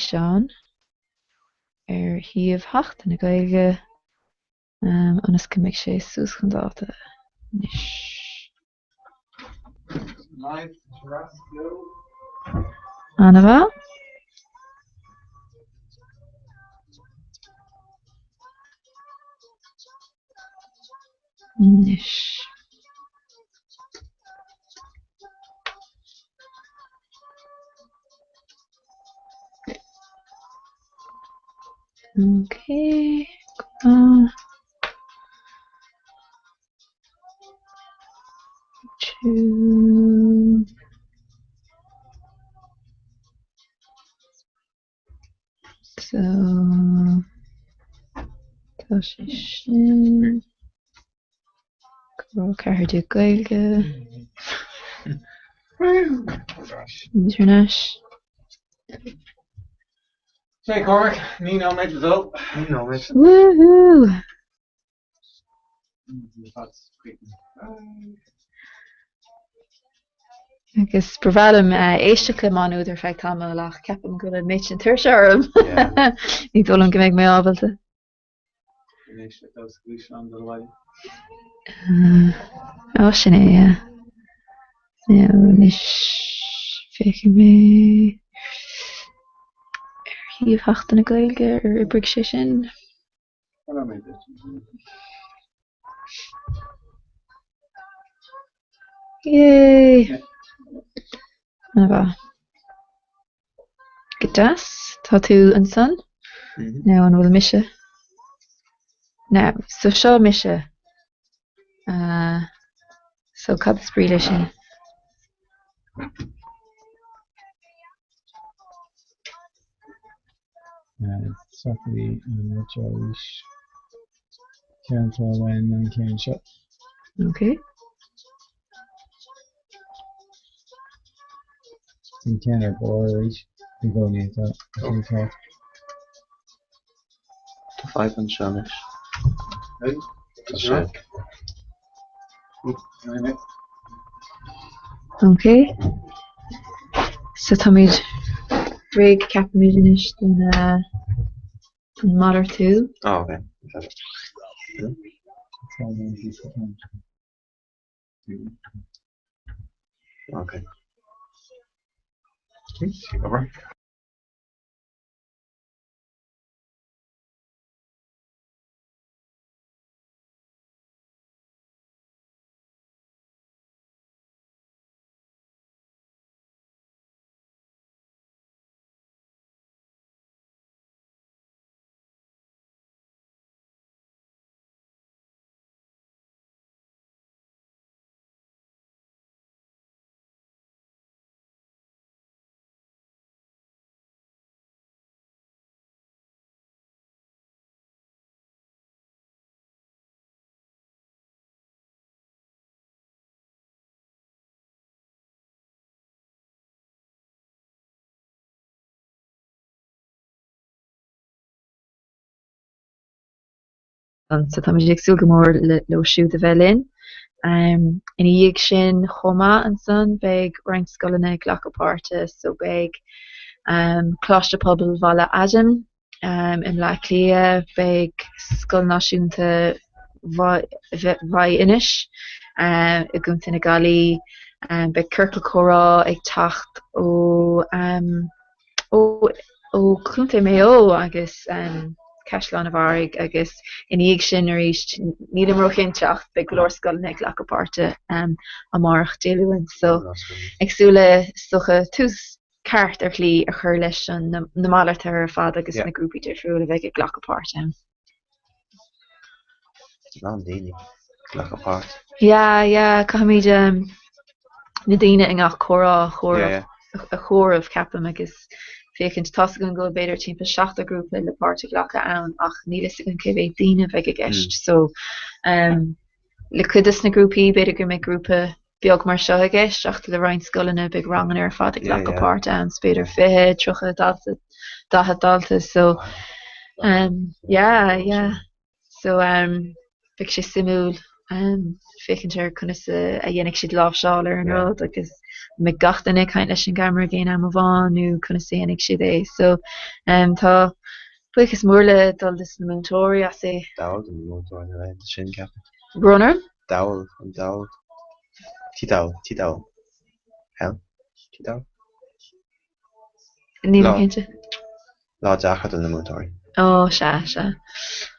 fhíseán ar shuíomh Sheachtain na Gaeilge ionas go mbeidh sé suas chun dáta anois. Ana-mhaith. Anois. Ok, go maith. YouTube. So, tá sé sin. Comhrá 14 Gaeilge. Thar n-ais. Sé Cormac, 9 nóiméad le dul. 9 nóiméad. Woohoo! Agus ba bhreá liom éisteacht le Má Nuad ar feadh tamaill ach ceapaim go bhfuil an méid sin tuirse orm. Ní dóigh liom go mbeidh mé ábalta. Ó sin é, yeah. Anois féachfaidh mé ar shuíomh Sheachtain na Gaeilge ar oibrigh sé sin. Yay! Ana-mhaith. Go deas. Tá tú ansan? Now an bhfuil mise? Now, so seo mise. Uh, so cad is brí leis sin? Socraí an rud seo arís. Ceann atá uainn an ceann seo. Ok. An ceann ar barr arís i gcónaí atá an ceart. Tá fadhb anseo anois. Tá sé. Ok. So táimid réidh ceapaimid anois don don malartú. Oh, ok. Ok. Obair. So táimid ag súil go mór leo siúd a bheith linn. Ina dhiaidh sin chomh maith ansan beidh roinnt scoileanna ag glacadh páirte so beidh Coláiste Pobail Bhaile Adaim i mBleá Cliath, beidh Scoil Náisiúnta Mhaigh Inis i gContae na Gaillimhe, beidh Ciorcal Comhrá ag teacht ó ó Chontae Mhaigh Eo agus Caisleán an Bharraigh agus ina dhiaidh sin arís, nílim róchinnte ach beidh go leor scoileanna ag glacadh páirte amárach Dé Luain so ag súil le is dócha tús ceart ar shlí a chur leis na malartuithe ar fad agus na grúpaí difriúla a bheidh ag glacadh páirte ann. Lán daoine ag glacadh páirt. Yeah, yeah, caithfimid na daoine i ngach comhrá a chomhaireamh, a chomhaireamh, ceapaim, agus féachaint. Tá's agam go bhfuil b'fhéidir timpeall 70 grúpa le páirt a ghlacadh ann ach níl fhios agam cé mhéad daoine a bheidh i gceist. So, le cuid des na grúpaí, b'fhéidir go mbeidh grúpa beag mar seo i gceist ach le roinnt scoileanna beidh ranganna ar fad ag glacadh páirt ann, so b'fhéidir 20, 30 dalta, 40 dalta so um yeah yeah so um beidh sé suimiúil. Féachaint ar conas a dhéanfaidh siad láimhseáil ar an rud agus an mbeidh gach duine ag caint leis an gceamara ag aon am amháin nó conas a dhéanfaidh siad é. So tá buíochas mór le dul dos na múinteoirí as é. Diabhal do na múinteoirí na laethanta sin, ceapaim. Brón orm? Diabhal, an diabhal. Tí diabhal, tí diabhal. Hell? Tí diabhal? Nílim cinnte. Lá deacair do na múinteoirí. Ó, sea, sea.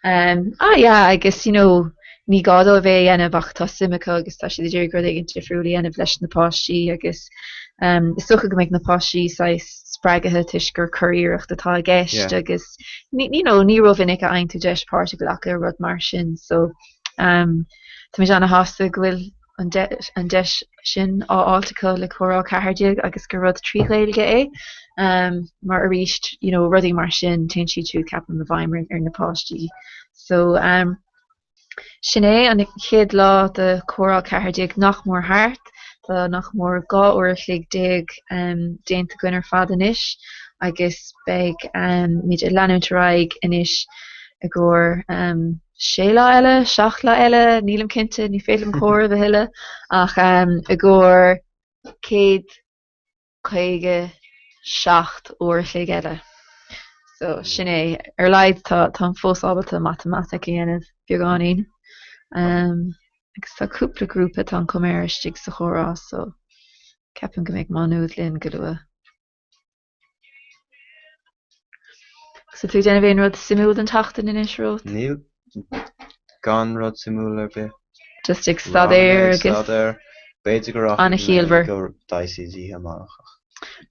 Ah, yeah, agus, you know, ní gá dóibh é a dhéanamh ach tá suim acu agus tá siad ag iarraidh rud éigin difriúil a dhéanamh leis na páistí agus is dócha go mbeidh na páistí saghas spreagaithe toisc gur curiarracht atá i gceist agus ní, you know, ní rómhinic a fhaigheann tú deis páirt a ghlacadh i rud mar sin so táimid ana-shásta go bhfuil an deis sin á fháilt acu le Comhrá 14 agus gur rud trí Ghaeilge é mar arís you know rudaí mar sin téann siad siúd ceapaim i bhfeidhm ar na páistí. So sin é an chéad lá de Comhrá 14 nach mór thart. Tá nach mór 12 uair a chloig déanta againn ar fad anois agus beidh muid ag leanúint ar aghaidh anois i gcomhair sé lá eile, seacht lá eile, nílim cinnte, ní féidir liom comhaireamh a thuilleadh, ach i gcomhair 157 uair a chloig eile. So, sin é. Ar a laghad tá, táim fós ábalta matamaitic a dhéanamh, beagáinín. Agus tá cúpla grúpa, tá an chuma air, istigh sa chomhrá, so ceapaim go mbeidh Má Nuad linn go luath. Agus tú ag déanamh aon rud suimiúil don tseachtain anois, Rót? Níl. Gan rud suimiúil ar bith. Just ag staidéar agus. Staidéar. B'fhéidir go rachaidh mé go Dicey's oíche amárach ach.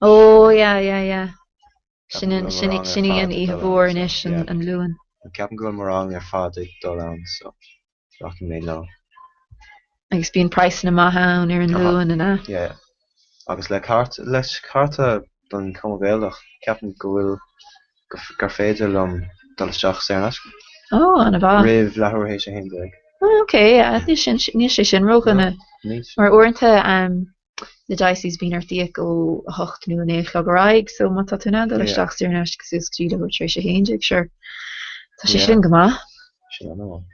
Ó yeah yeah yeah. Sin sin sin í an oíche mhór anois an Luan. Ceapaim go bhfuil mo rang ar fad ag dul ann so. Rachaidh mé leo. Agus bíonn praghsanna maithe ann ar an Luan, an ea? Yeah. Agus le cárta, leis cárta don Chumann Gaelach, ceapaim go bhfuil, gur féidir liom dul isteach saor in aisce. Ó, an-mhaith. Roimh leathuair théis a haon déag. Oh, ok, yeah. Níl sin, níl sé sin ródhona. Níl. Mar uaireanta, na Dicey's bíonn ort íoc ó 8 nó 9 a chlog ar aghaidh so má tá tú in ann dul isteach saor in aisce suas go dtí leathuair tar éis a 11 sure tá sé sin go maith. Sin an-mhaith.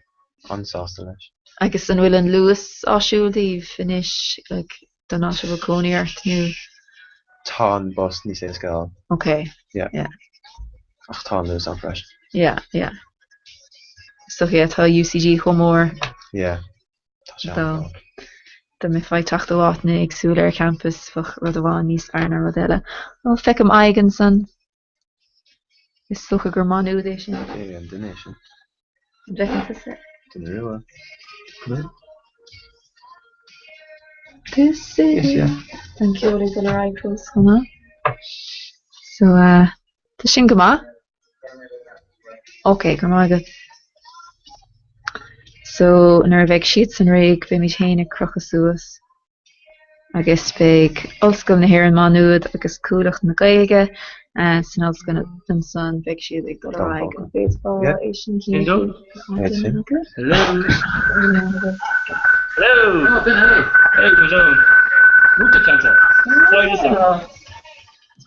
An-sásta leis. Agus an bhfuil an Luas áisiúil daoibh anois like don áit a bhfuil cónaí ort nó? Tá an bus níos éasca a fháil. Ok. Yeah. Yeah. Ach tá an Luas ann freisin. Yeah, yeah. So yeah, tá UCD chomh mór. Yeah. Tá sé an-mhór. Dá mbeifeá ag teacht ó áiteanna éagsúla ar champas, bheadh rud amháin níos fearr ná rud eile. Ó, feicim aghaidh ansan. Is dócha gur Má Nuad é sin. Cé an duine é sin? An bhfeiceann tusa? Duine rua. This city. Tá an ceol ag dul ar aghaidh fós chomh maith. So, uh, tá sin go maith. Ok, go raibh maith agat. So, nuair a bheidh siadsan réidh, beimid féin ag crochadh suas agus beidh Ollscoil na hÉireann Má Nuad agus Cuallacht na Gaeilge san ollscoil ansan, beidh siad ag dul ar aghaidh. An bhféadfá é sin a shíneadh? Hello. Hello. Oh, Ben, hey. Hey, Joan. Mucha chanta. Sorry, just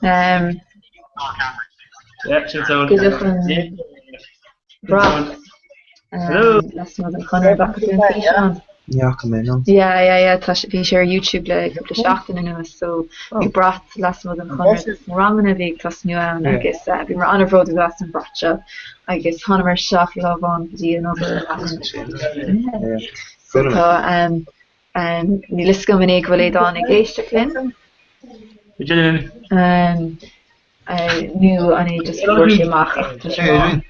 Um, Goideadh an brat lasmuigh den Chonradh an bhfaca tú an físeán? Ní fhaca mé, no. Yeah, yeah, yeah, tá sé, bhí sé ar YouTube le cúpla seachtain anuas so bhí brat lasmuigh den Chonradh dos na ranganna a bhí ag tosnú ann agus bhíomar an-bhródúil as an brat seo agus thánamar isteach lá amháin go dtí an obair yeah. So tá Níl fhios agam an é go bhfuil Aodán ag éisteacht linn. Nó an é just go bhfuair sé amach ach tá sé maith.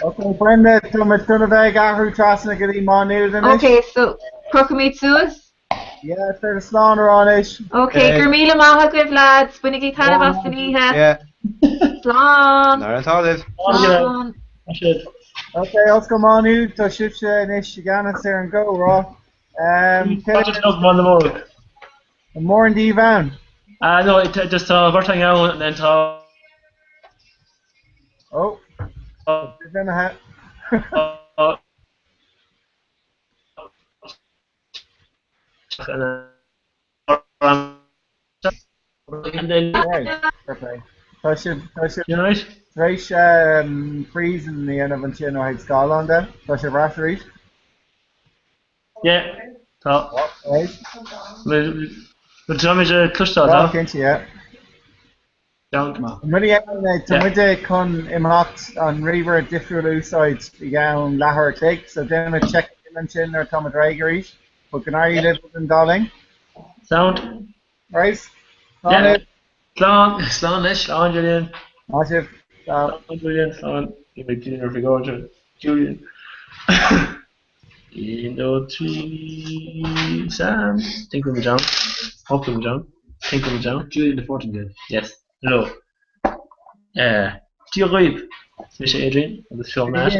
Ok Brenda, tá muid chun a bheith ag athrú trasna go dtí Má Nuad anois. Ok, so crochaimid suas? Yeah, is féidir slán a rá anois. Ok, go raibh míle maith agaibh lads, bainigí taitneamh as an oíche. Yeah. Slán! Ar an talamh. Slán! Ok, Ollscoil Má Nuad, tá sibhse anois i gceannas ar an gcomhrá. An mórán díbh ann? Ah, no, just tá bheirt againn ann and then tá. Oh, tá sibh imithe. Tá sibh tá sibh tar éis freezing a dhéanamh ansin ó thaobh scáileán de. Tá sibh ar ais arís? Yeah, tá. Right. Tá muid ag cloisteáil, tá? Cinnte, yeah. Sound. Tá muid chun imeacht an ríomhaire difriúil a úsáid i gceann leathuair a chloig, so déanfaimid check in ansin nuair atá muid réidh arís. But go n-éirí libh an dá linn. Sound. Right. Slán libh. Slán. Slán leis. Slán Julian. Maith sibh. Slán Julian. Slán. Julian ar bhig Julian. 1, 2, 3, Sam. Think we're down. Hope we're down. Think we're down. Julian de Fortingall. Yes. Hello. Eh, Dia dhaoibh. Is mise Adrian agus seo Matt.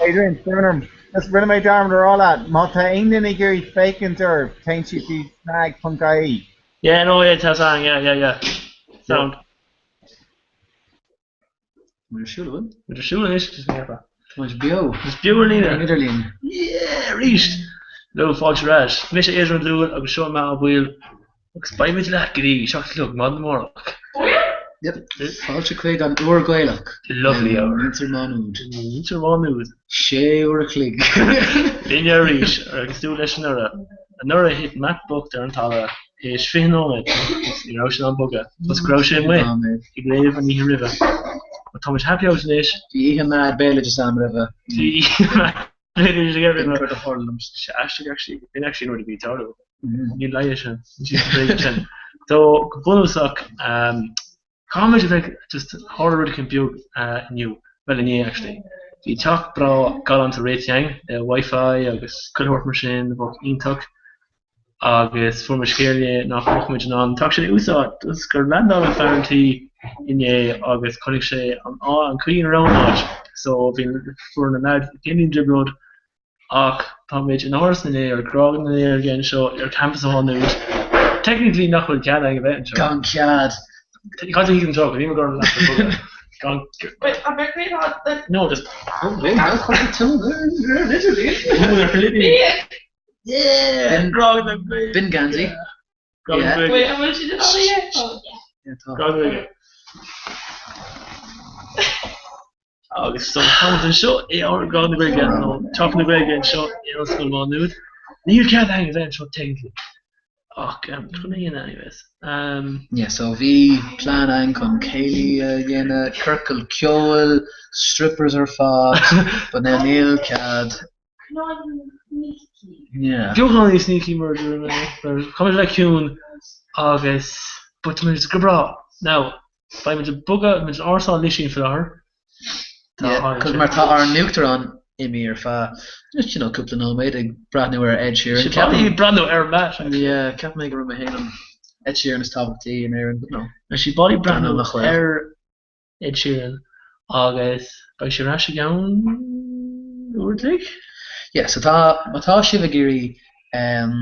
Adrian, Bernard, just rinne mé dearmad a rá leat, má tá aon duine ag iarraidh féachaint oraibh, téann siad go cnag.ie. Yeah, no, yeah, tá sang, yeah, yeah, yeah. Sound. Muid ar siúl, an bhfuil? Muid ar siúl anois, is mé Tá muid beo. Muid beo ar líne. Ar an idirlíon. Yeah, arís! Hello, fáilte ar ais. Mise Adrian Ó Dúill agus seo Matt Ó Baoill agus beidh muid leat go dtí 7 a chlog maidin amárach. Yep. Fáilte chuig an uair Gaelach. Lovely hour. Muintir Má Nuad. Muintir Mhá Nuad. Sé uair a chloig. Linn arís ar cosúil leis anuraidh. Anuraidh thit Matt bocht ar an talamh. Théis 20 nóiméad agus ní raibh sé in ann bogadh toisc go raibh sé amuigh ag rave an oíche roimhe. But tá muid happy out anois. Bhí oíche mad béaloideas a'm roimhe. Bhí oíche mad béaloideas aige roimhe. Céard a tharla liom? Sé aisteach actually, b'in actually an rud a bhí ag tarlú. Ní leigheas sin, ní bréag sin. So go bunúsach, Caithfimid a bheith just tharla rud éicint beag inniu, bhuel inné actually. Bhí teach breá galánta réitithe againn le Wi-Fi agus chuile shórt mar sin, a bheadh iontach. Agus fuair muid scéal inné nach mbeadh muid in ann an teach sin a úsáid toisc gur leaindeáil fear an tí inné agus chonaic sé an an chaoi ina raibh an áit. So bhí fuair na lads céimín trioblóid Ach táimid in Áras na nDéor, Grág na Gaeilge anseo ar campas Mhá Nuad. Technically nach bhfuil cead againn a bheith anseo. Gan cead. Cad a thuig anseo, go níl mé gur gan Wait, I'm very not No, just Yeah! Grág na Gaeilge. B'in geansaí. Grág na Gaeilge. Wait, an bhfuil siad in ann é a fheiceáil? Yeah, tá. Grág na Gaeilge. Agus so táimid anseo i Grág na Gaeilge nó Teach na Gaeilge anseo in Ollscoil Mhá Nuad. Níl cead againn a bheith anseo technically ach um, chun a dhéanamh anyways. Um, Yeah, so bhí plean againn chun céilí a dhéanamh, ciorcal ceoil, strippers ar fad, but now níl cead. Yeah. Beagán níos sneaky mar a dúirt mé, mar táimid le ciúin agus but táimid go breá. Now, beidh muid ag bogadh, muid in árasán Lisín faoi láthair. Tá Yeah, an cos sin. mar tá ár n-uachtarán imithe ar feadh just, you know, cúpla nóiméad ag breathnú ar Ed Sheeran. Sé bailí ag breathnú ar Matt, actually. Yeah, ceapaim mé go raibh mé féin an Ed Sheeran is tábhachtaí in Éirinn, but no. Tá sí bailí ag breathnú Breathnú nach bhfuil. ar Ed Sheeran agus beidh sé ar ais i gceann uair an chloig. Yeah, so tá, má tá sibh ag iarraidh em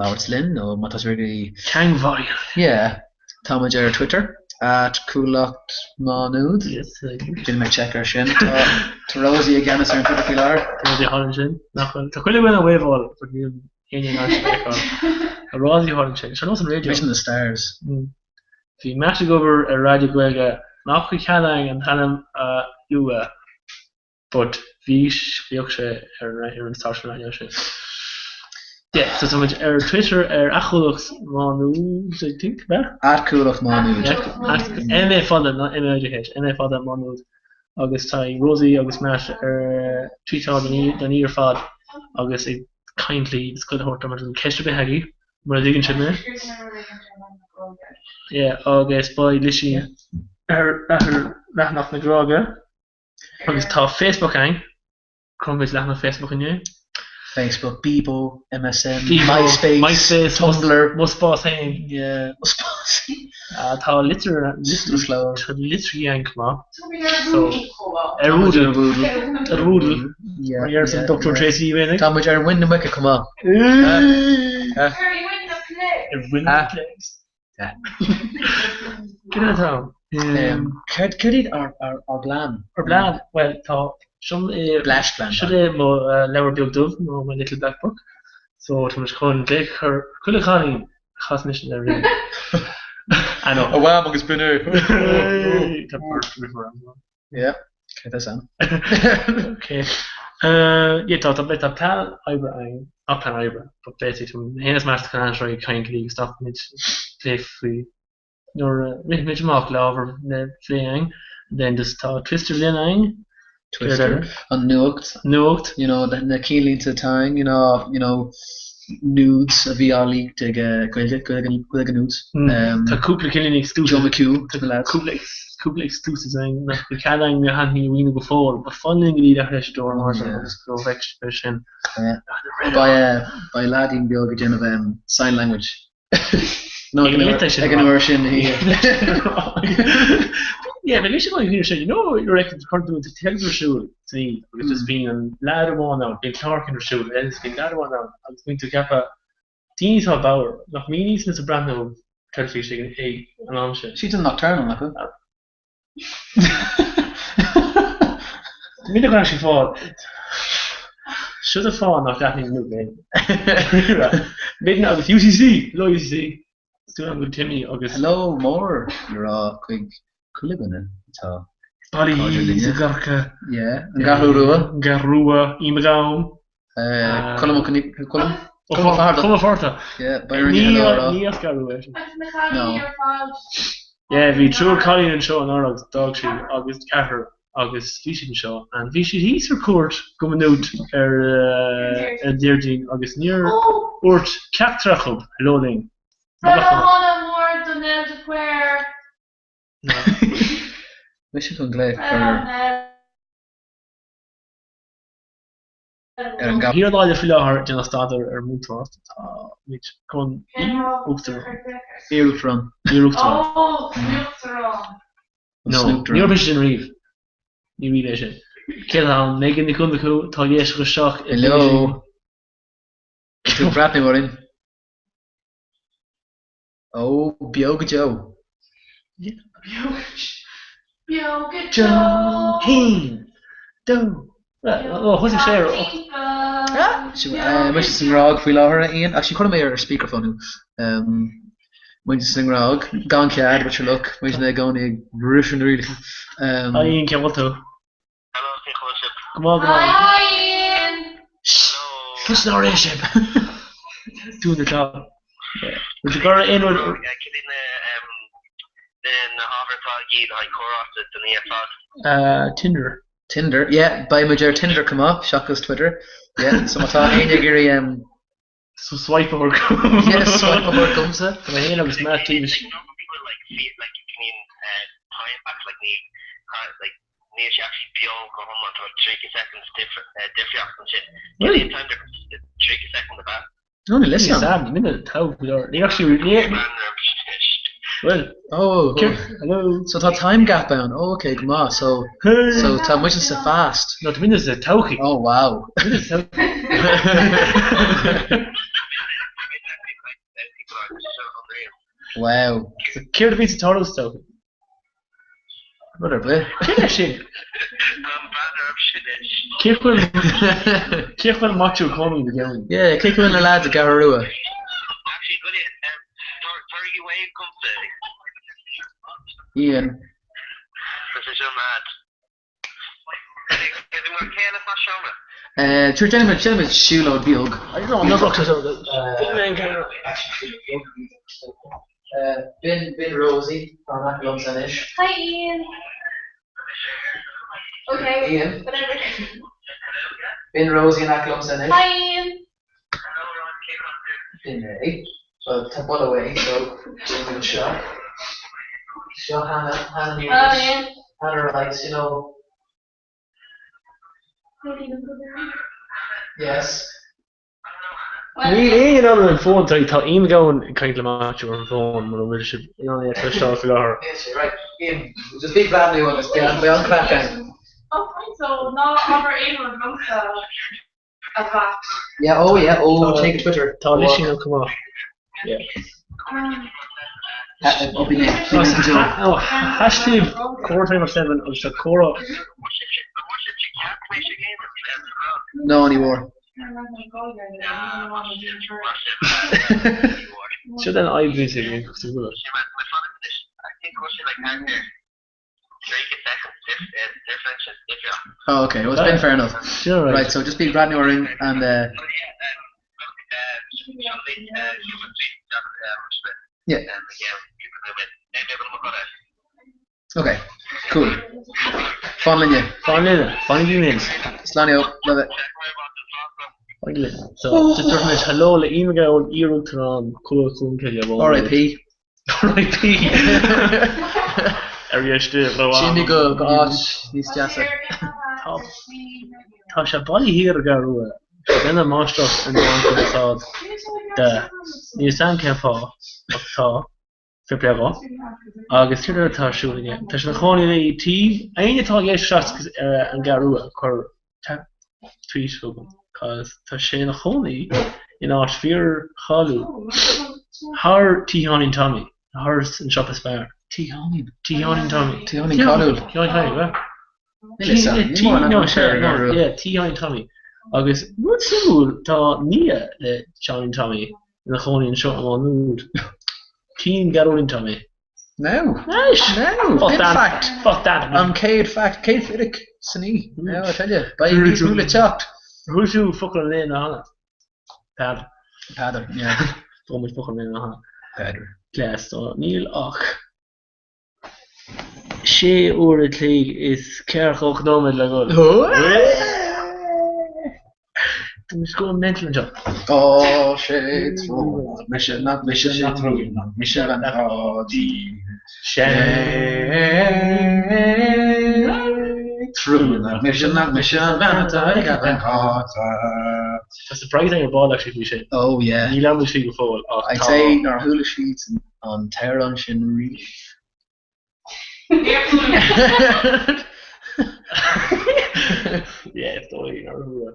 labhairt linn nó má tá sibh ag iarraidh. Teangmháil. Yeah, tá muid ar Twitter at Cuallacht Má Nuad. Yes, Déanfaidh mé check ar sin. Tá tá Rosie i gceannas ar an Twitter faoi láthair. Tá Rosie thall ansin. Nach bhfuil, tá chuile dhuine ag wave-áil but níl éinne in ann sin a fheiceáil. Tá Rosie thall ansin. Seo nós an raidió. Mise na stars. Mm. Bhí Matt ag obair ar raidió Gaeilge nach bhfuil cead againn an t-ainm a lua but bhí bhíodh sé ar an ar an stáisiún raidió sin. Yeah, so tá muid ar Twitter ar @Cuallacht Má Nuad I think, ab ea? @Cuallacht Má Nuad. Yeah, M A fada not M A I G H, M A fada Má Nuad agus tá Rosie agus Matt ar tweetáil don oíche ar fad agus ag caint léi agus chuile shórt mar ceist ar bith agaibh. Mura dtuigeann sibh mé. Yeah, agus beidh Lisín ar leathanach na Gráige agus tá Facebook againn. Chruthaigh muid leathanach Facebook inné. Facebook, Bebo, MSN, Bebo, MySpace, MySpace, Tumblr. Mo spás féin. Yeah, mo spás féin. Tá litir, Little tá litrí againn chomh maith. So, ar Woodle. Ar Woodle. Yeah, Mar dhear san yeah, Dr. yeah. Tracy Uí Mhaonaigh. Tá muid ar mhuin na muice chomh maith. Ar mhuin na Ah. muice. Yeah. Cén atá ann? Céard céard iad ár ár ár bplean? Ár bplean, bhuel, tá seo é Bleaist plean. seo é mo leabhar beag dubh, nó my little black book. So tá muid chun glaoch a chur ar chuile chailín a chas mise le riamh. I know. A mham agus b'in é. Tá beirt deirfiúr agam. Yeah, céard é san? Ok. Yeah, tá tá tá plean oibre againn. Not plean oibre, but basically tá mé féin is Matt chun anseo ag caint go dtí go stopfaimid plé faoi nuair a rithimid amach le ábhar le plé againn then just tá Twister le déanamh againn. Twister, an nuacht. Nuacht. You know, na cinnlínte atá againn, you know, you know, nudes a bhí á leaked ag Gaeilge, Gaeilge nudes. Tá cúpla cinnlíne exclusive. Joe McHugh, na lads. Cúpla cúpla exclusives againn nach bhfuil cead againn na hainmhí a mhíniú go fóill, but fan linn go dtí leathuair tar éis a dó ar maidin agus go bhfeicfidh sibh é sin. Beidh leaidín beag ag déanamh sign language. No, ag an uair sin. Yeah, bhí mise ag sin, you know, you reckon chuir tú an teilifís ar siúl san oíche agus just bíonn an leaid amháin ann, bíonn clár éicint ar siúl agus bíonn leaid amháin ann agus bíonn tú ag ceapadh daoine atá bodhar, nach mbíonn níos mó ag breathnú teilifís ag an am sin. Siad an nocturnal, nach bhfuil? Minic go raibh sé fáil. Seo an fáth nach dtaitníonn an nuacht linn. Midna agus UCC! Hello UCC! Súil agam go bhfuil Timmy agus. Hello mór le rá chuig chuile dhuine atá Bailithe sa gCorca. Yeah, an gCeathrú Rua. An gCeathrú Rua, Ian McGowan. Colm Ó Colm Ó Fatharta. Colm Ó Fatharta. Yeah, beidh orainn hello a rá. Ní as Ceathrú Rua é sin. Agus na cailíní ar fad. Yeah, bhí triúr cailín anseo anuraidh agus d'fhág siad agus ceathrar agus bhí siad anseo and bhí siad thíos ar cuairt go Maynooth ar an Déardaoin agus níor dhúirt ceachtar acu hello linn. Breithlá shona mhór do Nell de Paor. Mise chun glaoch ar. ar an gcapall. Thiar láidir faoi láthair ag déanamh staidéir ar múinteoireacht táimid chun Uachtarán. Iar-Uachtarán. Iar-Uachtarán. No, ní raibh mise sin riamh. Ní riamh é sin. Cé atá ann? Megan Nic Fhionnachu atá ag éisteacht isteach i Hello. Tú ag breathnú orainn. Ó, beo go deo. Beo go deo. Haon, dó, ó, thosaigh sé ar ocht. Muid sa nGrág faoi láthair, a Ian. Actually, cuirfidh mé ar speakerphone thú. Muid sa nGrág, gan cead, but sure look, muid i gcónaí ag briseadh na rialacha. Hi Ian, cén chaoi a bhfuil tú? Hello, cén chaoi a bhfuil sibh? Go maith, go maith. Hi Ian! Hello. Cloiseann ár é sibh! Doing the job. Would you go aon rud? Cad iad na na hábhair atá agaibh le haghaidh comhráite don oíche ar fad? Tinder. Tinder, yeah, beidh muid ar Tinder chomh maith, seachas Twitter. Yeah, so má tá éinne ag iarraidh So swipe a thabhairt chugam. Yeah, swipe a thabhairt chugamsa. Tá mé féin agus Matt Davis. Really? No, níl fhios agam. Minute togh go leor. Ní raibh sí ní. Well. Oh, hello. So tá time gap ann. Oh, okay, go maith. So, so tá muid sa phast. No, tá muid sa todhchaí. Oh, wow. Muid sa todhchaí. Wow. So céard a bhíonn ag tarlú sa todhchaí? Rud ar bith. Céard é sin? Cé go bhfuil cé go bhfuil Maitiú ag cónaí go deimhin? Yeah, cé go bhfuil na lads i gCeathrú Rua? Ian. Sure, déanfaimid déanfaimid siúlóid beag. I don't know, no boxes out there. B'in b'in Rosie, tá in aice liomsa anois. Hi Ian. Okay, Ian. whatever. B'in Rosie in aice liomsa anois. Hi Ian. B'in é. Well, tá buille uaidh, so déanfaimid seo. Seo Hannah, Hannah Hello News. Ian. Hannah Rice, you know. Yes. Níl éinne in ann ar an bhfón, tá tá Ian McGowan ag caint le Maitiú ar an bhfón mura bhfuil sibh in ann é a chloisteáil faoi láthair. Yes, you're right. Ian, just bí ag breathnú agus beidh an craic ann. Oh, fine, so ná habair aon rud liomsa a Mhatt. Yeah, oh yeah, oh, take a Twitter. Tá Lisín ó chomh maith. Yeah. Oh, b'in é, b'in é go deo. Oh, hashtag quarter past seven agus tá comhrá. No, ní mhór. Seo den fhadhb bhí sé ag an bhfuil. Oh, okay, well, it's been fair enough. Sure, right. Right, so just bí ag breathnú orainn and uh. Yeah. Ok, cool. Fan linne. Fan linne. Fanaigí linn. Slán leo. Love it. Fanaigí linn. So, just dúirt muid hello le Ian Mac Gabhann, iar-uachtarán Chumann Cholmcille. R.I.P. R.I.P. Ar dheis di, Sin go go áit níos deasa. Tá Tá sé bailithe thiar i gCeathrú Rua. Sé duine máistreach i ndomhan cumarsáid de. Níl 'fhios a'm cén fáth, ach tá. Fair play dhó. Agus céard eile atá ar siúl aige? Tá sé ina chónaí i taobh éinne atá ag éisteacht isteach ar an gCeathrú Rua, cuir tweet chugam, cos tá sé ina chónaí in áit fíor-cháiliúil, thar Tí Sheáinín Tommy, thar an siopa Spar. Tí Sheáinín? Tí Sheáinín Tommy. Tí Sheáinín cáiliúil. Tí Sheáinín Tommy, yeah. Níl 'fhios a'm, ní mórán No, aithne sea, ar an no, gCeathrú Rua. yeah, Tí Sheáinín Tommy. Agus rud suimiúil, tá nia le Seáinín Tommy ina chónaí anseo i Má Nuad. Cian Gearóidín Tommy. No. Nice! No, Fuck in that. fact. Fuck that. An chéad fact, chéad fhíric san oíche. Now I tell you, beidh níos mó le teacht. Thuill tú focal an lae cheana. Peadar. Peadar, yeah. Fuair muid focal an lae cheana. Peadar. Class, so níl ach sé uair a chloig is 48 nóiméad le dhul. Tá muid going mental anseo. Tá sé trua, mise nach mise nach trua, nach mise an Páidí. Sé trua nach mise nach mise an bhean atá ag an gcárta. Tá surprise ar ball actually faoi sin. Oh yeah. Níl aon faoi go fóill ach I'd tá say nár chuala siad an t-amhrán sin riamh. Yeah, is dóigh nár chuala.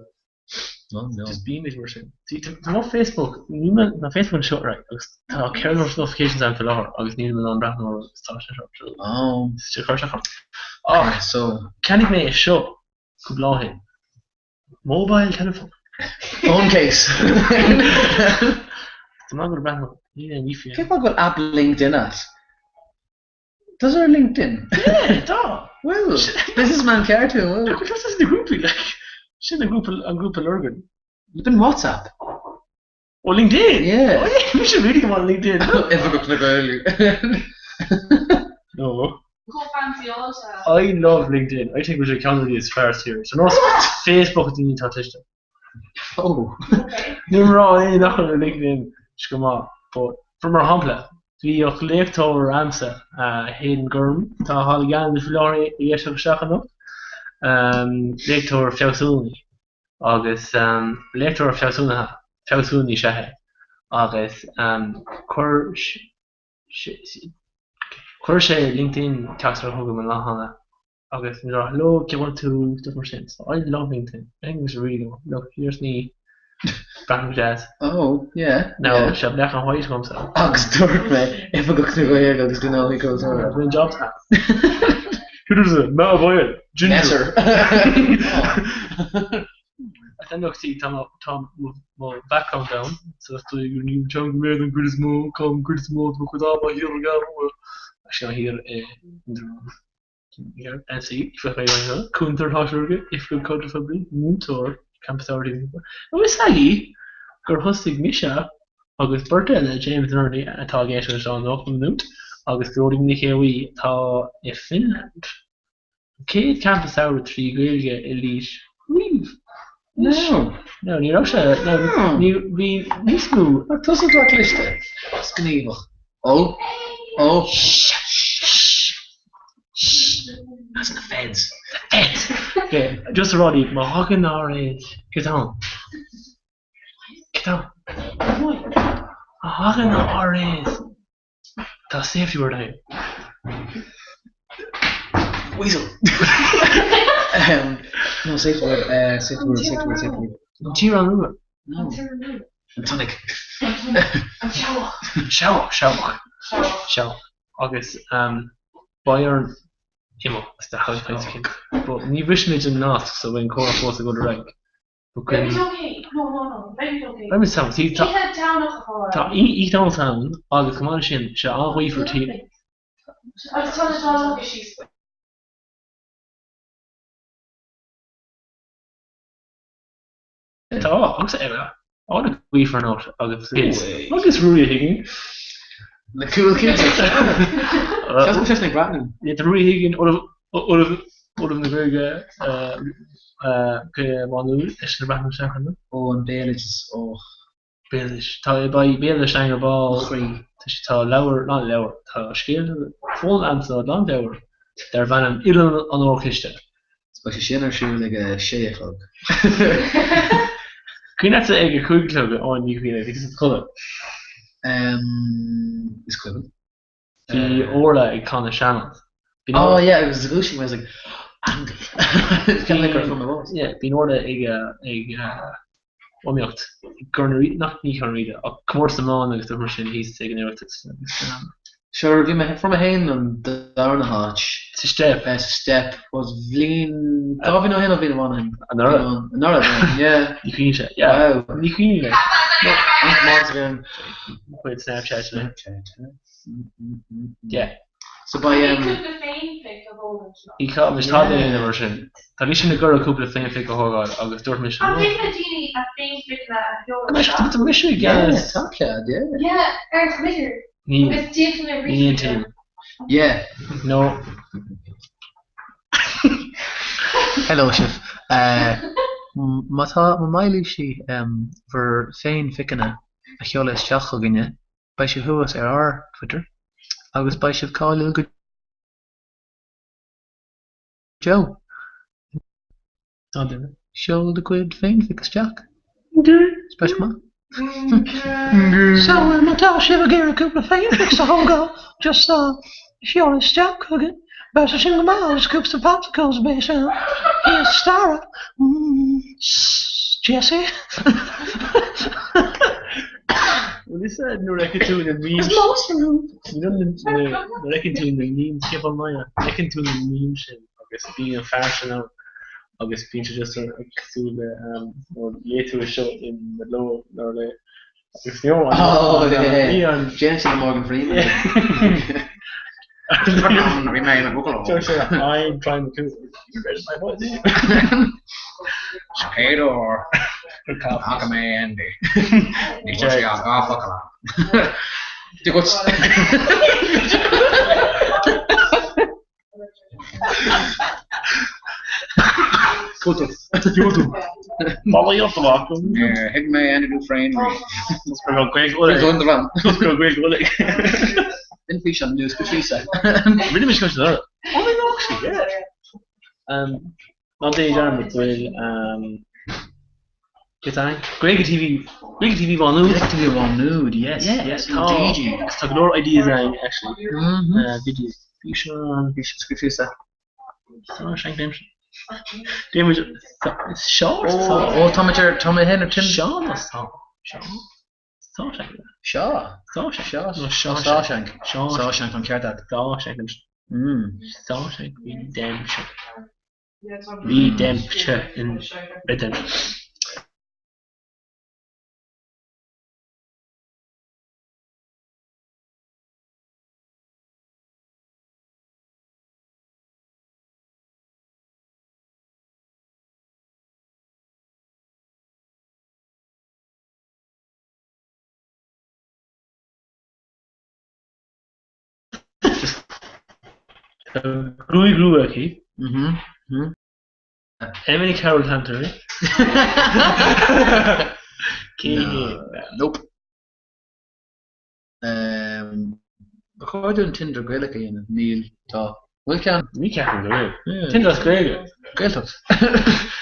No, no. Just bímid mar sin. See, tá tá mo Facebook, níl mé tá Facebook anseo right agus tá ceithre notifications ann faoi láthair agus níl mé in ann breathnú orthu agus tá sé seo true. Oh. Is sé chuir sé chun. Ach Okay, so. cheannaigh mé é seo cúpla lá ó shin. Mobile telephone. Phone case. Tá mé ag breathnú. Níl aon wifi Cén fáth go bhfuil app LinkedIn agat? Tá sé ar LinkedIn? Yeah, tá. Bhuel, businessman ceart thú, bhuel. Tá sé sna grúpaí, like. Sin an grúpa, an grúpa Lurgan. B'in WhatsApp. Ó LinkedIn? Yeah. Oh yeah, mise really go maith LinkedIn. Oifigeach na Gaeilge. No. Chomh fancyáilte. I love LinkedIn. I think we should ceann de is fearr here. So no Facebook daoine atá cliste. Oh. Níl mé ag rá aon nach bhfuil ar LinkedIn is go maith, but for mar shampla, bhíodh léachtóir a'msa, Hayden Gorman, atá thall i gCeanada faoi láthair ag éisteacht isteach anocht, léachtóir fealsúnaí agus léachtóir fealsúnaithe, fealsúnaí is ea é, agus chuir chuir sé LinkedIn teachtaireacht chugam an lá cheana agus mé ag rá hello, cén chaoi a bhfuil tú, stuff mar sin. So I love LinkedIn. I think it's really good. Look, here's me breathnaigh go deas. Oh, yeah. Now, yeah. sé black and white agamsa. Agus dúirt mé, Oifigeach na Gaeilge agus Gnóthaí Cultúrtha. Bhí an job time. Who does it? Matt Boyle. Ginger. Messer. Then look, see, tá mo tá mo background ann, so is dóigh gur ní teanga mé den gcuid is mó, an cuid is mó de mo chuid ama thiar i gCeathrú Rua. Actually, thiar i nDroim. NC, Cúntóir Sláinte Oifigeach Caidrimh Phoiblí, Múinteoir, Campus Hour An bhfuil fhios agaibh gur thosaigh mise agus beirt eile, James and Ernie, atá ag éisteacht anseo anocht an Newt, agus Gearóidín Nic Aodha Bhuí atá i Finland, an chéad Campus Samhradh 3 Gaeilge i Laois riamh. No. No, ní raibh sé, no, ní, bhí níos mó. Ach tusa atá cliste is gníomhach. Ó, ó, shh, shh, shh, that's the feds. The feds! Okay, just a rá daoibh, má thagann na RAs, cad ann? Cad ann? Má thagann na RAs, Tá safety word againn. Weasel. um, no, safe word, uh, safe word, safe word, safe word. An t-arán rua. No. An tonic. An seabhac. Seabhac, seabhac. Seabhac. Agus um, beidh orainn imeacht as the house place cinn. But ní bhrisfimid an nasc so beidh an comhrá fós ag dul ar aghaidh. Beimid ok. No, no, no. Beimid ok. Beimid sound. See, tá Oíche Domhnach atá Tá oíche Domhnach ann agus chomh maith leis sin, sé an-ghaofar tí. Agus tá na dáileoga síos faoi. Tá, agus eile. Orla gaofar anocht agus kids. Agus Ruairí Higgins. Na cool kids. Seans go bhfuil seisean ag breathnú. Yeah, tá Ruairí Higgins, Ollamh Ollamh na Gaeilge Gaeilge Mhá Nuad, eisean ag breathnú isteach orthu. Ó, an béaloideas, ó. Béaloideas. Tá beidh béaloideas againn ar ball. Mo chroí. Tá sé tá leabhar, ná leabhar, tá scéal fón a'msa lán leabhar darb ainm Oileán an Óir Chliste. Beidh sé sin ar siúl ag a sé a chlog. Cuimhin leatsa ag a 5 a chlog ó ní cuimhin bhí tusa ag codladh. Is cuimhin. Bhí Orla ag canadh sean-nós. Oh yeah, agus dhúisigh mé I was like Andy. Felt like I from the walls. Yeah, bíonn Orla ag ag iomaíocht i gCorn Uí Riada, nach ní Chorn Uí Riada, ach Comórtas na mBan agus stuff mar sin thíos ag an Oireachtas agus Sure, bhí mé, fuair mé féin an darna háit. Sa steip. Sa steip. Was bhliain, dá bhliain ó shin nó bhliain amháin ó shin? Anuraidh. Anuraidh, yeah. Ní cuimhin sé, yeah. Wow. Ní cuimhin leis. No, an comórtas a bhí ann. Mo chuid Snapchat. Snapchat. Yeah. So beidh em. Cúpla féinphic a thógaint liom. Ní chaithfidh mise tada a dhéanamh mar sin. Tá mise ag iarraidh cúpla féinphic a thógáil agus dúirt mise An dtig le daoine a féinphiceanna a sheoladh isteach? Tá mise i gceannas. Yeah, tá cead, yeah. Yeah, ar Twitter. Ní Agus d'fhéadfainn a ní aontaím. Yeah. No. Hello sibh. Má tá, má maith libh sí bhur féinphiceanna a sheoladh isteach chugainne, Beidh sé thuas ar ár Twitter agus beidh sibh cáiliúil go deo. Ná duine. Seol do chuid féinphic isteach. Beidh sé go maith. So má tá sibh ag iarraidh cúpla féinphics a thógáil, just seol isteach chugainn. Beidh sé sin go maith agus cúpla popsicles a bheas ann. Thíos staighre. Jesse. Bhuel is ea nuair a fheiceann tú na memes Is monster thú. Nuair a fheiceann tú na memes cén fáth fheiceann tú na memes sin agus bíonn an fear sin ann agus bíonn sé just cosúil le nuair a léigh tú é seo in the low nuair a léigh Agus you know Oh an yeah. ní an Déanann sé Morgan Freeman. Bhí mé ina bhuachaill. Deir sé I'm trying to you read my voice. Céad uair a fhaca mé Andy. Ní bhfuil sé ach dhá focal ann. Dia dhuit. Níor thuig mé Andy Dufresne riamh. B'in físeán nua speisialta. Rinne mé seo anuraidh. Oh my God, actually, yeah. Ná déan dearmad go bhfuil Cé tá ann? Gaeilge TV Gaeilge TV Mhá Nuad. Gaeilge TV Mhá Nuad, yes, Yeah, yes tá indeed. Agus tá go leor ideas againn actually. Video físeán. Físeán scriofa. Tá sé aimsir. Déanfaimid Seo Ó, tá muid ar, tá mé féin ar Tinder. Seo nó sá? Seo? Shawshank. Seo. Shawshank. Seo. Nó Shawshank. Shawshank. Shawshank. Shawshank an ceart agat. Shawshank. Shawshank Redemption. Redemption. Redemption. Tá gruaig rua aici. Emily Carroll Tanter. Cé hé? Nope. Ba chóir dúinn Tinder Gaelach a dhéanamh. Níl. Tá. Bhfuil ceann? Ní ceapaim go bhfuil. Tinder as Gaeilge. Gaeltacht.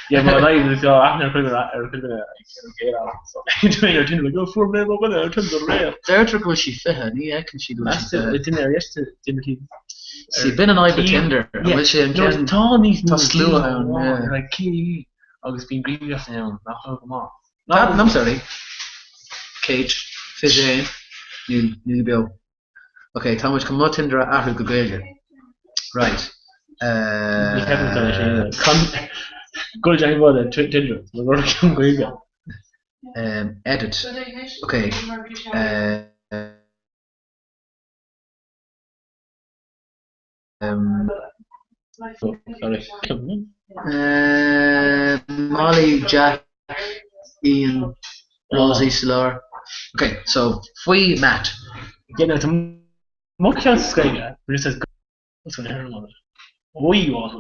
Yeah, mar like tá aithne ar chuid ar chuid ar an Gael ann. So ar Tinder like, oh, fuair mé mo dhuine ar Tinder aréir. Deirtear go bhfuil sí 20, ní fheiceann sí go bhfuil sí Meas 20. duine ar dheis duine taobh. See, b'in an fhadhb le Tinder. An bhfuil sé an No, ceann? tá níos mó Tá slua daoine ann, amháin, yeah. like, cé agus bíonn grianghraif ann nach bhfuil go maith. Tá, I'm sorry. Kate, 21, níl, níl beo. Ok, tá muid chun mo Tinder a athrú go Gaeilge. Right. Ní ceapaim go Uh, sin. Go deimhin le Tinder, mo rud ceann Gaeilge. um, edit. Ok. Uh, um, Sorry. uh, Molly, Jack, Ian. Rosie sa lár. Ok, so faoi Matt. Yeah, no, tá mo cheann sa Ghaeilge, but it says What's going on it? Oi, what?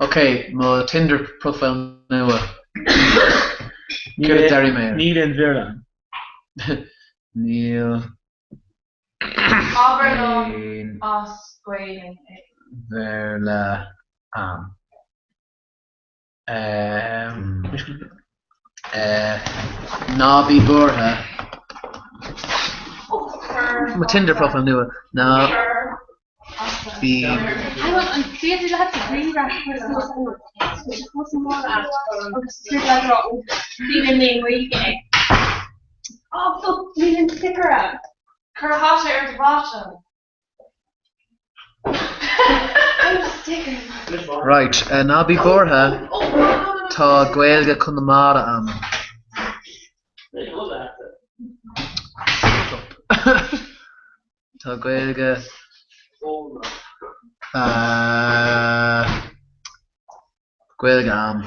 Ok, mo Tinder profile nua. Céard a déarfaidh mé air? Níl aon Bhéarla ann. Níl Abair liom aon as Gaelainn é. Bhéarla ann. Ná bí buartha. Mo Tinder profile nua. Ná bí. Cuir hata ar do bhata. Right, ná bí buartha, tá Gaeilge Chonamara a'm. Tá Gaeilge Gaeilge a'm.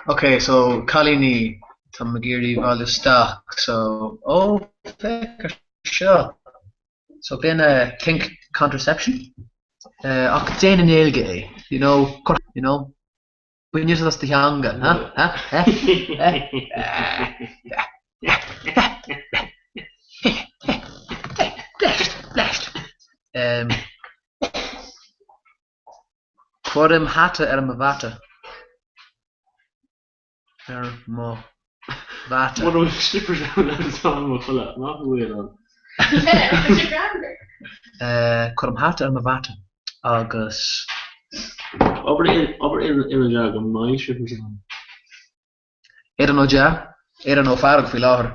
Ok, so cailíní, tá mé ag iarraidh fáil isteach, so, ó, féach ar seo. So b'in eh think contraception, ach déan i nGaeilge é, you know, you know, bain úsáid as do theanga, ha, ha, ha, ha, ha, ha, ha, ha, ha, bleaist, bleaist. Cuirim hata ar mo bhata. Ar mo bhata. Mura bhfuil slippers ann agus tá mo chodladh, nach bhfuil ann? Cuirim hata ar mo bhata agus. Abair aon go mbeidh slippers ann. Aodhán Ó Deá, Aodhán Ó Fearg faoi láthair.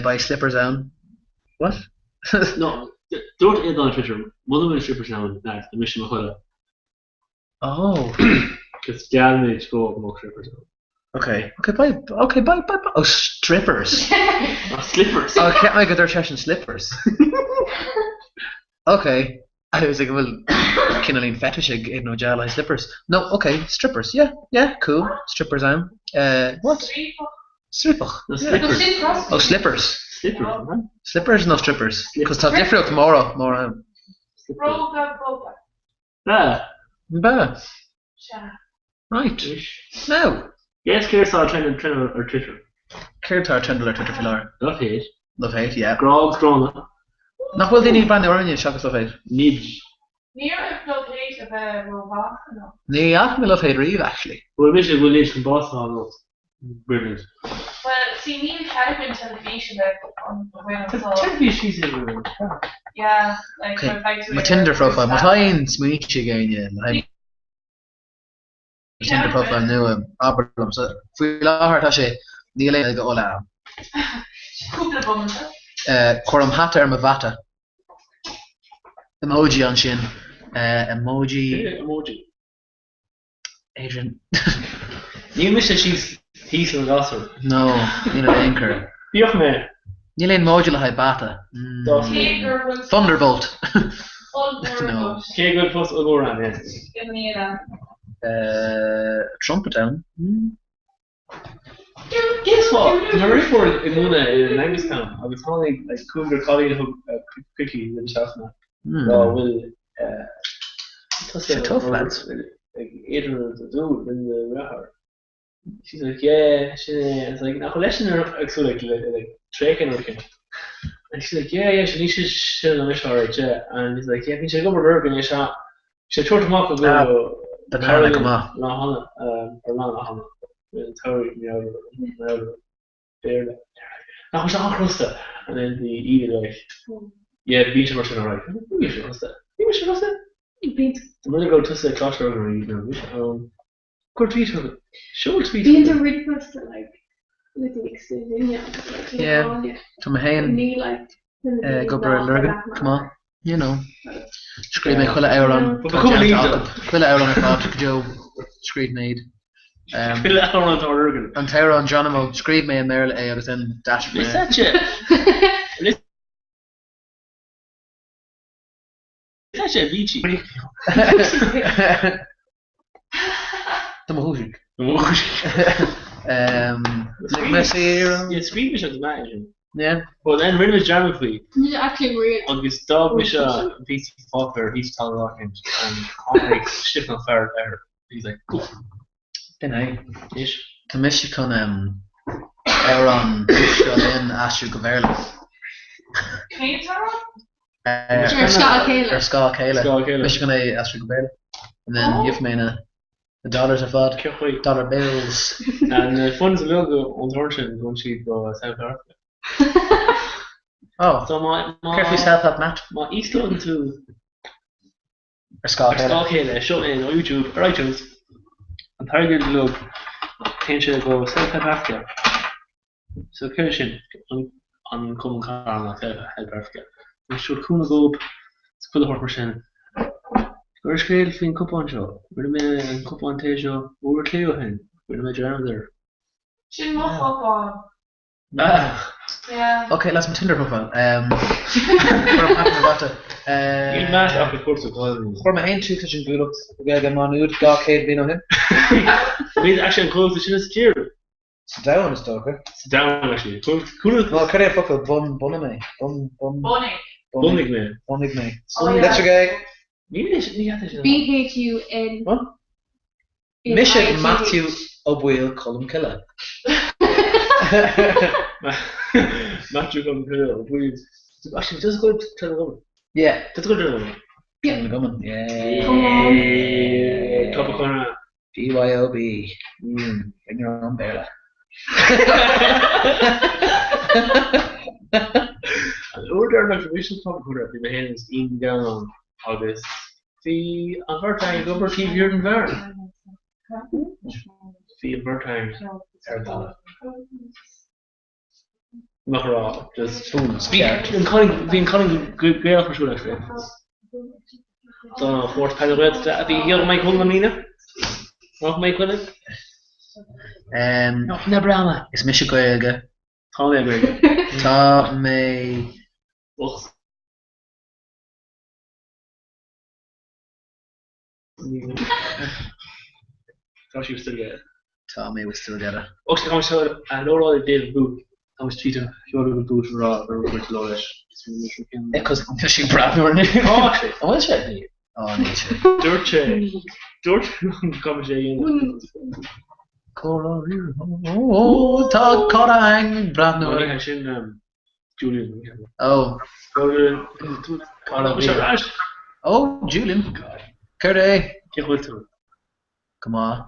Beidh slippers ann. What? No, dúirt Aodhán ar Twitter, muna bhfuil slippers ann, lads, tá mise i mo chodladh. Oh. Cos gheall mé go mbeadh slippers ann. Okay, okay, beidh, okay, beidh, beidh, beidh, oh, strippers. Oh, slippers. Oh, cheap mé go dúirt seisean slippers. Okay. I was like, bhfuil cineáilín fetish ag Aodhán Ó Deá le haghaidh slippers. No, ok, strippers, yeah, yeah, cool, strippers ann. Uh, what? Striapach. No, slippers. Oh, slippers. Slippers, huh? Slippers nó strippers? Cos tá difríocht mór mór ann. Bróga boga. Ba. Ba. Sea. Right. Now. Guess céard atá ag trend trend ar Twitter? Céard atá ag trendáil ar Twitter faoi láthair? Love hate. Love hate, yeah. Grá agus gránna. Nach bhfuil daoine ag breathnú orainne seachas love hate? Níl. Ní raibh love hate a bheith rómhaith anocht. Ní fhaca mé love hate riamh actually. Bhuel mise bhfuil Nidge chun bás a fháil anocht. Brilliant. Bhuel, see, níl cead againn teilifís a bheith againn anso. Teilifís thíos againn. Yeah, like, Okay, mar beidh tú mo ar Tinder profile, má tá Snapchat. aon smaointe ag éinne le haghaidh mo Tinder profile nua, abair liom. So, faoi láthair tá sé, níl aon Ghaeilge Uladh ann. Cúpla bomaite. Cuirim hata ar mo bhata. Emoji ansin. Emoji. Emoji. Adrian. Níl mise síos thíos le na gasúir. No, níl in aon chor. Bíodh mé. Níl aon emoji le haghaidh bata. Cé gur bhfuil Thunderbolt! ollmhór No. agat Cé go bhfuil post ollmhór ann, yes. i mbliana. Trumpet ann. Guess what? Tá mo dheirfiúr ag múineadh i Langstown agus tháinig like cúigear cailín a thug chuici an seachtain dá bhfuil Sé tough lads. ag Adrian do dúil in the dheartháir. She's like yeah sin é and it's like nach bhfuil eisean ag súil like le like tréigean nó cinn. And she's like yeah yeah sin ní sin sin an mise alright yeah and he's like yeah bíonn sé ag obair ar an é Sé tabhairt amach go Banana go maith. Lá cheana, ar lá cheana, an tsamhraidh, mar Béarla. Nach bhfuil sé an-chrosta? And then the Edie like, yeah, bíonn sé mar sin alright. Bíonn sé crosta. Bíonn sé crosta? Bíonn. Tá muid ag dul tusa ag cloisteáil ar an nó mise ann. Cuir tweet chugat. Seol tweet Bíonn chugat. do ríomhphost like le daoine sa duine agus like le Yeah. hÁine. Tá mé féin Ní like na daoine ag obair i nach Lurgan, leath come on, you know. Scríobh mé chuile amhrán Ba atá chuma déanta linn acu, chuile amhrán ar fad go deo, scríobh mé iad. Um, Chuile amhrán atá ar Lurgan. An t-amhrán Geronimo, scríobh mé i mBéarla é agus then d'aistrigh mé é. Is ait é. sé Avicii. Tá mo dhúisigh. Tá mo dhúisigh. Lig mé saor. Yeah, scríobh mise agus Matt é sin. Yeah. But then rinne muid dearmad faoi. Níl actually weird. Agus d'fhág mise an píosa páipéir thíos talamh éicint and tháinig Stiofán fear air. He's like, Oof. B'in é. Anois. Tá mise chun amhrán Seo Linn a aistriú go Béarla. Cén t-amhrán? Ar Scáth a Chéile. Ar Scáth a Chéile. Scáth a Chéile. Mise chun é a aistriú go Béarla. And then gheobhaidh mé na dollars ar fad. Cén chaoi? Dollar bills. Na funds uilig ón tour sin gabhann siad go South Africa. Oh. So má má Céard faoi Self Help Matt? má íoslódann tú Ar Scáth a Ar Chéile. Scáth a Chéile, Seo Linn ó YouTube, ar iTunes. An t-airgead uilig, téann sé go Self Help Africa. So céard é sin? An Cumann Carthanach Self Help Africa. Tá siad cúnamh dóibh is chuile shórt mar sin. Cuir scéal faoin cupán seo. Rinne mé an cupán tae seo uair a chloig ó shin. Rinne mé dearmad air. Sin mo chupán. Ah! Yeah. Ok, las mo Tinder profile. Chuir mé mo bhata. Níl meas ach ag cúrsa cáilíní. Chuir mé féin tús leis an gCuallacht Gaeilge Má Nuad 200 bliain ó shin. Bhí actually an comhlacht sin sa tír. Sa domhan, is dócha. Sa domhan, actually. Cuallacht. Nó cad é an focal? Bun, bunaigh mé. Bun, bun. Bunaigh. Bunaigh mé. Bunaigh mé. Oh, yeah. Litrigh é. Ní ní fheadar sin. B H U N. What? Mise Maitiú Ó Baoill Colm Cille. Maitiú Colm Cille Ó Baoill. Actually, does go to the woman. Yeah. Does go to the woman. Yeah. The woman. Yeah. Come on. Top of corner. BYOB. Mm, bring your own Béarla. An uair deireanach a bhí sé top of corner, bhí mé féin agus Ian Gallán agus bhí an bheirt againn ag obair taobh thiar den bheár. Bhí an bheirt againn ar an talamh. Nach raibh just bhí an cailín bhí an cailín Gaelach ar siúl actually. Don chomórtas peile Gaeltachta a bhí thiar i Maigh Cuilinn i mbliana. Nach Maigh Cuilinn? Na Breanna. Is mise Gaeilge. Tá mé Gaeilge. Tá mé. Och. Tá sí still get it. Tá mé we still get it. Och tá sé a leoráil David Booth. Tá sé tríd an sheoladh go dúirt rá gur chuid leo leis. Because tá sé breathnú ar Tá sé. An bhfuil sé? Ó níl sé. Dúirt sé. Dúirt go sé dhéanamh. Comhrá Ó tá cara ag breathnú ar. Sin Julian. Ó. Cara bhí. Ó Julian. Céard é? Cén chaoi a bhfuil tú? Go maith.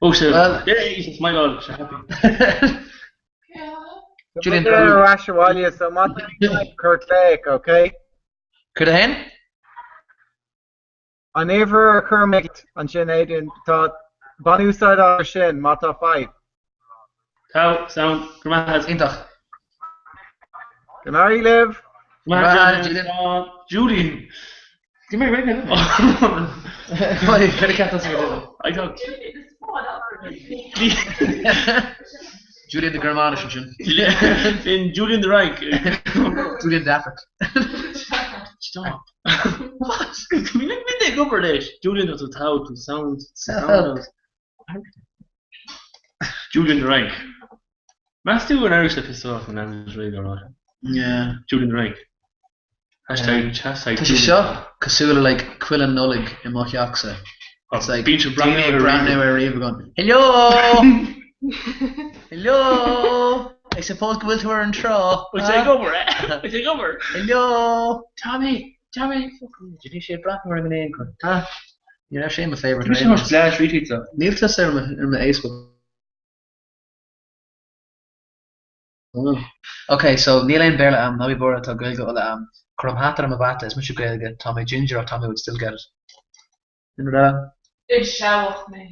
Ó sé. Well. Yeah, he's smiling, sé happy. Julian. Ar ais abhaile so má cuir glaoch, okay? Céard a haon? An uimhir a chuir mé ansin Aidan, tá bain úsáid as sin má tá fadhb. Tá, sound, go raibh maith agat. Iontach. Go n-éirí libh! Go raibh maith agat, Julian. Julian. Give me a ring. Céard a cheap tusa go Julian? I thought. Julian the Gearmáinis ansin. In Julian the Reich. Julian d'Afric. Stop. What? Bhí mé ag obair leis. Julian tá tú togha tú sound. Self-help. Julian the Reich. Meas tú an éireoidh sé pissed off an ainm is réidh á Yeah. Julian the Reich. Hashtag hashtag Tá sé seo cosúil le like cuileann Nollag i mo theachsa. It's like Bíonn sé daoine ag breathnú breathnú ar ar ríomhaire going Hello! Hello! I suppose go bhfuil tú ar an trá. Bhfuil sé ag obair, eh? Bhfuil sé ag obair? Hello! Tommy! Tommy! Bhí sé ag breathnú ar an aon chor. Tá. Ní raibh sé i mo favourite Bhí sé mar splash retweet seo. Níl tusa ar mo ar mo Facebook. Ok, so níl aon Béarla a'm, ná bí buartha, tá Gaeilge Uladh a'm. Cuirim hata ar mo bhata, is mise Gaeilge, tá mé ginger ach tá mé would still get it. Sin rud eile? Is seabhac mé.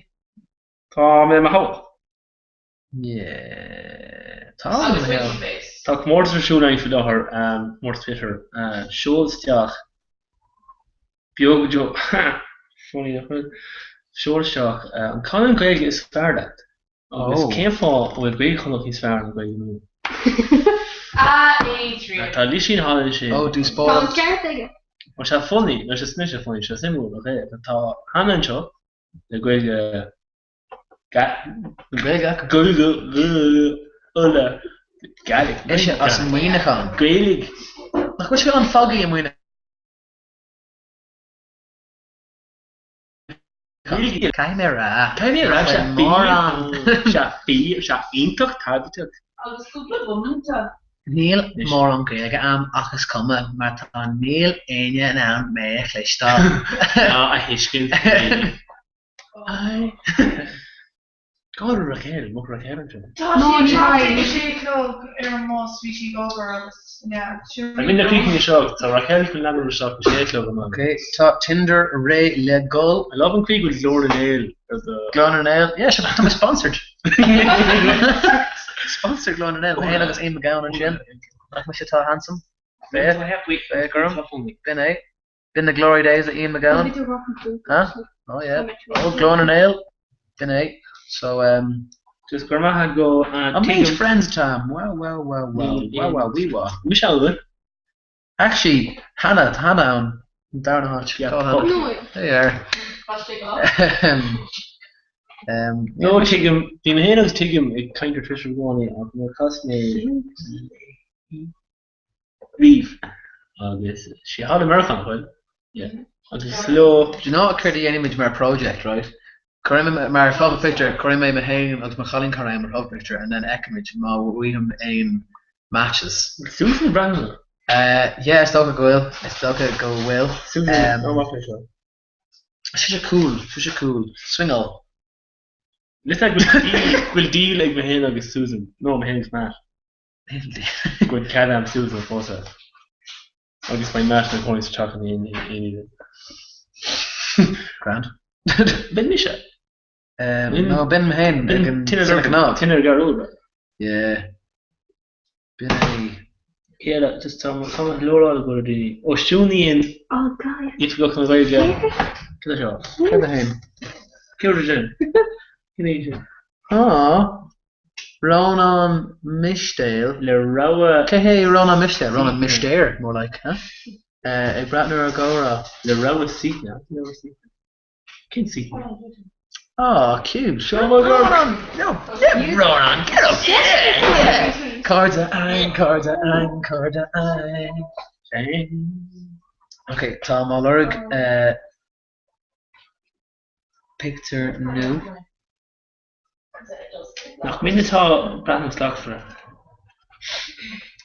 Tá mé i mo sheabhac. Yeah. Tá mé i Agus mo winky sheabhac. face. Tá comórtas ar siúl againn faoi láthair, comórtas Twitter. Seol isteach beag Joe, funny nach bhfuil? Seol isteach an canúint Gaeilge is fearr leat. Agus Oh. cén fáth a bhfuil Gaeilge Chonnacht níos fearr ná Gaeilge na Mumhan? A Adrian. Tá Lisín thall ansin. Oh, Tá an díospóireacht. ceart aige. Tá sé funny, nó sé níl sé funny, sé suimiúil, ok, tá Hannah anseo le Gaeilge Gaeilge acu. Gaeilge Uladh Gaelic. Ise as Muineachán. Gaeilge. Nach bhfuil sé an-foggy i Muineachán? Caithfidh mé a rá. Caithfidh mé a rá, sé mórán. Sé fíor, sé iontach tábhachtach. Agus cúpla bomaite. Níl mórán Gaeilge a'm ach is cuma mar tá níl éinne in ann mé a chloisteáil. Ná a thuiscint. Cá bhfuil Raquel? Mo Raquel anseo. Tá sí ag teacht ag a sé a chlog ar an mbus, bhí sí ag obair agus yeah. Tá mé na críochnaithe seo, tá Raquel chun leanúint isteach a sé a chlog amach. Ok, tá Tinder réidh le gol. I love an chaoi go bhfuil Glór na nGael ar do. Glór na nGael, yeah, sure, tá mé sponsored. Sponsored Glór na nGael, mé féin agus Ian McGowan ansin. Nach mise atá handsome? Féach, féach orm, b'in é. B'in na glory days of Ian McGowan. Huh? Oh yeah. Oh, Glór na nGael. B'in é. So, um. Just go raibh maith go An méid friends atá a'm. Wow, wow, wow, wow. Wow, wow, wee wah. Mise ann. Actually, Hannah, tá Hannah ann. An darna háit. Yeah, Cá Hannah? There you are. Um, No, tuigim, bhí mé féin agus tuigim ag caint ar Twitter i gcónaí ach nuair a chas mé riamh agus sí thall i Meiriceá, nach bhfuil? Yeah. Agus is leo. Do you know céard a dhéanfaimid mar project, right? Cuirfidh mé mar profile picture, cuirfidh mé mé féin agus mo chailín cara mar profile picture and then feicfimid má bhfaighim aon matches. Susan Breathnach. Uh, yeah, is dócha go bhfuil, is dócha go bhfuil. Susan, um, amach é seo. Sise cool, sise cool. Swingle. Listen go bhfuil deal ag mé féin agus Susan, no, mé féin agus Matt. Go bhfuil cead a'm Susan a phósadh. Agus beidh Matt ina chónaí sa teach in éindí. Grand. B'in mise. No, b'in mé féin ag an tine cnámh. Tine ar gcarúl. Yeah. B'in é. Céard, just tá mo chuma leoráil go dtí. Ó stiúnaíonn Oifigeach na Gaeilge. Cad é seo? Cad é féin? Céard é sin? Cén é sin? Á, Rónán Mistéil. Le rogha. Cé hé Rónán Mistéil? Rónán Mistéir, more like, huh? Ag breathnú ar an gcomhrá. Le rogha Suibhne. Le rogha Suibhne. Cén Suibhne? Aw, cute. Seo mo Rónán! No, yeah, Rónán, get up! Yeah! Cairde againn, cairde againn, cairde againn. Ok, tá mé ag lorg pictiúr nua. Nach minic atá breathnú slachtmhar.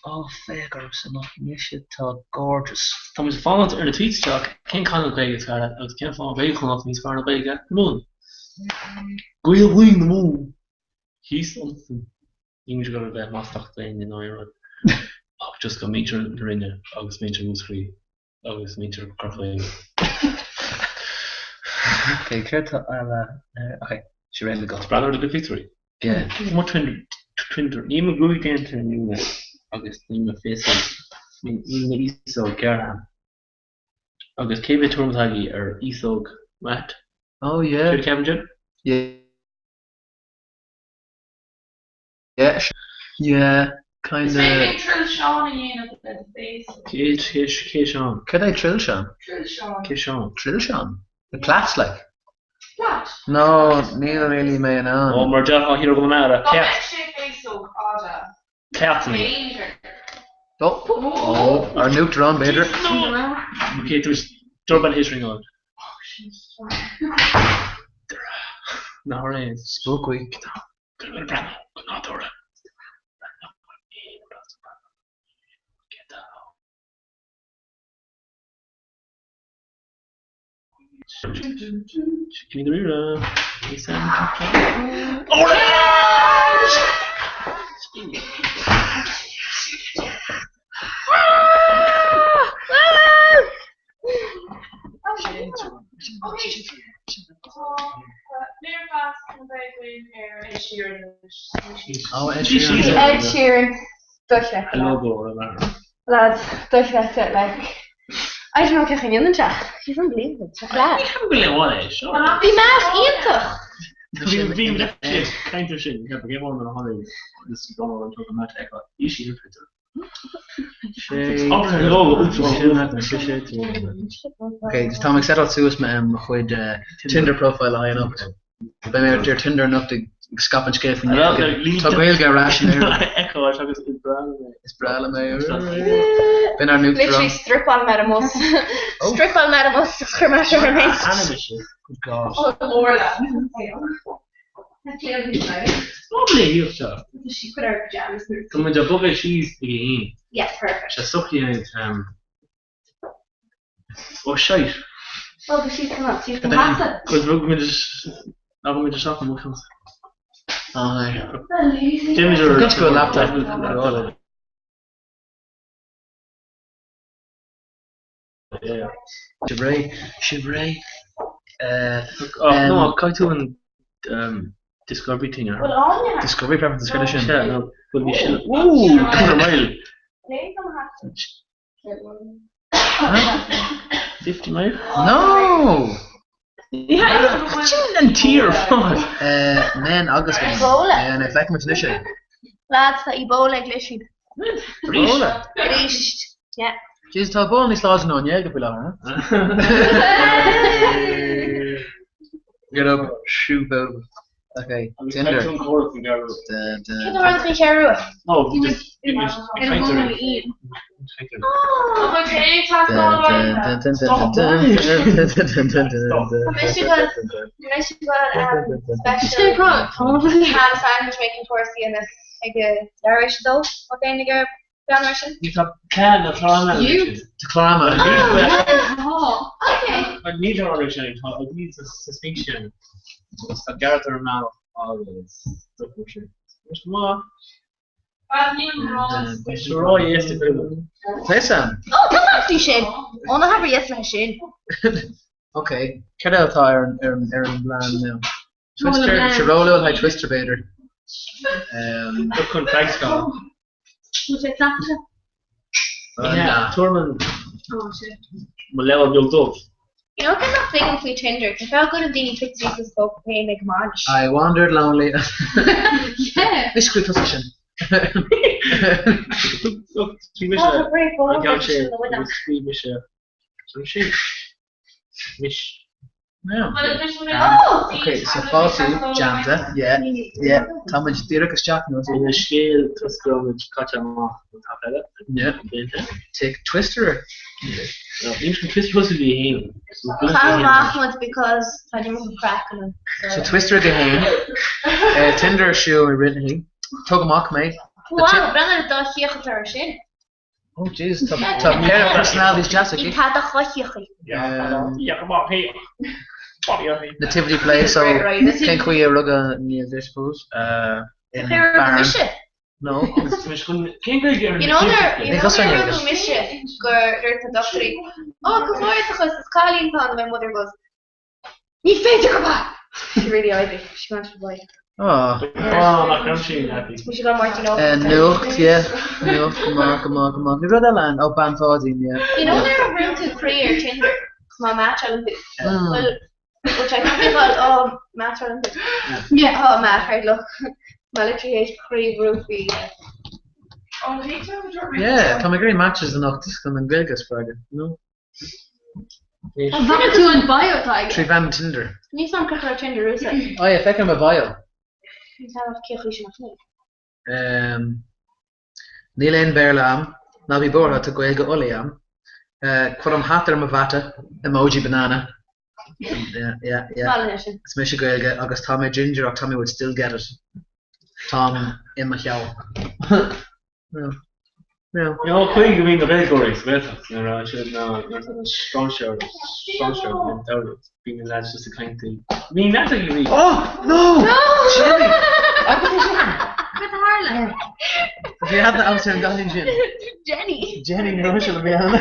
Ó, féach ormsa, nach mise atá gorgeous. Tá muid ag fanacht ar na tweets isteach, cén canúint Ghaeilge is fearr leat agus cén fáth Gaeilge Chonnacht níos fearr ná Gaeilge na Mumhan? Gaeilge na Mumhan! Thíos iontu. Níl muid ag dul a bheith maslach d'aon duine ná aon rud ach just go muintir na Rinne agus muintir Mhúscraí. agus muintir Chorca Dhuibhne. Ok, céard tá eile? Ok, sé réidh le go. Breathnú ar do chuid pictiúirí. Yeah. Mo Tinder. Níl mo ghruaig déanta inniu agus níl mo féasóg, níl m'fhéasóg gearrtha. Agus cé mhéad tuairim atá agaibh ar fhéasóg Matt? Oh yeah. Céard a cheapann sibh? Yeah. Yeah, yeah, kinda. Is féidir linn trilseán a dhéanamh le do féasóg. Cé, cé, cé Seán? Cad é trilseán? Trilseán. Cé Seán? Trilseán? The plait, like? Plait. No, níl really mé in ann. Ó, mar déarfá thiar i gConamara, Dá cleacht. mbeadh sé féasóg fhada. Cleachtanna. B'fhéidir. Ó, ó, ár n-uachtarán, b'fhéidir. Ok, tar éis doorbell hit ringeáil. Nach raibh. Spooky. Léirmheas chun bheith againn ar Ed Sheeran anois. Oh, Ed Sheeran. Ed Sheeran, dochreidte. Lads, dochreidte, like, I don't know cén chaoi a ndéanann sé. He's unbelievable. Tá class. Ní ceapaim go leor é, seo. Bhí Matt iontach! Bhí caint ar sin, ceapaim, cé mhéad nuair a tháinig this Donald an tugann Matt Echo, bhí sí ar Twitter. Ok, just táim ag setáil suas mo chuid Tinder profile le haghaidh anocht. Beidh mé ar Tinder anocht ag scaipeadh an scéil faoin nGaeilge. Tá Gaeilge ar ais in Éirinn. Is breá liom é. B'in ár Literally n-uachtarán. stripáil mé ar an mbus. Stripáil mé ar an mbus agus chuir mé seo ar mé. Good God. Tá muid ag bogadh síos ag a haon. Sé socraithe Ó shite. Cos rug muid ná muid isteach an muiceann. Déanaimid ar Good go laptop. Sibh réidh? Sibh réidh? No, caithfidh tú an Discovery thing ar. Discovery preferences, cad é sin? Sea, no, bhuel bhí sin, ooh, 200 mile! 50 mile? No! Sin an tír ar fad! Men agus women. Ebola. Yeah, feicfidh muid anois é. Lads, tá Ebola ag Lissy. Ebola? Arís. Yeah. Jeez, tá Ebola níos láidre ná an Ghaeilge faoi láthair, huh? Get up, shoot out. Okay, Tinder. Cé do rud faoi chearú? No, bhí just bhí muid ag caint ar Tá plean nó clár ama Tá clár ama. Níl clár ama sin tá a bhí sa sphinx sin agus tá Gareth ar an mbealach agus dúirt sé. Is maith. Tá Sam. Ó, tá mé faoi sin! Ó, ná habair yes leis sin. Ok, cad eile atá ar an ar an ar an bplean now? Twister, sé rólú le haghaidh Twister b'fhéidir. Chun praghascáil. Tabhair mo leabhar beag dubh. You know cad nach dtuigim faoi Tinder, cén fáth a gcuireann daoine pictiúirí suas dóibh féin ag maint? I wandered lonely. Yeah. Is chuig tusa sin. Scríobh mise an ceann sin agus scríobh mise an sin. Mis. No. Ok, so fáiltiú, Janda, yeah, yeah, tá muid díreach isteach nó Ina scéal toisc go raibh muid caite amach an t-aip eile. Yeah. Take Twister. No, níl an Twister thosaigh bhí a haon. Chaith amach muid because tá muid chun craic ann. So Twister ag a haon, Tinder ar siúl i rith na hoíche. Tóg amach mé. Wow, breathnaigh ar dá chíoch atá air sin. Oh Jesus, tá tá pair of personalities deas aici. Ní tá do chloichíochaí. Nativity play, so cén chaoi a rugadh Niamh, I suppose? In Cén rugadh mise? No. Cén chaoi You know nuair you know nuair a rugadh mise gur dúirt na dochtúirí, Oh, comhghairdeachas, is cailín atá ann, and my mother goes, Ní féidir gurb ea! She really eyed me. She went for boy. Aww. Aww, nach raibh sí happy. Bhí sí gan Máirtín Ó. Nuacht, yeah. Nuacht, go maith, go maith, go maith. Bhí rud eile ann, oh, Bean Pháidín, yeah. You know nuair a bhrúnn tú croí ar Tinder, má meaitseálann tú. Bhuel, which I can't fáil, oh, meaitseálann tú. Yeah. Oh, match, right, look. Má literally théis croí a bhrú faoi. Yeah, tá mé ag iarraidh matches anocht chun an Ghaeilge a spreagadh, no? An bhfaca tú an bio atá aige? 3 mheán Tinder. Níl 's a'm cén chaoi Tinder a úsáid. Oh yeah, feicim a bio. Níl 's a'm cén chaoi sin ach níl. Ehm, níl aon Béarla a'm, ná bí buartha, tá Gaeilge Ulaidh a'm. Eh, cuirim hat ar mo mhata, emoji banana. Yeah, yeah, yeah. Maith leis sin. Is mise Gaeilge agus tá mé ginger ach tá mé would still get it. Táim i mo sheal. No. Chuig go mbíonn na Gaeilgeoirí sa Ghaeltacht nuair a siad na strainséir strainséir in Dowley bíonn na lads just ag caint i Bhí leads ag bhí. Oh! No! Jenny! Cad a tharla? Bhí aithne agamsa ar an gcailín sin. Jenny! Jenny ní raibh mise le bheith ann.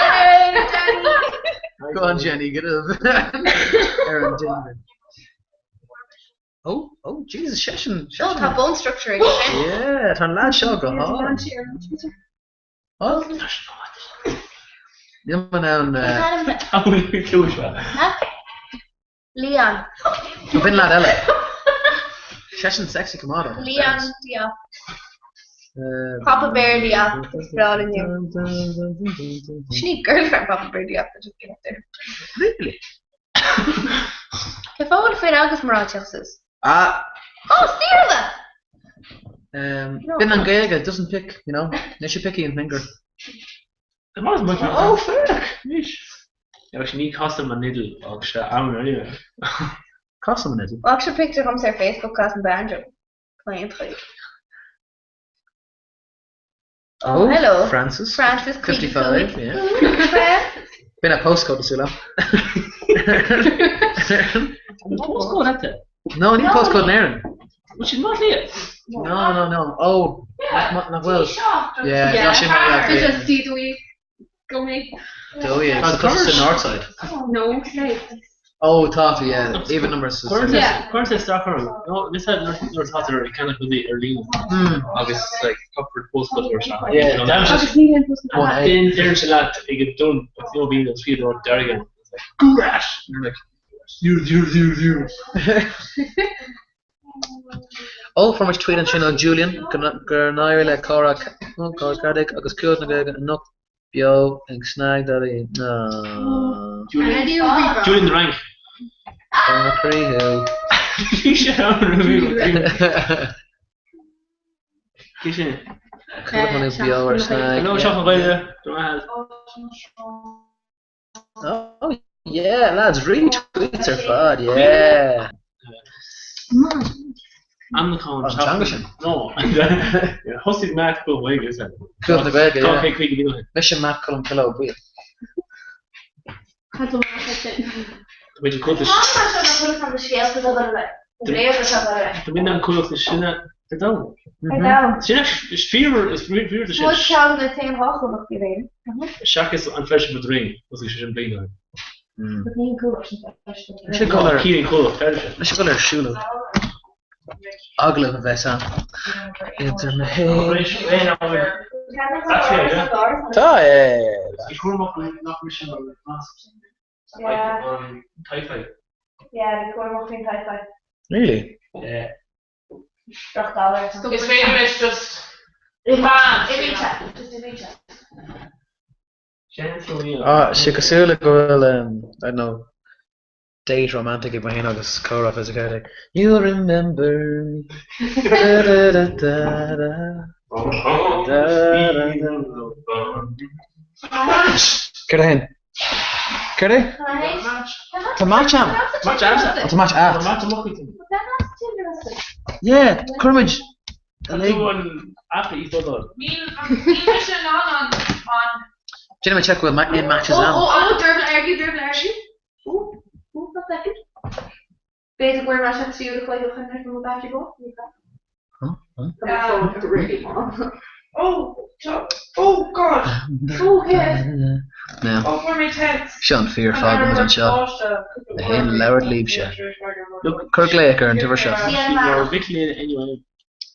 Hey, Jenny! Go on Jenny, get up. Ar an Tinder. Oh, oh, Jesus, seisean, Oh, seisean. tá bone structure aige sin. Yeah, tá an lad seo go hard. Oh, Níl mé in ann. Leon. Nó b'in lad eile. Seisean sexy go maith. Leon Diop. Pop a Birdie app is breá linn. Sin í girlfriend Pop a Birdie app just get up there. Really? Cén fáth a bhfuil fir agus mná ag teacht suas? Ah! Oh, Saorla! B'in an Gaeilge, doesn't pick, you know. Níl sé picky an finger. Oh, féach! Anois. Actually, ní casaim an fhidil ach sé ann anyway. Casaim an fhidil. Bheadh sé pictiúr agamsa ar Facebook casaim banjo. Claontaigh. Oh, hello. Francis. Francis 55, yeah. Francis. B'in a postcode is liom. Postcode ata? No, ní postcode in Éirinn. Bhfuil siad maith liat? No, no, no. Oh, nach bhfuil. Yeah, tá sé mar Bhí just D2 Go mé. Do yeah, so tá sa north side. No, say. Oh, tá tú, yeah. Even numbers. Yeah. Cuir sé isteach orm. No, ní nuair atá tú ag ceannach rudaí ar líne agus like cupboard postcode ar seo. Yeah. Agus ní hé One eight. Din deir sé leat ag an dún agus nó bíonn an tríad or dearg. Gúras! You're like, zero, zero, zero, zero. Oh, fuair muid tweet ansin ó Julian go n-éirí le Comhrá Ceardaigh agus Cuallacht na Gaeilge anocht beo ag SnaG dot ie. Aww. Julian Julian the Rank. Ó mo chroí thú. Bhí sé ann roimh. Cé sin? Cuallacht beo ar SnaG. Hello, Seachtain Ghaeilge. Go raibh maith agat. Oh yeah, lads, retweets ar fad, yeah. Anacán An teanga sin. No. Thosaigh Matt go Gaeilge is é. Cuallacht na Gaeilge, Tá yeah. cé chuige míle. Mise Matt Colm Cille Ó Baoill. Cad é sin? Tá muid an cúlta Tá muid an cúlta sinne ar domhan. Sin is fíor is fíor de sin. Muid ceann na t-aon chomhlachtaí in Éirinn. Seachas an Fleisc mo Dream, thosaigh sé sin bliain ó shin. Ní cúlacht sin freisin. Mise ag dul ar Ciallaíonn cúlacht, freisin. Mise ag dul ar siúlóid. Agallamh a bheas ann. Idir mé féin. Tá, yeah. Bhí cúramach nach raibh sin an nasc. An hi-fi. Yeah, bhí cúramach faoin hi-fi. Really? Yeah. Droch dollar. Is féidir leis just bam. Imíte. Just imíte. Ah, sé cosúil le go bhfuil, I don't know, date romantic ag mé féin agus comhrá fisicéireach. You'll remember me. Da da da da da. Da da da. Céard é féin? Céard é? Tá match am. Match am. Tá match at. Match amach ag Yeah, cuirfimid Tá tú an aip a íoslódáil. Níl mise in ann an an. Déanfaidh mé check bhfuil aon matches Ó, ann. ó, ó, Dervla Ergy, Dervla Ergy. Ó, ó, one second. B'fhéidir go bhfuil mé seo tríú a chloig ó chun mo battery go. Huh? Huh? Oh, oh God. Oh, yeah. Now, Oh, fuair mé text. seo an fíor fáth go bhfuil muid anseo. Le haon labhairt libhse. Cuir glaoch ar an uimhir seo. Mar mhic léinn NUI.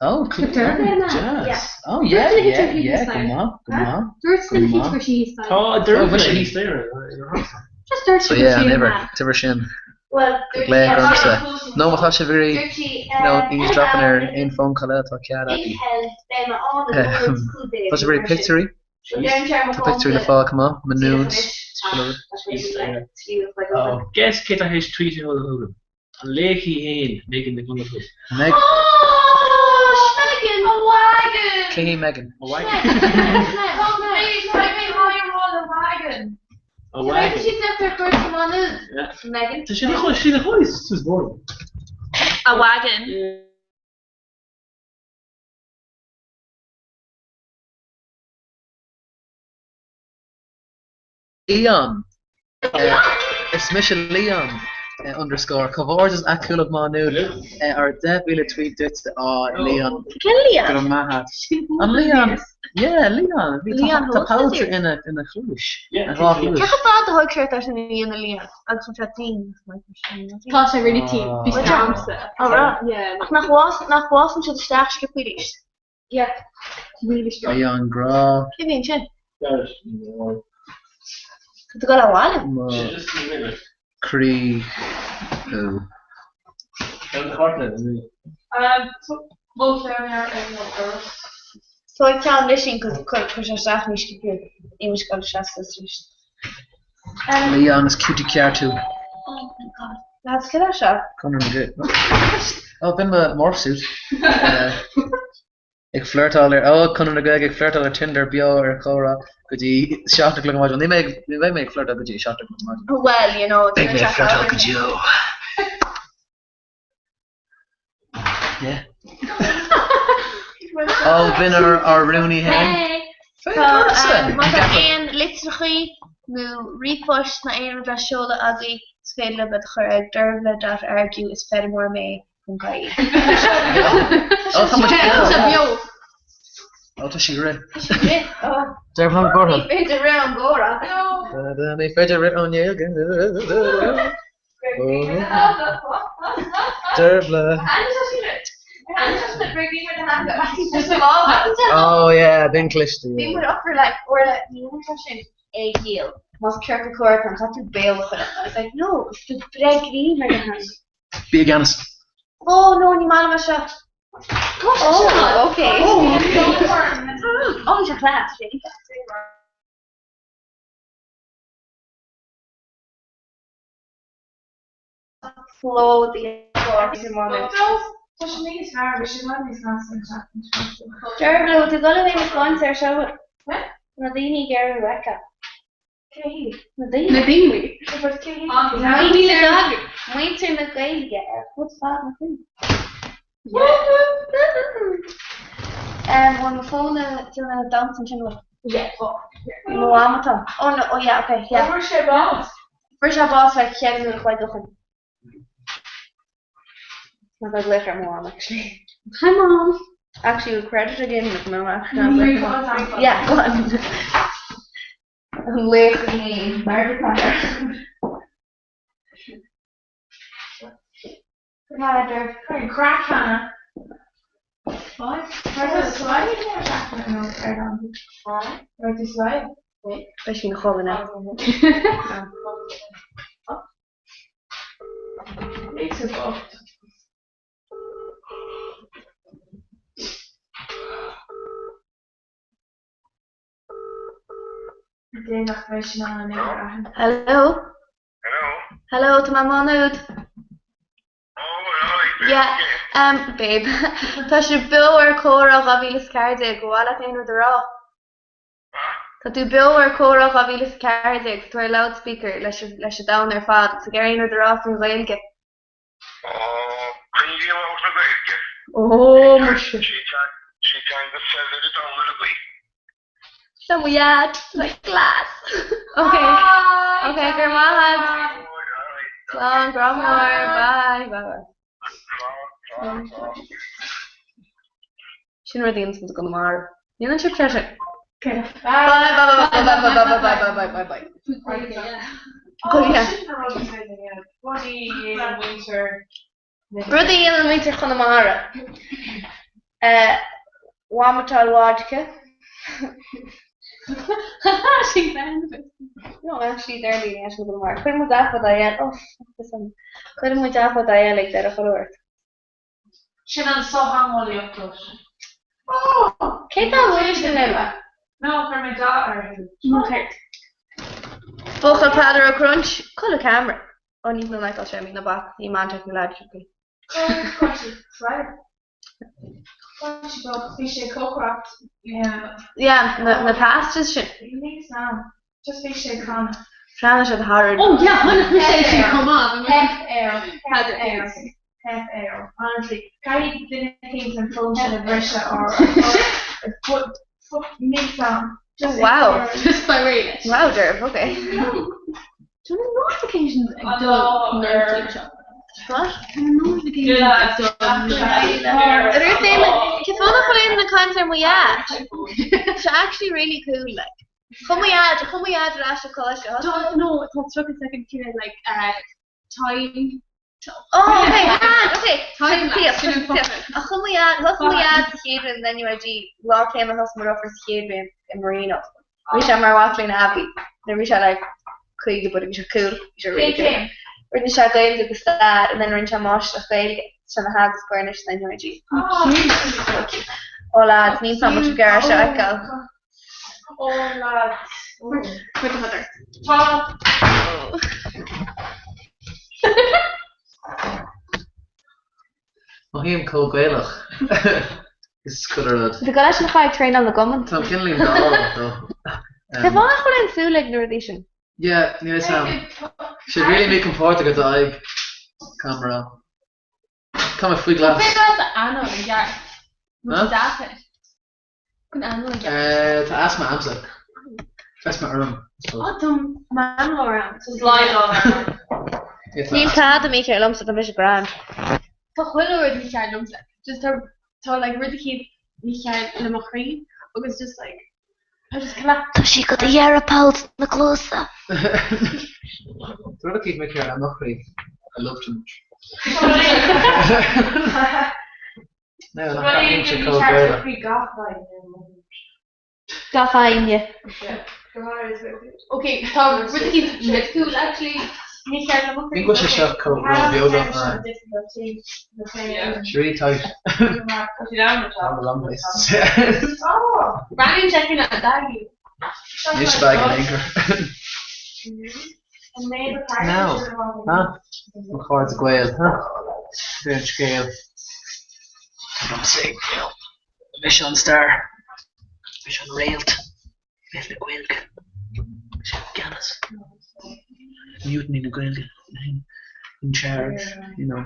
Oh, cool. Jazz. Oh, yeah, yeah, yeah. Go maith, go maith. Dúirt Go na maith. gur sí thíos Tá a Oh, Dervla bhí sé. thíos léir. Just dúirt So sí yeah, an gur sí uimhir, an uimhir sin. Well, Cuir glaoch ormsa. Nó má tá sibh ag iarraidh, Dúirt sí, you know, eavesdropping ar aon phone call eile tá cead agaibh. Intel, beidh mé ann i gcónaí Tá sibh ag iarraidh pictiúirí? Tá pictiúirí le fáil chomh maith, mo nudes. Oh, guess cé tá théis tweet a sheoladh chugam. An laoch í féin, Megan Nic Fhionnghail. Meg. Oh, Megan! A wagon! Cé hí Megan? A wagon. wagon. A wagon. She's after first come on Megan. Tá sé na chóir, sí na chóir suas bord. A wagon. Leon. Is mise Leon underscore Comhghairdeas at Cuallacht Mhá Nuad ar 10,000 tweet duit á Leon. Cén Leon? Go raibh maith agat. An Leon? Yeah, Leon. Bhí Leon tá Holt, pabhar is ina ina chluais. Yeah, A dhá chluais. Cé chomh fada a thóg sé ort sin a dhéanamh Leon agus an sé tinn? Tá sé really tinn. Bhí sé agamsa. Ó right. Yeah. Ach nach bhfás nach bhfásann siad isteach sciobtha arís? Yeah. Really strong. Leon grá. Cé bhíonn sin? Gareth. Tá tú ag dul abhaile? Mo Sé just an minute. chroí thú. Ar an chárta, an Um, so, mo cheann ar an doras. Tá ceann leis sin cos chuir sé isteach níos sciobtha í mo scoil seasta arís. Leon is cutie ceart thú. Oh my god. Lads, cad é seo? Conradh na Gaeilge. Oh, b'in mo morph suit. Ag flirtáil ar, oh, Conradh na Gaeilge ag flirtáil ar Tinder beo ar Chomhrá go dtí 7 a chlog ar maidin. Ní mbeidh, ní bheidh mé ag flirtáil go dtí 7 a chlog ar maidin. Well, you know, Beidh mé ag flirtáil go deo. Yeah. Oh, b'in ár, ár rúnaí féin. Hey! Féin Tá, ortsa! má tá aon litreachaí nó ríomhphoist nó aon rud le seoladh agaibh, is féidir libh iad a chur ag dervla dot argue is feirmeoir mé ponc ie. Oh, tá muid beo! Tá beo. Oh, tá sí ag rith. Tá sí ag rith, oh. Dervla an gcomhrá. Ní féidir rith ón gcomhrá. Ní féidir rith ón nGaeilge. Dervla. Oh yeah, b'in cliste. Bhí muid up for like uair ní dhéanann sé sin é dhíol. Más ciorcal comhrá an caithfidh tú béal a chur I was like no, is tú bréagrím ar do theanga. Bí i gceannas. Oh no, ní maith liom é seo. Oh, okay. Oh, bhí sé class. Tá sé níos fearr, bhí sé i bhfad níos measa an tseachtain seo caite. Dervla, bhfuil tú ag dul a bheith ag caint ar seo? Na daoine ag iarraidh a fheiceáil. Cé hiad? Na daoine. Na daoine. Cé hiad? Muintir na Gaeilge ar fud fad na cruinne. Bhfuil mo fón ag déanamh damhsa ansin bhfuil? Yeah. Mo mham atá. Oh no, oh yeah, okay, yeah. Fuair sé bás. Fuair sé bás like cheithre uair a chloig ó shin. Nach raibh glaoch ar mo mham actually. Hi mom. Actually bhfuil credit again with no actually. Yeah, go on. An laoch a bhí mar B'fhéidir. Cuireann craic cheana. Beidh sí ina chodladh now. Hello. Hello, tá mé i Má Nuad. Yeah, um, babe. Tá sibh beo ar Comhrá 2014, ba mhaith leat aon rud a rá? Tá tú beo ar Comhrá 2014, tá tú ar loudspeaker leis leis an domhan ar fad, tá tú ag iarraidh aon rud a rá faoin Ghaeilge? Ó, coinnigí amach na Gaeilge. Ó, muise. Sí teanga saibhir an domhain uilig í. So we had like class. Okay. Okay, go raibh maith agat. Slán, grá mór. Bye. Bye bye. Sin rud a dhéanann muid i gConamara. Dhéanann sibh sé sin. Okay. Bye bye bye bye bye bye bye bye bye bye bye. Oh, sin na rudaí a dhéanann. Rudaí a dhéanann muintir Rudaí a dhéanann muintir Chonamara. Vomitáil vodka. No, actually, deir daoine as Conamara. Cuireann muid athfhad á dhéanamh. Oh, fuck this one. Cuireann muid athfhad á dhéanamh ag deireadh chuile uair. Sin an sochtheangeolaíocht duit. Cé tá bhfuil sin eile? No, chuir mé dath orthu. Buachaill Peadar Ó Crunch, codladh Cameron. Ó ní bhfuil Michael Shermie ná bac, ní maith le leaids. Bhí sé cócaireacht. Yeah, na pastas sin. Just bhí sé canadh. Chreanna siad thar. Oh yeah, chonaic mise é sin chomh maith. Theip air, theip air, theip air. Honestly, caithfidh duine éicint an fón sin a bhriseadh or níl am. Oh wow. Just by way leis. Wow, Derv, okay. Do na notifications ag dul nuair seo? What? Tá na notifications ag dul Ruth Cé fáth nach bhfuil aon duine ag caint ar mo dhaid? Tá actually really cool, like. Chuaigh mo dhaid, chuaigh mo dhaid ar ais ag coláiste. No, tá 30 second cine like uh, time Oh, okay, ah, okay. Time lapse, sin an focal. Ach chuaigh mo dhaid, thosaigh mo dhaid sa chéad bhliain in NUIG, lá céanna thosaigh mo dheirfiúr sa chéad bhliain i Marino. Bhí sé mar mhac léinn aibí. Nuair bhí sé like 50 but bhí sé cool, bhí sé really cool. Rinne sé Gaeilge agus stair and then rinne sé máistreacht Gaeilge. Tá sé ina theagascóir anois in NUIG. So cute. Ó lads, níl tá muid gar seo a fheiceáil. Ó lads. Cuid de chuid Tá. Mothaím chomh Gaelach is chuile rud. Bhí go leis an chaith ag traenáil na gcumann. Tá cineál dall though. Cén fáth nach bhfuil aon súil ag na rudaí sin? Yeah, níl fhios a'm. Sé really míchompordach ar d'aghaidh, camera. Tá mé faoi ghlas. Cé leat anáil i gceart? Nó deacair? Chun anáil i gceart. Tá asma a'msa. Asma orm, I suppose. Ó, tá m'análóir ann. Tá slaghdán ann. Níl tada mícheart liomsa, tá mise grand. Tá chuile rud mícheart liomsa. Just tá tá like rud eicínt mícheart le mo chroí agus just like tá just Tá sí go do dheireadh poll sna cluasa. Tá rud eicínt mícheart le mo chroí. I love too much. No, nach gcaithfidh sé chomh Gaelach. Gach éinne. Ok, tá rud eicínt cool actually mícheart le mo chroí. Ní go bhfuil sé seo chomh ró-bheagach mar. It's really tight. All the long waists. Breathnaíonn sé cineál daggy. Níos bag in aon chor. Now, huh? Mo chairde Gael, huh? B'é an scéal. Mise an star. Mise an réalt. Réalt na Gaeilge. Mise i gceannas. Mutiny na Gaeilge. In charge, you know.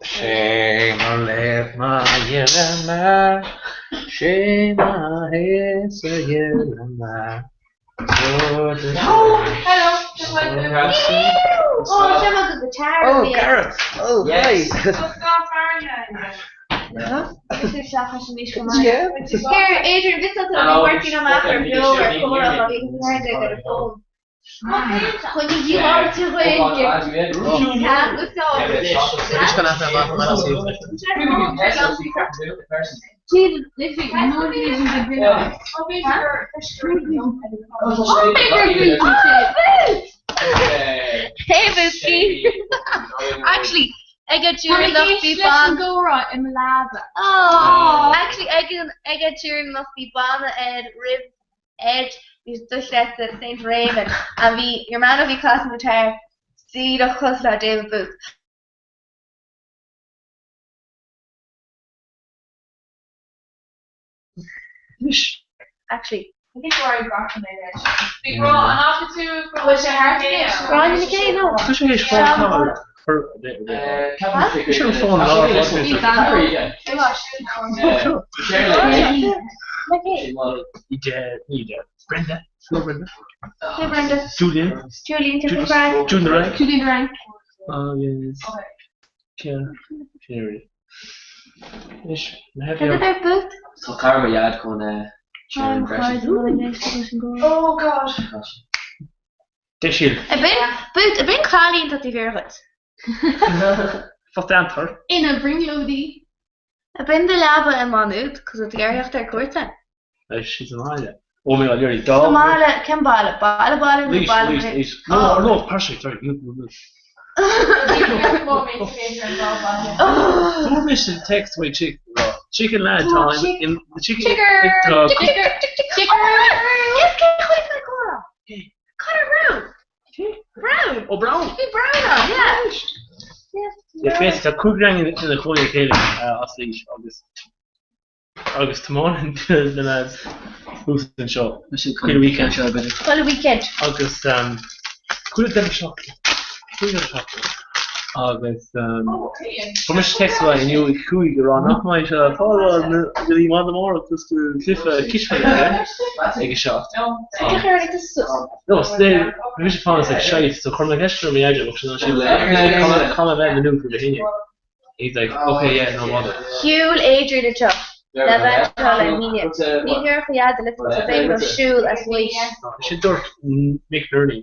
Sé mo laoch mo ghile mear, sé mo thaos a ghile mear. Oh, Gareth! Oh, hi! Here, Adrian, bhí Máirtín Ó Meachair beo ar Comhrá 2014 ar an bhfón. Choinnigh labhairt i Gaeilge. Anois gan aithne amach an Jesus, literally, no reason to bring up. Hey, Booski. Actually, ag an dúrnach bhí leis an gcomhrá i mo leaba. Oh, actually, ag an ag an dúrnach bhí banna ar roimh Ed, bhí dochreidte Saint Raymond, and bhí your man a bhí casadh an guitar díreach cosúil le David Booth. Anois. Actually. I think we're already back in there. Bhí grá an fhaca tú go bhfuil sé thart anois? Gráinne McKay, no. Tá sé théis fáil tamall ar Bhí sé an fón lá Bhí bean Brenda. Hello Brenda. Hey Brenda. Julian. Julian, Julian Rank. Julian Rank. Julian Rank. Agus Ciara. Ciara. Anois, na Cad é ar boot? Tá cara mo dhaid chun sin freisin. Oh God. Deisiúil. Ab in, boot, ab in cailín tá taobh thiar dhuit? Fo-theantar. Ina bhrionglóidí. Ab in do leaba i Maigh Nuad, cos tá tú ag iarraidh theacht ar cuairt ann? Beidh siad sa mbaile. Oh my god, nearly Sa mbaile, cén baile? Baile baile nó Laois, baile Laois, Laois? Laois. No, Oh. no, perfect, sorry. No, no, no. Fuair mise text uaidh chick, chicken lad tá in the chicken Chicker! tá Chicker! Chicker! Guess cén chaoi le comhrá? Conor Brown! Brown! Oh Brown! Bhí Brown ann, yeah. Yeah, basically tá cúigear againn ina chónaí le chéile as Laois agus Agus tiomáineann duine de na lads thuas anseo chuile weekend. Chuile weekend. Agus chuile deireadh seachtaine. Chuile deireadh seachtaine. Agus fuair mise text uaidh inniu ag 5 ag rá nach mbeidh sé ar fáil go dtí maidin amárach just cluiche cispheile aige ag a 7. No, so then bhí mise fanacht ag 6 so chuir mé ceist ar mo dhaid agus sin cá mbeidh na nua faoi le hinne. He's like, okay, yeah, no bother. Shiúil Adrian anseo le bheith anseo le hAoine. Ní thiúrfadh a dhaid le fios go raibh siúl as Laois. Sin dúirt Mick Nerney,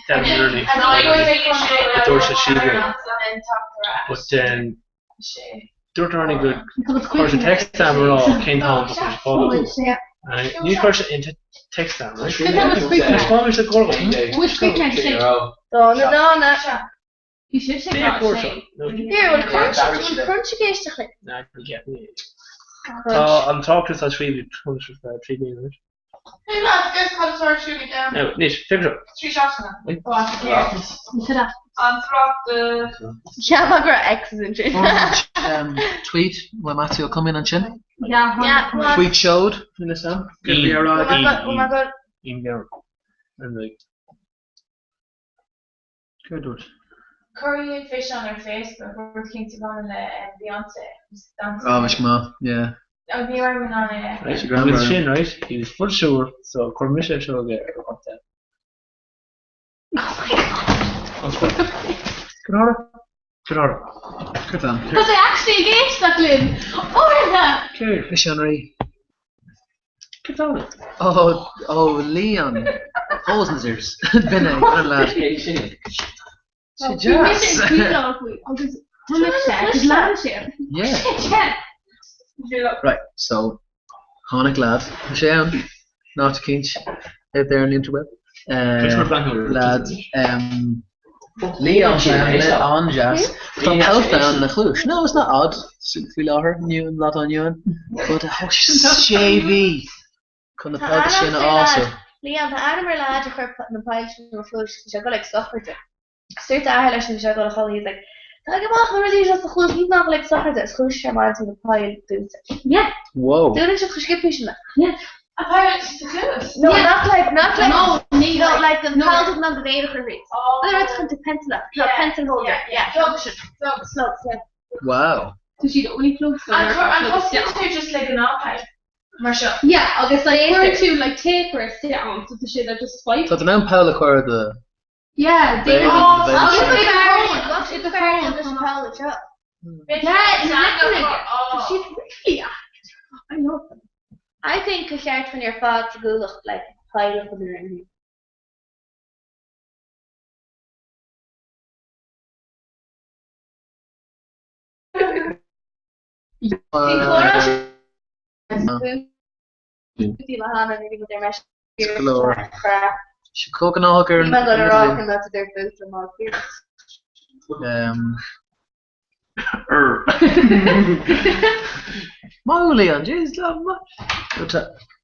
Dan Nerney, a dúirt sé sílim. But then dúirt Arnie go chuir sé text a'm a rá cén t-am ba chóir fágáil. Ní chuir sé aon text a'm, right? Thaispeáin mise gorgo. Dána dána. Bhí sibhse ag rá sé. Here, bhfuil crunch, bhfuil crunch ag éisteacht linn? Nah, ní ceapaim. Tá an tráchtas á scríobh ag 3 bliana anois. Hey lads, guess cad atá ar siúl i gceann Now, anois, féach seo. 3 seachtaine? Ó, as An tráchtas. Cheapfá go raibh X's ansin. Tweet le Matthew Ó Coimín ansin. Yeah, come on. Tweet seod, níl fhios a'm. Cad a bhí á rá aige? Oh my god. Céard dúirt? Cuireadh físeán ar Facebook, rud eicínt a bhaineann le Beyonce agus damhsa. Oh, bhí sé go maith, yeah. Agus ní raibh mé in ann é a Right, agus sin, right, he was full sure, so chuir mise seo aige ar WhatsApp. Oh my god. Cad tharla? Cad tharla? Cad tá? Tá sé actually ag éisteacht linn! Orla! Céard? Mise an rí. Cad tharla? Oh, oh, Leon. Holes in his ears. B'in é, an lad. Sin. Sé Bhí mise deas. ag tweetáil faoi agus chonaic sé agus lean sé. Yeah. Yeah. Right, so, tháinig lad, tá sé ann, in áit eicínt, out there on the interweb. Lad, um, Leon an-deas. Tá pelf ann ina chluais. No, it's not odd faoi láthair, inniu, an lá atá inniu ann. But oh, sé mhí chun na Tá poill ainm sin a ar fhás. lad, Leon, tá ainm ar lad a chuir na poill sin i mo chluais, bhí sé ag dul ag sochraide. Dúirt a athair leis nuair a bhí sé ag dul a chodladh, he was like, Tóg amach na rudaí seo as do chluas, ní nach ag sochraide, is chuaigh sé amach na poill dúnta. Yeah. Whoa. Dúnann siad chomh sciobtha sin. Yeah. A poill sa chluas? No, not like, not like, No, ní no, like an No. poll tugann an mhéar a chur thríd. Oh. Rud chun tú pencil a, Yeah. pencil holder. Yeah, yeah. Plug sin. Plug, slugs, yeah. Wow. Tá siad only plugs An an thosaíonn tú just le gnáth mar seo? Yeah, agus like cuireann tú like tape isteach ann, so tá siad like just swipe. Tá tú in ann poll a chur i do Yeah, Béal, oh, béal. agus Agus like fearr, phone, it's a fearr leis an poll anseo. Yeah, exactly. Tá siad really act. I love them. I think go cheart dúinn ar fad sa gcuallacht like poill a chur in ar Bhí comhrá sin le hAnna nuair a bhí muid ar meis Go leor. Sé coganách ar Ní mé ag rá go mbeadh idir boots and mar Maith thú Leon, jeez,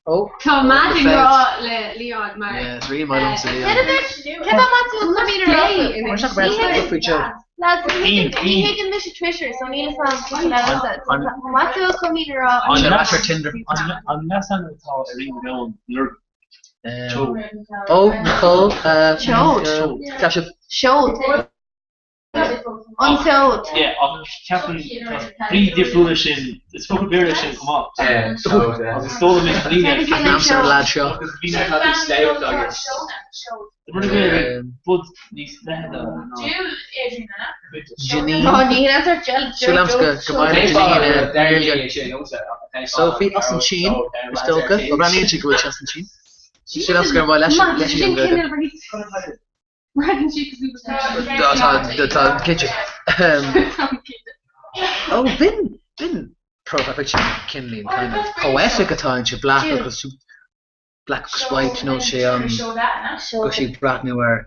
oh. Tá maith i ngrá le Leon mar. Yeah, it's really maith liomsa Leon. Cé tá maith tú chun míle rá? Mar seo breath faoi Joe. Lads, ní thuigeann mise Twitter, so níl a fhios agam cén Maith tú chun míle rá. An leas ar Tinder. An leasainm atá ar aon mheon lorg Oh, Nicole. Seod. Tá sibh. Seod. An seod. Yeah, ach ceapaim tá brí difriúil leis sin, is focal Béarla é sin chomh maith. Agus d'fhoghlaim mé líne. Aimsir an lad seo. Agus bhí mé ag stout agus rud a bhí bud níos leithne ná. Janine. Tá ní an gel. Súil agam go go mbeidh Janine Gaeilge. Sophie as an tSín, is dócha. Ó breathnaíonn sí go bhfuil sí as an tSín. Súil agam gur mhaith leis leis an Ghaeilge. Tá tá cinnte. Ó b'in b'in profile picture Kinley kind of poetic atá inti black agus black agus white you know sé an go sí ag breathnú ar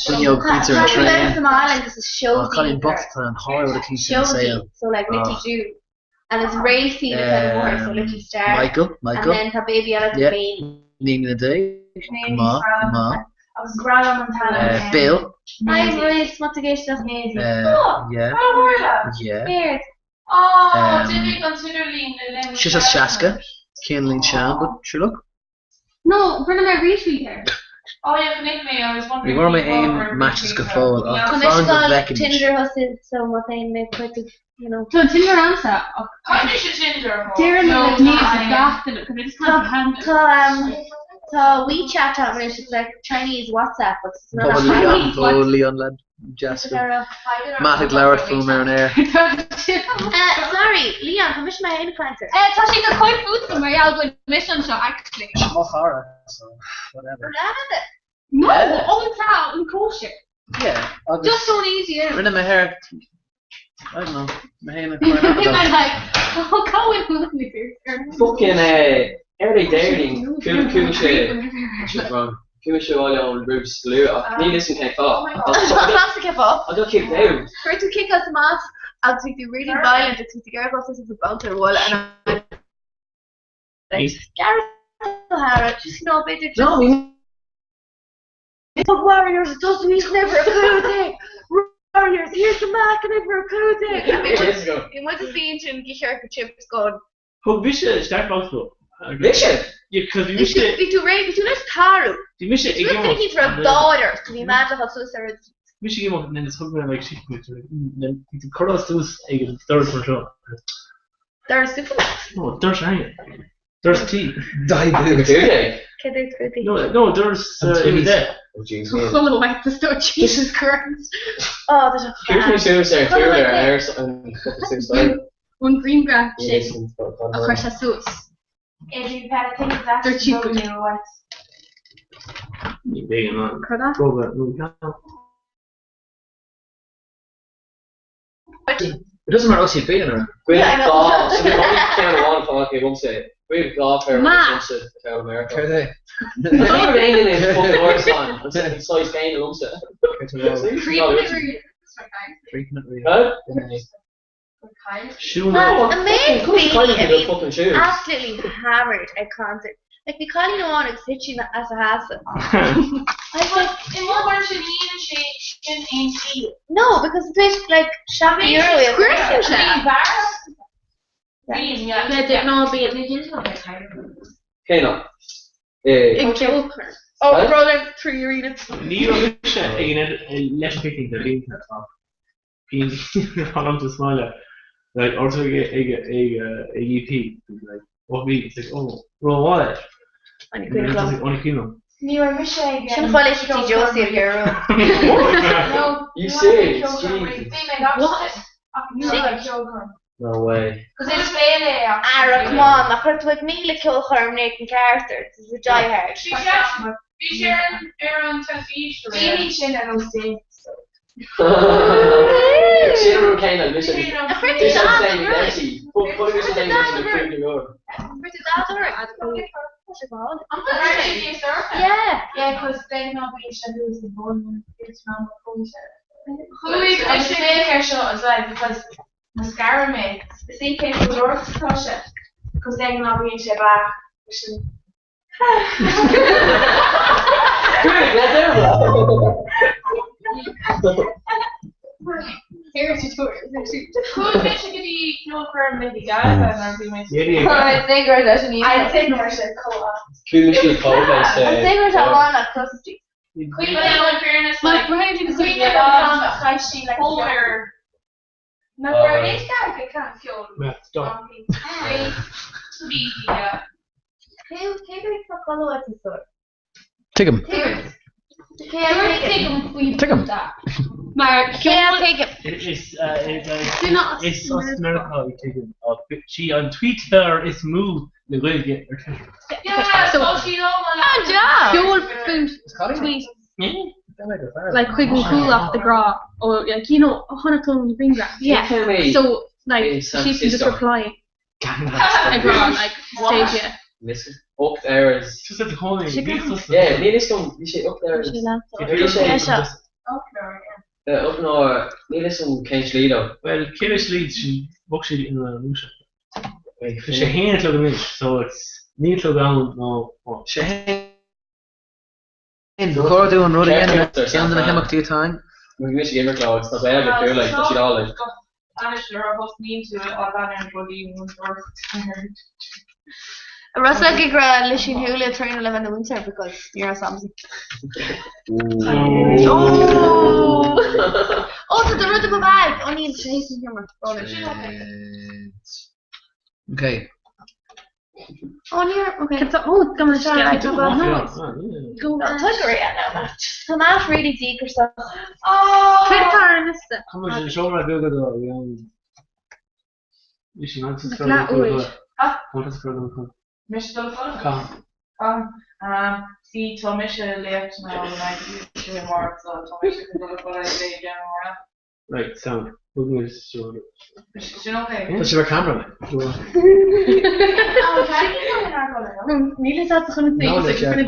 fuinneog ar an traein. Tá cailín bocht atá an shárrud aici sa saol. So like little Jew. And it's racy uh, so little star. Michael, Michael. And then tá baby eile Yeah. 19 míle. Go maith, go maith. Agus grá an t-ainm. Bill. I'm really smart ag éisteacht. Yeah. Yeah. Weird. Oh, Um, d'imigh an t-idirlíon le linn. She's a 60. Cén líon sean, but sure look. No, rinne mé retweet air. Oh yeah, chonaic mé, I was wondering. Ní bhfuair mé aon matches go fóill ach Tá fan mise go ag bhfeicfimid. Tinder thosaigh so má théann mé chuig you know. Tá Tinder a'msa ach Caithfidh sé Tinder a fháil. deireann No, mé like tá níos gach duine because I just can't handle Tá um tá WeChat ann anois it's like Chinese WhatsApp but it's not Tá actually Leon, tá Leon lad deas. Matt ag labhairt fúm ar an aer. Uh, sorry, Leon, tá mise mé féin ag caint. Eh, tá sé go cóir fútsa mar gheall go bhfuil mise anseo actually. Mo chara, so whatever. No, ón tá an cóisir. Yeah, agus Just so easy. yeah. rinne mé hair I don't know, mé féin ag cur in I'm airde. like, oh, cá bhfuil mé Fucking eh, ar é Déardaoin, chuaigh sé wrong. Chuaigh sé abhaile ón roimh slua ach níl fhios agam cén fáth. Tá cén fáth. I got kicked out. Chuir tú kick as amach. Agus bhí tú really violent agus bhí tú ag iarraidh dul suas as an bhunker a bhualadh and I'm like, Gareth O'Hara, just you know, b'fhéidir just... No, The Warriors does he's never a coup day! Warriors, here's the Mac and never a coup day! Bhí muid ag suí ansin ag ithe chips going. Thug mise isteach box dó. Mise? Yeah, 'cause bhí mise. Bhí tú réidh, bhí tú le tarú. Bhí mise ag imeacht. Bhí tú raibh dáir ort, bhí mad le dhul suas ar an. Bhí mise ag imeacht and then just thug mé like shit then bhí tú curtha suas ag an doras mar seo. Doras Supermacs? No, doras againne. Doras tí. Cé dúirt rudaí? No, no, doras uimhir 10. Oh jeez. Chuile white the store Jesus Christ. Oh, tá sé Chuaigh mé suas ar an túr ar an suas An grianghraf sin a chuir sé suas. Dúirt siad go Ní bheidh in ann Cad é? bogadh nó ceann. It doesn't matter os féin ar. Bhfuil dhá so bhí ceann amháin fágtha agamsa. Bhfuil dhá pair agamsa atá i Meiriceá. Céard é? Ní raibh aon duine i fucking árasán an size céanna liomsa. Creeping it real. Huh? Siúl Lads, an méid daoine a Fucking bhí shoes. absolutely hammered ag concert. Like bhí cailín amháin agus thit sí as a sheasamh. I was like, I mo thuairimse ní dhéanann sé sin aon chiall. no, because it's like €7 é. Scriosann sé. Bíonn, yeah. Yeah, no, bíonn. Cé nach? Eh, Ag ceolchoirm. Oh, brother, 3 arenas. Ní raibh mise ag an leis an picnic na blianta ach bhí an sa smáile like orthu ag ag ag ag EP like oh bhí it's like oh rómhaith An cuimhin liom. Only cuimhin Ní raibh mise ag Sin fáil é sí Josie ar hero. No, You serious? Jesus. Bhí mé ag Ach ní raibh ag ceolchoirm. No way. Cos is féile é ach. Ara, come on, nach raibh tú ag 1000 ceolchoirm Nathan Carter, this is a die-hard. Bhí sé bhí sé ar an ar an teilifís. Bhí sin ar nós déanta so. Sin an rud céanna, mise. A chuir tú Bhí sé dad same ar identity. Put put mise same identity le cúig uair. Chuir tú dad ar Tá sé go hálainn. An bhfuil sé níos dorcha? Yeah. Yeah, cos de ghnáth bíonn sé thuas i bun it's ná mo phóite. Chuaigh agus féach air seo as well because má scarann mé is í cé chomh dorcha is atá sé cos de ghnáth bíonn sé beag leis an Cúig le deireadh. Chuaigh mise go dtí ceolchoirm Lady Gaga nuair a bhí mé I think we're leis an I think we're sé chomh Chuaigh mise le Coldplay sa. I think we're on a cross street. Cuimhne in fairness My like brain is cuimhne an t-am a chaith sí le ceol. Nach raibh Lady Gaga ag caint ceol? Matt stop. Bhí yeah. Cé cé go tá codladh sa stór? Tuigim. Cé a tuigim? Tuigim faoi Tuigim. Mar Cé a tuigim? Is Duine as is as Meiriceá í Tuigim ach sí an tweeter is mó le Gaeilge ar Twitter. Yeah, So- tá sí liom an Ah, job! Ceol fút tweet like chuig an comhlacht ag rá ó like you know chonaic tú an grianghraf. Yeah. So like In San she can just Francisco. reply ag rá like Stadia. Listen, up there is. Just at the cónaí Yeah, níl fhios agam, bhí sé up there is. Bhí sé up nó níl fhios agam cén slí dó. Well, cé slí sin bhog siad ina Rúiseach. Like, bhí sé haon a chlog anois, so it's ní a chlog ann nó oh. Sé haon. Ba chóir dúinn rud a dhéanamh ar cheann de na himeachtaí atá ann. Bhí mise ag imirt leo agus tá Gaeilge acu like, tá siad all like. Anois nuair a thosnaíonn tú á bhean ar an bhullaí nó an dúirt. An raibh sé ag rá Lisín Shúile traenáil le bheith ina mhúinteoir because ní raibh Samson. Oh! Oh, tá do rud i mo bag! Oh, níl, sé thíos san sheomra. Okay. Oh, ní raibh, okay. Cad tá ó gan an scéal Tá go réidh now, Matt. Tá Matt really díograiseach. Céard atá ar an liosta? Tá muid i seomra beag do Bhí sin an Leath uair. Mise dul Caithfidh. Um, see, tá mise léacht ná sé mar so tá mise go dul go léi mar. Right, sound. Sin ok. Tá sibh ar camera mate. Níl fhios agat chun No, le Jack. Ní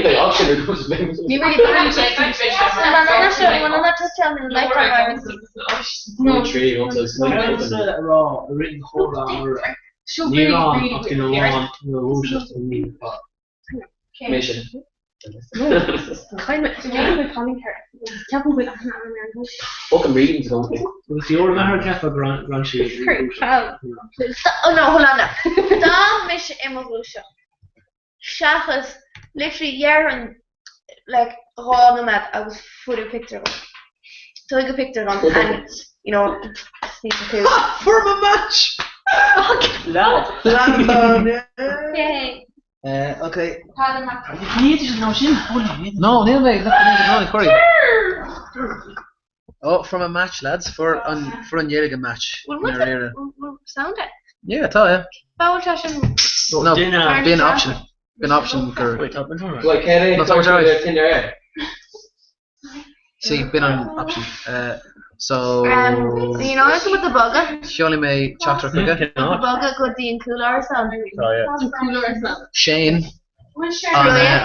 bheidh option ar dtús. Ní really a rá i rith an chomhrá anuraidh. Níl ann ach duine amháin ina ghluaiseacht an mí ar fad. Mise. Fucking readings don't they? Agus bhí uair an athair ceaptha go raibh sí ina gluaiseacht. Oh no, hold on now. D'fhan mise i mo ghluaiseacht. Seachas literally dhéarfainn like 2 nóiméad agus fuaireadh pictiúr dhom. Tóigeadh pictiúr dhom and you know sneak a few. Fuair mé match! Lad! Lad yeah! Yay! Ok. No, níl mé, no, ní chuirfidh. Oh, fuair mé match, lads, fuair an, fuair an Ghaeilge match. Bhfuil muid, bhfuil sound é? Yeah, tá, yeah. Bhfuil sé sin? No, bíonn option, bíonn option gur. Wait, tá, Like, cé No, tá muid alright. Tinder air. See, b'in an option. So. You know, is muid ag bogadh. Sheolfaidh mé teachtaireacht chuige. Bogadh go dtí an cúlárasán. Tá, yeah. Shane an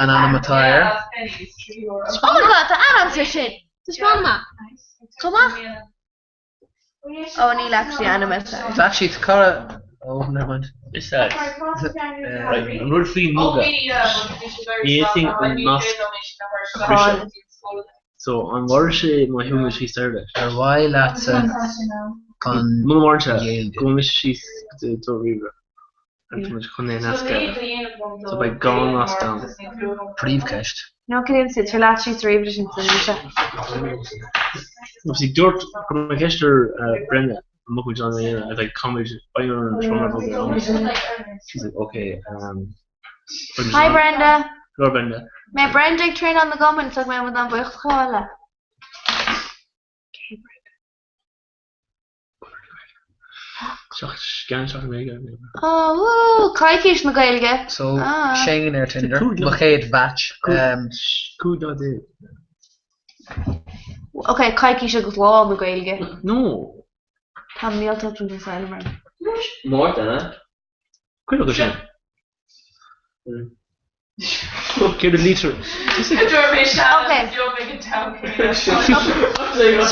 an ainm atá air. Oh my god, tá ainm sin! Taispeáin amach. Chomh maith. Oh, níl actually ainm eile. Tá actually tá cara oh never mind. Is that right, an rud faoin mbogadh, ní fhéadfainn an nasc a bhriseadh. So an mhairfidh sé má shiúlaimid síos air leis? Ar mhaith leatsa an Muna maireann sé, Ghaeilge? gabhfaidh mise síos go dtí do ríomhaire agus tá muid chun é a nascadh air. So beidh dhá nasc ann. Príomhcheist. No, Cillian, tar leat síos sa ríomhaire sin san mise. Obviously dúirt, chuir mé ceist ar Brenda an mbeadh muid in ann é a dhéanamh, I was like, caithfimid, beidh orainn an seomra a bhogadh ann. She's like, okay, um, beidh muid Hi in ann. Brenda. Hello Brenda. Mé Brenda ag traenáil na gcumann, so mé an buíochas a ghabháil le. Oh, woo, coicís na Gaeilge. So, Ah. Shane ar Tinder, mo chéad mhatch. 15 lá. Ok, coicís agus lá na Gaeilge. No. Tá míoltóg den asylum orm. Márta, ne? Cuir go sin. Céard a dlítear? So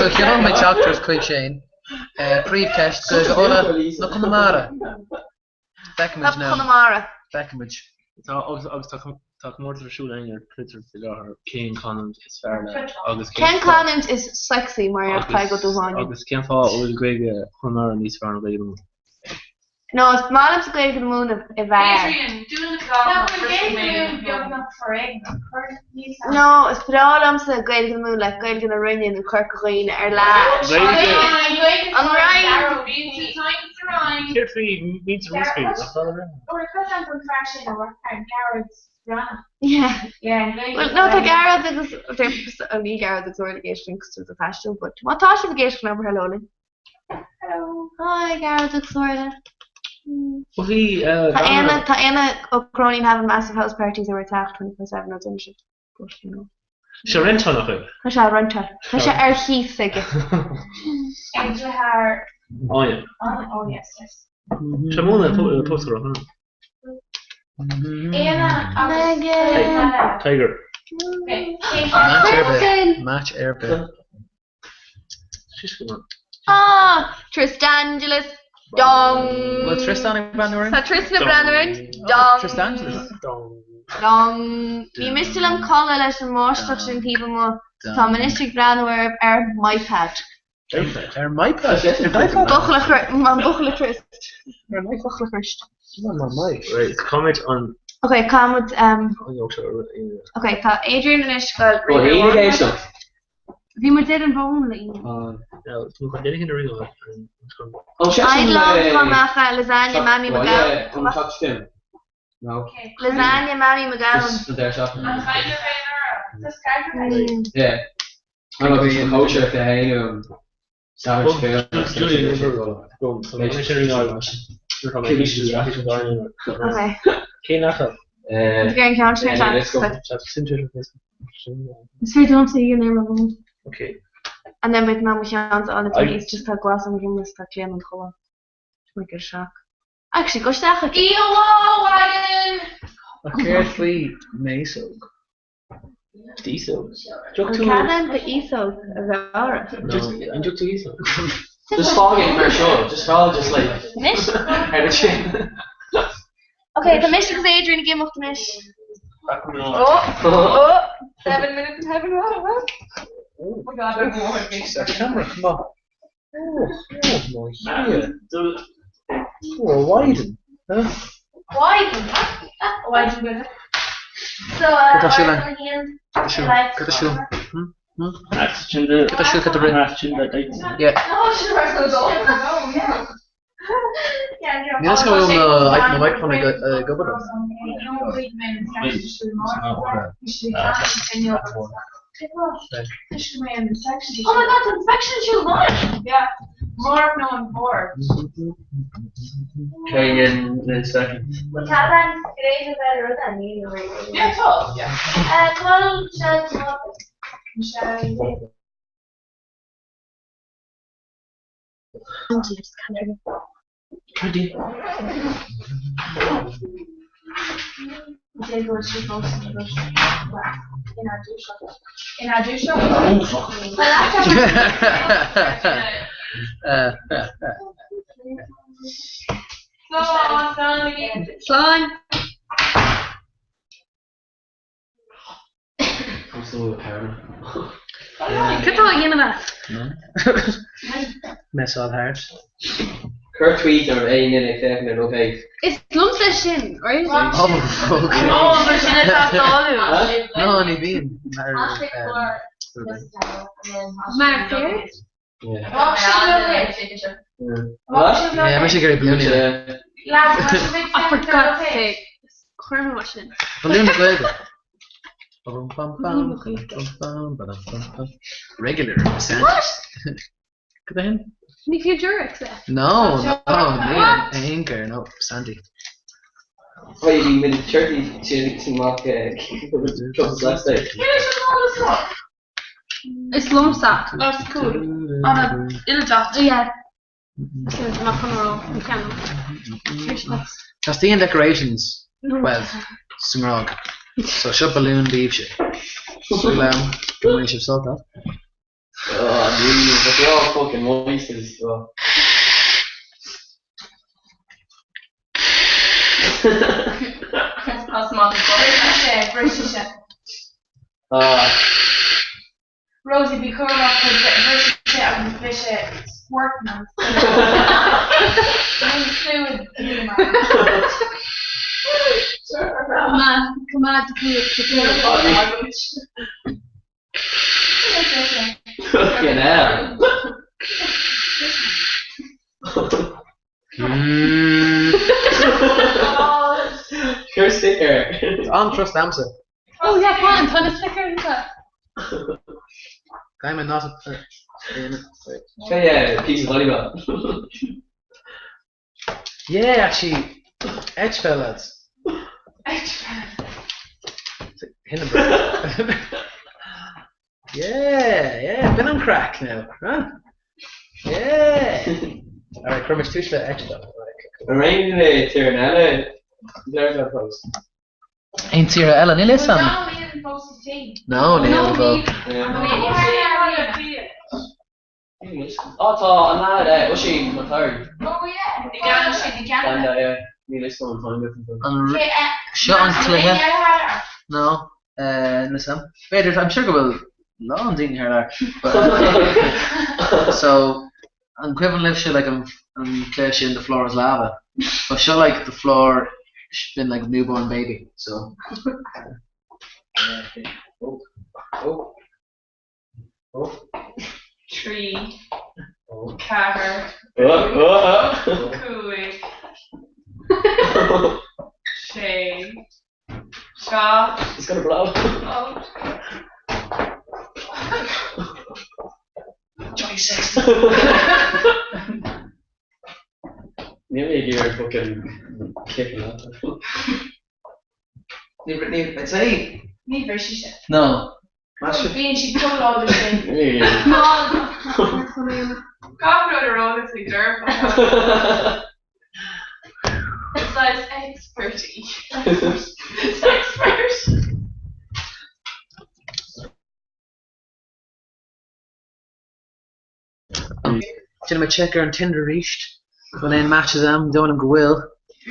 sheol mé teachtaireacht chuig Shane. Príomhcheist, Gaeilge Uladh nó Conamara? Feicfimid now. Conamara. Feicfimid. Tá agus agus tá tá comórtas ar siúl againn ar Twitter faoi láthair cén canúint is fearr leat agus cén Cén canúint is sexy mar a deir Tadhg Ó Dúshláine? Agus cén fáth a bhfuil Gaeilge Chonamara níos fearr ná Gaeilge na Mumhan? No, is maith liomsa Gaeilge na Mumhan i bhfearr. No, is breá liomsa Gaeilge na Mumhan like Gaeilge na Rinne nó Corca Dhuibhne ar leath. An Rinn! Céard faoi Mhuintir Mhúscraí? Yeah. Well, no, tá Gearóid agus níl Gearóid agus Orla ag éisteacht cos tá taisteal, but má tá sibh ag éisteacht liom, hello linn. Hello. Hi, Gearóid agus Orla. Ó bhí Tá Éanna, tá Éanna Ó Cróinín having massive house parties ar teach 24/7 ó déanann siad. But, you know. Sé rentáil nach bhfuil? Tá sé á rentáil. Tá sé ar chíos aige. Ag thar. Áine. Oh yes, yes. Sé múna póstar an. Éanna agus Megan. Tiger. Match ar bith. Match ar bith. Ah! Tristangeles! Dong! Bhfuil Tristan ag breathnú orainn? Tá Tristan ag breathnú orainn. Dong! Tristangeles. Dong! Ní miste liom codladh leis an mbáisteach sin taobh amuigh. Táim anois ag breathnú oraibh ar m'iPad. Ar m'iPad? Ar m'iPad? Buachalla Buachalla Christ. Buachalla Christ. Right, caithfimid an. Ok, caithfimid. Ok, tá Adrian anois ag goil. Bhí muid ar an bhfón le Ian. I'd love dá mbeadh lasagne Mammy McGowan. Lasagne Mammy McGowan. Okay. An ceann sin Is féidir liomsa Ian ar mo bhfón. Okay. And then beidh mé mo cheann sa ionad is just tá glas an ghiomlas tá cléim an chulaith. Might get a shock. Actually, go isteach aici. Oíche mhaith, Wagon! Ach céard faoi m'fhéasóg? D'fhéasóg? An cead a'm d'fhéasóg a bhearradh? An dtiocfaidh tú fhéasóg? Just fág é mar seo, just fág just like Anois? ar an sin. Ok, tá mise agus Adrian ag imeacht anois. Oh, oh, 7 minutes in heaven, what, what? Oh my god, I'm bored. Jeez, that camera, come on. Oh, oh my here. Oh, widen. Huh? Widen, Widen. So, uh, Cad tá siúl an haon? Cad tá siúl? Cad tá siúl? Hmm? Hmm? Cad tá siúl cad tá rith? Yeah. Níl a fhios agam an bhfuil na microphone ag obair dom. Oh my god, tá inspection siúl Yeah. More no an board. Céann the inspection. Yeah, tá. Cad Slán! Cad tá á dhéanamh agat? Mess all hard. Cuir tweet ar aon duine ag féachaint ar no hate. Is liomsa sin, right? Oh, okay. Oh, mar sin atá tarlú. No, ní bhíonn. Mar, Mar céard? Yeah, mise ag iarraidh balúnaí. Oh, for God's sake. Chuir mé mar sin. Balún na Gaeilge. Bum bum bum bum bum bum bum bum. Regular. What? Cad é sin? Ní fiú Durex é. No, no, ní aon chor, no, Sandy. Wait, bhí mid turkey sin amach cúpla last day. Is liomsa. That's cool. Ana ildath. Yeah. Sin amach an raibh an ceann. Teastaíonn decorations, well, sa nGrág. So seo balún daoibhse. Súil agam go mbainfidh sibh sult as. Oh, jeez, but they're all fucking voices, so. Bhris sé. Ah. Rosie, bí cúramach cos bhris sé agus bhí sé squirting an fluid Coimeád cúram Fucking hell. Cuir sticker. An-trust a'msa. Oh yeah, fine, tá na sticker anseo. Caithfidh mé not a dhéanamh. Seo yeah, piece of volleyball. Yeah, actually, eitpheil lads. Eitpheil. Hindeberg. Yeah, yeah, b'in an craic now, huh? Yeah! Alright, cuirfidh muid tús le eitpheil. An raon le tír eile deir fós. Aon tír eile, níl fhios a'm. No, níl, bhuel. Á tá an lad eh Oisín Mac Cláirigh. Oh yeah, i gCeanada siad i gCeanada. Ceanada yeah, níl fhios agam an time difference. An seo an cluiche? No, eh níl fhios a'm. B'fhéidir, I'm sure go bhfuil lán daoine thar lear. But so an cuimhin libhse like an an cluiche sin the floor is lava? But seo like the floor been like newborn baby so. Oh, oh. 3, 4, 5, 6, 7. It's gonna blow. 8. Johnny Sexton. Níl mé ag iarraidh fucking kick an Ní, ní, I'd say. Ní bhrisfidh sé. No. Bíonn siad chomh láidir sin. Gach rud ar eolas ag Dervla. Is saghas expert í. Is expert. Déanfaidh mé check ar an Tinder arís. An bhfuil aon matches a'm? Ní dóigh liom go bhfuil.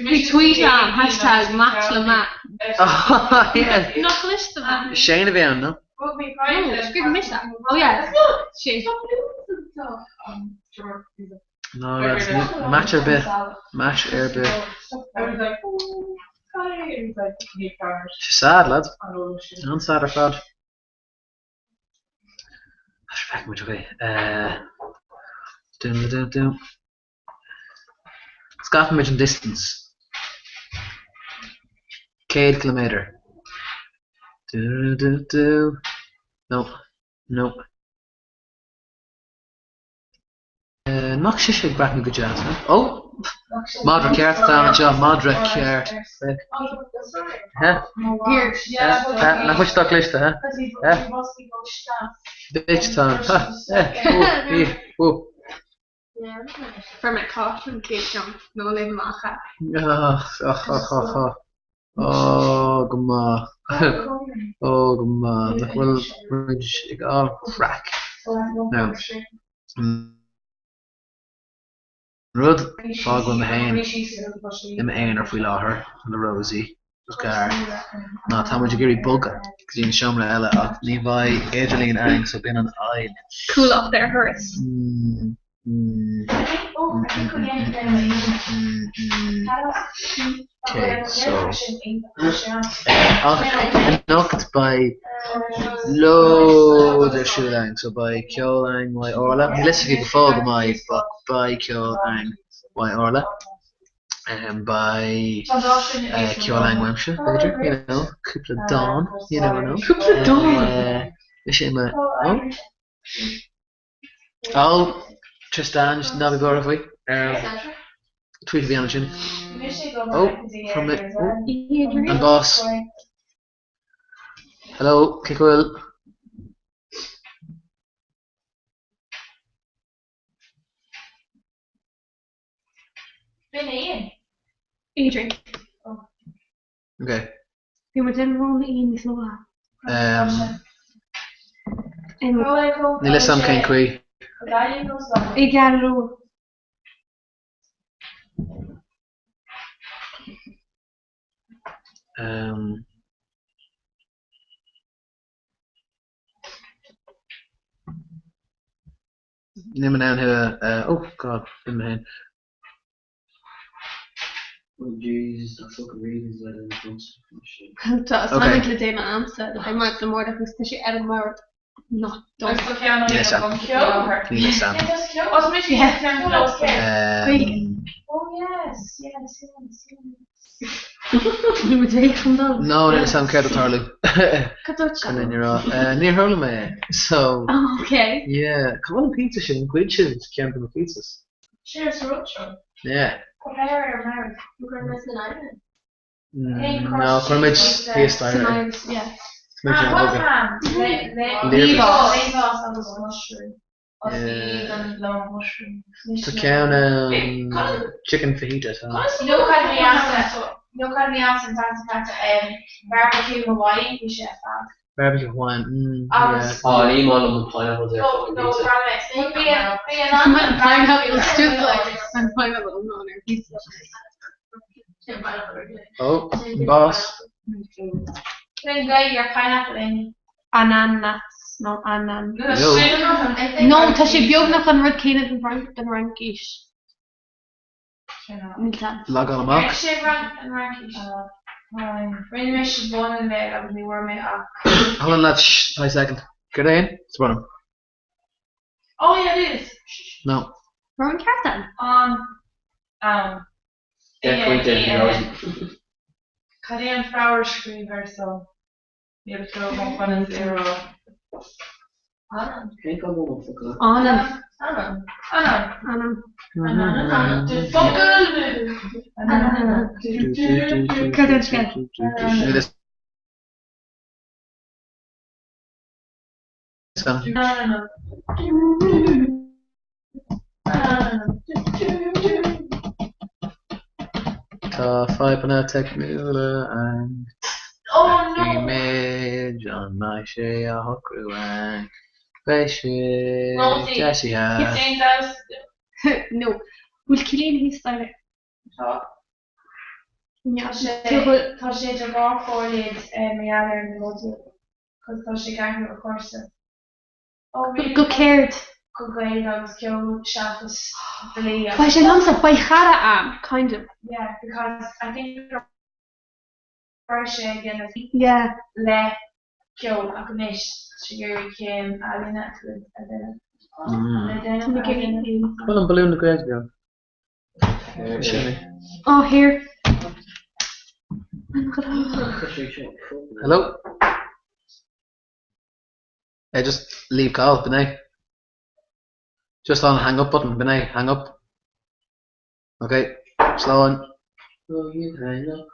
Bhí tweet a'm, hashtag match le Matt. Oh yeah. Nach cliste mé. Shane a bhí ann, no? No, scríobh mise. Oh yeah, Shane. No, lads, match ar bith. Match ar bith. Sé sad, lads. An-sad ar fad. Feicfidh muid okay. Dum dum dum. Scaipfidh muid an distance. 100 ciliméadar. Du du du. No. No. Nach sise ag breathnú go deas, huh? Ó! Madra ceart atá ann anseo, madra ceart. Huh? Huh? Nach bhfuil sé cliste, huh? Huh? Bitch atá ann. Huh? Eh? Ó! Í! Ó! Fuair mé cáis an chéad ceann, nó léim amach é. Ach, ach, ach, ach, ach. Ó, go maith. Ó, go maith. Nach bhfuil muid ag fháil craic? Now, an rud fá go bhfuil mé féin i m'aonar faoi láthair le Rosie is gar ná tá muid ag iarraidh bogadh go dtí an seomra eile ach ní bheidh idirlíon ann so b'in an fhadhb. Cuallacht ar thuras. Ok, so. Ach anocht beidh lóid ar siúl ann, so beidh ceol ann uaidh Orla. Níl fhios aici go fóill go mbeidh, but beidh ceol ann uaidh Orla. Beidh ceol ann uaimse, b'fhéidir, you know, cúpla dán, you never know. Cúpla dán! Mise i mo, oh. Oh, Tristan, ná bí buartha faoi. Tweet a bhí ann ansin. Oh, from the, oh, an boss. Hello, cén chaoi a bhfuil? B'in Ian. Adrian. Ok. Bhí muid ar an Ian níos luaithe. Níl fhios a'm cén chaoi. I gCeathrú. Níl mé in ann thú a, oh God, b'in mé féin. Oh Jesus, that's fucking reasons I didn't want. Tá assignment le déanamh a'msa le haghaidh maidin amárach agus tá sé ar an mbord. Not done. Níl fhios a'm. Níl fhios a'm. Níl muid réidh chun dul. No, níl fhios a'm céard atá ag tarlú. Cad dúirt sé? Chun é a rá. Níor chuala mé é. So. Oh, okay. Yeah. Cá bhfuil an pizza sin? Ghoid sibh ceann de mo pizzas. Sin is rud seo. Yeah. Cuir ar an mbord. Cuir mé san island. No, chuir muid thíos staighre é. Yeah. Muid ar bogadh. Léirmheas agus mushroom. Tá ceann chicken fajita tá. No cad bhí No cad bhí an tan barbecue Hawaii bhí sé fad. Barbecue Hawaiian, mm, yeah. Oh, ní maith liom an pineapple there. No, no, bhí an pineapple is just like an pineapple on ar pizza. Oh, boss. Sin gaoth ar pineapple in. Ananas nó anan. No, tá sé beagnach an rud céanna den Fhraincis. Níl seans. Logáil amach. Sé an Fhraincis. Rinne mise bun an bhéil agus ní bhfuair mé ach. Hold on lads, shh, 5 second. Céard é? It's bottom. Oh yeah it is. No. Raibh an ceart ann. An am. 10 pointe ag Rosie. Cad é an foghar scríobh ar son? Níl a fhios agam conas é a rá. Anam. Cén fáth go bhfuil focal? Anam. Anam. Anam. Anam. Anam. Focal! Anam. Cad é an scéal? Níl fhios. San. Tá fadhbanna teicniúla ann. Feicfimid an mbeidh sé á shocrú ann. Beidh sé deisithe. No. Bhfuil Cillian thíos staighre? Tá. Tá sé idir dhá chomhairle mar gheall ar na modúil. 'Cause tá sé ag athrú a chúrsa. Oh really? Go céard? Go Gaeilge agus ceol seachas dlí agus. Beidh sé liomsa, beidh chara a'm, kind of. Yeah, because I think go raibh sé ag déanamh Yeah. le ceol ach anois tá sé ag iarraidh céim ealaíne a dhéanamh. A Tá mé ag iarraidh déanamh. Bhuel an balún na Gaeilge. Sin é. Oh here. Hello? Hey, just leave call, b'in é. Just an hang up button, b'in é, hang up. Ok, slán. Oh, you hang up.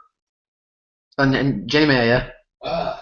An déanfaidh mé é, yeah?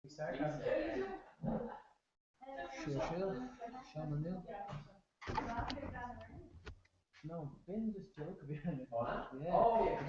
Bhí sarcasm. Siar siúl, Seán Ó Néill. No, b'in just joke a bhí ann. Yeah. Oh yeah.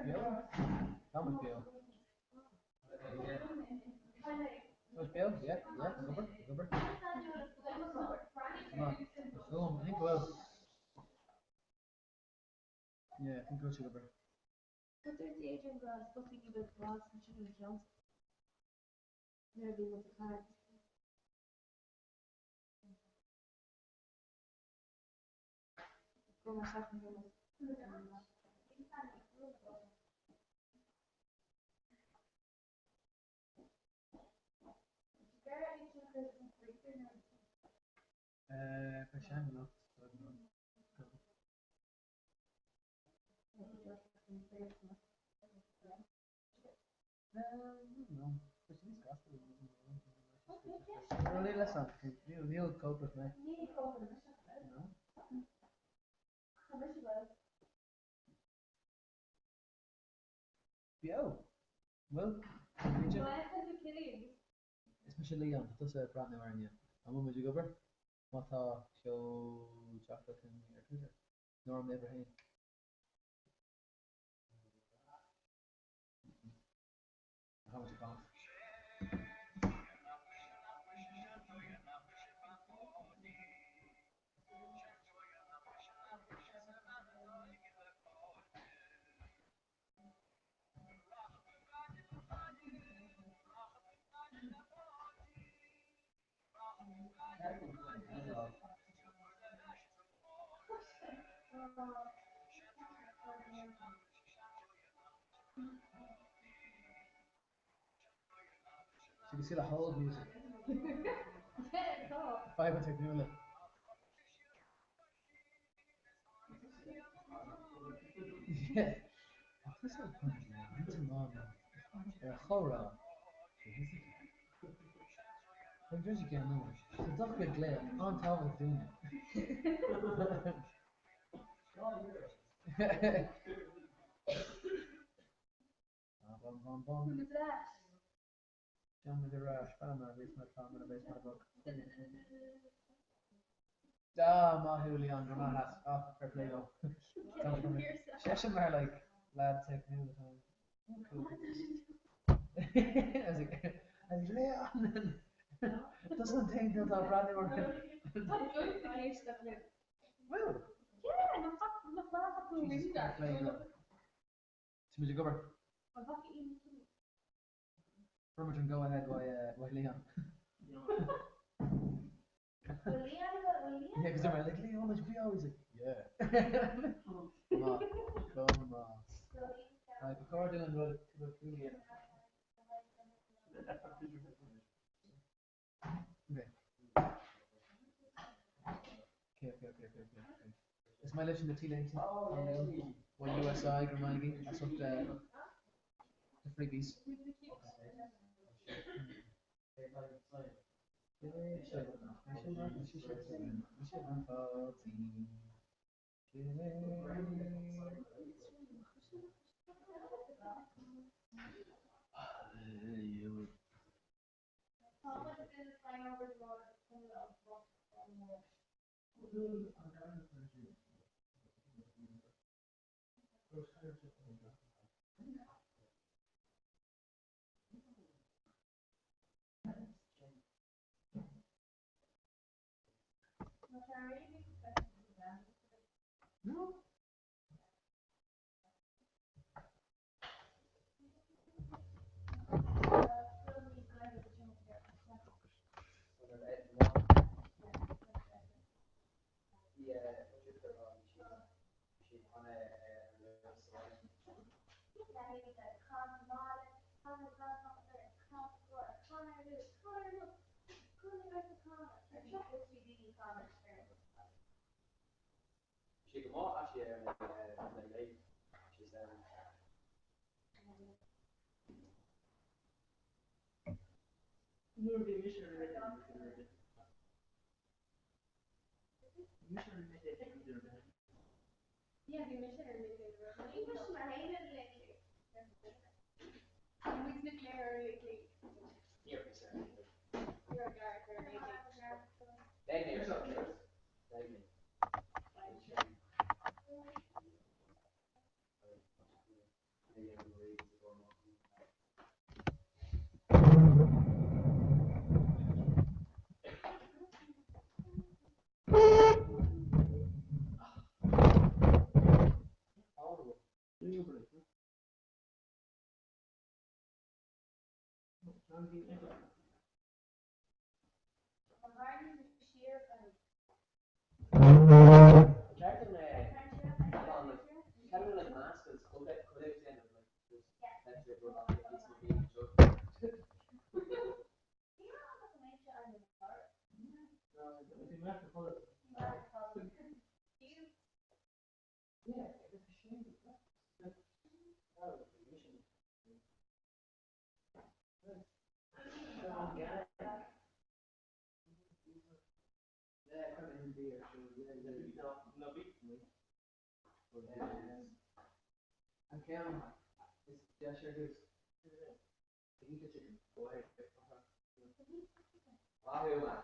Yeah. Tá muid beo. Tá muid beo, yeah, yeah, ag obair, ag obair. Come on, film, I think go bhfuil. Yeah, I think go bhfuil sé ag obair. But dúirt Adrian go raibh spotaí beag glas ansin ina cheann nuair a bhí muid ag caint. Go mbeidh seachtain go Beidh sé anocht. Níl cóipeach mé. Beo! Bhfuil? Is mise Leon, tá tusa ag breathnú orainne. An bhfuil muid ag obair? Má tá, seol teachtaireacht chugainn ar Twitter nó ar m'uimhir féin. Tá muid ag fanacht. So you can see the hold music. Fadhbanna teicniúla. Yeah. Ar chomhrá. Tá dochar glaoch an-tábhachtach dúinne. Bum bum bum. Táimid ar ais. Fan mar a bhíos mar atá mar a bheas mar a bheadh. Ah, maith thú Leon, go raibh maith agat. Ah, fair play leo. Seisean mar like lad teicniúil atá ann. Oh cool. I was like, I was like, Leon! Tusa an t-aon duine atá ag breathnú orainn. Bhfuil? Jesus, fair play leo. Tá muid ag obair. Fuair muid an go ahead uaidh Leon. Yeah, because they're like, Leon, muid beo. He's like, yeah. Come on, come on. Right, ba chóir dúinn rud cúpla cúl a dhéanamh. Okay. Okay, okay, okay, okay, okay. okay. Is maith leis na T-léinte ó USI go raibh maith agaibh as ucht the freebies. No. bímid ag caint sa mbaile, canadh ag caint ag caint ag cur ag canadh ar luas, canadh ar luas, canadh ag canadh ar seo is bhí daoine ag canadh ar an bus. Bhí sé go maith actually ar an le which is Nuair a bhí mise ar an bhí mise ar an Yeah, bhí mise ar an Bhí mise mar aon ar an Bhí muid na léir ar an Níor bhí ar an You're a guard ar an Beidh mé ar an Beidh mé. An ceann is deise ar dtús. Fajita chicken. Go ahead. Wahoo man.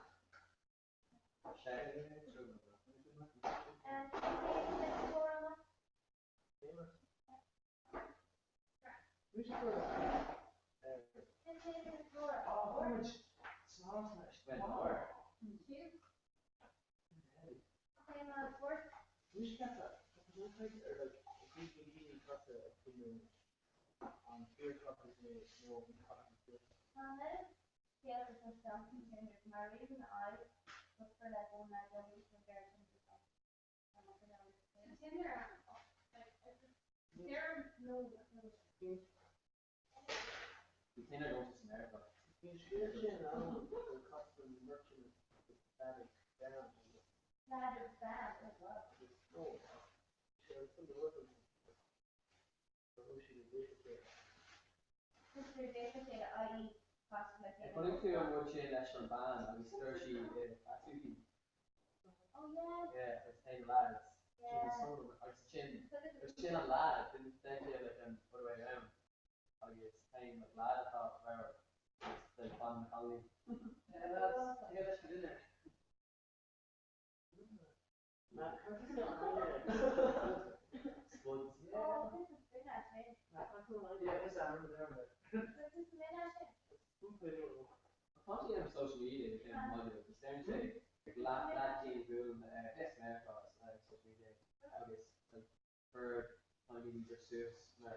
Bhí Tinder gonta san America. Bhí an scéal sin ann gur casadh an merchant agus bean ag bean agus no ach bhí sé ar son na rud ansin gur thug siad a bhris a chéile. Chonaic tú an rud sin leis an bean agus dúirt sí i Yeah, agus théann lads agus sin sin an lad den sé like an other way around agus théann like lad atá ramhar agus like fan na cailíní. Yeah lads, yeah leis for dinner. Spuds, yeah. Tá sé ar social media sin maide agus deireann sé ag leath bhuail America ar social media agus like bird tá daoine gur suas mar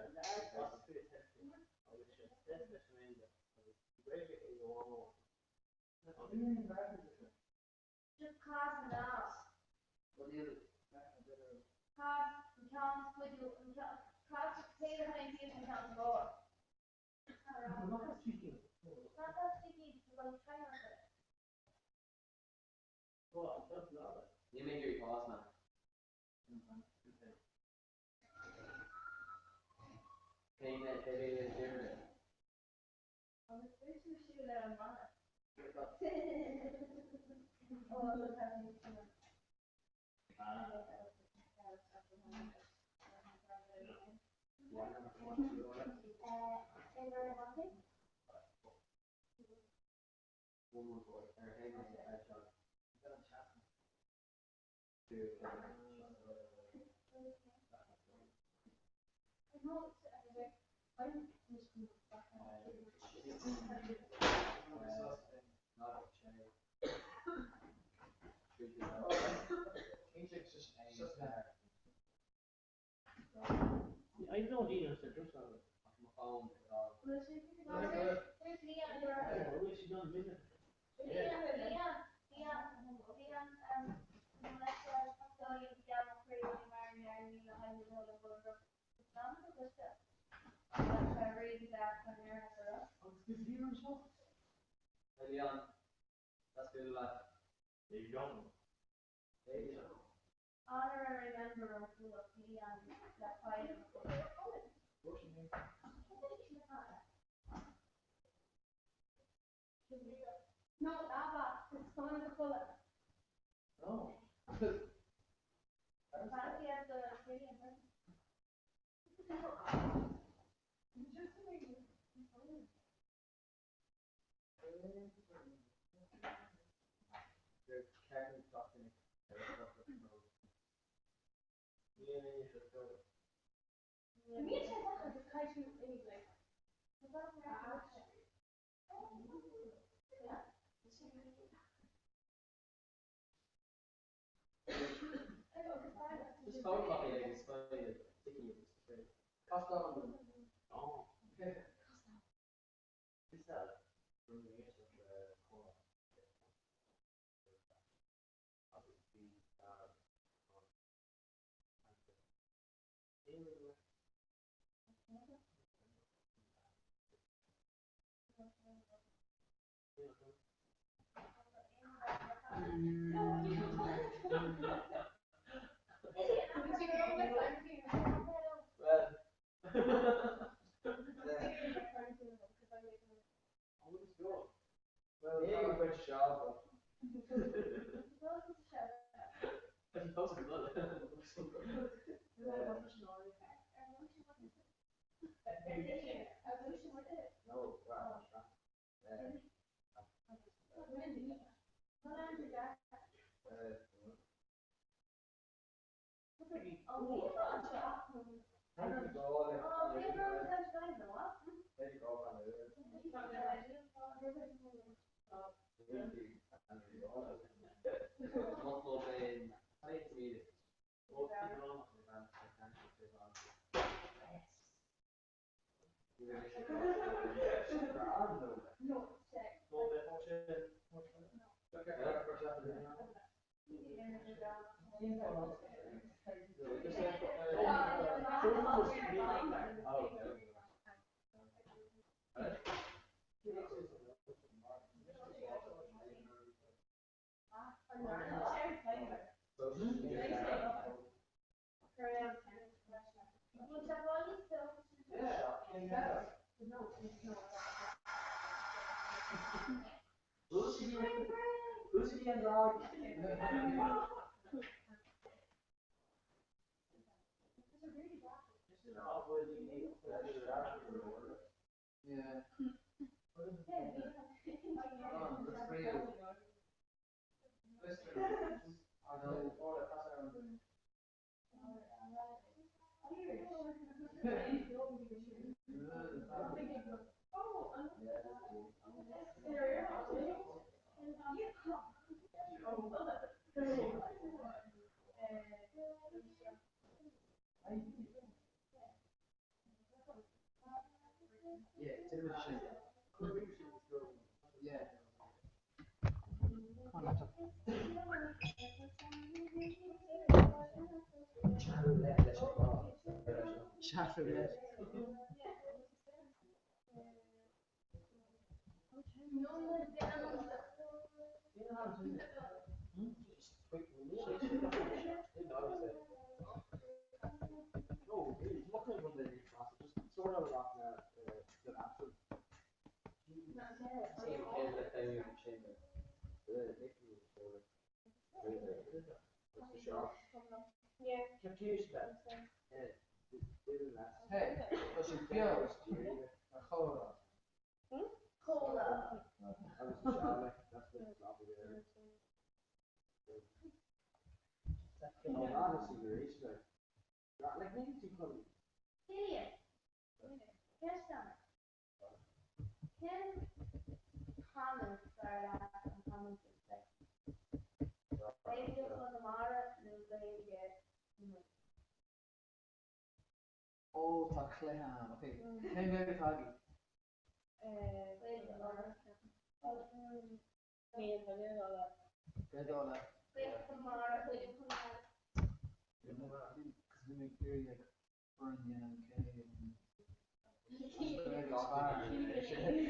Just cás an Cás an ceann scuidiú an cás céad a haon an ceann mór. Ní mé gur pás man. Cén cé Diarmuid? Agus dúirt tú siúl ar an mbanna. 1 1 4 ar haon ar seo. 2 I don't need us to just have it. Is thír anseo? Hey Leon, that's good lad. Leon. Hey Leon. Honorary member ó Chuallacht Leon le feidhm. No, Abba, is fan do chodladh. Oh. Just photocopy it agus find it sticky it's great. Cost on. Oh. Yeah. Oh, that's real. I know. Yeah, it's Yeah. Come on, laptop. Chat roulette. Hey, tá sé beo ar chomhrá. Cén chanúint dar leat an chanúint is fearr? Gaeilge Chonamara nó Gaeilge na Mumhan? Ó tá cluiche ann, ok. Cén Gaeilge atá agaibh? Gaeilge Uladh. Gaeilge Uladh. Gaeilge Chonamara. Gaeilge Chonamara. Cos bhí mé ag iarraidh like foireann a dhéanamh cé an Gaeilge is fearr. And then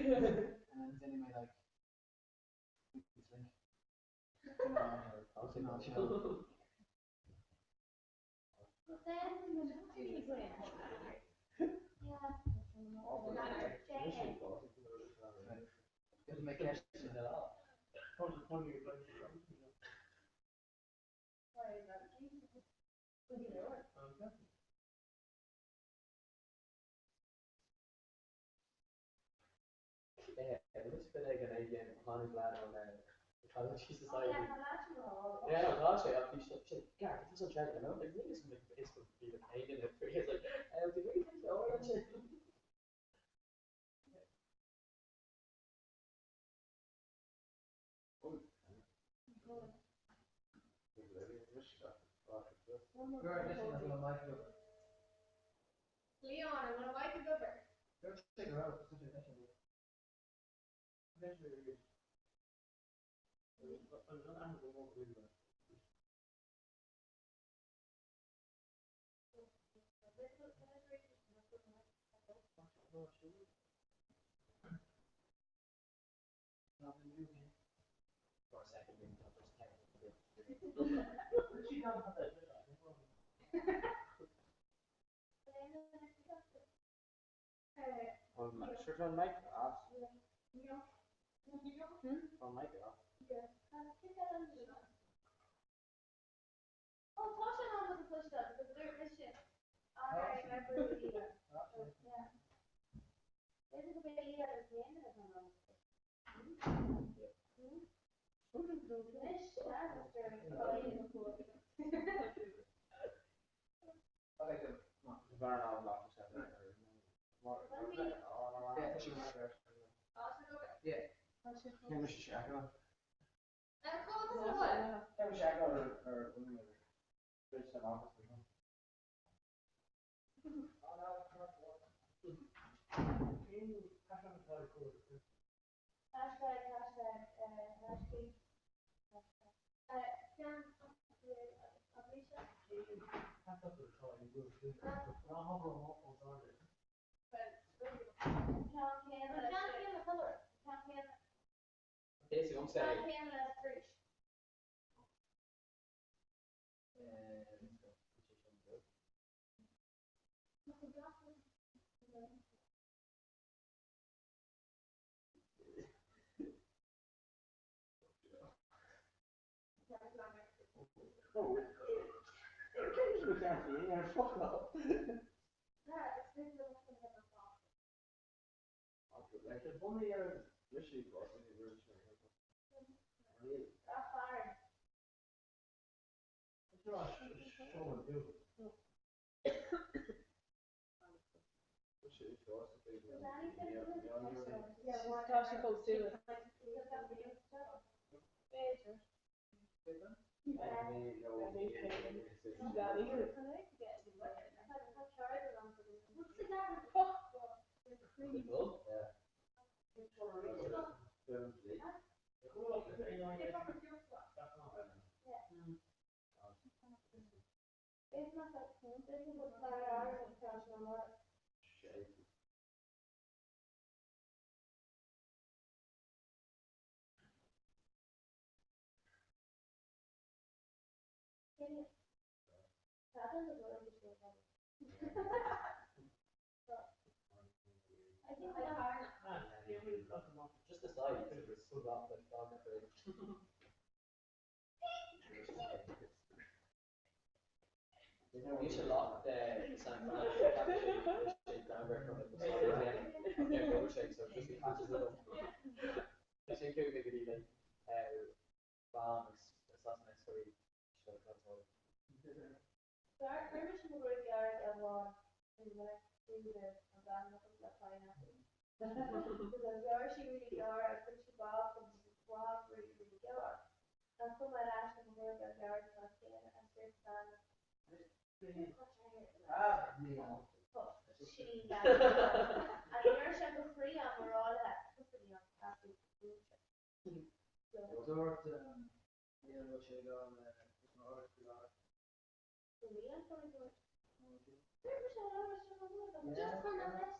déanfaidh mé like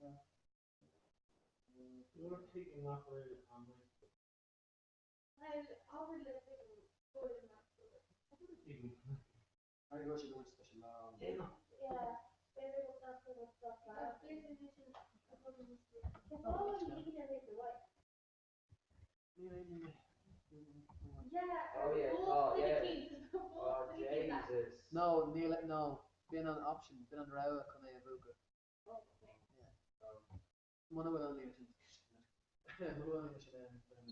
link. Nuair tuigim nach bhfuil an Well, abair le tuigim go bhfuil an Tuigim. Go sé dúirt leis an lá. Yeah, b'fhéidir go nach bhfuil an Oh yeah, oh yeah. Oh Jesus. No, níl, no, bíonn an option, bíonn an rogha chun é a mhúchadh. Yeah. Muna bhfuil an líne sin, muna bhfuil an líne sin ann, bheidh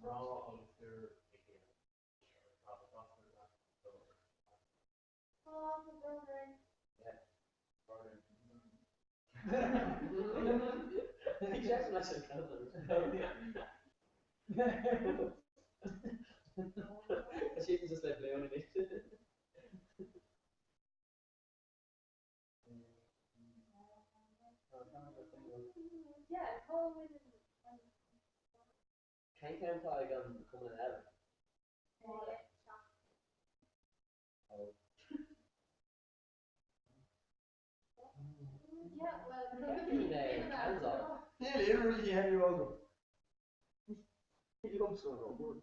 Mná agus fir ag déanamh. Cén ceann atá ag an cumann eile? Oh. Níl aon rud a dhéanamh agam. Liomsa an obair.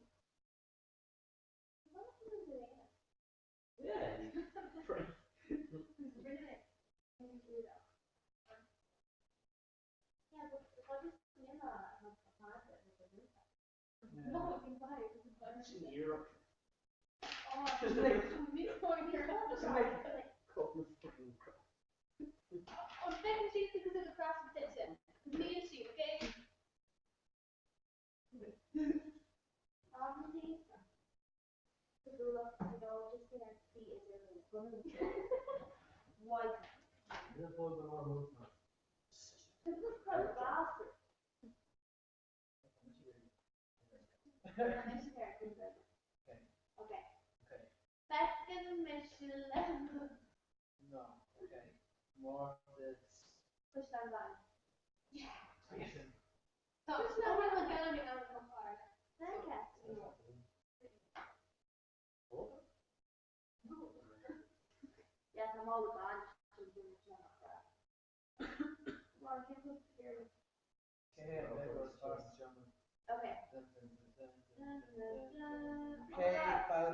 Sin iarracht. No, okay. Mórtas. Okay,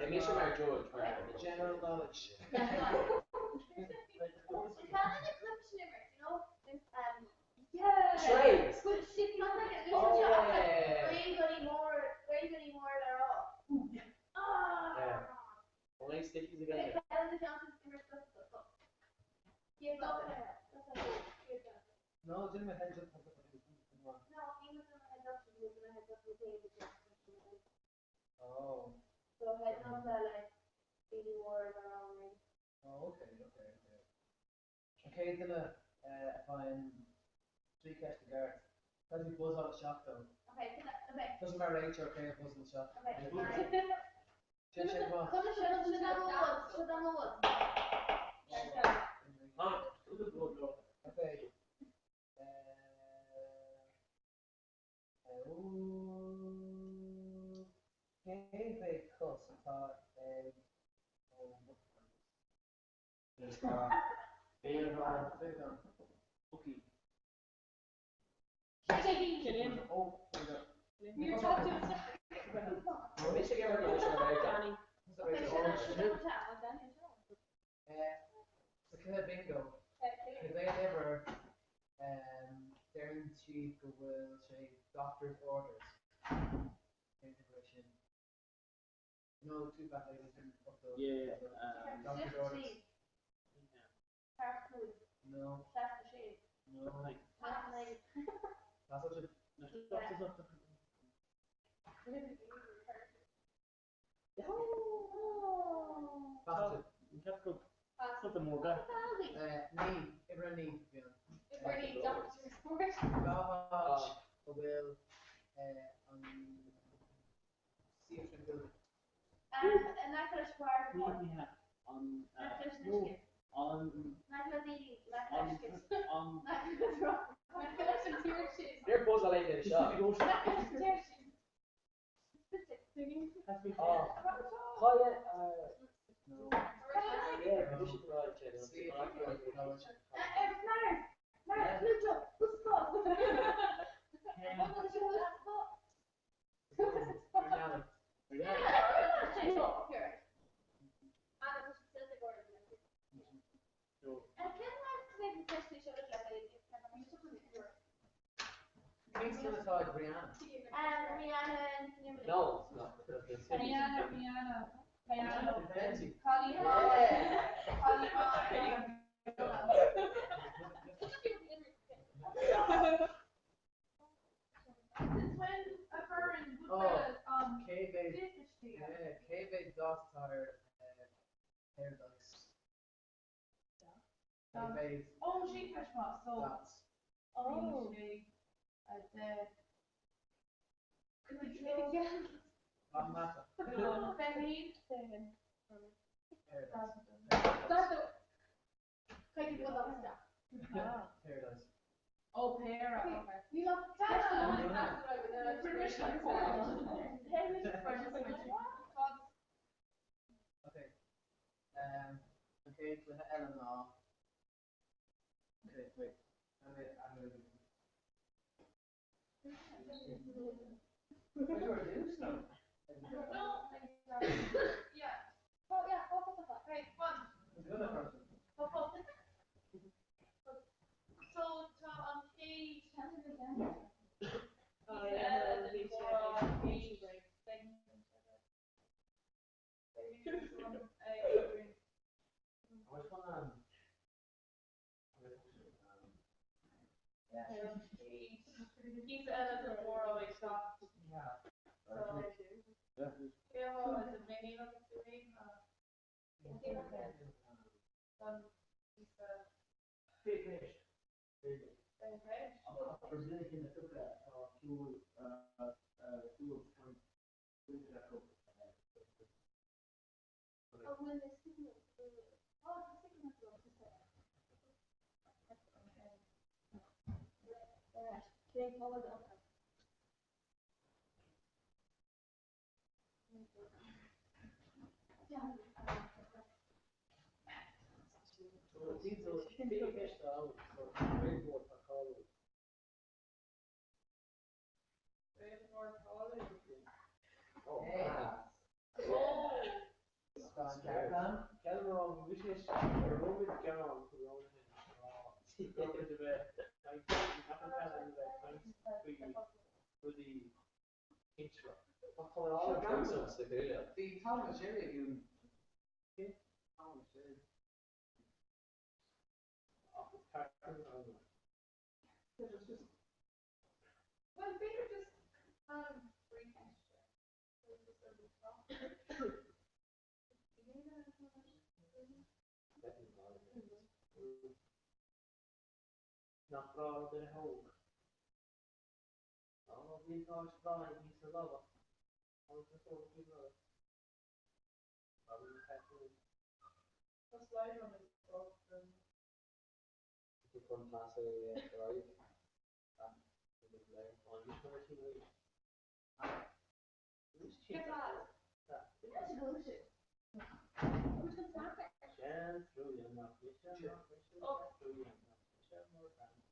Yeah, mise mar judge, mar General knowledge. Trades. Oh, yeah. Yeah. Only stickies again. No, déanfaidh mé heads up. Oh. Oh, okay, okay, okay. An chéad duine a fhaigheann trí cheist i gceart, caithfidh tú buzzáil isteach dó. Tá sé mar réiteoir cé a buzzáil isteach. Sin sé go maith. Okay. Cé mhéad cos atá ag Sa chluiche bingo, cibé uimhir deireann siad go bhfuil sé doctor's orders. Cén uimhir é sin? No, two fat ladies in 80. Doctor's orders. No. No. That's such a... Ní, uimhir 9, bhí ann. Cá háit a bhfuil an Seatryn Building? Níor buzzáil aon duine seo. Cén suim atá ag Rihanna? Cé mhéad dot atá ar Paradise? Cé mhéad dots? An mata. Paradise. Okay. Um, an chéad chluiche eile ná Okay, wait. I'm gonna, I'm gonna do Bhí Tom and Jerry againn. Tom and Jerry. Nach breá le duine óg? Á, bhí an t-ádh breá níos na lámha. Tháinig na fógraí faoi bhláth. Rudaí a theastaíonn uait agus tú ag comhrá níos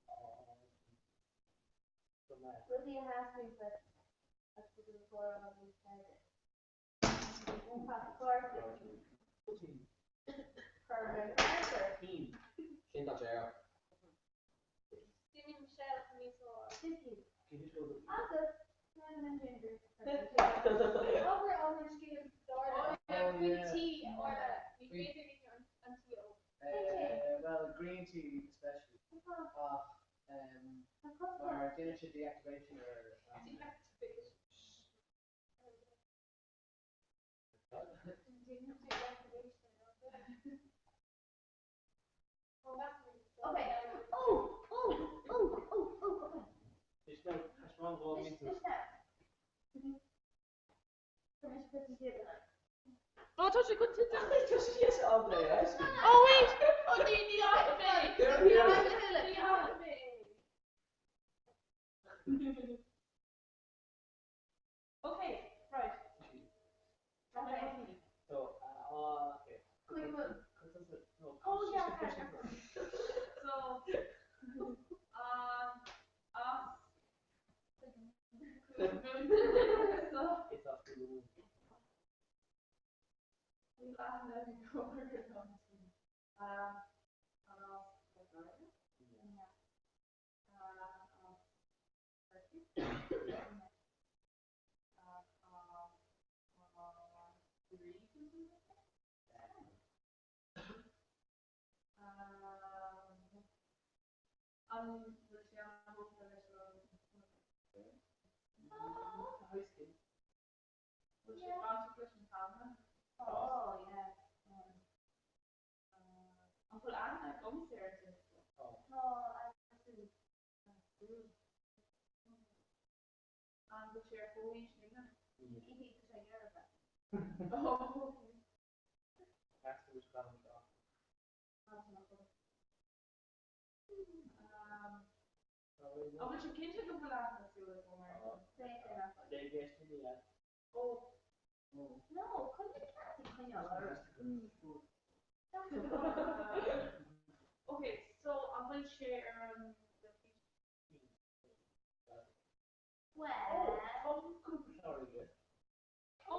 fearr. Well, green tea especially. Ach mar déanann sé deactivation ar Oh, tá sé go Oh wait! Oh, ní ní mé! Okay, right. Níl aithne agam ar an An as Port Láirge? Ní hea. An as Corcaigh? Ní hea. An as an Rí? An bhfuil sé an-tógtha leis an Bhfuil sé bainteach leis an teanga? Tá, yeah. An bhfuil aithne agamsa ar an duine seo? Tá, agus tú. An bhfuil sé ar comhaois linne? Ní hé, tá sé dearfa. Oh, okay. An bhfuil sibh cinnte go bhfuil aithne súil agam air? Ó. No, coinnigh ceart ag coinneáil orm. Ok, so an bhfuil sé ar an teilifís? Well. Ó, tá cúpla clár aige. Ó!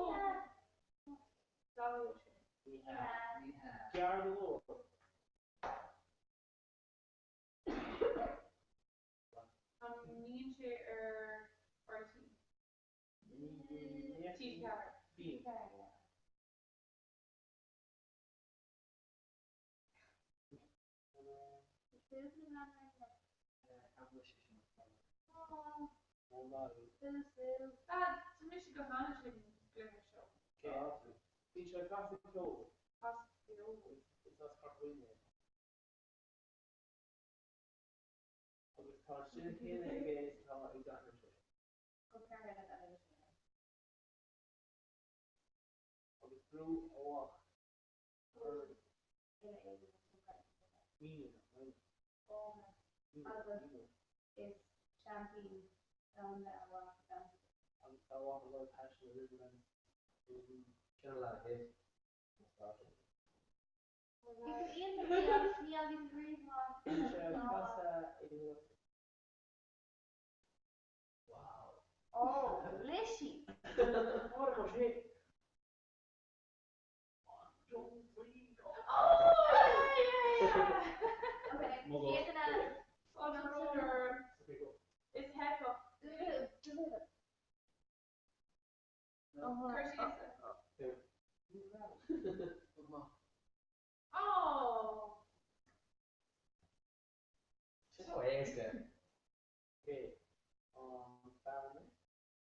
Galway sin. Ní hea. Ní hea. Gearr go leor. An mbíonn sé ar RTÉ? TG4. Bíonn. Lads, tá mise go hainnis ag an gcluiche seo. Bíonn sé ag casadh ceoil. Casadh ceoil. Is as Corca Dhuibhne é. Agus tá an sine céanna aige is atá ag d'athair sé. Agus brú amach ar Míne, Agus is seaimpín domhanda a mhac damhsa. Agus tá a mháthair ag taisteal i Riverlands Sin an leath thit. Bhí tú iontach faoi agus níl bhí tú rímhaith. Bíonn sé ag casadh ag an lucht. Wow. Ó, Lissy! Pádraig Ó Sé. One, two, three, go. Oh, yeah, yeah, yeah! Okay, chéad duine eile. Okay, go. Is teifeach. Cur síos air. Oh! Sin so éasca. Okay, an fear mé?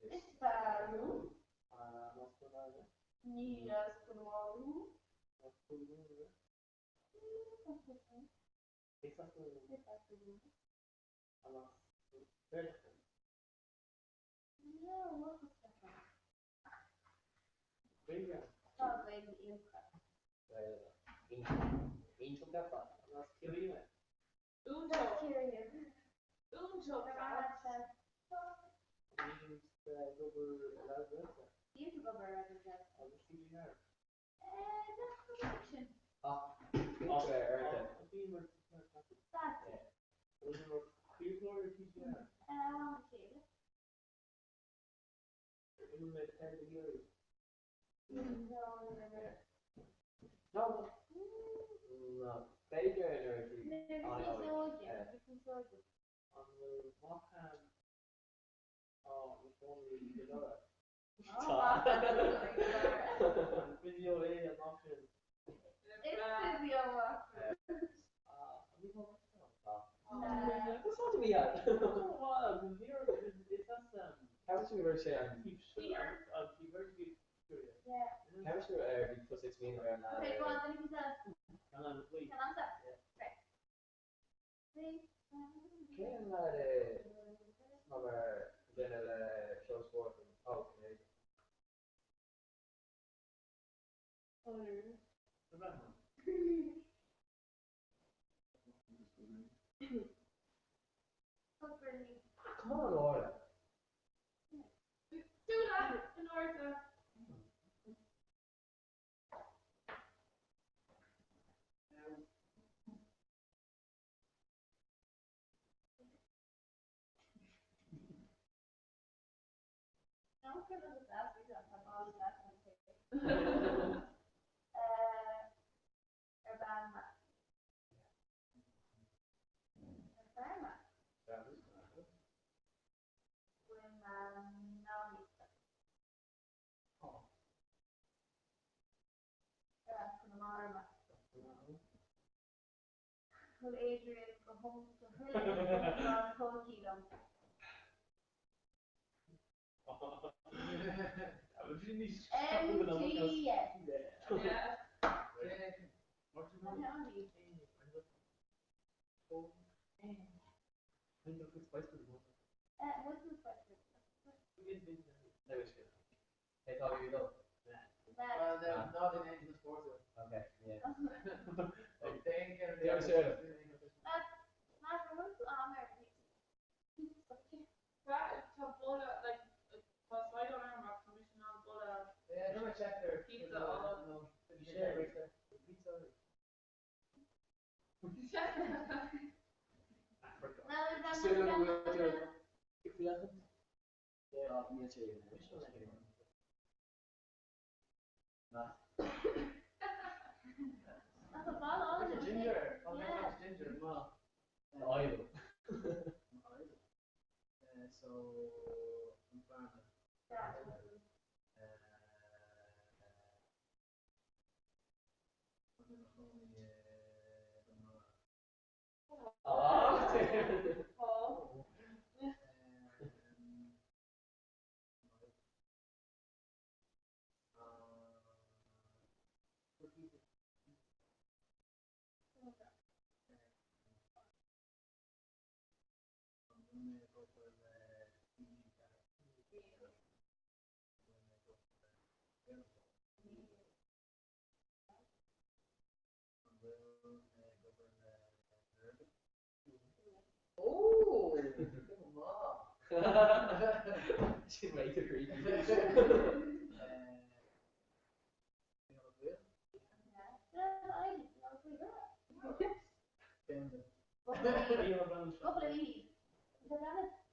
Is fear thú. An as Conamara mé? Ní as Conamara thú. As Conamara mé? Is as Conamara mé. Is as Conamara. An as Gaeltacht mé? Gaeilge. Tá Gaeilge iontach. Gaeilge. Iontach. Iontach ar fad. An as Ciarraí mé? Iontach. Iontach. Bím ag obair i Raidió na Gaeltachta. Bíonn tú ag obair i Raidió na Gaeltachta. Agus TG4. Nach bhfuil sin. Ach, obair ar an. Bím mar That. Bím mar chraoltóir ar TG4. Am a chéile. Ar imir mé peil do Chiarraí? No, níor imir. No. No. B'fhéidir nuair a bhí Nuair a bhí níos óige, bhí níos óige. An bhfuil mac a'm á ina chónaí i gCill Dara? Tá. An physio é an mac sin? Is physio mac. Okay, go on, duine éicint eile. Ceann agamsa? Right. Cén leaid é atá mar dhuine le seó spóirt an Paul Canadian? Come on Orla. Súil in airde. Thuill Adrian go huile is go hiomlán cóicí liom. MTS.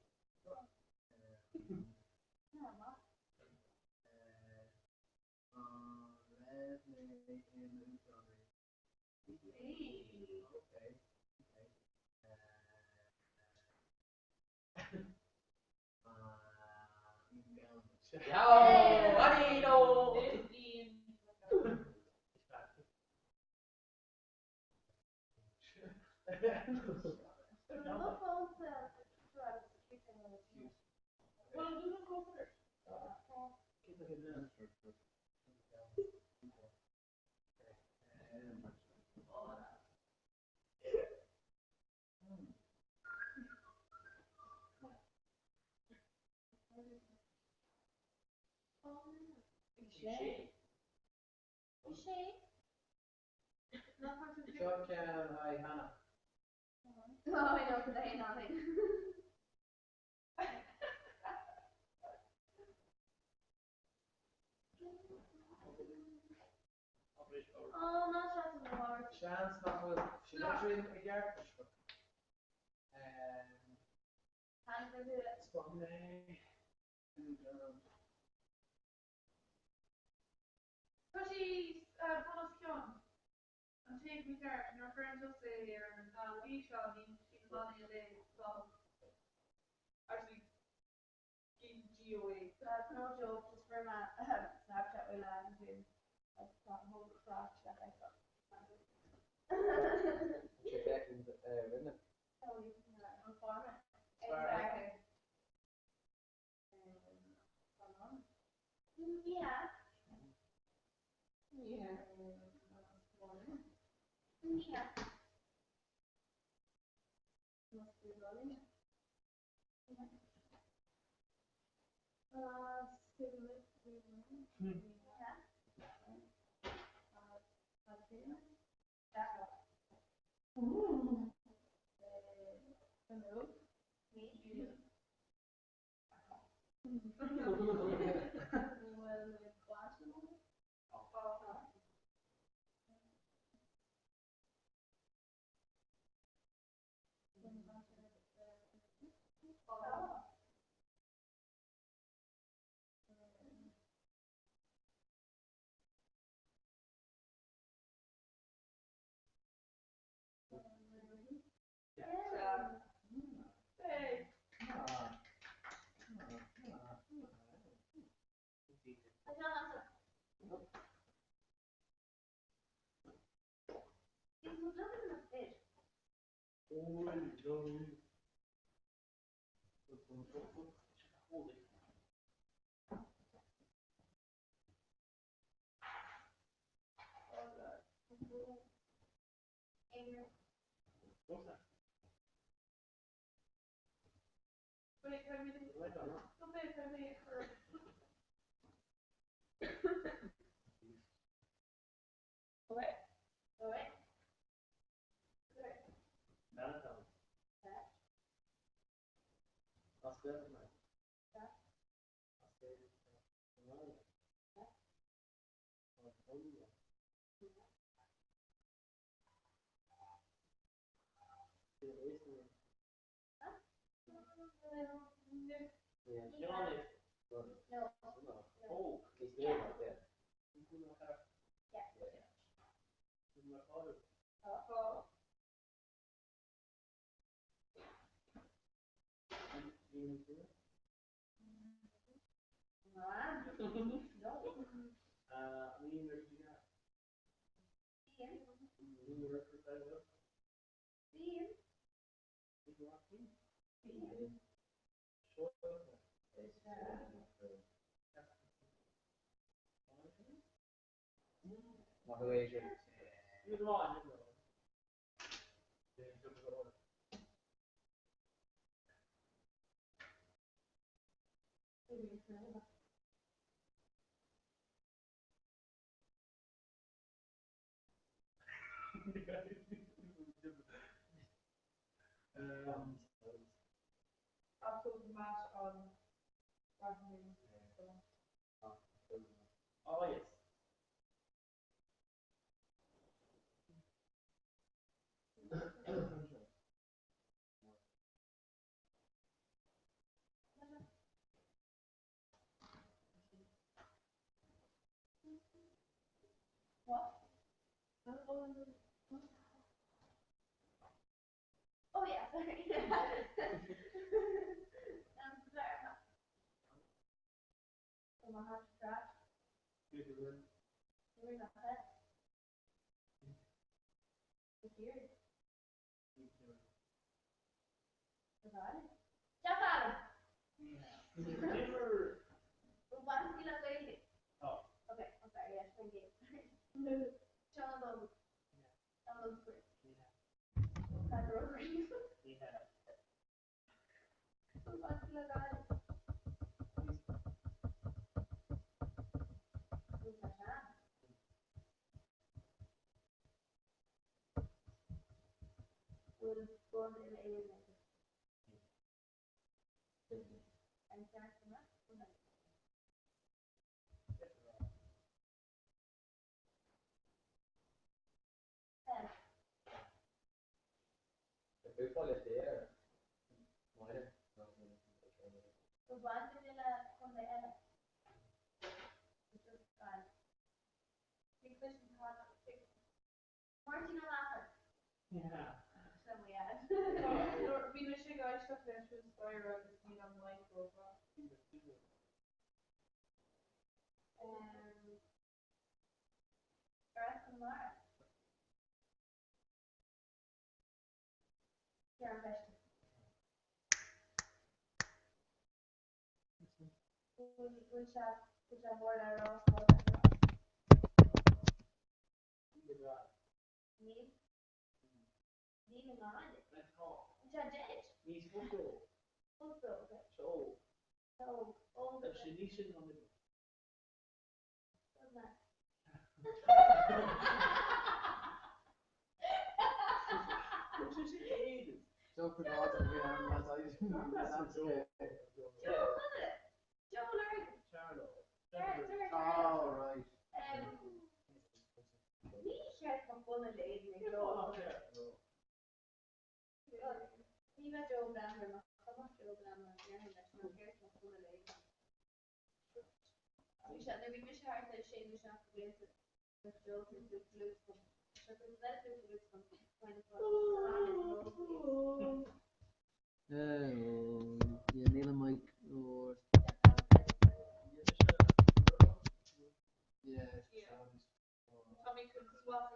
Tá mé chun swap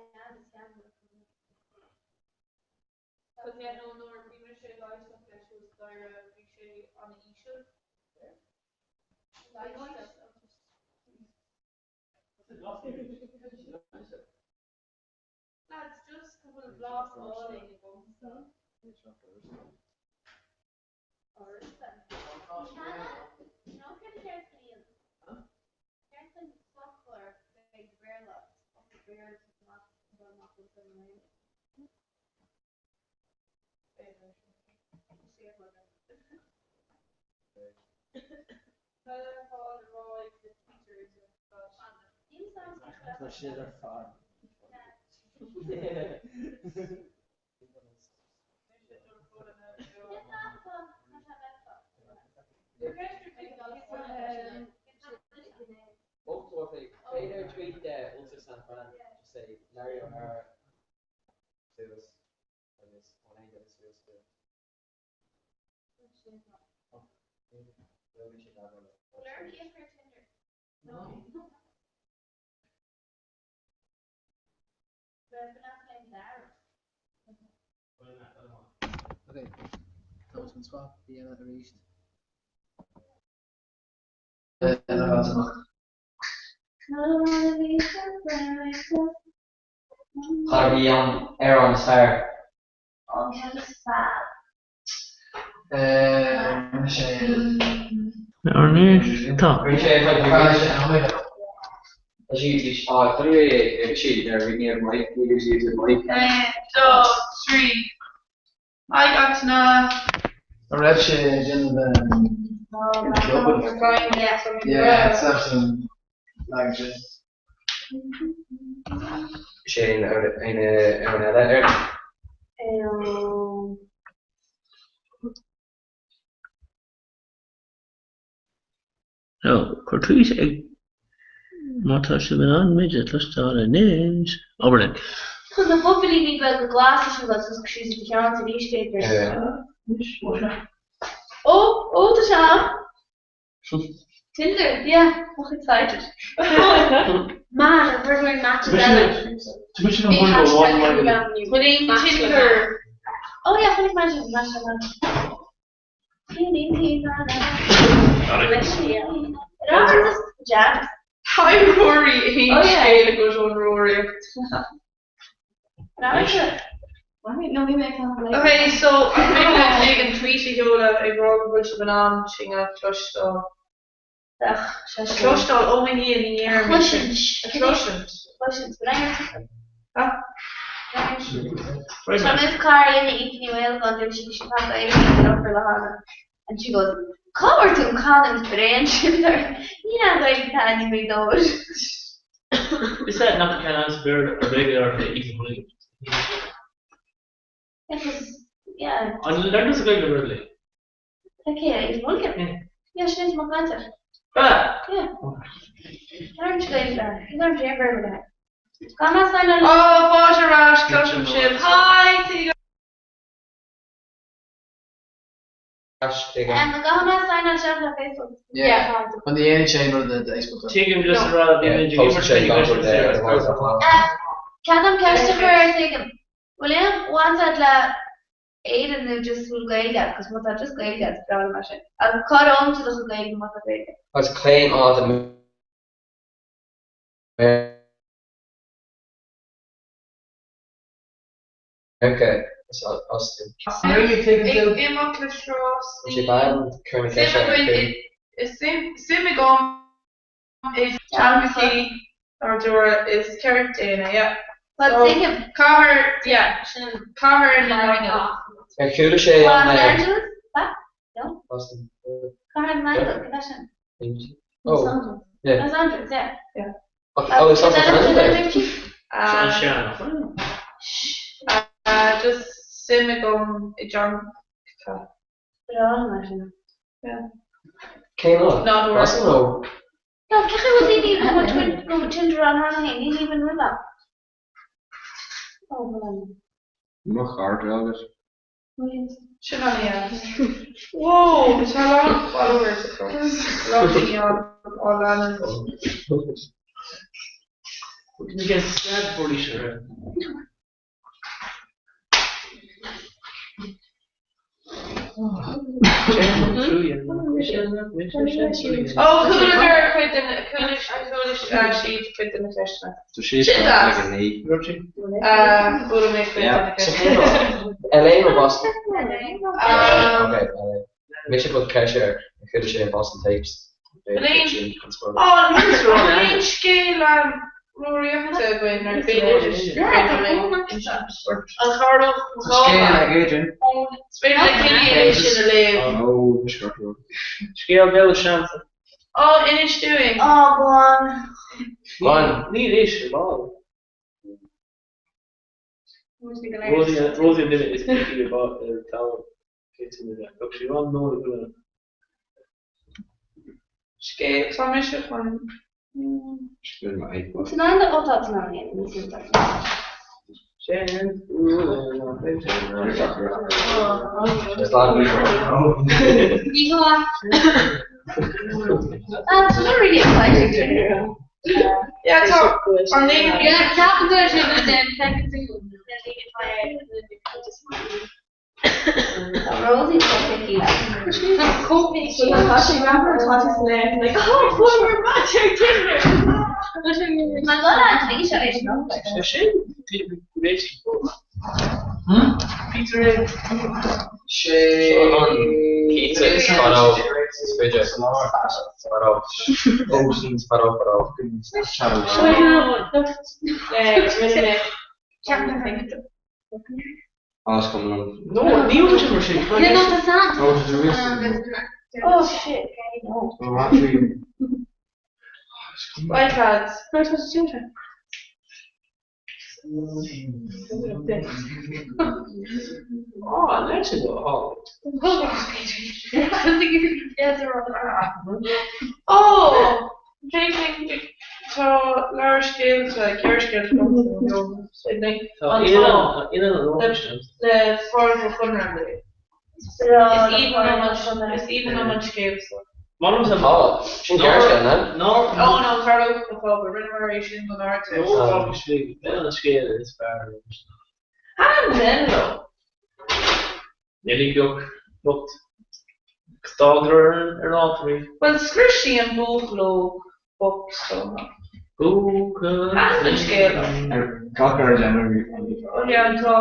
ríomhairí. Yeah, no, nuair a bhí mise ag éisteacht leis thuas staighre, bhí sé an-íseal. Lads, just go bhfuil blas álainn agamsa. Tá siad ar fad. Féidir tweet de Ulster San Fran just say Larry O'Hara suas agus ón aon suas go Ok, tá muid chun swap a dhéanamh arís. Cad í an amhrán is fearr? An ceann is fearr. Dó, trí. Haigh Antaine. An raibh sé ag déanamh club? Yeah, it's actually leagan sin. Sé aon amhrán eile air? Nó cuir tweet ag má tá sibh in ann muid a chloisteáil anois. Abair linn. Tá na buibillíní beaga glasa sin ag dul suas síos do cheann arís, b'fhéidir. Ó, ó, tá sé ann! Tinder, yeah, I'm excited. Man, I've heard wearing matches eile. Tá mise in ann bualadh amháin Bhfuil Tinder. Oh yeah, chonaic mé sin, match le match. Jazz. Hi Rory, aon scéal agat ón Rúraíocht? Ok, so an féidir le ag an tweet a sheoladh ag rá go bhfuil sibh in ann sinn a chloisteáil? Cloisteáil, ó mo Dhia, ní deirim é sin. A chloisint. Tá Miss Cara linn Aoife Ní Mhaolagáin dúirt sí go tá Gaeilge ag obair le hAnna and she goes Cá bhfuair tú an canúint bréan sin ar ní an Ghaeilge atá ní mé dóibh. Is é nach ceann an Béarla ar bréag ar Aoife Mulligan. Yeah, 'cause yeah. An learn sa Ghaeilge really? Okay, Aoife Mulligan. Yeah, sin é mo chaint. Ah! Yeah. Learn to Gaeilge. Learn to Béarla. Gan as an Ó, fáilte ar ais, cloisim sibh. Hi, see you An gcaithfidh mé sign isteach le Facebook? Yeah. An dhéanann sé aon rud do Facebook? Tuigim just a rá bhí muid ag imirt Cead dom ceist a chur ort Tuigim. Bhfuil aon bhaint agat le Éirinn nó just bhfuil Gaeilge agat? Cos má tá just Gaeilge agat is breá liom é sin. Agus cá fhoghlaim tú do chuid Gaeilge má tá Gaeilge? Agus cén áit i Meiriceá is as tú? Ag imeacht le Bhí sé bean cur na Suim ceiste ar againn cinn. i suim agam i dteangacha nádúrtha is ceart déanamh yeah. Well tuigim. Cathair yeah sin Cathair na nAingeal. Ar chuala sé Los an Angeles? What? No? Boston. Cathair na nAingeal, cad é sin? Oh. Los Angeles. Yeah. Los Angeles, yeah. Yeah. Oh, is as Los Angeles é? An sean. Just suim agam i dteangacha. Breá liom é sin. Yeah. Cén áit? Nádúr. Boston nó? No, cé chaoi bhfuil daoine go bhfuil go bhfuil Tinder ann cheana féin? Níl even roimhe. Oh, well. Mo chairde agat. Sin an yeah. Whoa, tá a lán followers agam. A lán daoine á á leanúint. Can you get stabbed for each other? Ó, chualadar cuid de na, chuala chuala siad cuid de na ceisteanna. Sin deas. Chuala mé cuid de na ceisteanna. LA nó Boston? Ok, LA. Mise go Cheshire, chuala sé an Boston Tapes. Ó, níl scéal Rúraíochta againn ar b'fhéidir An Charlóg Scéal ag Adrian. Is féidir le Cillian é sin a léamh. Scéal béal is seans. Ó, inis dúinn. Ó, go on. Go on. Níl fhios ar ball. Rosie an duine is picky ar domhan. Thug sí an nó na buanna. Scéal, tá mise chun. San an ó tá san an ní sin tá. Ní hea. That's not really exciting to hear. Yeah, tá an léim. Yeah, ceapaim go bhfuil sé den second single. Tá Rosie so picky like. Tá sé rapper tá sé sa léamh like oh fuair match ar Tinder. Má lá an bhí seo é sin Sé sin Peter A. Sé an pizza is fadó is féidir. Fadó. Fadó fadó. As cuma liom. No, ní bhfuil sé mar sin. Yeah, no, tá san. Oh shit, okay, no. Right lads. Where tá sé sin? Oh, leis an go Oh! Féidir tá leabhar scéalta, gearrscéalta Tá ina an sin. le Pádraic Ó Conaire. Is aoibhinn liom an scéal seo. Maidir le Tá, sin gearrscéal, ná? Ná Oh no, Cearnóg na Cába, rinneamar é sin don Ardteist. B'in an scéal is fearr liom. Thaitin Ben liom. Neilí Beag bocht. Agus d'fhágadar ar an altar í. Bhuel, scrios sí an buachaill óg bocht stócach. Buachaill. Thaitin an scéal liom. Ar gach ar déanamh an Oh yeah, an tá.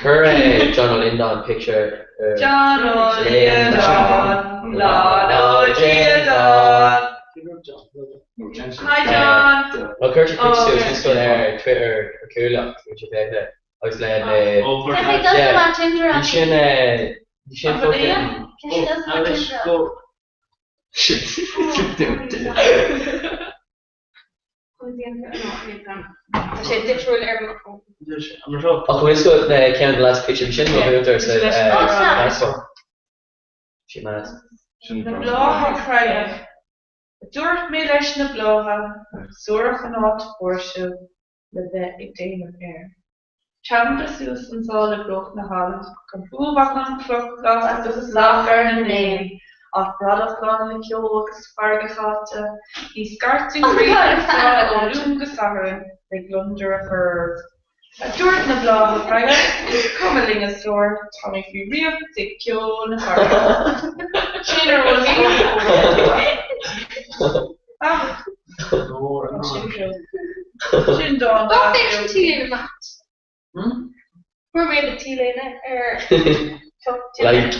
Chuir John Ó Liondáin pictiúr ar. John Ó Liondáin, Lán Ó Díodáin. Hi John! Well chuir sé pictiúr suas just ar Twitter ar Cuallacht bhí sé féach agus le le yeah bhí sin bhí sin fucking shit Tá sé difriúil ar mo fón. Ach bhfuil fhios agat ceann de last picture bhí sin mo mhúinteoir sa meascán. Sin meas. Na blátha creimhe. A dúirt mé leis na blátha, nach suarach an áit a fuair sibh le bheith ag déanamh air. Teannta suas anso le bruach na halla, gan fúibh ach an chloch ghlas agus lachair na n-éan, áit bradach lán le ceo agus farraige cháite, ní scairteann grian anso ó Luan go Satharn le gliondar a chur oraibh. A dúirt na blátha creimhe, is cuma linn a stór, tá mé faoi dhraíocht ag ceol na farraige. Sin ar eolas dom. Ach, sin ceol. Sin dán Gach deas aon t-léine Matt. Fuair mé na t-léine ar Like.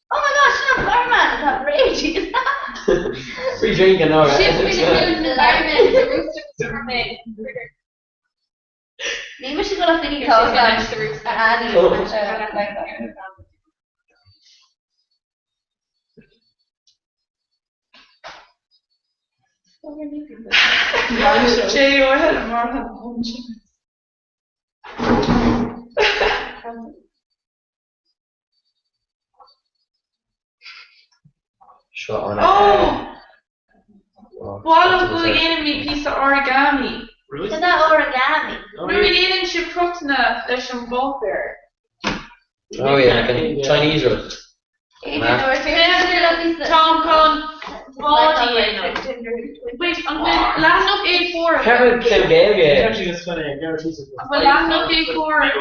Oh my gosh, sin an barman atá réidh. Free drink and all. Sin faoi na cúl na barman the rooster fuair mé. Ní mise go le daoine tá a Annie. Jay ó hell mar Seo an Oh! B'áil liom go ndéanaimid píosa origami. Cad é origami? Nuair a dhéanann sibh cruthanna leis an bpáipéar. Oh yeah, like an Chinese rud. Tom chun. Bád a dhéanamh. Wait, an bhfuil leathanach A4 agat? Ceapaim cén Gaeilge é? An bhfuil leathanach A4 ag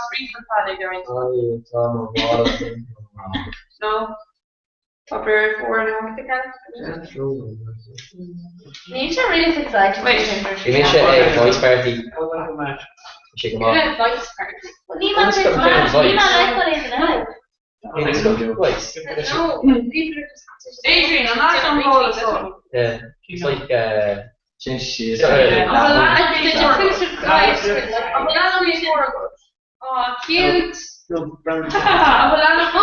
scríofa ag ar Tá mo mhála. No. Páipéar A4 nó? Níl sé really excited. Wait. Bhí mise ag Voice Party. Bhí sé go maith. Voice Party. Ní mar ní mar like no. Voice. No, people are just Adrian, an as an bhóla so. Yeah. It's like uh Sin síos. An bhfuil leathanach A4 agat? Oh, cute. An bhfuil leathanach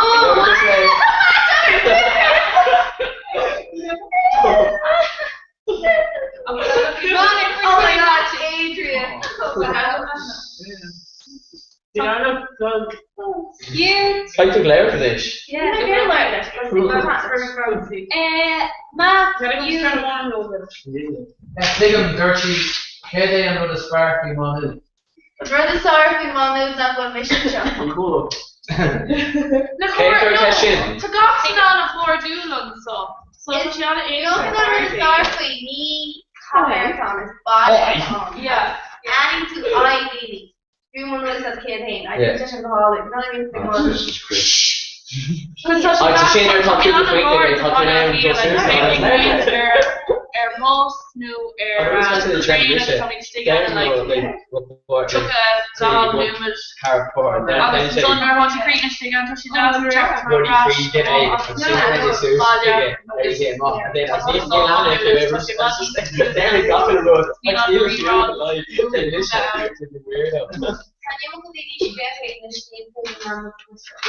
Oh my gosh, Adrian. Cute. Caithfidh tú labhairt anois. Yeah. Eh, Matthew. Tuigim, dúirt sí, céard é an rud is fearr faoi Má Nuad? An rud is fearr faoi Má Nuad ná go bhfuil mise anseo. An cúl. Na Cé cóir, gur no, ceist sin? tá gach duine an-chairdiúil anseo. So tá sé Ní an-éasca. an rud is fearr faoi ní cathair atá ann, is baile atá ann. Yeah. Aithníonn tú aghaidh daoine. Fiú muna bhfuil a fhios agat céard féin. I think tá sé go hálainn. You know what I mean? Cos tá sé Agus sin ar tá cúpla pointe aige, tá tú in ann dul suas ar ar bhus nó ar traein agus táimid istigh ann like 32 nóiméad agus ansan nuair atá tú críochnaithe istigh ann tá sé deas teacht ar ais abhaile agus tá sé tá sé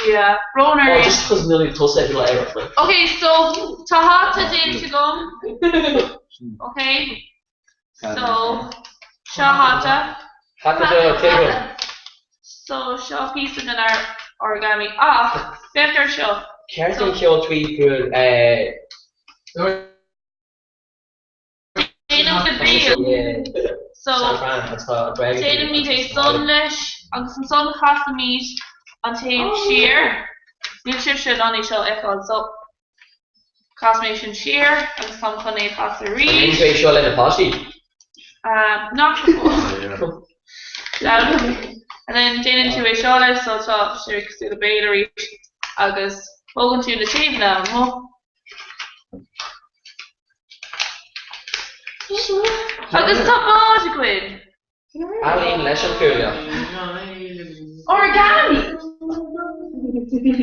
Yeah, brón Oh, orainn. just cos níl tusa ag labhairt faoi. Ok, so tá hata déanta agam. Ok, so seo hata. Hata do tuigim. So seo píosa den origami. Ach, féach ar seo. Ceart an ceol tweet go eh. Déanaim le béal. So, déanaimid é san leis agus ansan casaimid an taobh siar. Níl sibhse in ann é seo a fheiceáil, so cas mé sin siar agus táim chun é a chasadh arís. An ndéanann tú é seo le na páistí? Nach go fóill. And then déanann tú é seo leis, so tá sé cosúil le béal arís agus bogann tú na taobhanna amuigh. Agus tá bád againn! Ealaín leis an Chuailleach. Origami!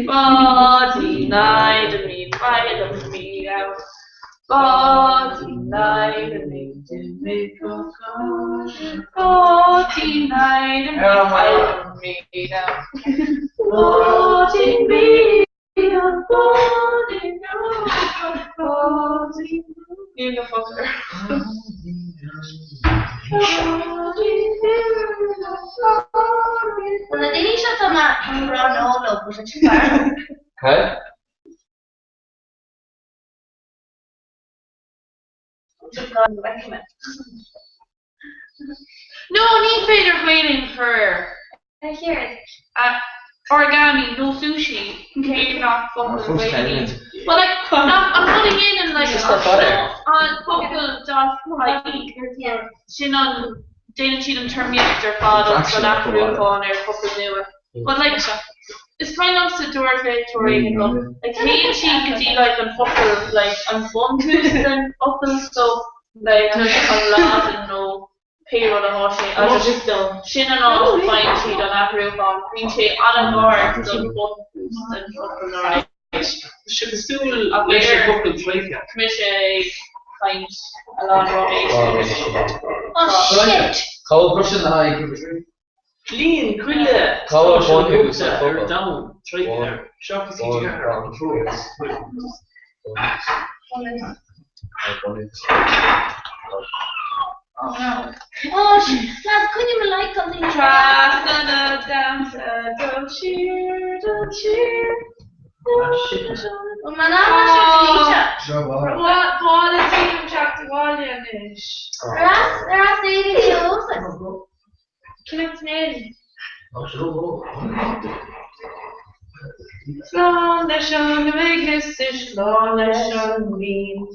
Báidín leid a mí Báidín leid a mí Báidín leid a mí Báidín mí Níl na focail ar. Well, na daoine seo tá mé ag rá no leo, but it's fearr. Cad? No, ní féidir Gaelainn a chur air. Ar chéard? Origami nó sushi, cé nach focal Gaeilge iad. Well like, nach, an rud a dhéanann like an focal dot ie, sin an, déanann siad an téarmaíocht ar fad agus an athrúchán ar focal nua. But like, is cuimhin liomsa dúirt léachtóir éigin liom, like théann siad go dtí like an focal like an buntús den fhocal so like an Laidin nó pé rud atá sé agus sin an áit a bhfaigheann siad an athrúchán, bíonn sé an-ghar don buntús den focal alright. Tá sé cosúil leis an bhfocal troika. Tá mise ag caint a lán ráiméise. Oh shit! Cá bhfuil Brush in the haghaidh grúpa 3. Líon cuile Cá bhfuil bunús an ar focal? domhan troika air seachas Bun, TG4 bun, an trua. Bunús. Bunús. Oh no. Oh shit! Lads, coinnigh mo like on daoine. Trasna na dtonnta dul siar, dul siar. Bhfuil mé in ann é seo a dhlíte? Bád is liom teacht abhaile anois. Ar as ar as Éirinn Joseph? Cnoc Mhill. Slán leis an uaigneas is slán leis an ngleann.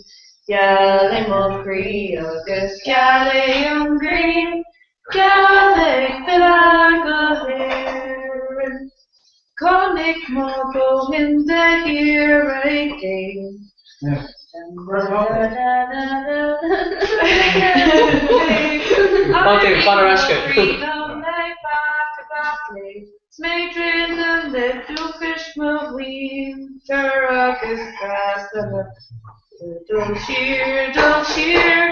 Geal é mo chroí agus geal é an ghrian, Geal ag filleadh go hÉirinn. Chonaic mo dhóthain de thír i gcéin. 'S mé ag druidim le dúchas mo mhuintir agus trasna na dul siar, dul siar,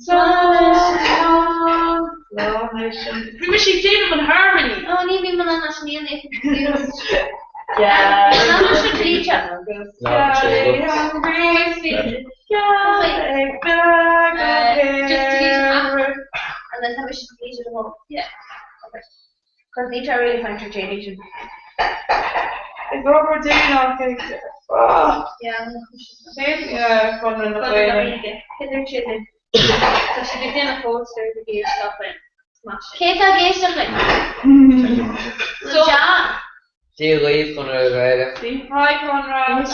slán leis an, slán leis an. Bhí mise ag déanamh an harmony! Ó, ní bhím in ann leis an aon Ag obair déanach ag Conradh na Gaeilge. Cé atá ag éisteacht linn? John. Dia dhaoibh, Conradh na Gaeilge. Hi Conradh.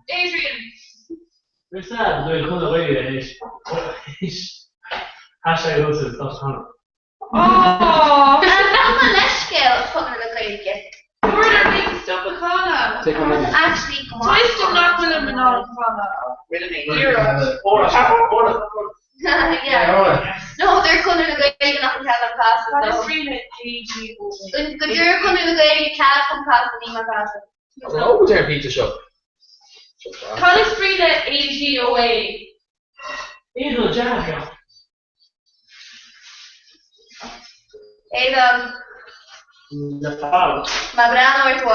Adrian. Is ea, nuair a chonaic Gaeilge éis hashtag Joseph tá cheana. Aww! Gabh mo leithscéal, a Chonradh na Gaeilge. Dúirt ar mé stop a chanadh. Actually, go Tá fhios agam nach bhfuilim in ann canadh. Iarracht. Yeah. No, deir Conradh na Gaeilge nach bhfuil cead agam casadh, Cad is so. brí le AGOA? Go deir Conradh na Gaeilge cead chun casadh, níl mé ag casadh. Ó, deir Peter seo. Cad is brí le AGOA? Aodh Ó Dearg. Aodán. Le fáil. Má breathnú ar do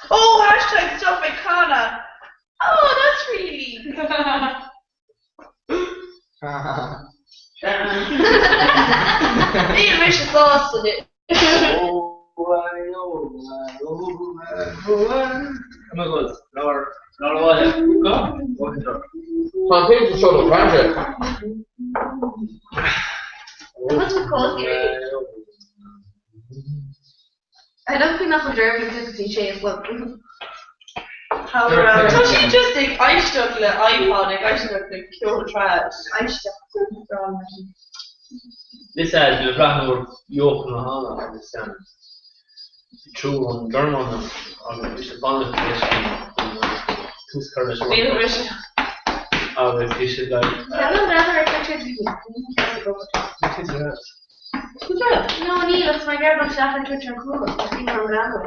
Oh, hashtag stop ag canadh! Oh, that's really... Níl mise sásta anois. Tá an píosa seo do Francie. I don't think nach German go dtí sé a chlog. Tá sí just ag éisteacht le iPod ag éisteacht le ceol trad. Éisteacht. Is ea, bhí mé ag breathnú ar Jochen Ohana agus trú an Gearmáin agus bhí siad ag fanacht leis an tús cur leis an Níl mise. agus bhí siad like Ceann an breathnú ar Twitter bhí No níl agus mar gheall isteach ar Twitter an chomhlacht ach ní raibh an breathnú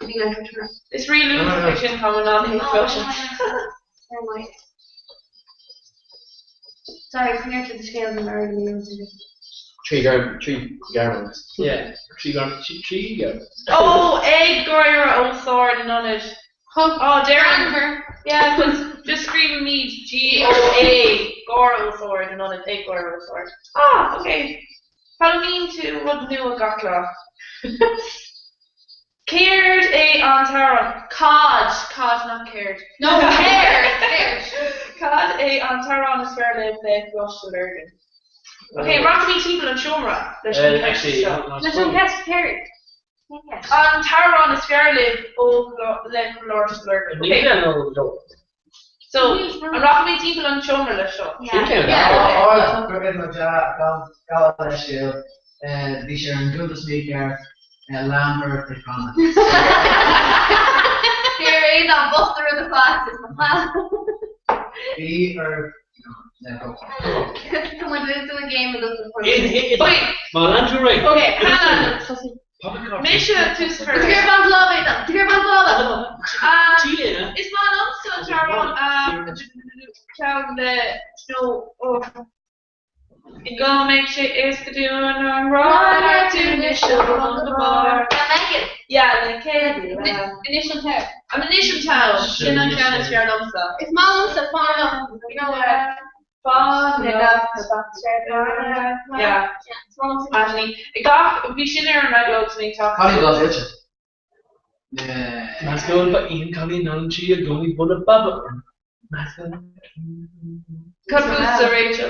bhí an Twitter. Is rí-luasach é sin tá an an cloisim. Never mind. Sorry, coinnigh le do scéal den ar an Trí Ghearmáin. Trí Ghearmáin. Yeah, trí Ghearmáin. Trí Ghearmáin. Ó, ag gáire os ard in ionad. Oh, deireann. Yeah, cos just scríobhaimid G O A gáire os ard in ionad ag gáire os ard. Ah, ok. Foghlaimíonn tú rud nua gach lá. Céard é an t-amhrán? Cad, cad nach céard. No, céard, céard. Cad é an t-amhrán is fearr libh le Coláiste Lurgan? Ok, rachaimid timpeall an seomra leis an cheist seo. Leis an cheist céard? An t-amhrán is fearr libh ó le Coláiste Lurgan. Ok. So, an rachaimid timpeall an tseomra leis seo? Gabh mo leithscéal, bhí sé ar an gcuntas mícheart, lean ort ag canadh. Bhí ar Aodán bocht a rud a faitíos, nach ea? Bhí ar Tá muid ag dul game agat. Má lean tú réidh. Ok, Hannah. Mise tús a chur leis. Tabhair bonn láimhe dom. Tabhair bonn láimhe. Is maith liomsa an t-amhrán ceann le nó ó Go mbeidh sé éasca dúinn ár ngrá a neartú anois ó bhun go barr. Le Megan. Yeah, le céad. Anois an t-am. Anois an t-am. Sin an ceann is fearr liomsa. Is maith liomsa Fan Liom. You know Fan Liom. Yeah. Gach, bhí sin ar an raidió agus mé ag teacht. Cailín glas oilte. Meas go bhfuil ba í an cailín ann sí i gcónaí bualadh baba orm. Meas go Cad fútsa, Rachel?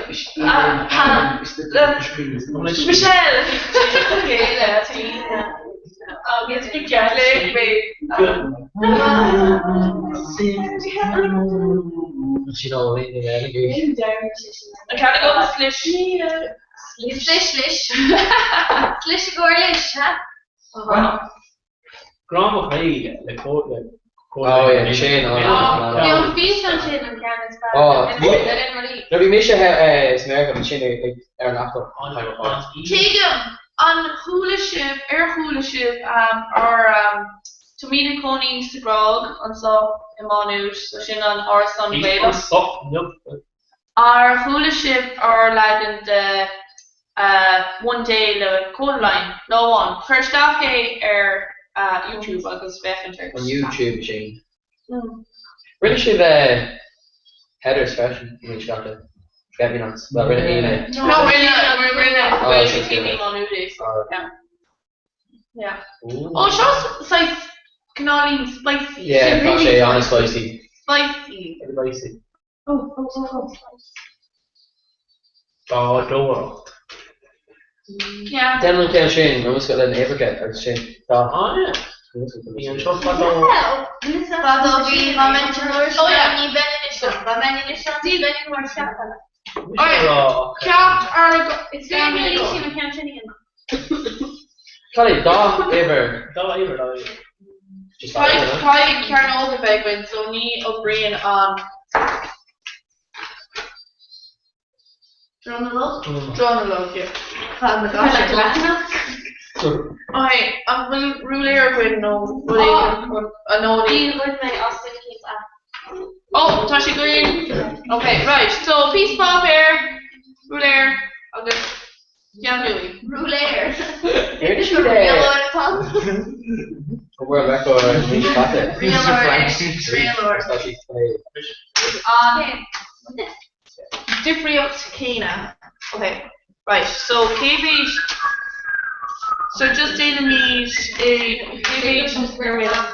Michelle! Agus bhí ceart léigh mé. An ceann agam slis. Slis lis. Slis i gcomhair lis, ha? Grá mo chroí le comhairle. Oh yeah, bhí sin an. Bhí an físeán sin an ceann is fearr. Oh, nuair bhí mise is Meiriceá bhí sin ar an laptop. Tuigim! An chuala sibh, ar chuala sibh ár Táimid ag cónaí sa Ghráig anseo i Má Nuad, so sin an árasán Gaelach. Ar chuala sibh ár leagan de One Day le Kodaline? Lá amháin. Cuir isteach é ar YouTube agus féachaint air. An YouTube sin. Rinne sibh headers freisin, an mí seo caite. Forget Me Nots. Well, rinne Ian é. No, rinne, rinne, rinne Phoebe Má Nuad é, so, yeah. Yeah. Ó, seo saghas cineáilín spicy. Yeah, tá sé an-spicy. Spicy. Spicy. Bádóireacht. Déanann an ceann sin an uisce le na huimhreacha agus sin. Tá. Bhí an seo fadó. Fadó bhí dá mbeinn an uair seo ní bheinn anois ann, dá mbeinn anois ann ní bheinn an uair seo. Ceacht ar Is féidir le Lisa an ceann sin a dhéanamh. Cad é dá uimhir? Dá uimhir, dá uimhir. Caithfidh cearnóg a bheith againn so ní oibríonn an. Dronuilleog? Dronuilleog, yeah. Tá na gaiseacha leathanach. Ok, an bhfuil rúiléir againn nó rud éigin chun a nó ní. Níl bhain mé as duine cíos a. Oh, tá sé againn. Ok, right, so píosa páipéir, rúiléir agus Ceann luaidhe. Rúiléir. Rinne siad é. Rialóir atá ann. An bhfuil record níos fada? Rialóir. Rialóir. Tá sí faoi. An difríocht chéanna. Ok, right, so cé mhéad, so just déanaimid é, cé mhéad,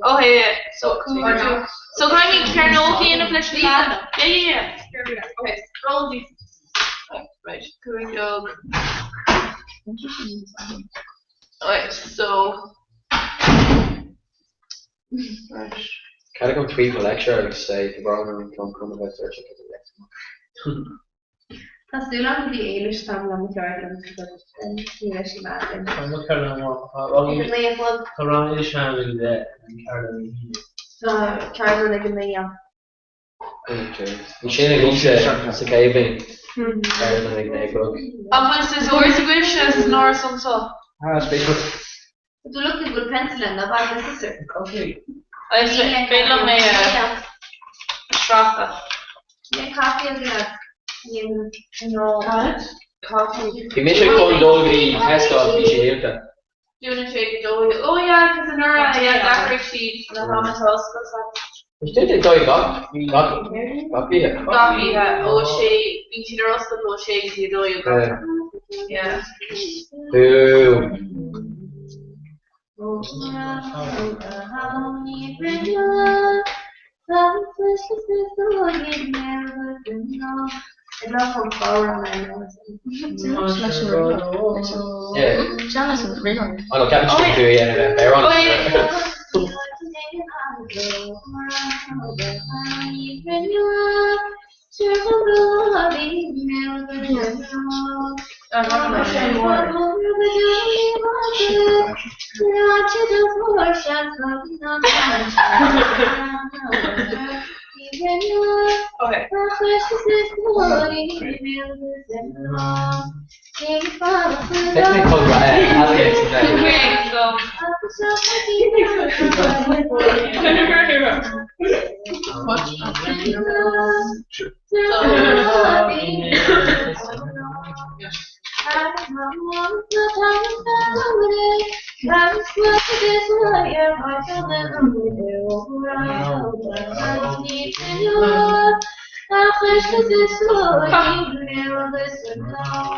Ok, yeah, so cúig, so caithfimid cearnóg a dhéanamh leis an leathanach. Yeah, yeah, yeah. Ok, roll these. Right, 15. Ok, so. Right. Cead agam tweet mo lecturer agus say go bhfágann an ceann cuma bheith tuirseach ag an léacht. Tá súil agam go bhí Éilis tam le mo cheardlann sa ní raibh sí mad linn. Tá mo cheardlann amach. Ag an naoi a chlog. Tá rang Éilis ann ag a deich, an ceardlann ag a haon. Tá ceardlann ag a naoi ann. Bhí sin agamsa sa chéad bhliain. Ceardlann ag a naoi a chlog. An bhfuil siosúr agaibhse san áras anseo? Ah, spéisiúil. Tá tú lucky go bhfuil pencil ann, ná bac le siosúr. Is féidir liom é a sracadh. Níl caife againn. No. Coffee. Bhí mise chun dul go dtí Tesco agus bhí sé dúnta. Dúnann sé go dóigh. Oh yeah, cos anuraidh, yeah, d'athraigh siad na hamanta oscailte. Is dúnta ag dóigh gach, gach, gach oíche. Gach oíche, ó sé, bíonn siad ar oscailt ó sé go dtí a dó dhéag gach. Yeah. Bú. Oh no, ceapann siad tú a dhéanamh ar an Okay.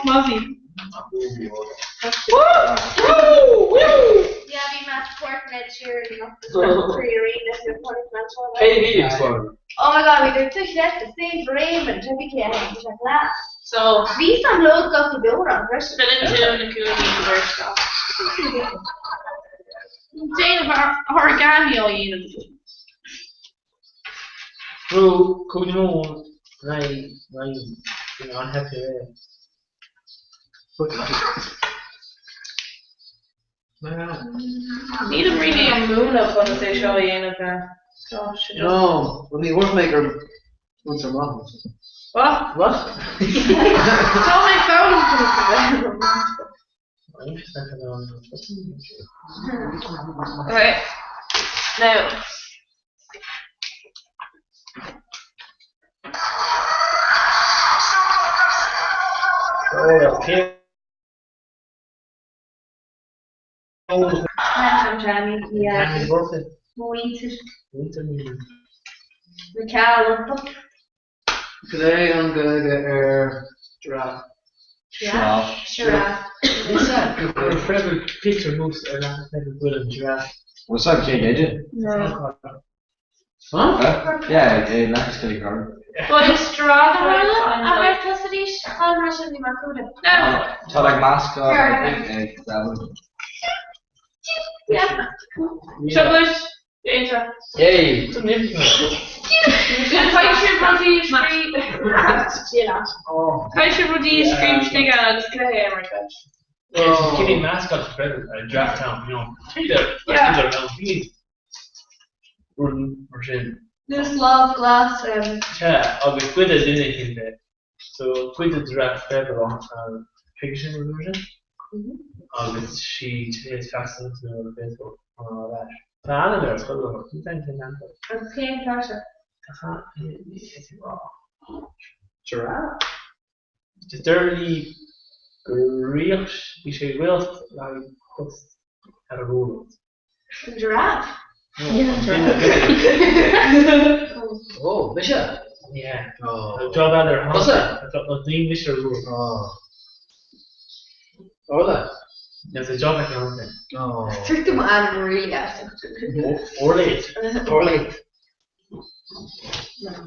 Muzzy. Yeah, bhí mé sport med Oh my god, bhí tú chleite Saint Raymond, bhí cé sé class. So Bhí sam lód go go dóra freisin. Filleann tú na cúinní go Déanamh origami á dhéanamh. Brú cúig nóin in aghaidh an-happy é. Nílim really ag múineadh conas é seo a dhéanamh now. Tá sé just. No, well ní dúirt mé gur múinteoir maith thú. What? What? Tá mé ag foghlaim conas a bheith i mo mhúinteoir. Okay. Now. Cad é an Ghaeilge ar giraffe? Giraffe. Picture moose ar leathanach bhfuil an giraffe. What's up, Jay Did you? No. Huh? Yeah, eh, leathanach Kelly Carter. But is giraffe A bheith tusadís chun mar sin bhí mar cúla. No. Tá like mascot ag Dublin. Seo duit. Déanta. Yay! Caithfidh sibh rudaí a scríobh. Caithfidh sibh rudaí a scríobh istigh ann agus cluiche a imirt leis. Cibé mascot is better a draft town, you know. Yeah. Rud mar sin. Nós lámh glas. Sea, agus cuid de duine éicint é. So cuid de giraffe Trevor an chuige sin rud mar sin. Agus sí is feasta nó ar Facebook an ar ais. Tá ainm ar scoil orthu, ní bheinn sin ainm. Agus cén tá sé? Giraffe? Just deir í go ríocht bhí sé réalt le haghaidh post ar a gcomhlacht. An giraffe? Oh, mise? Yeah. Oh. Job eile ar Tusa? Ní mise ar rún. Oh. Orla? There's a job ag an ann. Oh. Dúirt tú m'ainm really aisteach. Orlate. Orlate.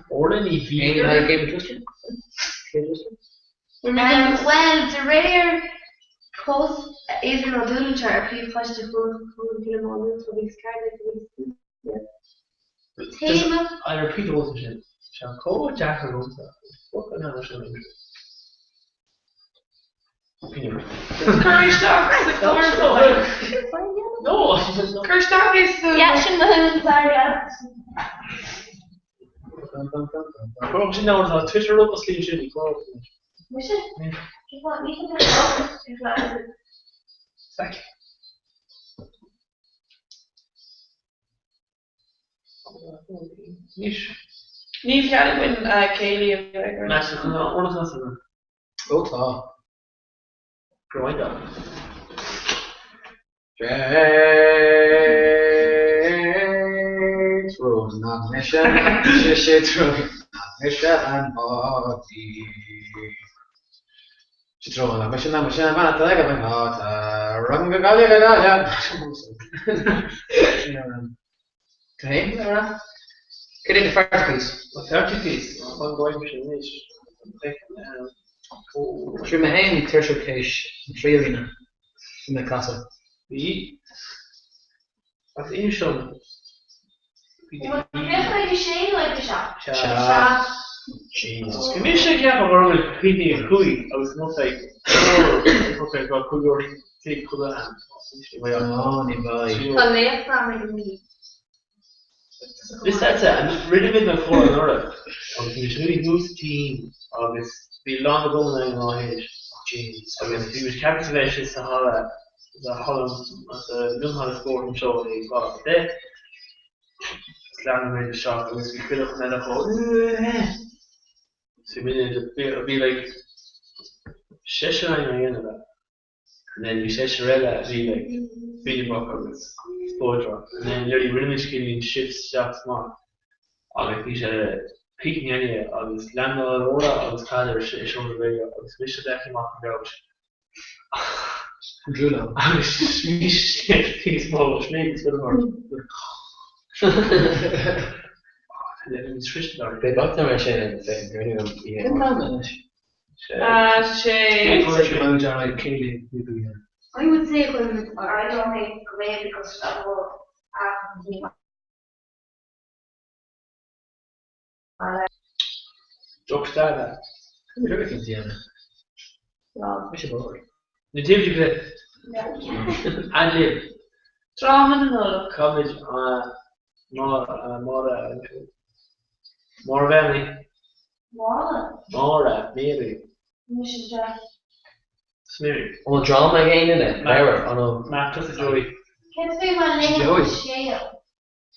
Orla ní bhí. Aon Game of Twister? Game of Twister? Bhuel, de réir post Adrian Ó Dúlaing ar Príomhchoiste Chomhairle Má Nuad 2014, Téama. I repeat the words sin. Sé chomh deacair liomsa. Fuck an ainm sin aimsir. Cuir isteach sa chlár No! Cuir isteach é sa. Yeah, sin mo thún, sorry. Cuir sin ann tá Twitter rud os líon sin í chlár. Mise? Sac. Anois. Níl cead againn céilí a bheith againn. Meas tú chun an eolas as an. Ó tá. Grind up. Sé nach mise, mise sé treo nach mise an bádaí. Sé treo nach mise nach mise an bhean atá ag an mháta rang go Gaillimh go Gaillimh. Cad é a rá? Cad é na particles? Na particles, an gcóim sin anois. Bhí mé féin tuirseach théis an triail Bhí mé casadh. Bhí. As insean. Sea. Jesus. Bhí mise ag ceapadh go raibh mé cuimhní a chúig agus nó ag ag go cúig uair cloig chuile am. No, ní bheidh. Tá léacht agam ag a naoi. This that's it. Rinne muid an comhrá anuraidh agus bhí muid thuas sa team agus bhí lá na gcumann ann an lá théis. Agus bhí muid ceaptha a bheith istigh sa halla sa halla sa mionhalla spóirt anseo ag 9:30. Agus lean muid isteach agus bhí chuile dhuine eile chomh So bhí bhí like seisear againn á dhéanamh. And then bhí seisear eile a bhí like bídeach agus spleodrach. And then literally rinne muid cineál shifts isteach is amach agus bhí sé píc na gréine agus lean Laura agus Peadar i seomra Gaeilge agus mise ag amach an gabhais. Agus bhí sé níos mó mé agus mar. Beidh gach duine mar sin Cén t-am anois? Sé. I would say go bhfuil I don't think go mbeidh because Drochstaid. Na taobh Ad-lib. Dráma na Nollag. Caithfimid Máire Máire Mary. Máire? Máire Mary. Mise Jack. Mary. An bhfuil dráma ag aon duine? Leabhar? An bhfuil? Matt tusa Joey. Cén fáth má léann tú scéal?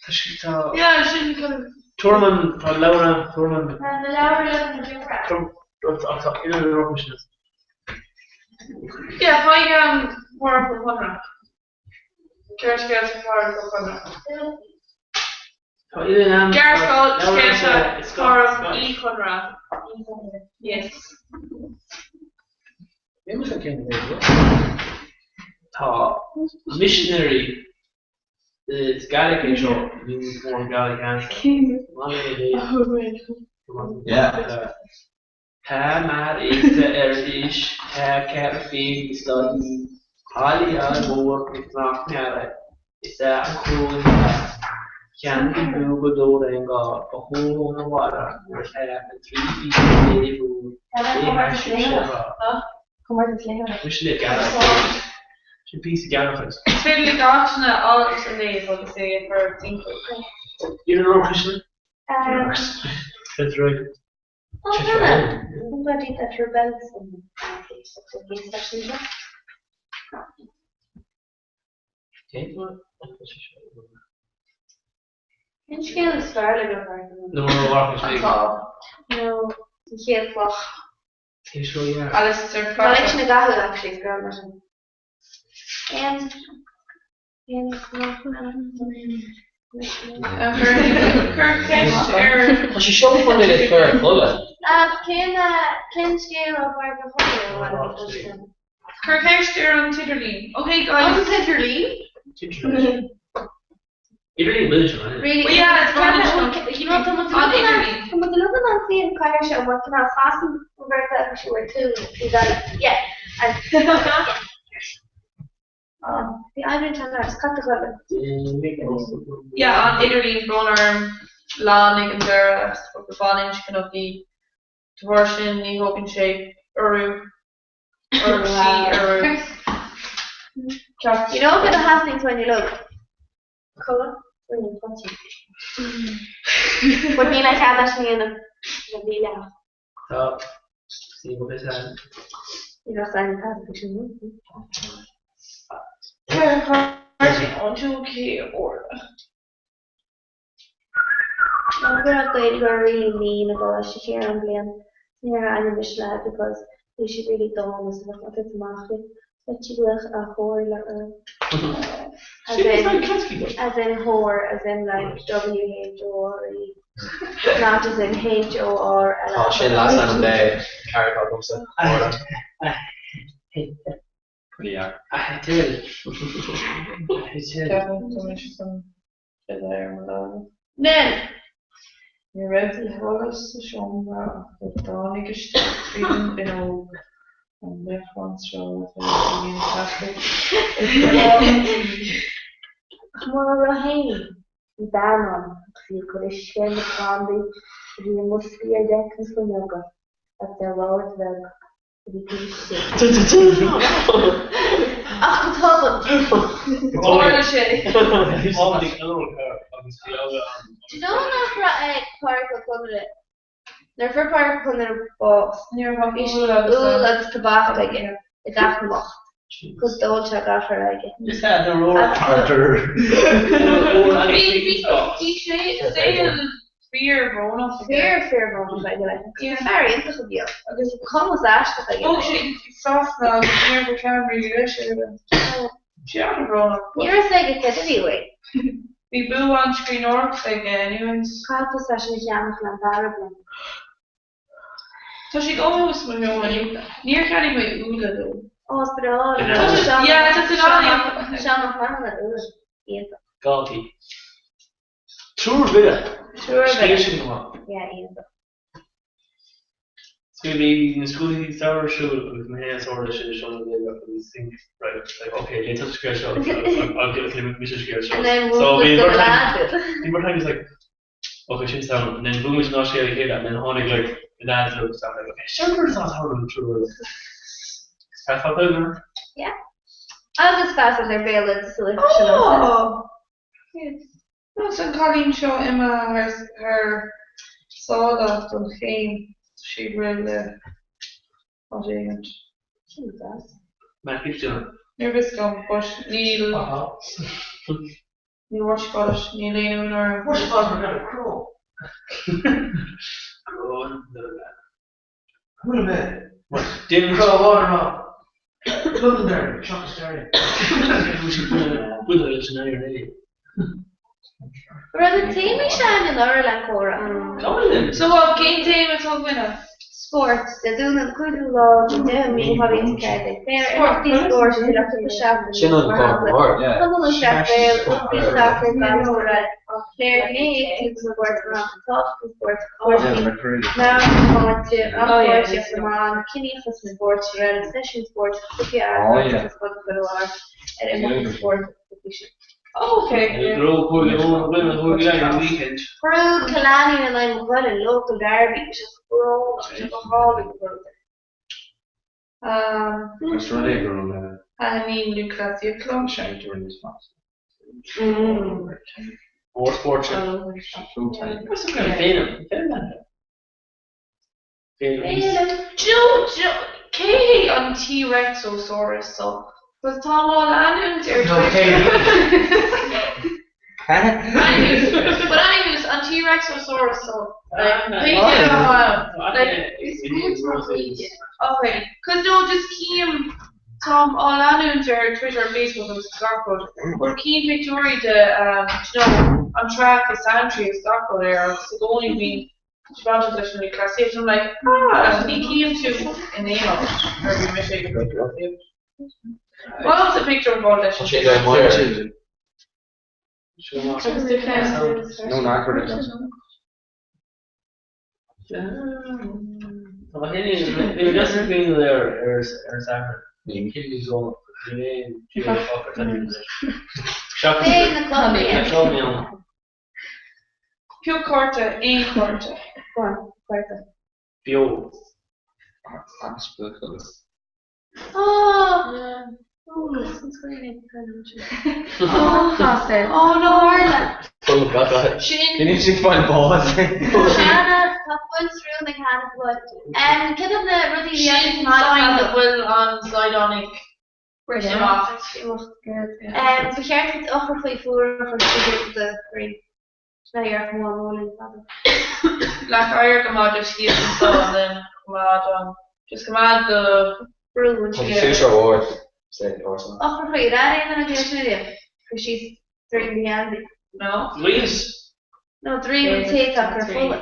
Tá sé tá. Yeah, sin kind of. Tuairim an tá leabhar ann tuairim an. Tá na leabhair le na difreáil. Tuairim tá uile na rudaí sin. Yeah, faigh um Pádraic Ó Conaire. Gearrscéalta Phádraic Ó Conaire. Tá uile in ann. Gearrscéalta Phádraic Uí Chonaire. Yes. Tá missionary is Gaelic é seo níl mór an Gaelic answer. Yeah. Tá mar aosta ar aois tá 4 féin is dá í Áille mhór is nach meara is ea an cúl ina cheann go bhfiú go leor aon gá ba chóir óna bharra nuair atá an 13 léamh úr léithe sibhse a rá. Comórtas léitheoireachta. Mise le gearradh. Sin píosa gearrachais. Is féidir le gach duine alt a léamh agus é a chur timpeall. Iarrann orthu sin. Féidir Somebody that rebels in Cén scéal is fearr le go Atá. Nó an chéad chloch. Alistair Tá leis na gcathú actually, is grá mar sin. Aon Cuir ceist ar. Tá sé seo chun é le cur a chodladh. Cén cén scéal ó Phádraic Ó Conaire? Cuir ceist ar an t-idirlíon. Ok guys. An t-idirlíon? Idirlíon bhfuil seo ann. Really? Well yeah, it's kind You know, tá muid An idirlíon. Tá muid uilig in ann suí an cathaoir seo mar cineál chasann an bheirt agus you were two bhí yeah. And Bhí oighreán teanga agus cat a dhul. Yeah, an idirlíon brón orm lán ag an deireadh is baininscneach í. De bharr sin ní thógann sé urú urú sí urú. Ceart. You know cad a theastaíonn uainn uilig? Codladh rinne toití. But níl aon chead leis an dhéanamh le mídhleathach. Tá. Sí, mo bit ann. Ní bheadh aon chead acu sin. Nó go raibh Gaeilgeoir really mean i gColáiste Chiaráin bliain ní raibh ainm mise léi because bhí sí really dána so bheadh mé ag amach léi. Bheadh sí go bhfuil a chomhairle orm. As in, as in whore, as in like W-H-O-R-E, not as in H-O-R-L. Tá sin leasainm de cara atá agamsa. Máire. Pretty yeah. Nell! Ní raibh de sholas sa seomra ach go dtáinig isteach tríd an bhfuinneog an laochra sráide a bhí ina sheasamh ag lár an tí. Ach mura raibh féin, bhí bean ann agus í ag cur uisce ar na plandaí a bhí i mboscaí ar deic na fuinneoige agus ar bhord bheag a bhí taobh istigh. Ach go tobann! Tharla sé. Tháinig an iomarca agus. Agus bhí eile ann. Do you know nach raibh ag Pádraic Ó Conaire? Nuair a fuair Pádraic Ó Conaire bás, bhí úll agus tobac aige i dteach na mbocht, cos d'ól sé gach a raibh aige. Is ea, the roar Arthur. Bhí sé saol fíorbhrónach aige. Fíor fíorbhrónach aige like. Fear iontach a bhí ann agus cumas aisteach aige. Thóg sé Sasana agus ní raibh a chlann really leis ar bith. Sé an-bhrónach. Ní raibh a fhios aige céard a bhí uaidh. Bhí bua an scríbhneoireachta aige anyways. Caithfidh tusa é sin a cheannach le an dara bliain. Tá sé go thuas mo sheomra inniu. Níor cheannaigh mé úlla dó. Ó is breá liom. Yeah, tá sé in ann. Seán Mac Mathúna úll. Iontach. Daltaí. Triúr mhire. Triúr mhire. Scríobh sin go maith. Yeah, iontach. So bhí na scrúduithe samhraidh ar siúl agus mé féin is Orla istigh i seomra Gaeilge agus think right like ok léigh tusa scéal seo agus léigh mise scéal seo. And then So we'll bhí go beirt lad. bhí beirt againn just like ok sin sound and then bhuail muid an dá scéal le chéile and then tháinig like na lads leo isteach like ok sin rud atá ag tarlú le triúr mhire. Feasach ar Yeah. Agus feasacht ar bhéaloideas sa lucht sin also. Oh! Agus an cailín seo imithe thar sáile don chéim, tá sí ag rith le áit éigint. Sin deas. Matt Gibson. Níor bhfios dom, but níl, níl what you call it, níl aon fhonn orm. What you call it, cró. Cró an duine. Chuala mé. Déanann Cró amháin ag rá Londonderry seachas Derry. Buille leis an IRA. Raibh na téamaí seo againn anuraidh le comhrá. So what, cén téama atá againne? Spórt, Dé Domhnaigh an 5ú lá den 10ú mí 2014. Féach ar imeachtaí spóirt i dtí cúpla seachtain Sin anuas, an mar clár shampla, mór. Cumann Lúthchleas Gael, imeachtaí sacair, gailf is araile. Pléifear gnéithe éagsúla den spórt, mar shampla tábhacht an spóirt, cúrsaí meabhairshláinte, rannpháirtíocht na mban, ciníochas sa spórt, araile, seisiúin spóirt, cluichí a eagrú agus taispeántas a chur i láthair ar imeachtaí spóirt agus cluichí sin. Bhuaigh Cill Ainnín in aghaidh Maigh Cuilinn, local derby, bhí sé brónach, bhí sé go hálainn go brúidiúil. Is rud é go raibh mé. Taitníonn lúthchleasaíocht liom. Mór spóirt sin. Féilim. Féilim. Do you know, do you know, cé hé an T-Rexosaurus so? Because tá mé á leanúint ar Twitter. Anyways, but anyways, an T-Rexosaurus so, like, pé like, okay, cause no, just cím Táim á leanúint ar Twitter, Facebook agus gach rud, but cím pictiúirí de do you know an traic is Santry agus gach rud air agus i gcónaí bíonn sé bainteach leis an lúthchleasaíocht and I'm like ah ní cím tú in aon áit nuair a bhí mise ag an lúthchleasaíocht. Bhuel sa pictiúr bhuel leis an Agus do cheann. No nach rud é. Tá mé féin bhí mé just ag cuimhneamh ar ar ar an Satharn. Ní cinn níos mó ní aon tír focair tá níos Pé na clubanna. Pioc cárta, aon chárta. Go on, cárta. Beo. Sin sign go bhfuil an slaghdán ag imeacht. Ba cheart duit eochairchloí fuar a chur suas do chroí. Sin é a dhéarfadh mo mhamó linn fadó. Leac oighir go maith duit thíos anso and then coimeád an, just coimeád do brú ansin. Tá sé seo mhór say ársa. Eochairchloí, ar aon duine agaibh sin ariamh? Cur síos droim do gheansaí. No. Luis. No, droim an té atá ag cur fola.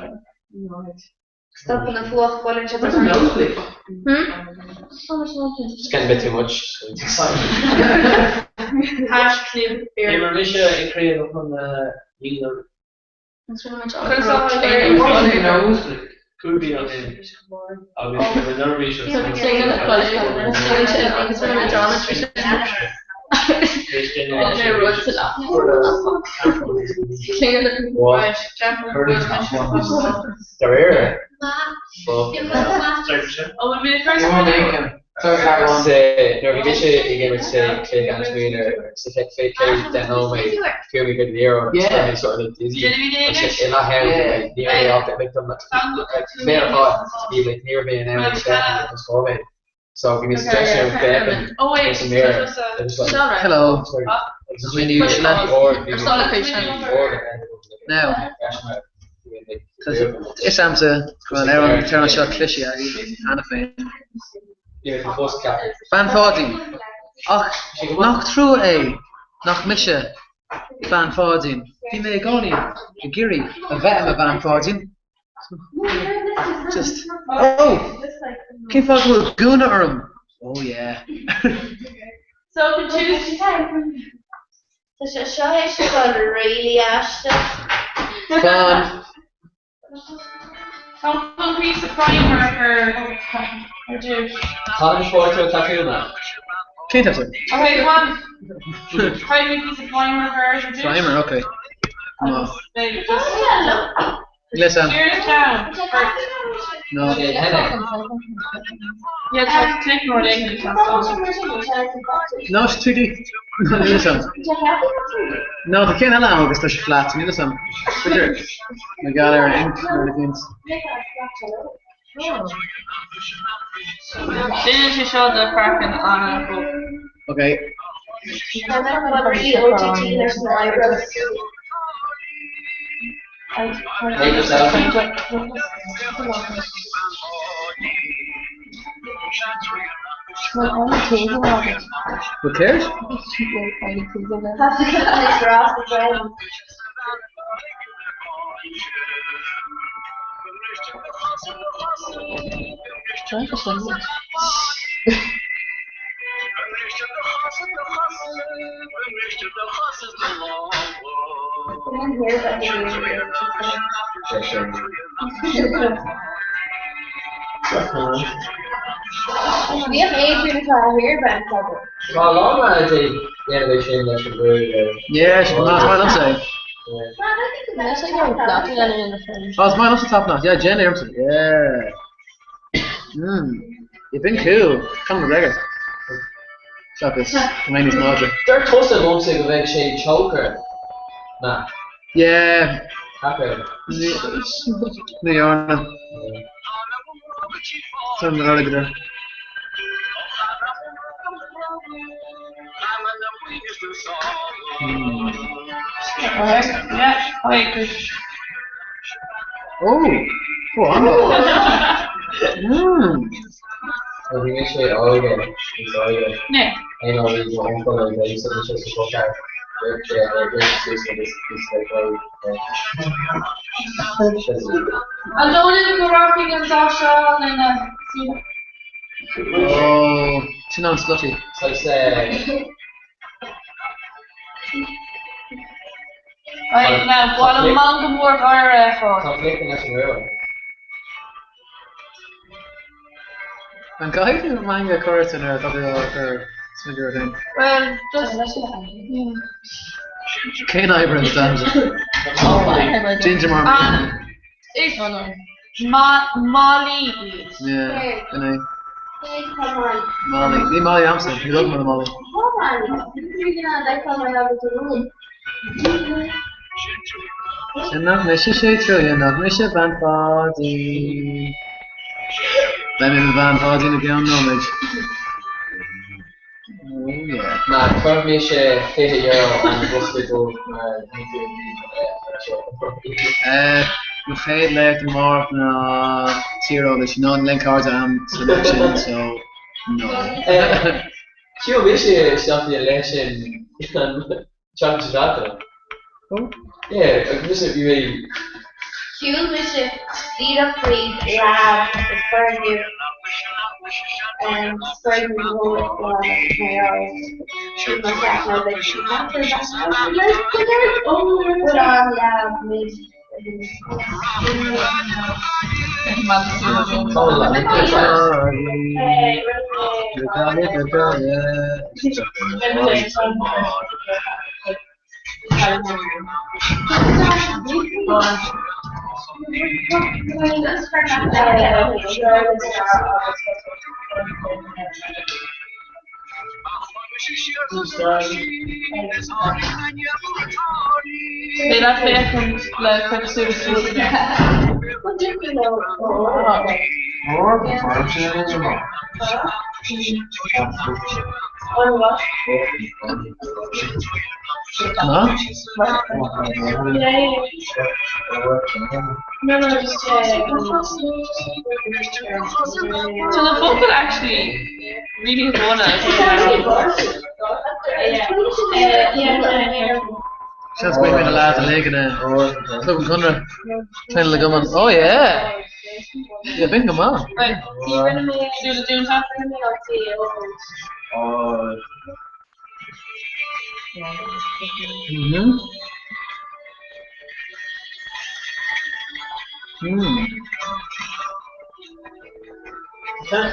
Stopann an fuacht buaileann sé do Where's the nosebleed? Hmm? It's getting a bit too much. Haischlib D'imir mise i gcraobh an Líne Cúig bliana ó shin agus bhí mé neirbhíseach De réir. Agus nuair a bhí mise ag imirt sa chluiche ceannais mionúir sa chéad 10 nóiméad fuair mé an liathróid agus chuir mé sort of dizzy agus i leath am like ní raibh mé ábalta like like mé ar fad bhí like ní raibh mé in ann like féachaint like an scór mé so bhí mé sa dressing room féachaint ar sa mirror agus like Hello. Now. Is agamsa go bhfuil an amhrán seo cloiste agaibh cheana féin. Bean Pháidín. Ach nach trua é nach mise Bean Pháidín. Bhí mé i gcónaí ag iarraidh a bheith i mo Bhean Pháidín. Just, oh! Cén fáth go bhfuil gúna orm? Oh yeah. So can choose. Tá sé seo théis a dhul really aisteach. Fan. Tá an píosa primer ar ar dtús. Tá an spórt tatúnna. Cén tatú? Ok, come on. Caithfidh mé píosa primer ar ar dtús. Primer, ok. No. Just Listen. Steer it down. No. Yeah, tá click nó éigin No, it's 3D. Níl a fhios agam. No, tá ceann eile ann agus tá sé flat, níl a fhios agam. B'fhéidir mar gheall ar an ink nó rud éicint. Déanann sé seo do chraiceann an-bhog. Ok. Who cares? Bhíodh Adrian atá thiar bean fada. Tá a lán ag déanamh é sin leis an ghruaig ar. Yeah, sin maith, is maith liomsa é. Oh, is maith liomsa top knot, yeah, déan é ormsa, yeah. Mm, you've been cool, Conor McGregor. Seachas, go mbeidh níos láidre. Deir tusa liomsa go mbeidh sé tógtha, Matt. Yeah. Tacair. Ní dhearna. Tá an airgead air. Oh, go on. Mm. Bhí mise óige níos óige. Aon uair a bhí m'uncail ag éisteacht mise sa bhfocal, dúirt sé ar dúirt suas agus níos An dóigh libh go rachaidh an dath seo lena súile? Oh, sin an-slutty. Saghas eh. Right, now, bhuail an meangadh mór gáire ar fad. Tá fliceann leis an rua. An gcaithfidh tú meangadh a chur ort nuair atá tú á chur smideadh ort féin? Well, just. Cén obair an stanza? Ginger mar Is Molly iad. Yeah, sin é. Molly. Ní Molly agamsa, ní rud mar Molly. Sin nach mise sé truaighe, nach mise bean Pháidín. Beidh mé i mo bhean Pháidín i gceann nóiméid. Oh yeah. Ná chuir mise €20 an bosca dubh mar ní tú seo. Mo chéad léacht amárach ná tíreolais. No, níl aon cairde agam sa léacht sin, so no. Shiúil mise isteach i léacht sin an tseachtain seo caite. Oh. Yeah, agus mise bhí mé. Shiúil mise díreach fríd lab is foirgneamh Beidh leat féachaint le cuid suas suas. No, no, just Tá na focail actually really dona. Seans go mbeidh na lads uilig in Club an Chonradh, traenáil le gcumann. Oh yeah! Yeah, b'in go maith. Mhm. Hmm. Yeah.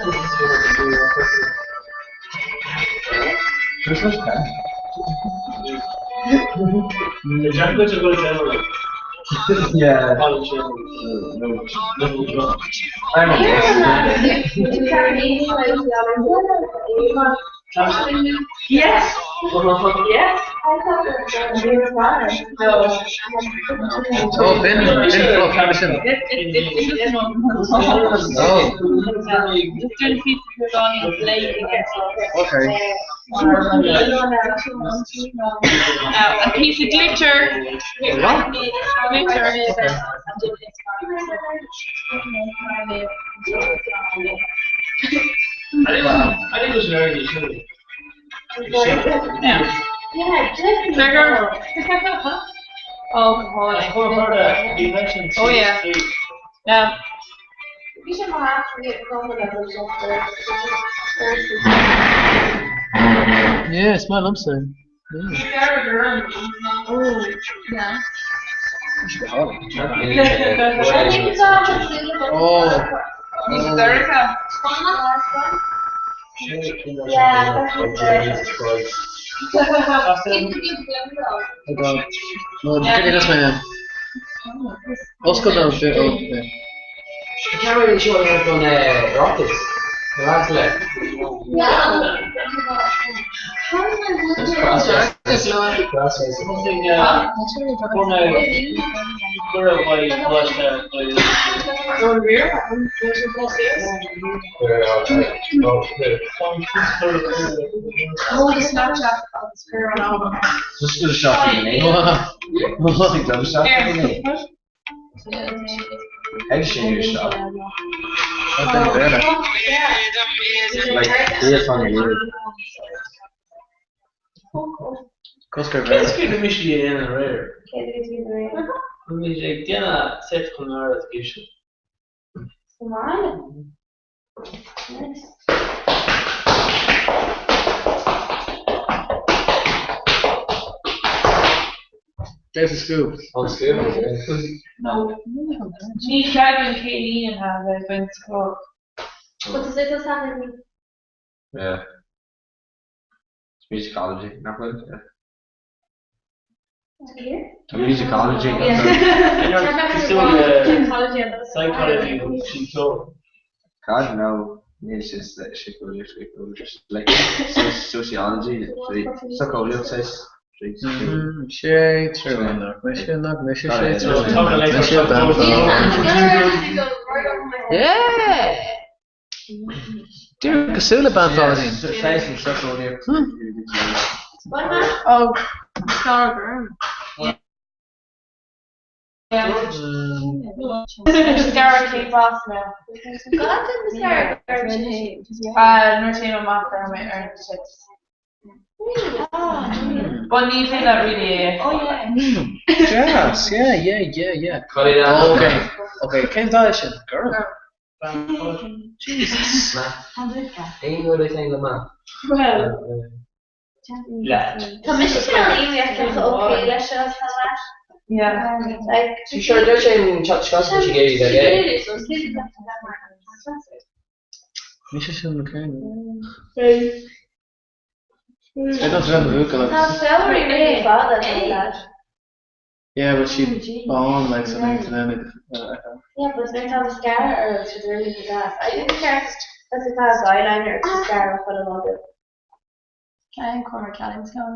Yes. Yes. Oh, b'in, b'in fluff, sin. Oh. Okay. A piece of glitter. What? Glitter. I think it was very good. Yeah. Sugar. Oh, Oh yeah. Yeah. Yeah, it's my liomsa. Yeah. Yeah. Oh. Oh God. No, just get this man. Oscail don fir oh, yeah. Can't really show you on Rockets. The lads left. Oh, the Snapchat. Just go to shop in the name. Just go shop in the name. Ag sin shop. Like, here's on your Coscar Cé go mis í an réir. Bhí sé déana set chun áir géisi. There's a scoop. On scoop. No. Ní ceagann céilín ha bheith baint scór. Yeah. It's musicology, not really. Yeah. Tá musicology. Psychology sin ceol. God no. It's just that shit goes just like sociology, psychology says. Sé trú nach mise nach mise sé trú mise Yeah! Dear cosúil le bean Pháidín. Oh, Scar Mascara came off now. Nuair sé amach ar mé ar na chips. But ní fé that really é. Oh yeah. Yes, yeah, yeah, yeah, yeah. Oh, okay, okay. Cén dath sin? Girl. Jesus. Aon rud é féin le maith. Well. Leat. Tá mise sin an okay leis seo tá leis. Yeah. Like Sí sure deir sé an chat scoil sé géirí aige. Mise sin na céanna. É don bhuachaille Tá agus. fabhar really fada leis. Yeah, but she bán like so maybe to them it Yeah, but nuair atá mascara orm tá really go deas. I think ceart that's a class eyeliner agus mascara chuile lá go. Cén cuma ceann scan?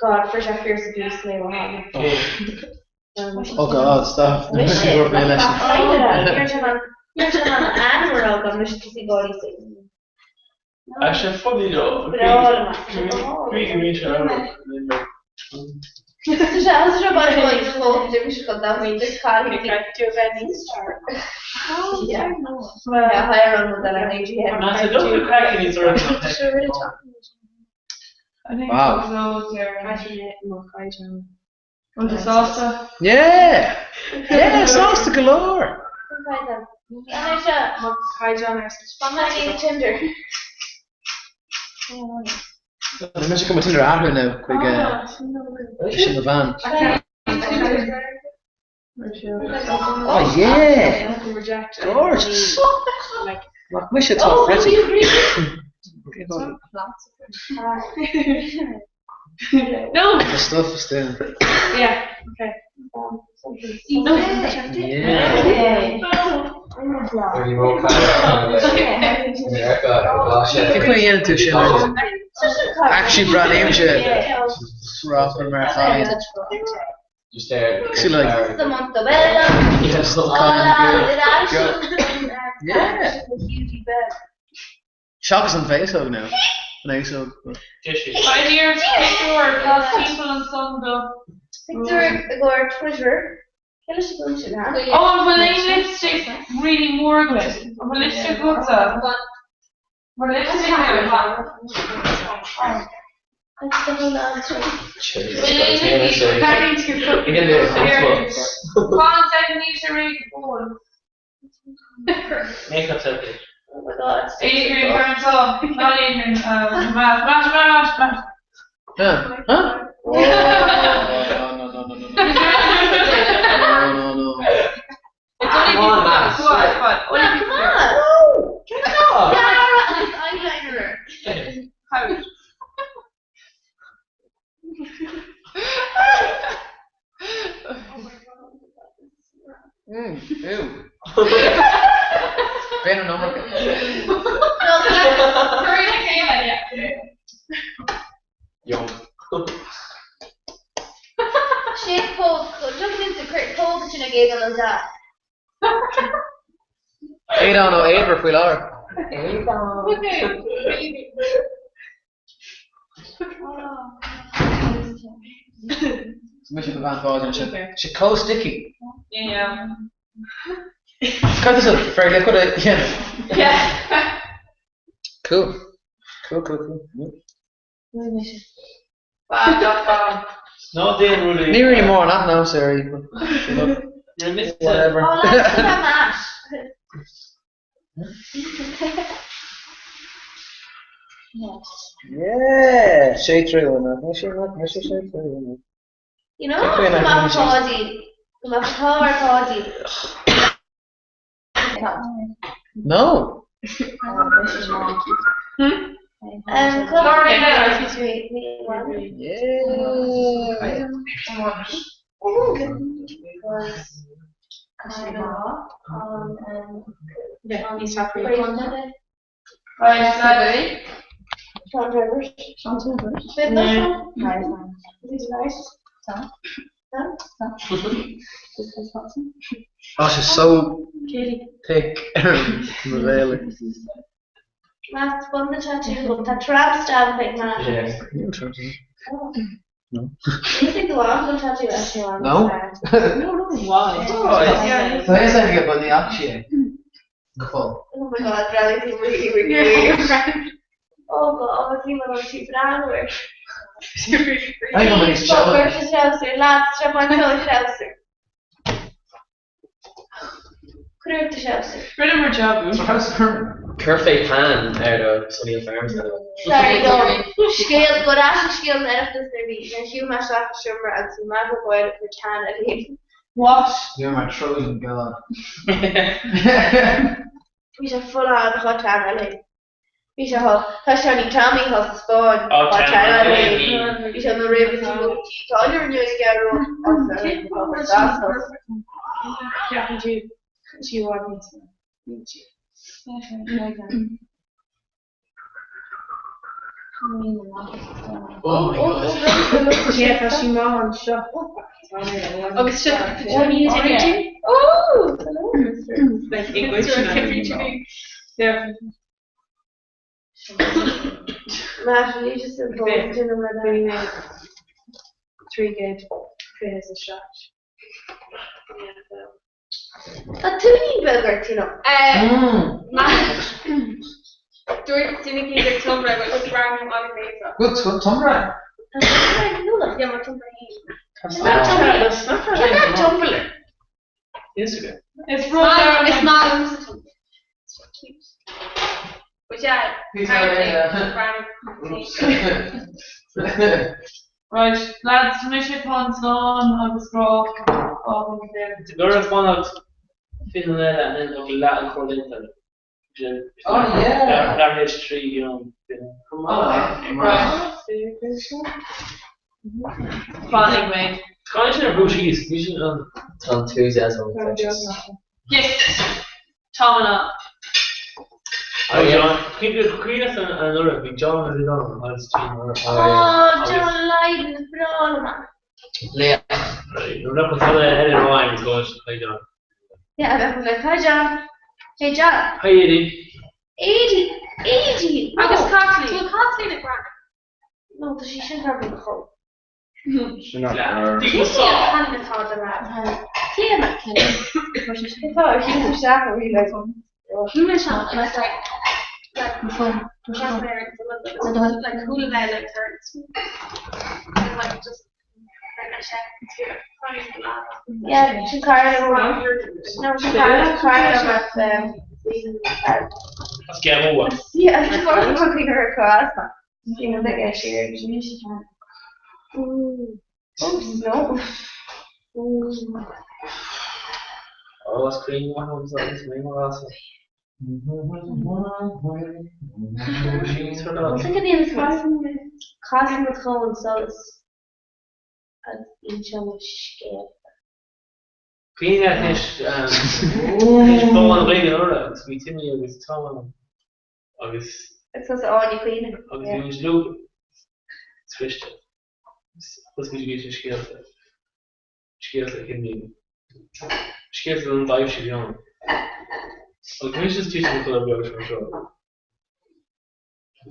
God, fuair sé fierce abuse mé ó thána. Oh God, stop. Mise, Níor sé an ainm agam mise tosaí gáirí sa. Tá sé funny though. Wow. Bhfuil tú sásta? Yeah! Yeah, sásta go leor! Tá mise chun mo Tinder a athrú now chuig sin mo bhean. Oh yeah! Gorgeous! Nach mise atá pretty. No! The stuff is there. Yeah, okay. Yeah. Cén chaoi a dhéanann tú sin? Actually breathnaímse proper mar chailín. Cosúil like just kind of girl. Yeah. Seachas an féasóg now. An fhéasóg. Pioneer pictiúr atá timpeall ansan do. Pictiúr i gcomhair Twitter. Cé leis an gcúl sin, ha? Ó, an bhfuil aon lipstick really mór agat? An bhfuil lipstick agatsa? An bhfuil lipstick agat? Fan deimhníos ar éigean go fóill. Make-up selfie. Oh my god. Adrian Karen seo, not Adrian, um, Matt, Matt, Matt, Matt. Huh? Huh? Oh, no, no, no, no, no, no. No, no, no. It's only Come on, Matt. Go on, go on. Only Come people on! here. Dara agus eyeliner. How? Mm, ew. B'fhéidir an iomarca. Hurry le chéile, yeah. Yum. Sé póg, tugann tú póg sin ag Aodán Ó Dea. Aodán Ó Éibhear faoi láthair. Okay. Mise do bhean Pháid ansin. Sé chomh sticky. Yeah. Cad is fair le chud a dhéanamh? Yeah. Cool. Cool, cool, cool. Bam, dot bam. Ná déan rudaí. Ní really mór nach ná sorry. Whatever. Oh, lads, tá Matt. Yeah, sé trú nach sé nach sé sé trú. You know, go mbeadh Páidí, go mbeadh t-ádh ar Pháidí. No. Um, Sorry, Yeah. Yeah, he's happy. Right, lads. Sean Trevor. Sean Trevor. Is he nice? Oh, she's so thick. Mo bhéal. Matt, bun the tattoo, tá tramp stamp ag Matt. Yeah. No. You think the one will tattoo actually on No. No, no, why? Oh, So here's like a bunny actually. Cool. Oh my god, really, really, really. Oh god, bhí mar an tí breanúir. I think I'm gonna Chuir sé treabhsar, lads, seo mar treabhsar. Cuir do treabhsar. Rinne mar job. Cuirfé pan ar do Sunny Farms. Sorry, no. Scéal go ras an scéal na Oireachtas nuair bhí nuair shiúil mé isteach i seomra agus bhí Matt O'Boyle ag cur teann ar féin. What? You're my Trojan god. Bhí sé full on chomh teann ar féin. Bhí sé thall. Tá sé ní Tommy thall sa Spáinn. Ó, Tá Tommy. Tommy. Bhí sé na roimh is tá ar inniu ag gearú Ceapann tú sí i bhfad níos mó. Oh my god. Yeah, tá sí maith anseo. Agus seo Oh! Like English. Matt, will you just impose to them like 327. Tá túinín beag ort, you know. Dúirt duine éigin gur Tumblr bhuel is breá liom agus é seo. Bhfuil Tumblr? Yeah, mar Tumblr féin. Cén é Tumblr? Instagram. Is rud Is maith liomsa Tumblr. It's so cute. But yeah, Right, lads, tá mise chun slán agus grá fágáil. Nuair a fanacht fiche eile and then ag leath an chóir déanta. Oh, yeah. Leathéis trí ghean. Come on. Right. Fanfaidh mé. Caithfidh sin ar brú síos, ní sin an. Tá enthusiasm infectious. Yes! Tá an. Oh, John, cuimhin an uair bhí John a bhí ann agus Jean Oh, John Lydon, is breá liom é. Léach. Nuair nach bhfuil eile amháin is gá hi John. Yeah, bheadh mé like, hi John. Hey John. Hi Eddie. Eddie, Eddie. Agus Kathleen. Bhfuil Kathleen ag breathnú? No, tá sí sin probably go chomh. Sin ar. Cén atá de leat? Céanna. Tá ar chéad isteach ó bhí like. Chuala sé and I was like, like, like chuala mé like turns. And like just like I said, Yeah, sin cara No, sin cara cara um As geamóha. Yeah, chuig ar chás. Bhí na ag siar. Oops, no. Oh, as cruinn agus mé mar as. Look at the Casann chun solas agus inseoidh scéal. Cuimhin leat anois bá an Ghaeilge anuraidh agus bhí Timmy agus Tom ann agus Agus tusa Áine Caoine. agus bhí muid uilig sa choiste. Agus muid ag insint scéalta. Scéalta a cuimhním. Scéalta don taibhse a bhí ann. Agus bhí mise titim i gcodladh beag seo seo.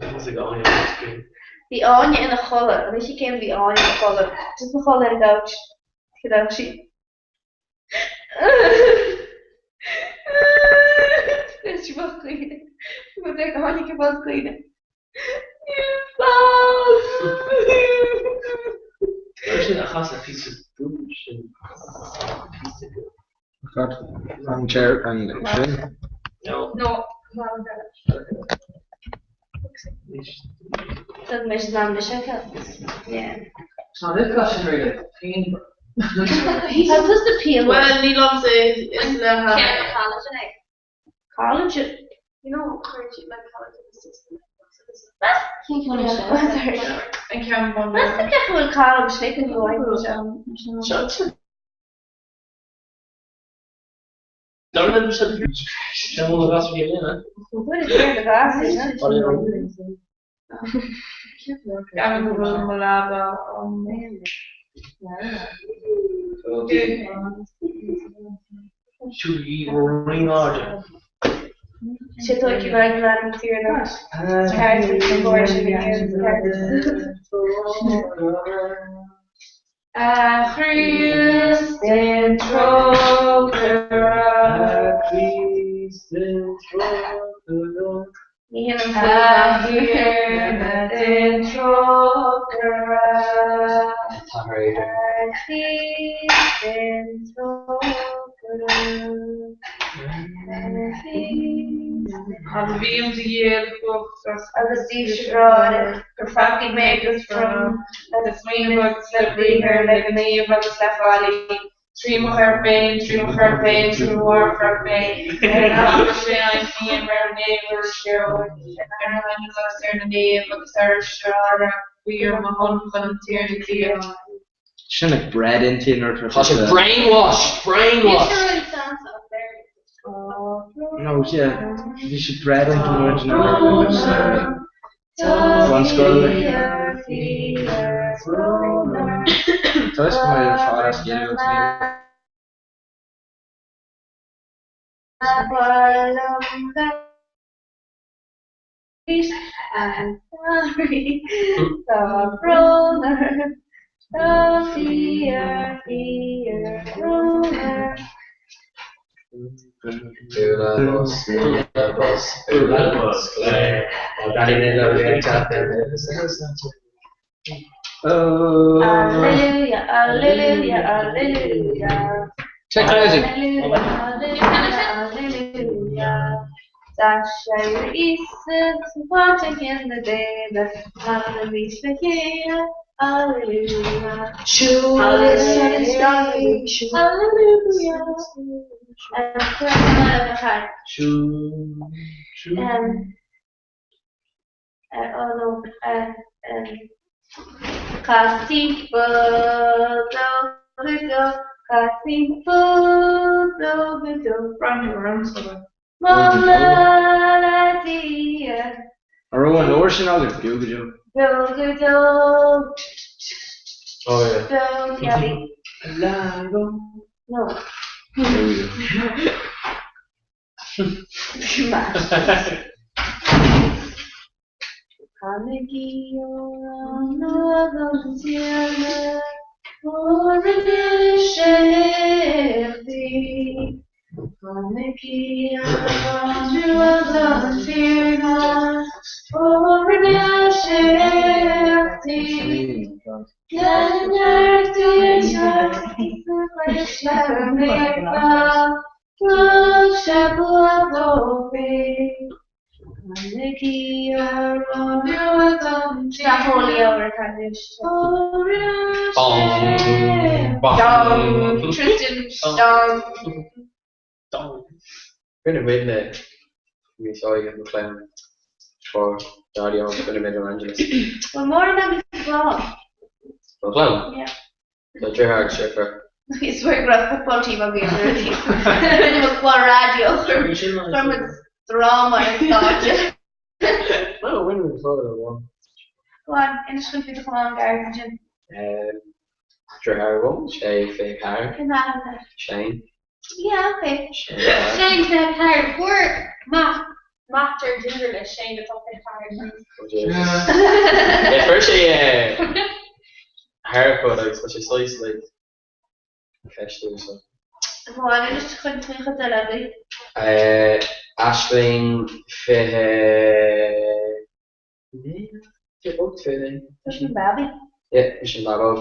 Thosaigh Áine agus Caoine. Bhí Áine ina chodladh, an oíche céanna bhí Áine ina chodladh, just ina chodladh ar an gcouch. Cad sí? Is sí bheadh Caoine. Bhí ag Áine go bhfuil Caoine. Níl fad. Sin a chasadh píosa bú sin píosa beag. Cad an chair an sin? No. No. Thug mise ná mise acu. Yeah. Tá an sin really pain. Tá tusa píl. Well, ní liomsa is le Cén collagen é? Collagen. You know, chuir siad like collagen system. An ceann bun. Meas tú cé go bhfuil Colm slick go bhfuil Seo Dar sé mó gas bhí lena. Ceapaim go bhfuil mo lámha á Siúlaigí rín airde. Sé tó go raibh lean tína ceart sin A Chríost den trócaire. A Chríost den trócaire. Ní hin an A Thiarna den trócaire. Tá réidir. A Chríost den trócaire. A Chríost Agus bhím do dhíol chumhacht Agus daoibhse grá gur pheacaigh mé agus trom agus smaoineamh agus le briathar le gníomh agus le faillí. 3 mo chorp féin, 3 mo chorp féin, 3 mo mháthair-chorp féin, ar an eaglais féin aontaím ar an naomh ar an ar na haingil agus ar na naoimh agus ar an seara guí ar mo shon chun an Tiarna Dia. Sin like bread inti nuair atá Tá sé brainwashed! Brainwashed! No, yeah, bhí sé bread inti nuair atá Bunscoil. Tá fhios go mbeidh an fad as Gaeilge Bualadh bos, bualadh bos, bualadh bos go léir. Alleluia, alleluia, alleluia. Check the music. Alleluia, alleluia, alleluia. D'aiséirigh Íosa sa pháirc chine daonna, canaimis le chéile, Alleluia. Alleluia, alleluia. Cas timpeall dó go deo, cas timpeall dó go deo. Braitheann orm sula. Moladh le Dia. An raibh an leabhar sin agat? Beo go deo. Beo go deo. Oh yeah. Beo yeah. No. There we go. Canaigí amhrán nua don Tiarna, ó rinne sé éachtaí. Canaigí amhrán nua don Tiarna, ó rinne sé éachtaí. Lena neart is a chuisle naofa, Thug sé bua dóibh féin. Canaigí amhrán nua don Dong. Rinne muidne níos óige mo chlann for Daidí agus rinne muid Los Angeles. Bhfuil mórán agaibh clann? Mo chlann? Yeah. Tá deartháir agus deirfiúr. Is dóigh go raibh football team againn nuair a bhí rinne muid clár raidió chuir muid dráma ar stáitse. No, rinne muid clár amháin. Go on, inis dúinn faoi do chlann Gareth ansin. Deartháir agam, sé 24. Cén t-ainm air? Shane. Yeah, okay. Shane 24. Fuair Matt Matt ar Tinder le Shane atá 24. Oh Jesus. Yeah, fuair sé haircut agus tá sé saghas like ceistiú so. Go on, inis dúinn faoin chuid eile agaibh. Aisling 20. 28, 29. Tá sin baby. Yeah, bhí sin babóg.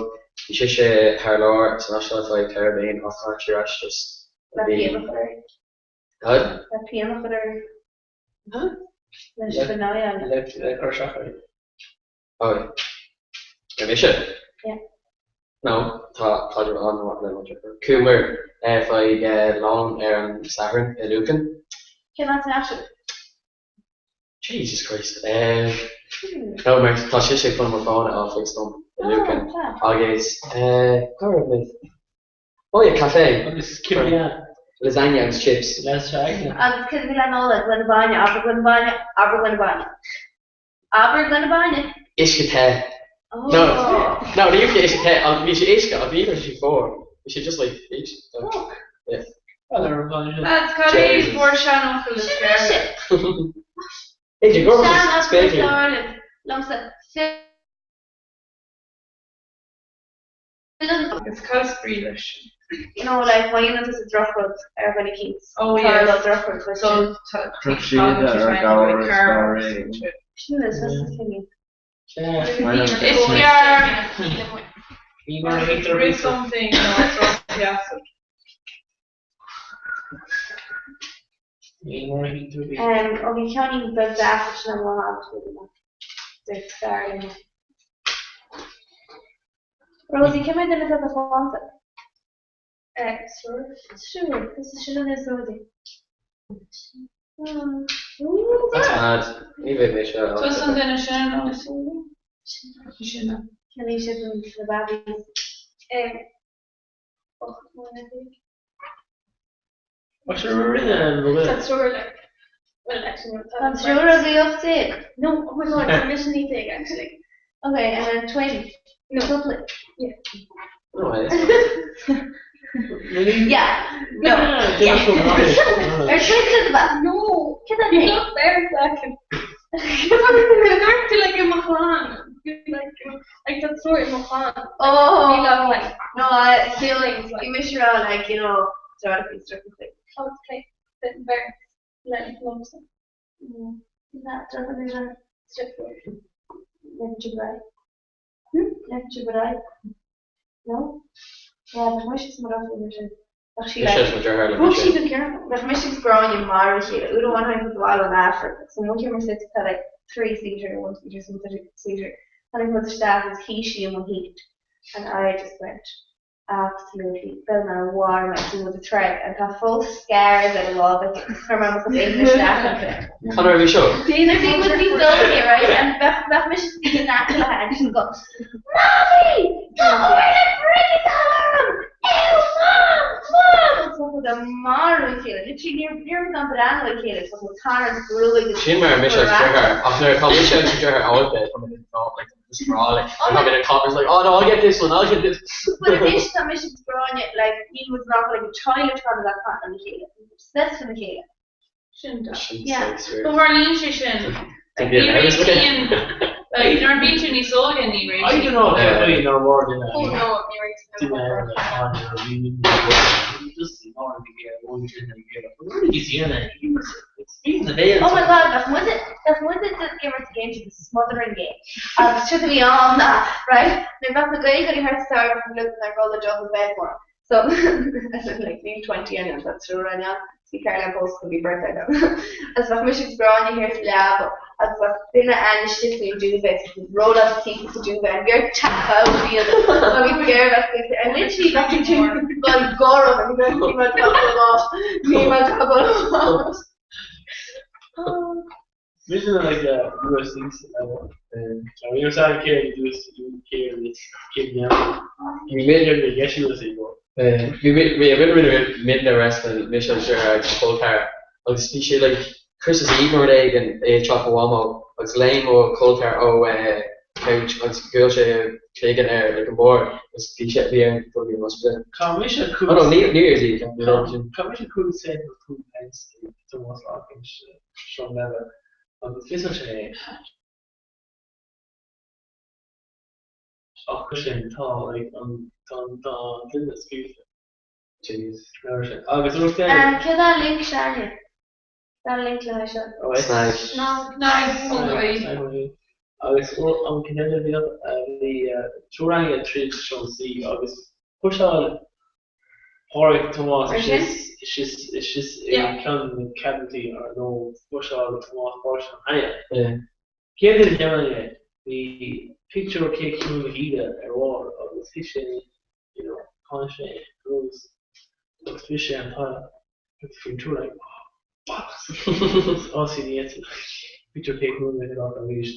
Bhí sise thar lear san Astráil ar feadh 4 bliain ach tháinig sí ar ais just Le pian a chur uirthi. Cad? Le pian a chur uirthi. Huh? Leis an gnáth. Le cur isteach uirthi. Oh. Ar mise? Yeah. No, tá caidreamh an-mhaith le mo dheirfiúr. Chuamar ar feadh lón ar an Satharn i Lucan. Cén áit in Ashfield? Jesus Christ. No, mar tá sise chun mo fón a fháil dom i Lucan agus cá raibh muid? Oh yeah, café. Agus cibé. Lasagne agus chips. Lasagne. Agus cad a bhí le n-ól, gloine bainne, abair gloine bainne, abair gloine bainne. Abair gloine bainne. Uisce te. No, no, ní raibh sé uisce te, ach bhí sé uisce, ach ní raibh sé fuar. Bhí sé just like uisce. Yeah. Lads, cad é bhur seanfhocal is fearr? Idir go Seanfhocal is fearr liomsa. Agus cad is brí leis sin? You know, like, má dhéanann tusa drochrud ar dhuine eicínt, Oh, yes. tarlóidh drochrud duit. So, Croch siad ar gabhar is dá réir. Sin is is cinn. Is fearr rith dom féin ná drochmheas. Ó bhí ceainnín beag deas sin am lá agus fearr liom. Rosie, cé mhéad duine atá i do chlannsa? Triúr. Triúr. Is sin an is óige. That's mad. Ní bheidh mé seo. Tusa an duine sin nó is óige? Sin. Ceannaigh siad na babies. Tá triúr like well actually no tá Tá triúr agaibh 18? No oh my god tá mise 19 actually. Okay and then twin. No. Triplet. Yeah. No way. Yeah. No. Yeah. Ar twin to the back? No. Cad é Not there second. Dúirt tú like i mo chlann. Like like tá triúr i mo chlann. Oh. Ní like No, I siblings like. Bhí mise rá like you know geography strictly. Okay. Then beirt le liomsa. No? Yeah, bheadh mise is mo dheirfiúr sin. Bheadh sí Mise like is mo dheartháir le Thug mise. sí don cearn. Bheadh mise agus Gráinne marbh a chéile. Uair amháin tháinig muid abhaile ón Aifreann agus an rud mar suite tá like three-seater, one-seater, two-seater. Tháinig muid isteach agus shuigh sí i mo sheat and I just went absolutely bhuel mar mhair mé so muid ag troid and tá fós scars ar a lámh aici chuir mé mo chuid éadain isteach inti. Cá raibh seo? Bhí muid níos óige right and bheadh bheadh mise suite in aice léi and she'd go Mamaí! Tá orla brigid orm! Ew Mom! Mom! Agus bheadh muid ag marú a chéile literally ní ní raibh muid in ann breathnú ar a chéile so bheadh muid ag tarraingt gruaig agus Sin mar mise agus deartháir ach nuair atá mise agus deartháir ábalta tá mé like Just rá like oh I'm in a conference like oh no I'll get this one I'll get this. But anois tá mise agus Gráinne like níl muid rá like a toilet rud a bheith lena chéile. Obsessed lena chéile. Sin da. Yeah. But tharlaíonn sé sin. Like ní réitíonn like nuair a bhíonn tú níos óige ní I don't know réitíonn. cén chaoi nár mhór duine Oh no, ní réitíonn duine eile áine a bhí just in order to get one sin and get Oh my god, bheadh muid bheadh muid ag imirt game sin, the smothering game. Agus seo a bhí ann ná, right, nuair bheadh na Gaeilgeoirí thart sa samhradh bheadh muid ag rolla double bed mór. So, as in like níl 20 againn, tá triúr againn, bhí Caroline pósta bhí beirt againn. Agus bheadh mise agus Gráinne thiar sa leaba agus bheadh duine againn istigh faoin duvet, so we'd roll out timpeall sa duvet and bhí ort tap out iad. Bhí géar bheadh duine and literally bheadh tú ag gorm and bheadh ní mar tá ní mar tá Mise like US Ní raibh sé céir dús céir céir Bhí mé ar na dheisiú is é go. Bhí rinne midnight wrestling mise agus deartháir agus col ceathrar agus bhí sé like Christmas Eve nó rud éigin i dteach mo mhamó agus léim mo chol ceathrar ó couch agus bhuail sé a chloigeann ar like an bord agus bhí sé bhí air dul go dtí an ospidéal. Tá mise Oh no, New Year's Eve. Tá mise cúl said nó cúl pence ag Tomás Larkins Sean Leather agus fiosraigh sé é. Ach sin tá like an tá an tá an duine scríofa. Jeez. Agus rud eile. Céard é an link Seánie? Céard é an link le haghaidh seo? Snag. Snag. Agus an ceann eile bhí bhí triúr againn ag troid sa seomra suí agus pusháil Pádraig Tomás síos síos síos i gceann de na cabinetí nó pusháil Tomás Pádraig an Aine. Céard a dhéanann é? Bhí pictiúr Cé Ciúin na hÍde ar bharr agus thit sé you know tháinig sé anuas agus bhris sé an tile agus bhí an triúr like oh bollocks oh see the answer pictiúr Cé Ciúin na hÍde arís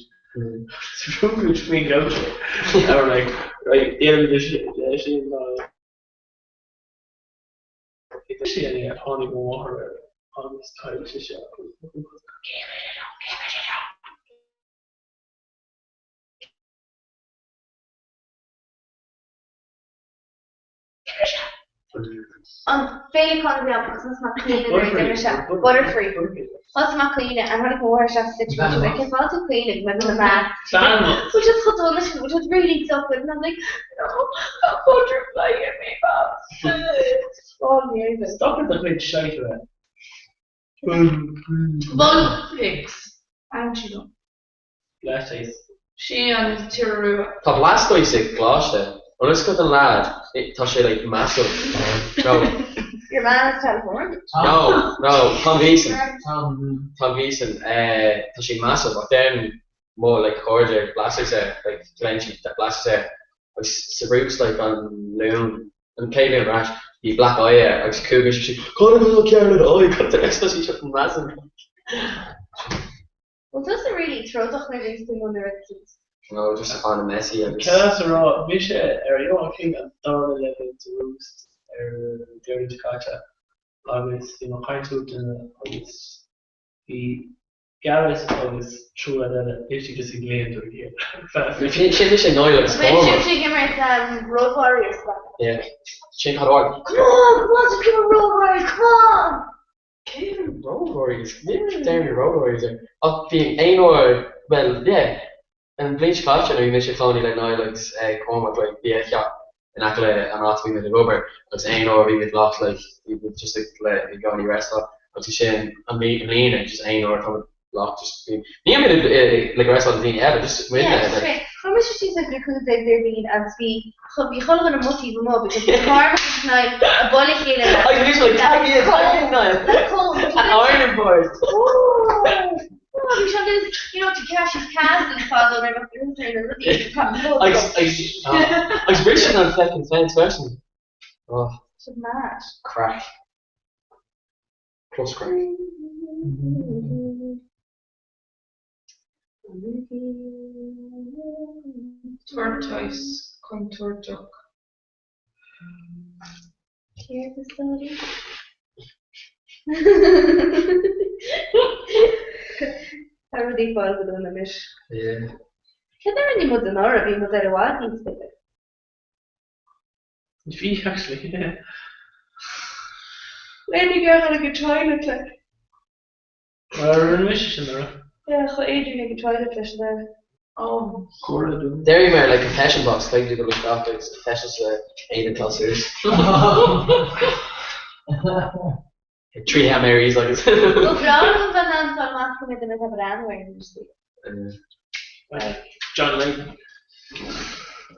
Rug muid faoin gcouch and we're like right déanfaimid é sin ná sé é tháinig mo mháthair air agus chaill sise An féileacán a bhí ann agus thosaigh mé ag caoineadh nuair a d'imir sé Butterfree. Thosaigh mé ag caoineadh and tháinig mo mháthair isteach sa sitting room like cén fáth tú ag caoineadh go mbeidh mé Which is chomh dona sin which was really stupid and I'm like no tá butterfly in me mom. Stop do chuid shite a bheith. Vulpix. Aimsigh liom. Blastoise. Sin an t-iora rua. Tá Blastoise ag coláiste. An bhfuil a fhios agat an lad, tá sé like massive. No. Your man is telephone. No, no, Tom Gleeson. Tom Gleeson. Tá sé massive ach deireann mo like cairde Blastoise air, like glaonn siad Blastoise air. Agus sa Roots like an Luan. An chéad bhliain ar ais, bhí black eye air agus chuaigh mise sí, Cad a bhfuil cearr le d'aghaidh? Cad é tá sí seo measaim. Bhfuil tusa really trodach nuair a bhíonns tú i mbun rud eicínt? No, just an-messy agus. Cad a rá, mise ar Joachim an dara leibhéal de Roost ar Déardaoin seo caite agus bhí mé ag caint le duine agus bhí Gareth agus triúr eile literally just ag léimt ar a chéile. Sin mise Niall agus Bhí Cormac. sibhse ag imirt Road Warriors ba? Yeah. Sin cad ard. Come on, come on, just give a Road Warriors, come on! Cé an Road Warriors? Níor deir Road Warriors air. Ach bhí aon uair, well, yeah, an bhliain seo caite nuair a bhí mise ag cónaí le Niall agus Cormac, like, bhí a theach in aice le an áit a bhí muid ag obair agus aon uair a bhí muid locked, like, bhí muid just ag le i gcónaí wrestláil agus ansin an bhliain i mbliana just aon uair atá muid locked just bhí níl muid ag like wrestláil le daoine eile just muidne Yeah, like. straight. Chuir mise síos ar 15 Déardaoin agus bhí bhí chuile dhuine amuigh taobh amuigh because bhí Cormac agus Niall ag bualadh a chéile le Agus bhí siad like tag in tag in Niall le cón An ironing board. Oh, bhí sé you know to cash his castles fadó nuair a bheadh na rudaí Agus agus agus bhris siad an feckin fence freisin. Oh. Siad mad. Craic. Plus craic. Tortoise contúirteach. Céard is dóigh? Tá rudaí fáil go dona anois. Yeah. Céard a rinne muid anuraidh? Bhí muid ar i bhfad níos faide. Bhí actually, yeah. Léimigh ar dhul ag an toilet like. Well, rinne mise sin anuraidh. Yeah, chuaigh Adrian ag an toilet leis an air. Oh, gura dúinn. D'éirigh mé like confession box, caithfidh tú dul isteach agus confessions le Aidan atá suas. 3 Hail Marys agus. Ba bhreá liom bheith in ann fáil amach go mbeidh duine atá breathnú ar an Like John Lydon.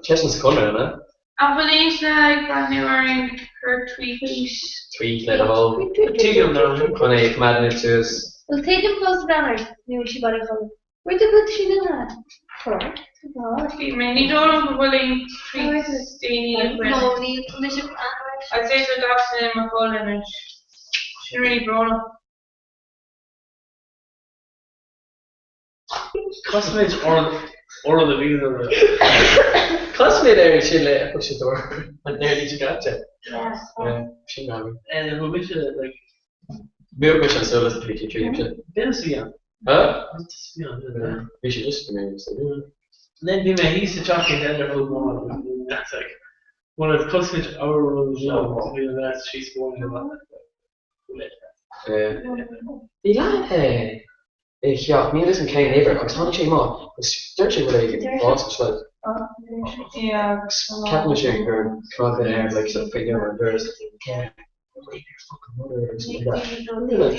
Chesney sa Chonradh, an ea? An bhfuil aon duine ag breathnú orainn cuir tweet. Tweet le do thoil. Tuigim now. Chun é a choimeád anois suas. Bhuel tuigim fós a breathnú air, nó bhfuil sí bailí chun. Where did put sí in that? Bhí mé, ní dóigh liom go bhfuil aon tweets déanaí againn. No, níl, tá mise ag breathnú air. I'd say tá gach duine i mo chodladh anois. Sin really brónach. Cosmaid oral a bhí ann. Cosmaid ar sin le puiseadóir an Déardaoin seo caite. Sin rang. Bhfuil mise like. Bhí mise an solas a bhí tríd sin. Bhí sí ann. Huh? Bhí sí just go mé sa Then bhí mé thíos sa teach ag deireadh thug mama that's like one of cosmaid oral bhí an last síos mórán Bhí leath i theach, níl 'fhios a'm cén uimhir, agus tháinig sé amach agus dúirt sé rud éigin fás agus like ceapann sé gur cnámh duine air like so faoi dheireadh an doras yeah rape your fucking mother or something like that.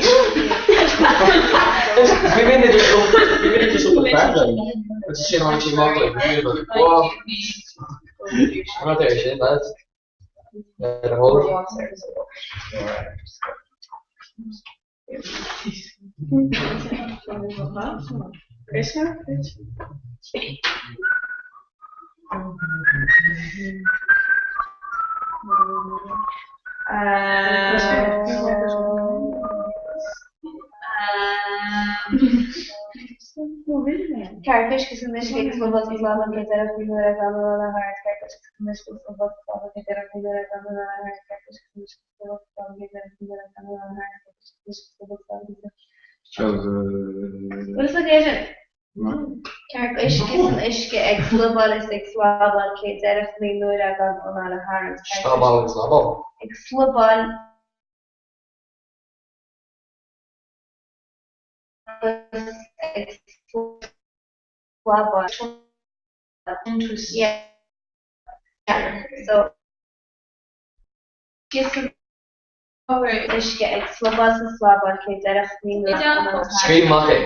Bhí mé just up bhí mé just up the back like agus sin tháinig sé amach like bhí mé like whoa I'm not there sin lads. Le do thoil. Ceart uisce san uisce ag slobáil sa slabhán cé deireadh faoi nuair a bhean an lá thart ceart uisce san uisce ag slobáil sa slabhán cé deireadh faoi nuair a bhean an lá thart ceart uisce san uisce ag slobáil sa slabhán cé deireadh faoi nuair a bhean an lá thart ceart uisce san uisce ag slobáil sa slabhán cé Bhfuil fhios agat é sin? Ceart uisce san uisce ag slobáil is ag slabáil cé deireadh faoi nuair a bhean an lá thart ceart Slabáil agus labáil. ag slobáil agus ag slabáil. Yeah. So uisce san uisce ag slobáil sa slabáil cé deireadh ní nuair a bhean an Scríobh amach é.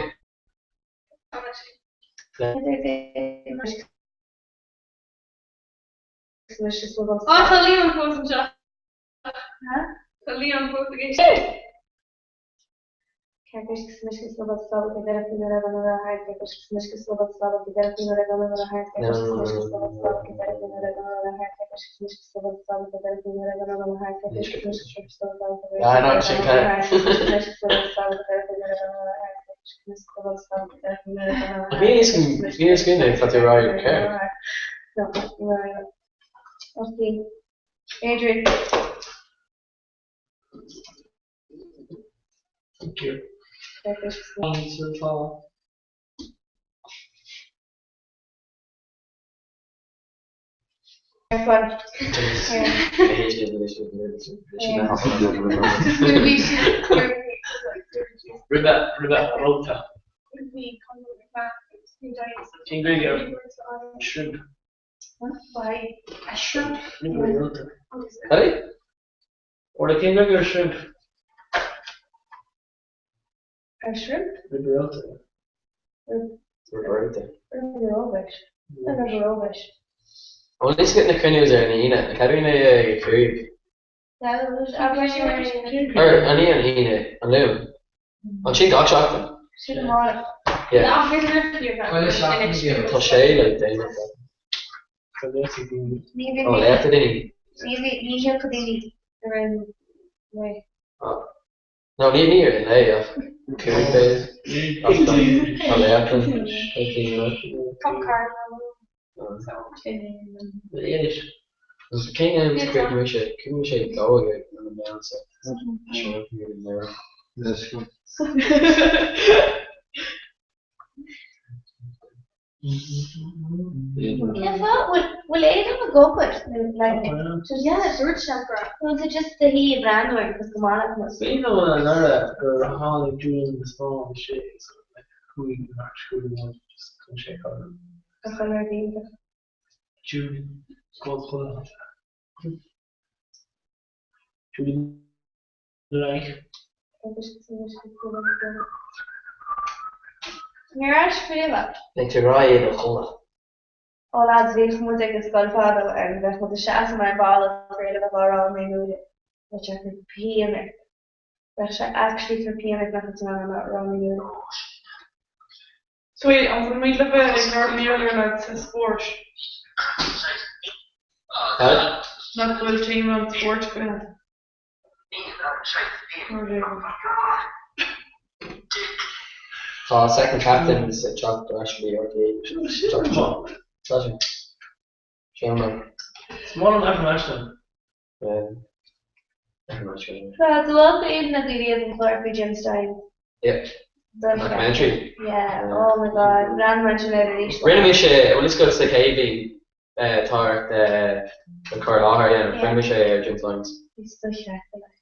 Á tá Leon fós anseo. Tá Leon fós ag éisteacht. Ah, no, sin ceart. Ach ní fhios againn é, tá tú rá ceart. Adrian. Thank you. Tá. Ribe ribe róta. Cén Gaeilge ar shrimp? Ribe róta. Hey? Orla cén Gaeilge ar shrimp? Ar shrimp? Ribe róta. Ribe róta. Ribe róbais. Ribe róbais. An bhfuil fhios agat na cruinniús ar an Aoine, an Ceadaoine ag 5? Ar an Aoine, an Aoine, an Luan. An sin gach seachtain? Sin amárach. Yeah. Tá sé le déanamh. Ó, léachta daoine. Ní thiocfaidh daoine ar an lae. No, ní ní ar an lae ach 5 b'fhéidir. Ach tá léachta ag daoine. Tá carr Cén am críochnaigh sé? Críochnaigh sé ag dó ag an meán so. Cén fáth? Bhfuil Aidan ag obair? Like, yeah, dúirt sé go raibh. Nó is it just do shuí ag breathnú air because go maith leat nó? B'fhéidir go bhfuil an anuraidh gur tháinig Julian de Spáinn sé sort of like chuaigh an áit chuaigh an just chun sé cur. A chur ar daoine. Julian go chuile. Julian Reich. Níor ais fríomha. Beidh tú rá iad a chodladh. Ó lads, bhíodh muid ag an scoil fadó and bheadh muid ag seasamh ar an bhalla tar éis a bheith á rá mé múineadh. Bheadh sé ag cur pian ort. Bheadh sé actually ag cur pian ort nach raibh tú in ann a rá mé múineadh. So wait, an bhfuil muid le bheith ag labhairt Béarla lads sa spórt? Cad? Nach bhfuil téama an spóirt againn? Tá second captains ag teacht ar ais go dtí RTÉ. Tá sin. Sin an. Is maith liom Aifreann Ashton. Tá dul aon na daoine an chlár faoi Jim Styles. Yeah. Documentary. Yeah, oh my god, bhreathnaigh mé ansin air arís. Rinne mise, bhfuil fhios agat sa Céadaoin tá ort an cur i láthair a dhéanamh, rinne mise é ar Jim Styles. Bhí dochreidte like.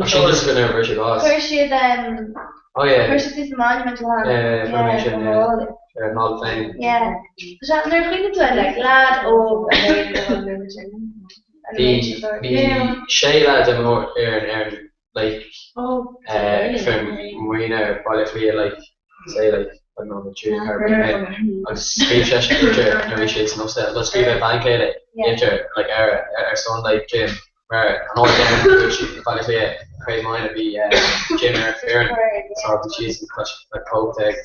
Ach sin just nuair a bhfuair sé bás. Chuir siad um, Oh yeah. chuir siad suas an monument le haghaidh. Yeah, yeah, rinne mé sin, yeah. Ar an Hall of Fame. Yeah. Tá sé nuair a chuimhníonn tú air like lad óg a bheidh ag an monument sin. Bhí bhí sé leaid amuigh ar an ar an like fir maoine ar Baile Átha Cliath like say like I don't know the tune or agus scríobh seisean litir nuair a bhí sé san ospidéal nó scríobh a bhean chéile litir like ar ar son like Jim mar an uair deireanach a bhuaigh siad Baile Átha Cliath Craobh Mumhan a bhí Jim ar an foireann so bhí siad like póite ag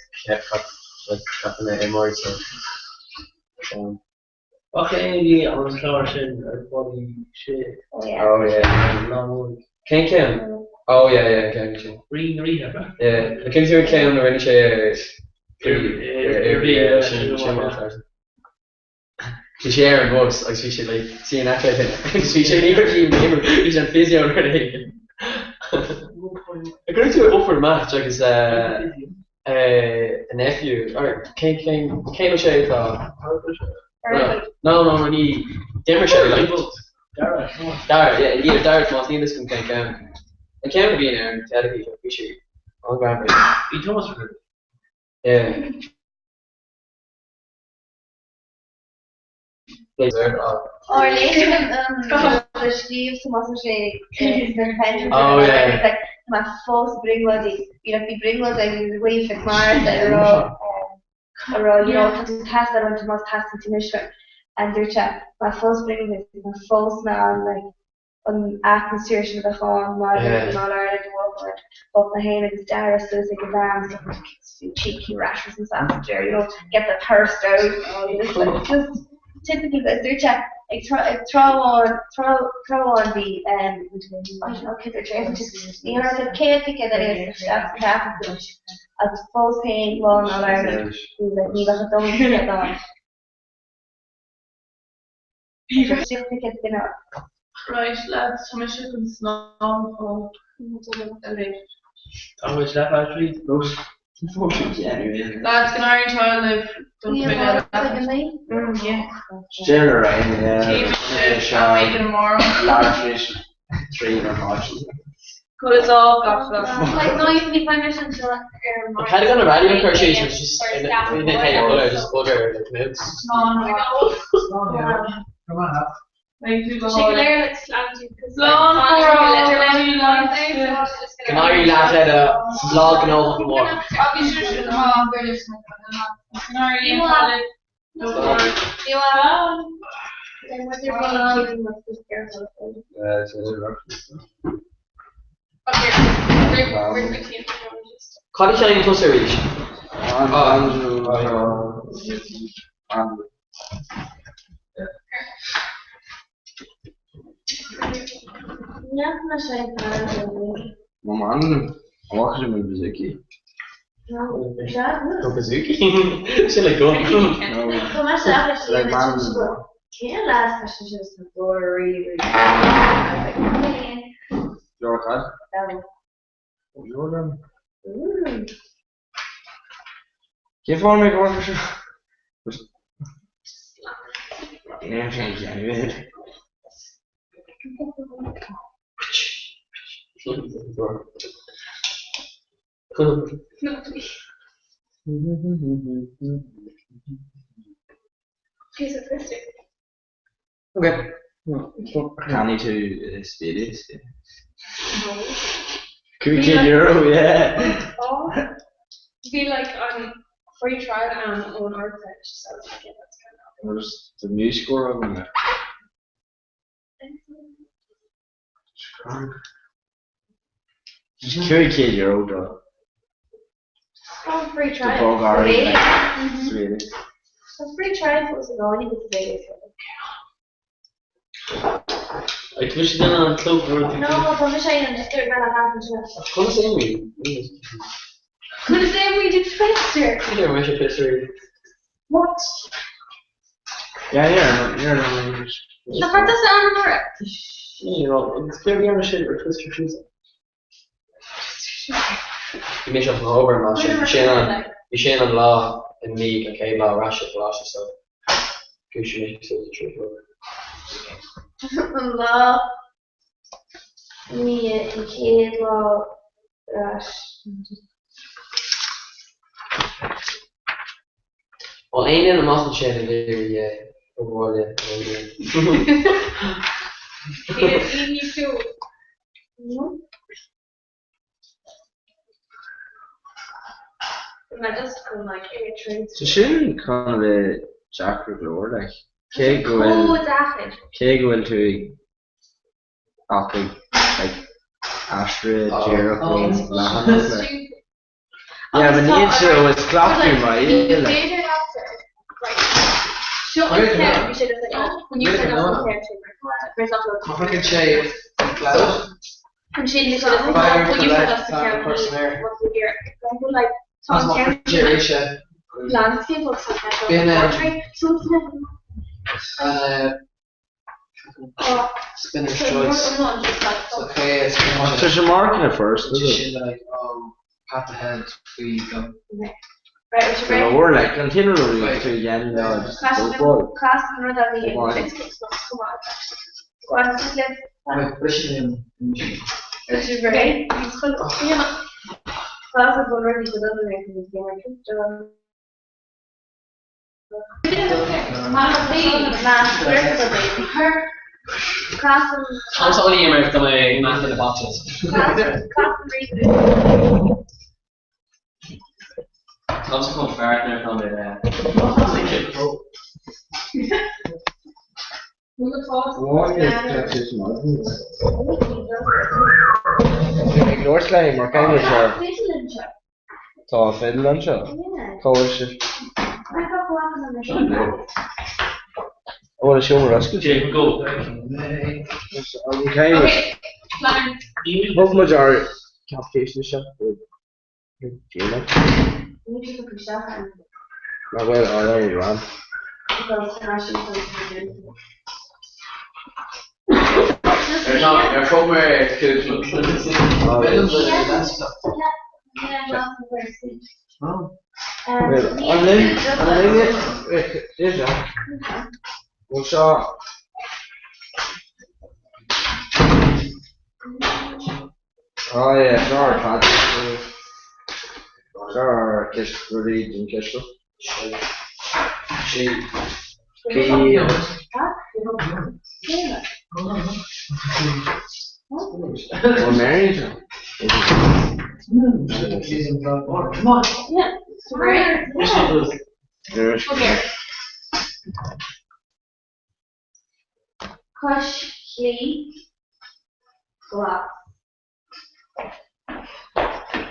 like gach duine imreoirí so um, Ach aon an clár sin ar Body sé. Oh yeah. Lá mór. Cén ceann? Oh yeah yeah ceann sin. Rí na Ríthe, ab ea? Yeah. Cén tú ceann a rinne sé ar sin sin maith freisin. Bhí sé ar an bhus agus bhí sé like suí in aice le duine agus bhí sé ní raibh sí ní bhí sé an physio nó rud éigin. Ag tú upper match agus a nephew or cén cén cén sé atá No no no ní d'imir sé like Dara Dara yeah yeah Dara Tomás níl fhios agam cén ceann. An ceann a bhíonn ar an teilifís bhí sé an-ghreannmhar. Bhí Tomás ar Yeah. Or léigh an a scríobh Tomás Ó Sé sna pensions Oh yeah. Tá fós brionglóidí bhí like bhí brionglóid ag William Fitzmaurice ag rá a rá you know tá tú teastáil uaim Tomás teastaíonn tú anois uaim and dúirt sé tá fós brionglóidí tá fós in ann like an atmosphere sin a bheith ann maidir le All Ireland a bhuachan. Both mé féin agus Dara suas ag an bhean so few cheeky rashes and sausage there, you know, get the thirst out, just like, just typical is dúirt sé ag tráth amháin tráth amháin bhí I don't know cé ní raibh sé 100 ticéad ar aon isteach sa cheapach agus fós féin lá an All-Ireland ní bheadh a dóthain ticéad ann. Right lads, tá mise chun snámh a fháil. Tá muid leath bealach tríd. Lads, go n-éirí an t-ádh libh don chuid eile. Cífidh am éigin amárach. Codladh sámh gach lá. Cad a gonna radio cur síos it's just in the cé eile just bugger like notes. Go n-éirí leat le lá gnóthach amárach. Cad a cheannaíonn tusa arís? Bouzouki? Sin le gun. Cén fáth mé go bhfuil seo? Níl sé genuine. Okay. Cheannaigh tú Stadia? €500, yeah. Bhí like an free trial ann ón Ardteist so I was like yeah that's kind of There's the MuseScore on there. Just €500 do. Tá free trial. Do bogearraí like really. Tá free trial fós i gcónaí go bhféadfaí. Ag tá mise duine an club rud. No, tá mise aon just ar bhealach leat anseo. Conas é muid? Conas é muid ag Twister? Ní raibh mise Twister. What? Yeah, yeah, yeah. Nach raibh tusa ann anuraidh? Ní raibh. Is céard a dhearna sé ar Twister Tuesday? Bhí mise ag obair mar sin. Bhí sin an bhí sin an lá i ndiaidh an chéad lá ar ais sa choláiste so dhúisigh mé suas a 3 a chlog. An lá i ndiaidh an chéad lá ar ais. Bhfuil aon duine amach ansin ag iarraidh a bhaile nó Tá sin chun a bheith deacair go leor, like. Cé go bhfuil, cé go bhfuil tú ag ach ag like aistriú díreach ón leathanach, like. Yeah, but níl sé ó is cleachtadh maith é, like. Cuirfidh sé an cloud. Fire to left and person there. Cuirfidh sé Bíonn an Spinner's choice. So cé is Tá sé marking it first, is it? Sin like oh pat the head faoi go. Go leor, like, an t-aon rud a bhí tú a dhéanamh ná just football. Tá's only imeacht do mé math in the boxes. Tá's chun fearthainn ar tá mé le. Ag labhairt léi mar cé go seo. Tá fidil anseo. Cá bhfuil sibh? An bhfuil an seomra oscailte? Thug muid ár application isteach chuig Gmail. Nach bhfuil ár RAM. Ar thug mé An linn an linn Bhfuil seo Oh yeah, seo ár pad. Seo ár rudaí don chiste. Bhfuil Mary anseo? Cois chlí glas.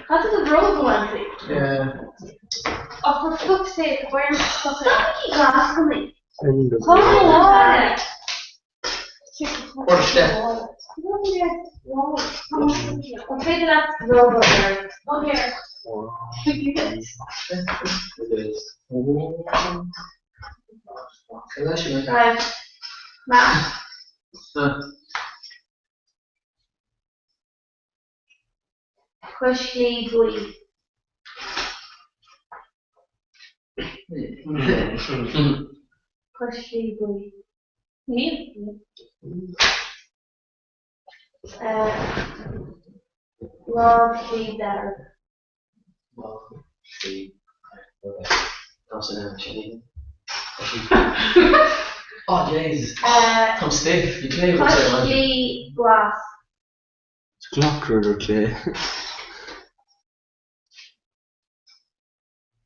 Cad é do bhróg a bhain faoi? Oh for fuck's sake, where Stopaigí glascannaí. Tá mo lámh. An féidir leat rogha a chur? Right. Matt. Cois chlí buí. Cois chlí buí. Níl. Lámh chlí dearg. Lámh chlí dearg. Tá san am sin. Oh Jesus. Táim stiff. Bhí clé Cois chlí glas. Glac rud ar clé.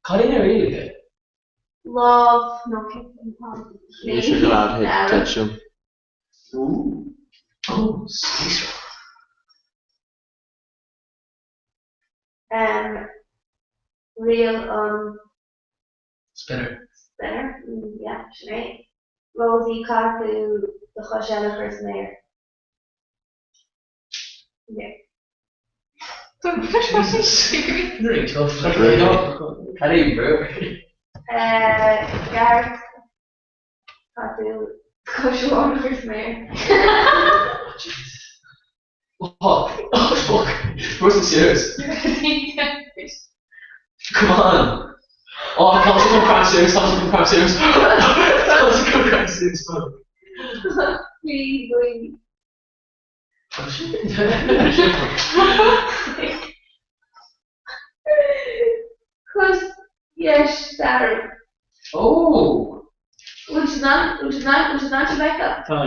Cad é ar éiligh é? Lámh nó chlí Níl sé glad dearg. sin. Ooh. Oh, space Riail an Spinner. Spinner, yeah, sin é. Rosie, caithfidh tú do chois eile a chur san aer. Yeah. Really tough. How do you brew? Gareth, caithfidh tú do chois amháin a chur san aer. Oh, oh fuck. Wasn't serious. Come on. Oh, tá sé chun crash serious, tá sé chun crash serious. Tá sé chun crash serious. Chlí buí. Cos dheis dearg. Oh! Bhfuil siad in ann, bhfuil siad in ann, bhfuil siad in ann sibh a fheiceáil? Tá.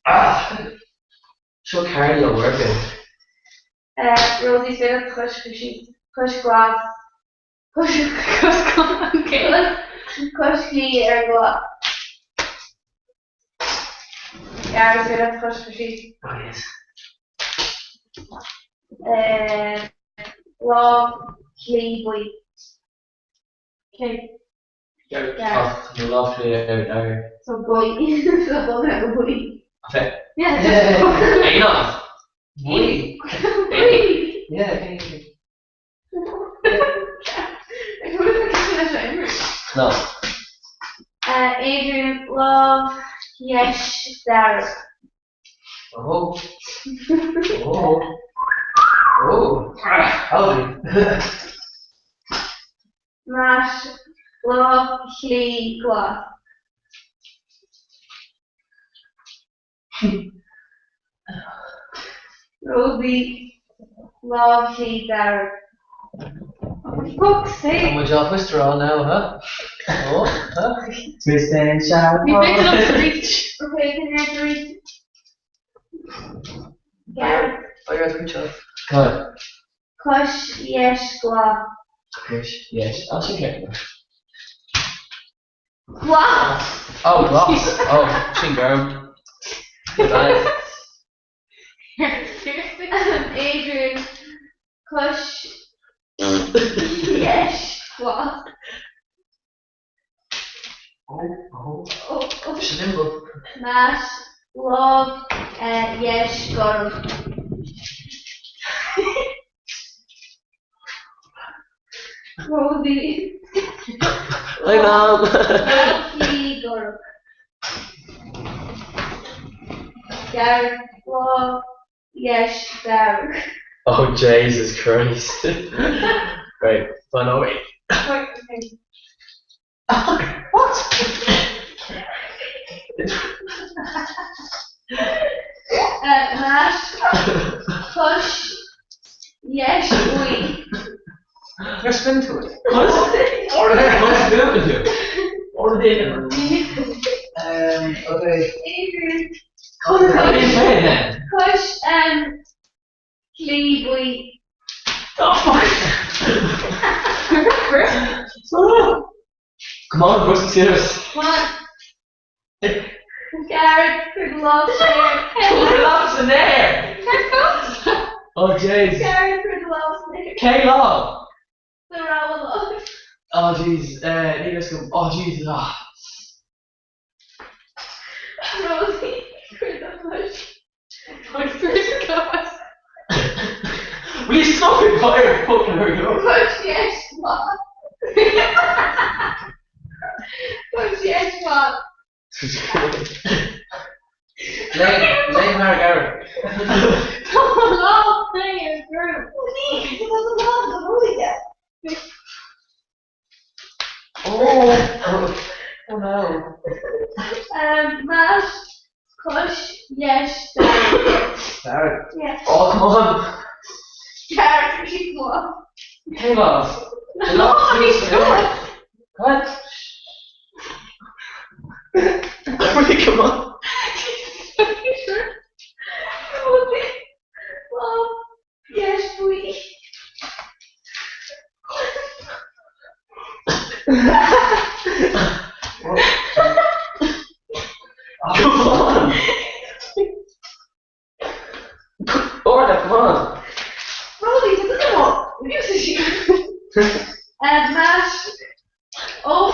Ah! Seo cardio workout. Rosie, is féidir leat do chois a chur síos. Cois glas. Cois glas, okay. Cois chlí ar glas. Gareth, is féidir leat do chois a chur síos. Oh yes. Lámh chlí buí. Cé? Ach nó lámh chlí ar dearg. So buí. So bog go buí. Okay. Yeah. Aonach. Buí. Buí. Yeah, okay. No. Adrian, lámh dheis dearg. Oh. Oh. Oh. Howdy. Matt, lámh chlí glas. Rosie, lámh chlí dearg. For fuck's sake! Tá muid á twisteráil now, huh? Oh, huh? Twist and shout. Ní féidir liom sa reach. Okay, can you reach? Gareth. Oh, you're at the reach Cad? Cois dheis glas. Cois dheis. Ah, sin ceart. Glas! Oh, glas. Oh, sin gorm. Bad. Seriously? Adrian cois dheis glas. Oh, oh. Oh, oh. Sin nimble. Matt lámh dheis gorm. Rosie. Hi, Mom. Lámh chlé gorm. Gareth lámh dheis dearg. Oh, Jesus Christ. Right, fan ó wait. Wait, okay. What? Matt cois dheis buí. You're spin to it. What? Um, okay. Adrian What? cois chlé buí. Oh, fuck. Come on, what's the serious? Come on. Gareth, cuir do lámh san aer. Put lámh san aer. Oh, jeez. Gareth, cuir do lámh san aer. Cén lámh? Do rogha lámh. Oh, jeez. Níl a fhios agam. Oh, jeez. Ah. Rosie, cuir do chois. Will you stop it fire fucking hurry up? Cois dheis glas. Cois dheis glas. Léigh mar Gareth. Tá mo lámh clé ar gorm. Oh, oh no. Um, Matt, cois dheis dearg. Dearg. Yeah. Oh, come on. Gareth, bhí glas. Cén lámh? No, bhí glas. What? Wait, come on. Rosie, lámh dheis buí. Come on. Orla, come on. Rosie, tá duine amháin. Matt, oh,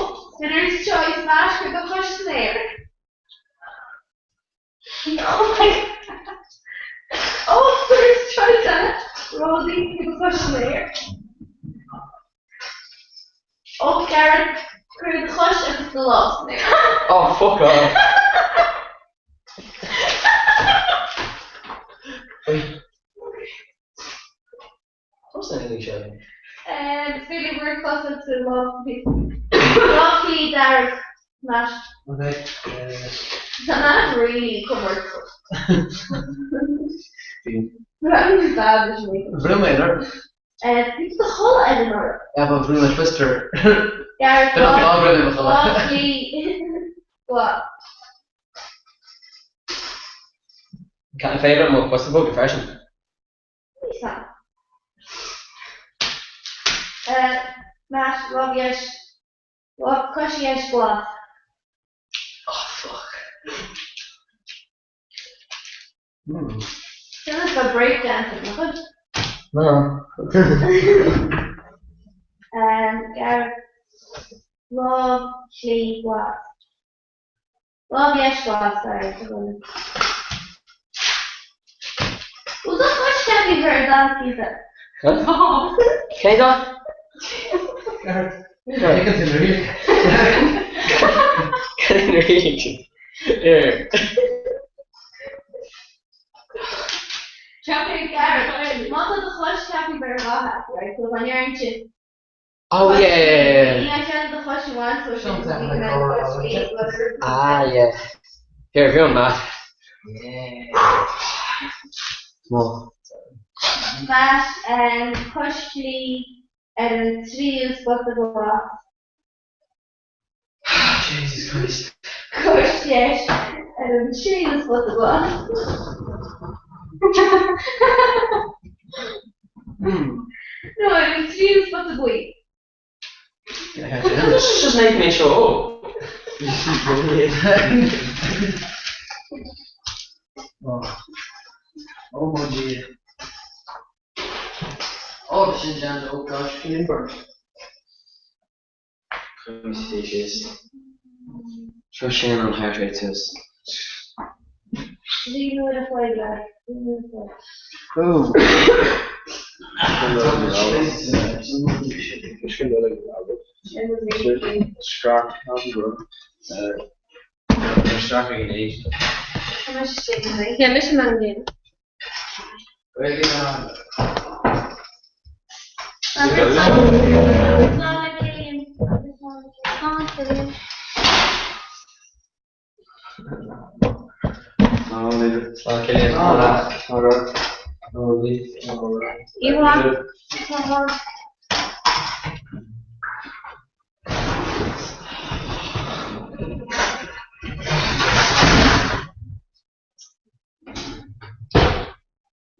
winner's choice, Matt, cuir do chois san aer. Oh my God. Oh, winner's choice eile. Rosie, cuir do chois san aer. Oh, Gareth, cuir do chois agus do lámh san aer. Oh, fuck off. Wait. What's that thing, Shelly? Is féidir bhur cosa sa lámh Lámh chlé dearg, Matt. Okay. Tá Matt really comfortable. Bhí bad leis an Bhrú mé ar. Bhí do chodladh ar an orm. Yeah, but bhrú mé twister. Gareth, Bhí an lá bhrú mé mo chodladh. lámh chlé glas. Can féidir mo chosa a bhogadh freisin? Lisa. Matt, lámh dheis, lámh cois dheis glas. Oh, fuck. Hmm. Sin is the breakdancing, nach bhfuil? No. Gareth, lámh chlé glas. Lámh dheis glas, sorry, tá go Bhfuil do chois ceaptha ar an dath píosa? Cén dath? Gareth, Tuigeann tú na rialacha. Cén rialacha? Here. Ceaptha Gareth, má tá do chois ceaptha ar an dath, right? So dá ndeireann sin Oh, yeah, yeah, yeah. Ní ceann do chois amháin so sin Sometimes I go go cois out. chlé glas. Ah, yeah. Here, go on, Matt. Yeah. Mo. Matt, cois chlé ar an tríú spota glas. Jesus Christ. Cois dheis ar an séú spota glas. Hmm. No, ar an tríú spota buí. This is just making me show up. Oh mo Dhia. Oh, tá sin déanta, oh gosh. Síos. Seo sin an heart rate suas.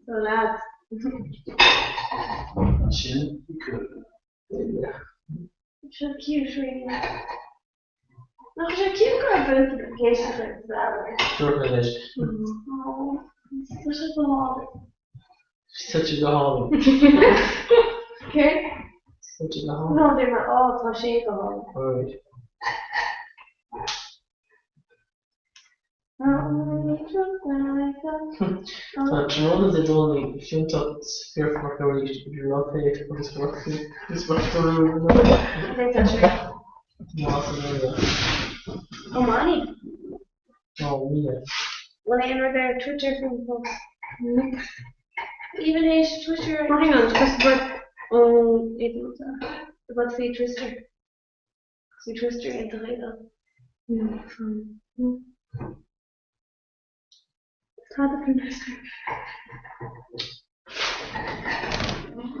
So lads. Sin cool. Seo cute really. Nach sé cute go raibh both of them géiste ar an Dúirt mé leis. Oh, tá sé go hálainn. Tá sé go hálainn. Okay? Tá sé go hálainn. No, they were all tá sé go hálainn. Alright. Tá tráthnóna Dé Domhnaigh fiúntach is fíorfhorc arís idir love-hate agus Ó Mani. Bhfuil aon rud ar Twitter faoin post? Even éis Twitter. Oh, hang on, just about oh, about faoi Twister. Bhí Twister iontach éadan. Tada faoin Twister.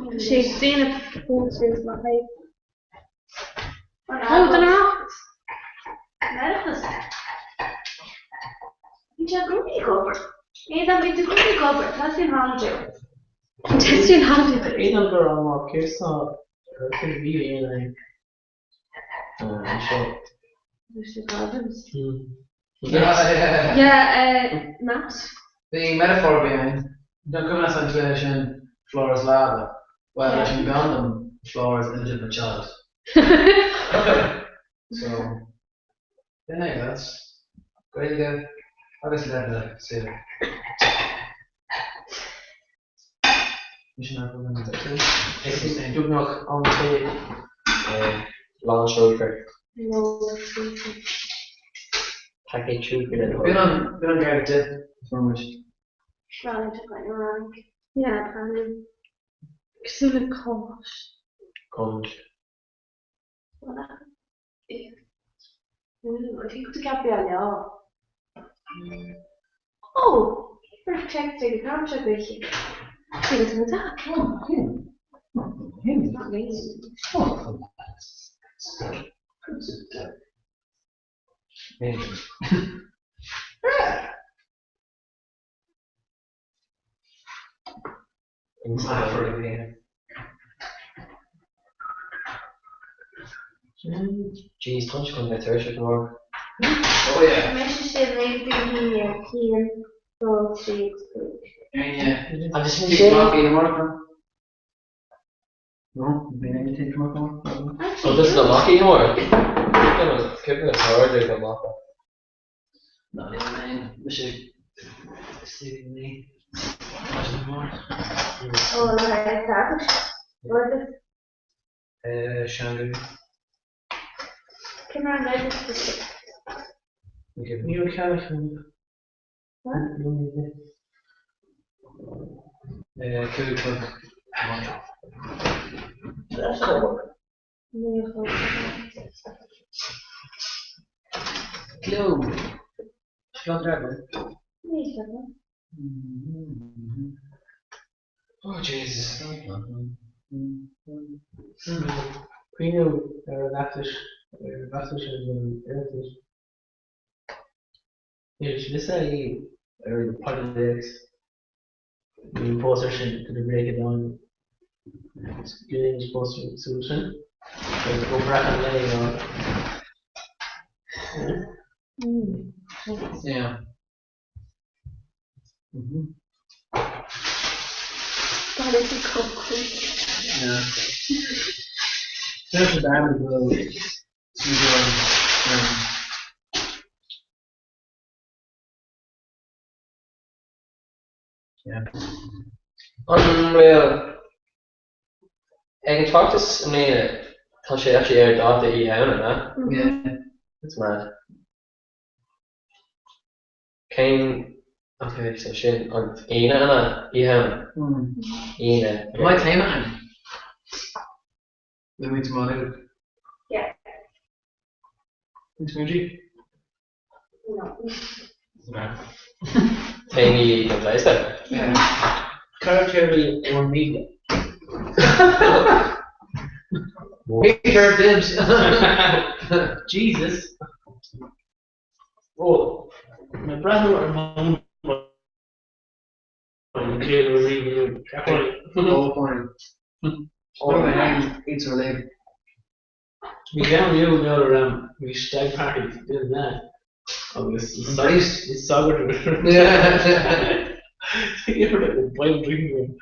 Tá sé ag déanamh posters le haghaidh. Ó, den Oireachtas. An Oireachtas. Bíonn sé i gcónaí ag obair. Aodán, bíonn tú i gcónaí ag obair. Teastaíonn holiday uait. Teastaíonn holiday uait. Aodán go raibh maith céard tá ar chuid bhí a dhéanamh anseo. Mr. Robbins. Yeah, Matt? The metaphor behind No cuimhin an cluiche sin Flores Lava. Well, leis an gcondam Flores illegitimate child. So, b'in é, lads. Gaeilge agus leibhéal saoil. Beagnach am tae. Lán siúcra. Paicéad siúcra le do thoil. B'in an gar di, fuair muid. Yeah, Cosúil le cáis. Conch. I think to get be leo. Oh, check the camera It's not raining. Jeez, tá sé chun bheith tuirseach amárach. Oh yeah. Mise sin léi haon dó trí cúig. Agus sin sé. No, bhí anything come up on? Oh, this is a monkey amárach. Cúpla sár go maith. No, mise Stephen Ó Seangu. Cén rang oideachais? Níl ceannach Cúig chlog. Gleo. Seo Oh Jesus. Cuimhniú ar an bhfeachtas ar an bhfeachtas ar an Oireachtas. Is mise í ar an Politics. Bhí an póstaer sin to the break of dawn. Gréin póstaer súil sin. Agus ó breac an lae ná. Yeah. Mhm. That is a cool quiz. Yeah. There's a diamond glow. Yeah. An bhfuil ag an tOireachtas i mbliana tá sé actually ar dáta Oíche Shamhna, an ea? Yeah. That's mad. Cén ok so sin an Aoine an ea? Oíche Shamhna? Aoine. Am I tae man? Le muintir Mhaigh Nuad. Yeah. Muintir Muintir? No. Téamaí don bhféasta? Yeah. Carachtéirí ón mBíobla. Peter dibs. Jesus. Ó, mé ag breathnú ar mo Bhí ceann inniu in ar bhí stag party duine na agus is sagart Bible drinking game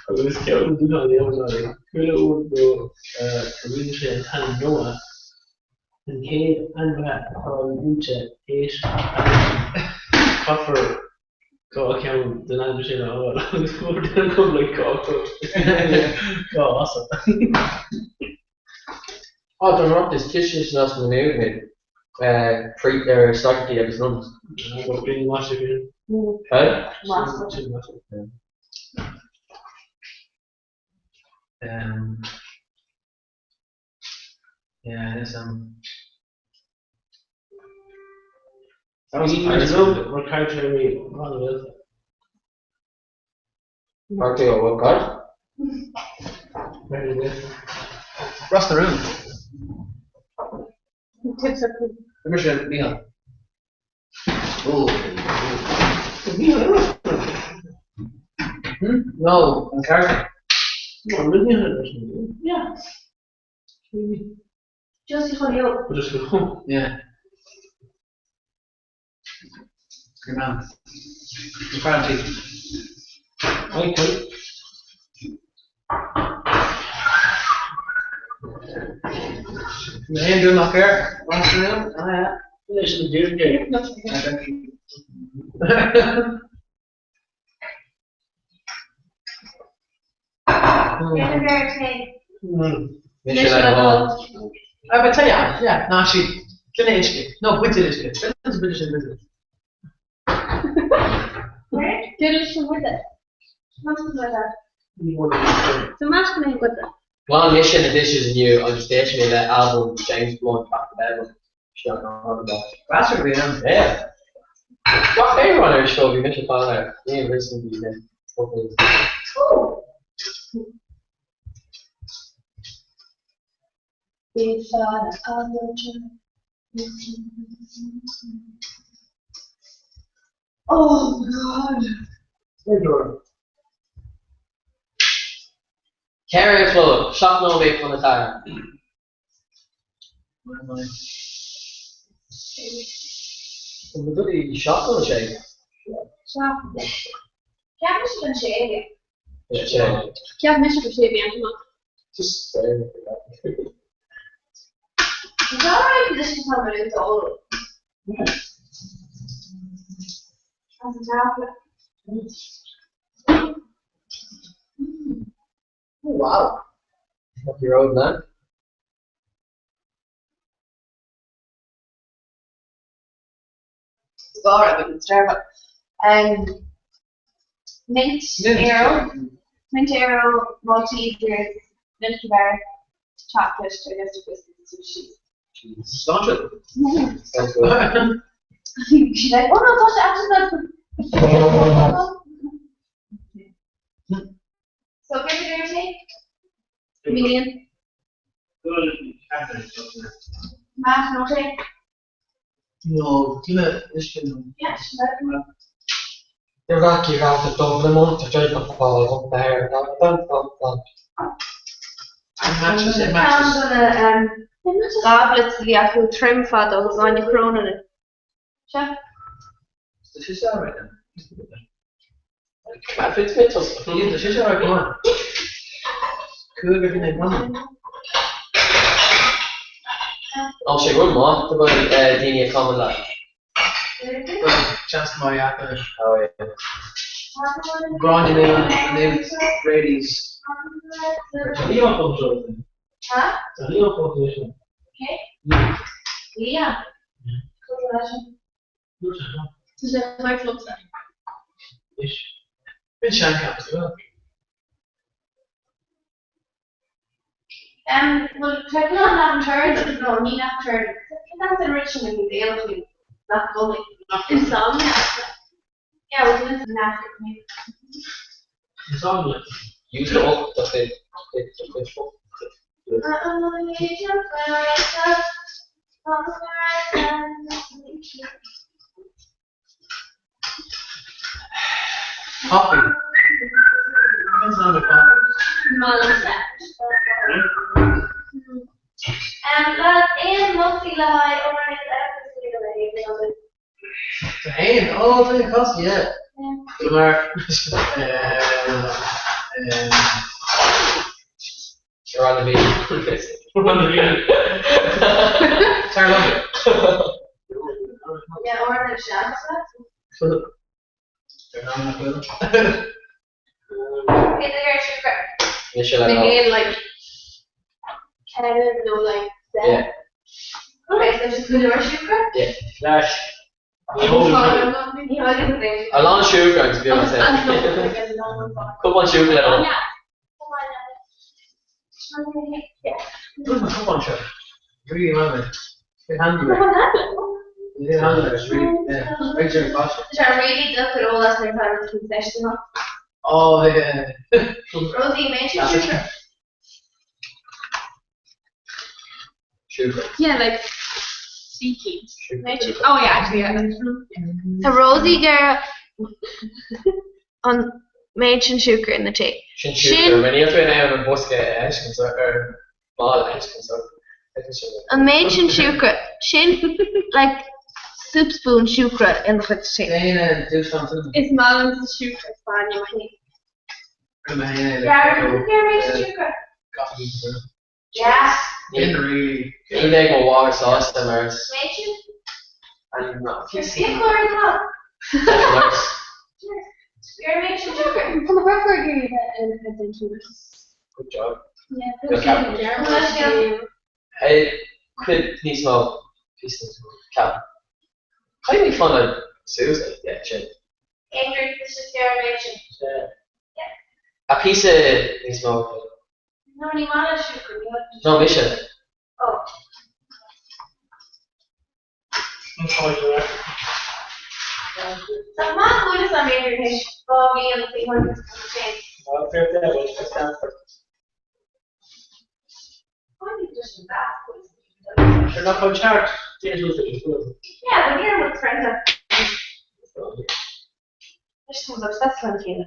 agus ceann de na duine a léamh chuile uair go rinne sé an t-ainm Noah an chéad ainmhithe atá luaite théis caithfear 2 cheann den ainm sin a fháil agus fuair duine acu like 2 chruth 2 asal. Á, don Oireachtas, ciste san as na Nuad mé priests ar sagartaí agus nuns. Go binn maith sibh sin. Cad? Sin maith sibh. Um, yeah, is um. Bhí muid rug mar carachtéirí an-rialta. Carachtéirí ó cad? Ros na Rún. Mise Mícheál. Ó. Mícheál Ros na Rún. Hmm? No, an carachtar. No, an Mícheál Ros na Rún. Yeah. Josie chun leo. Just go home. Yeah. Good man. Good party. Michael. Na haon dún nach air? Ros na Rún? Ah, yeah. Leis an dúr Mise le do thoil. Ah, but tell ya, yeah, ná sí, duine uisce, nó buidéal uisce, duine buidéal sin buidéal. Duine sin buidéal. Tomás na buidéal. Ghlan mise na dishes inniu agus d'éist mé le albam James Blunt Back to Bedlam. Seo an albam. Bastard a bhí ann. Yeah. Gach aon rud ar seo bhí mise fan air. Ní aon rud bhí mé. Bhí fan an Oh my God. 4 a chlog, 7 nóiméad chun a 4. Where am I? An bhfuil rudaí 7 nó 6? Ceap mise don sé. Sé. Ceap mise go sé bhí amach. Just say it. Is that right? This is how it is all. As a tablet. Oh, wow. Rocky road, man. All right, we can start up. Um, mint, Mint. Aero, mint Aero, Maltesers, Milky Bar, chocolate, digestive biscuits, and cheese. Sláinte. Sounds good. She's like, oh no, gosh, actually that's. So, can you do your Medium. Matt, no take. No, duine uisce nó. Yeah, she's like, The Rocky Road to Dublin, to Jacob Fall, up there, dun, dun, dun, dun. It matches, it matches. Ceann de na goblets a bhí acu troim fadó agus Áine Cronin. Sea. Tá sé seo right now. Tá sé seo right go maith. Cúigear duine ag canadh. Tá sé rud maith go bhfuil daoine ag canadh leat. Seans maith acu. Oh yeah. Gráinne Noone, Newt, Brady's. Tá Liam fós seo. Tá Liam fós leis. Cé? Liam. Tá sé thart liomsa. Bíonn seancheap as well. Bhuel, tá cineál nach turd nó ní nach turd. Cad as an rud sin a bhí béal faoi nach gcodlaí? Insomnia. Yeah, well, it's nach Insomnia. Use the up do chuid do chuid focal. Coffee. Cén song ar coffee? Lads, aon moltaí le haghaidh amhrán eile Tá aon? Ó, tá aon cos, yeah. Go mar Run the bee. Run the bee. Tar liom. Yeah, amhrán na seansa. Mise le Na haon like ceithre nó like deich. Yeah. Okay, so just go leor siúcra? Yeah. Leis. Ní thógann sé. A lán siúcra agus bhí sé. Cupán siúcra le ól. Where's my cupán seo? Really maith. Bit handy. Bit handy. It's really, yeah. Right during cost. Tá really deacair eolas ar fad faoin ceisteanna. Oh, yeah. Rosie, méid sin siúcra. Siúcra. Yeah, like speaking. Oh yeah, actually yeah. Tá Rosie ag an méid sin siúcra ina tae. Sin siúcra. Mar níl tú in ann an bosca a fheiscint ar ball a fheiscint so An méid sin siúcra, sin like soup spoon siúcra ina chuid tae. Is maith liomsa siúcra is bainne mo thae. Darren, cén méid sin siúcra? Yeah. Ní bheidh mo mháthair sásta mar is Méid sin? an Cén chlár atá? Ar méid sin siúcra? Tá mo dheirfiúr ag iarraidh a bheith ina cuid den siúcra. Good job. Yeah, Hey, cuid níos mó, píosa níos mó, ceap. Caithfidh mé fanacht suas like, yeah, sin. Andrew, this is Sarah méid sin. A píosa níos mó. No, ní maith le siúcra, ní maith. No, mise. Oh. Tá maith go bhfuil am Andrew théis 2 bhliain faoi thuairim an té. Yeah, but here with friends are. This one's obsessed le chéile.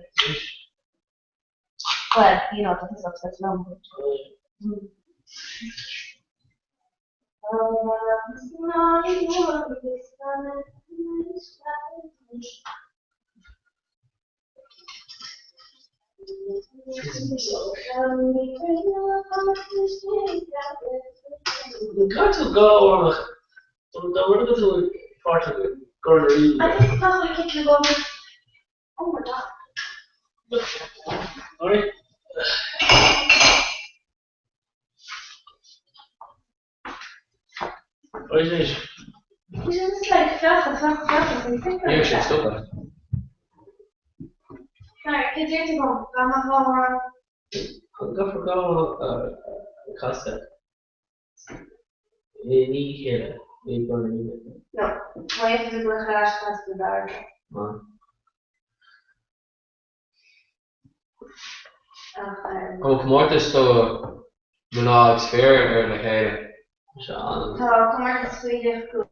Well, you know, that is obsessed liom. Caithfidh tú gá amhrán dá bhfuil tú páirteach i gCorn na Rí. I think probably kick the goal. Oh my God. Alright. Ois. He's just like feacha, feacha, feacha, so he's Níl sé stoptha. Sorry, cad deir tú dom? Gan mo chomhrá. Gabhar gá casadh i ní chéile i gCorn na Rí. No, má dhéanfaidh tú go ar ais casadh na bhfear. Ach, An comórtas do mná agus fir ar le chéile. Tá comórtas faoi leith acu.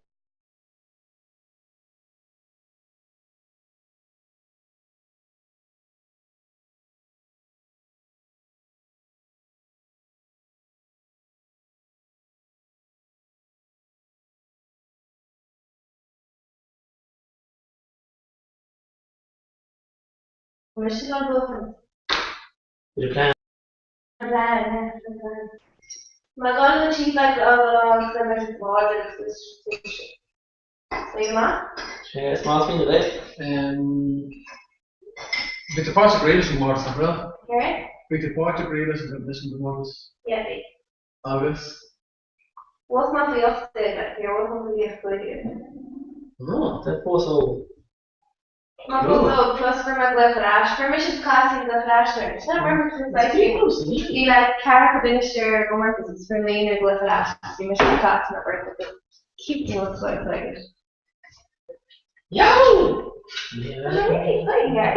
Mise ag buachan. Bhí plean. Plean, yeah, plean. Má gá le cheap like a fhágáil ann go mbeidh siad láidir agus Say maith? Sé is maith féin é. Bhí tú páirteach riamh leis an gcomórtas, nach raibh? Céard? Bhí tú páirteach riamh leis an gcomórtas. Yeah, bhí. Agus? Bhuaigh mé faoi 18, like, níor bhuaigh mé faoi 15. Ó, tá fós óg. Má fós óg, plus fuair mé glaoch ar ais. Fuair mise is Caisín glaoch ar ais nuair. Sin mar a Bhí like ceathracha duine ar an gcomórtas agus fuair naonúr glaoch ar ais agus bhí mise is Caisín ar beirt acu. Keep me so excited. Yahoo! I'm really excited here.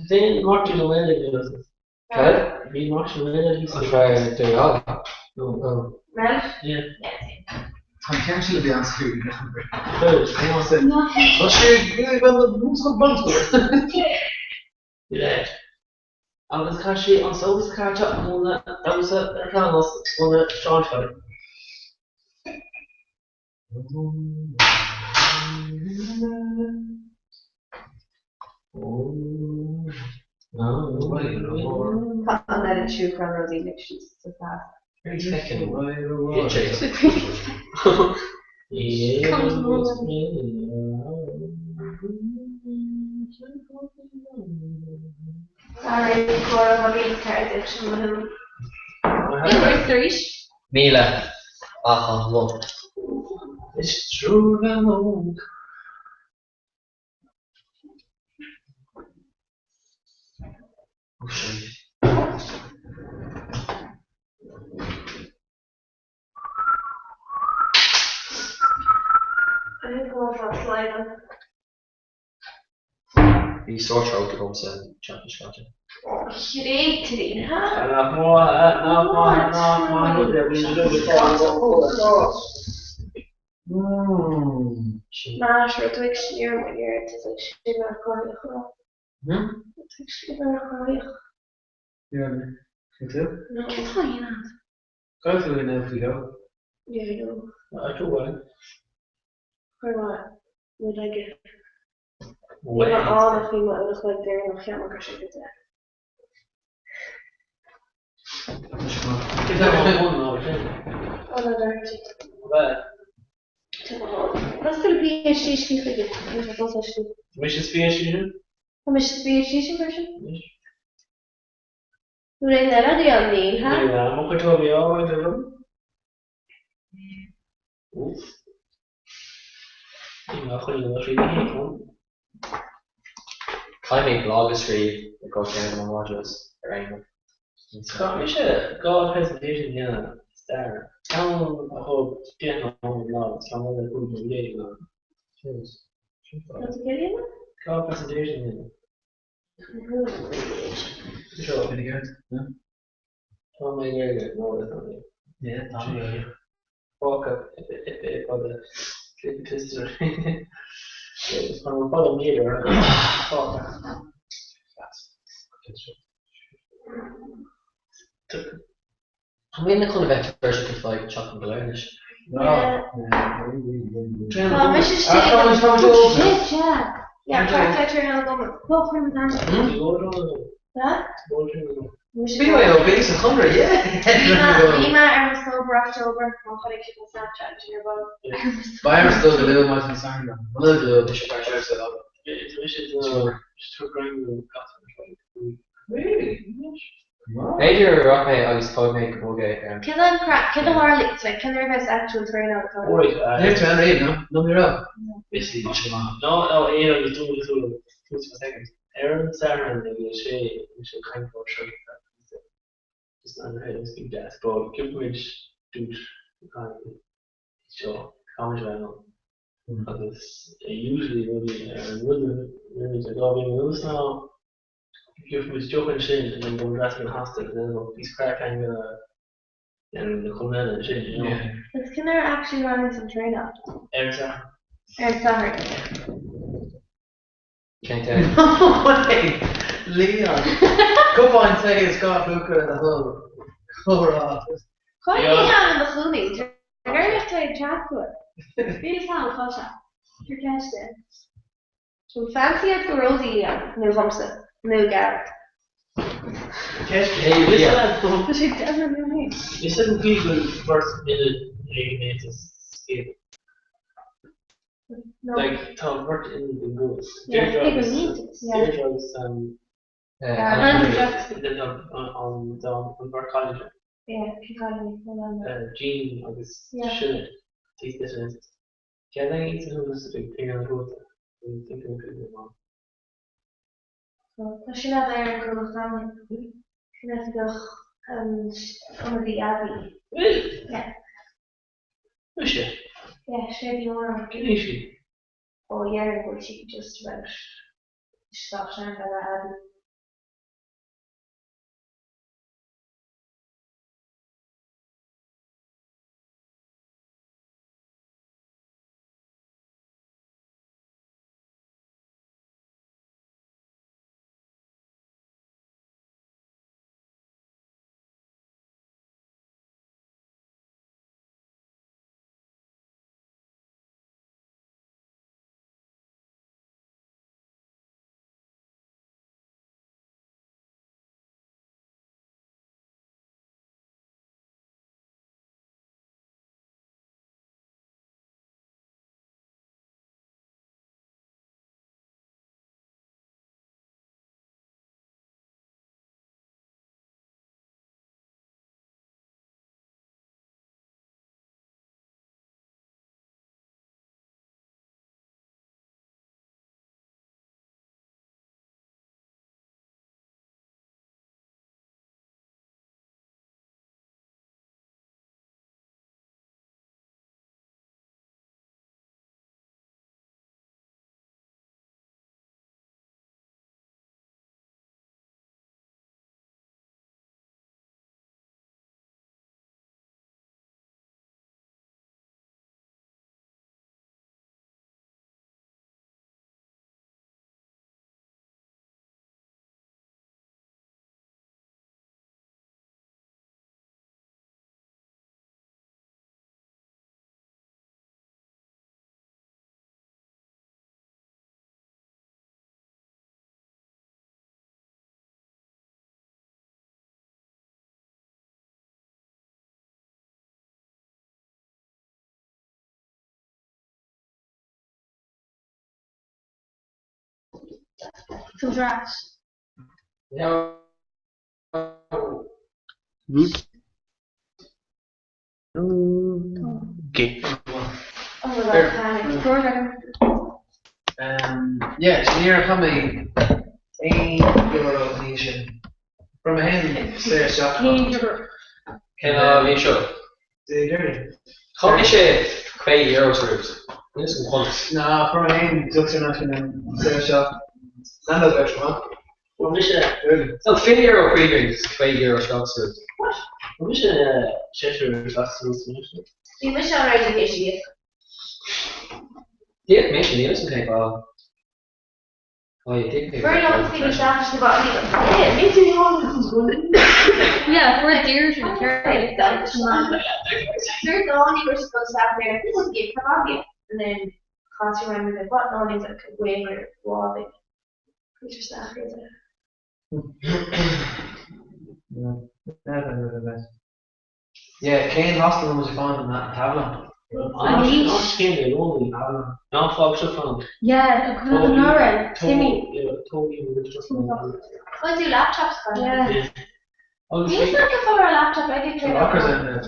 Bhí Martin Ó Maoileoin Cad? Bhí Martin Ó Maoileoin An raibh do dheartháir? No. Mel? Yeah. Tá an ceann sin a bhí ann Yeah. Agus chaith sí an solas caite óna damhsa ar shean-nós óna sean-scoil. Tá an oiread siúcra an rudaí lig síos sa phas. Comhrá 2014 sin mo thuairim. Arís. 1000 ach an lucht. Is trua bhean óg. Bhí sore throat agamsa an tseachtain seo caite. Nach maith, nach maith, nach maith rud é, bhí Más rud é sníor muir sé mar chruthaitheach. Sé mar chruthaitheach. Cé tá dhéanamh? Go tú in faoi go? Yeah, I know. I go well. Chuir mé rud aige. Bhí mé ann ach bhí mé uair a chloig deireanach cheap mé go raibh sé go deas. Ó no deir sí. Tá tú le PhD scríobh chuige. Tá sé fós á scríobh. Mise is PhD sin? Tá mise is PhD sin freisin. Nuair aon eile a bhí ann níl, ha? Níl, mo chuid tógaí á roinnt agam. Caithfidh mé blag a scríobh ar gach ceann de na modules ar aon nós. Chaith mise 2 presentation a dhéanamh stair, ceann a thóg 10 nóiméad lá agus ceann eile 15 nóiméad lá. Tá tú céad dhéanamh? 2 presentation a dhéanamh. Seo. Tá mé Gaeilge nó is tá mé. Yeah, tá mé Gaeilge. Fáca ipe fada clip pistol. Is mar fada méadar fáca. Tá mé chun a bheith tuirseach ar feadh seachtain go leor anois. Tá mise istigh. Shit, yeah. Yeah, tá tá traenáil agam. Tá chuir mé dan. Huh? BYOB sa Chonradh, yeah! Bhí mé ar mo sober October má chonaic sibh mo Snapchat ansin ar ball. Beidh orm dul go luath maidin Sathairn dom. Bhuel, go luath, tá sé thar Really? B'fhéidir go rachaidh mé agus tógfaidh mé go bog é ar an. Cén an craic, cén a tharla, like, cén uair a bheas actual traenáil atá Right, Níor traenáil riamh, no? No, ní raibh. Basically, no, no, aon agus dúil agus dúil, two seconds. Ar an Satharn ag a sé, bhí sé ag caint fá seo just an head is big deas, but gheobhaimid dúit an seo, caithfimid a bheith ann. Agus usually rudaí ar an rud a rinne muid le 2 bhliain anuas ná Gheobhaimid deoch ansin and then go trasna an hostel and then go píosa craic againn and na chun eile ansin, you know. Agus cén uair actually leanann an traenáil? Ar an Satharn. Ar an Satharn. Cén t-am? No way! Leon! Cupán tae is 2 phúca le do thoil. Comhrá. Chuir Leon i mo chónaí. Ar éirigh tú ag teacht uaidh? Bhí a fhios agam, cá sé. Cuir ceist air. Bhfuil fancy agat do Rosie, Liam, nó dhomsa, nó Gareth? Ceist é, Tá sé deimhin liom é. Is an gcaoi go bhfuil beirt ionad ag an Aontas céanna? Like, tá beirt ionad i gCuas. Deirdre agus Deirdre agus an an bheirt cailín seo. Jean agus Sinéad. Taobh leis an Aontas. Cén aontas thuas ag Pian Thuata? Tá Sinéad ar an gcúl cheana. Sin oifigeach an ionadaí Abbey. Bhfuil? Yeah. Mise? Yeah, Sinéad Ní Mhóráin. Cén aois í? Ó deireadh go bhfuil sí just about isteach sean le Abbey. Tá ar ais. Okay. Oh my god, panic. Go ahead. Yeah, so níor chaith mé aon euro an oíche sin. Fuair mé féin saor isteach. Cén lá a bhí seo? Dé Déardaoin. Chaith mise €50 sa rút. Níl 'fhios agam conas. Ná, fuair mé féin dtugtar an sin saor isteach. Nando's voucher, huh? Fuair mise. No, €20 free drinks, €50 isteach sa rút. What? Fuair mise seisear isteach sa rút san oíche. Bhí mise an raibh théis íoc. D'íoc mise, níl 'fhios agam cén fáth. Oh yeah, d'íoc mé. Fuair liom faoi isteach leis na bádaí. Yeah, fuair Deirdre ceart. Dúirt Dánie go raibh siad ag dul isteach there, this is gift from Abby. And then chas sí around and was like, what? Dánie's like, way mar bhádaí. Chuir isteach iad. Yeah, cén hostel a muid ag fáil in Avalon? An cén é Lonely? Ná fág seo fan. Yeah, tá cuma an ára, Timmy. Tógaí mo chuid Chuid do laptops fan. Yeah. Níl fhios agam fá raibh laptop ag Tá lockers in there.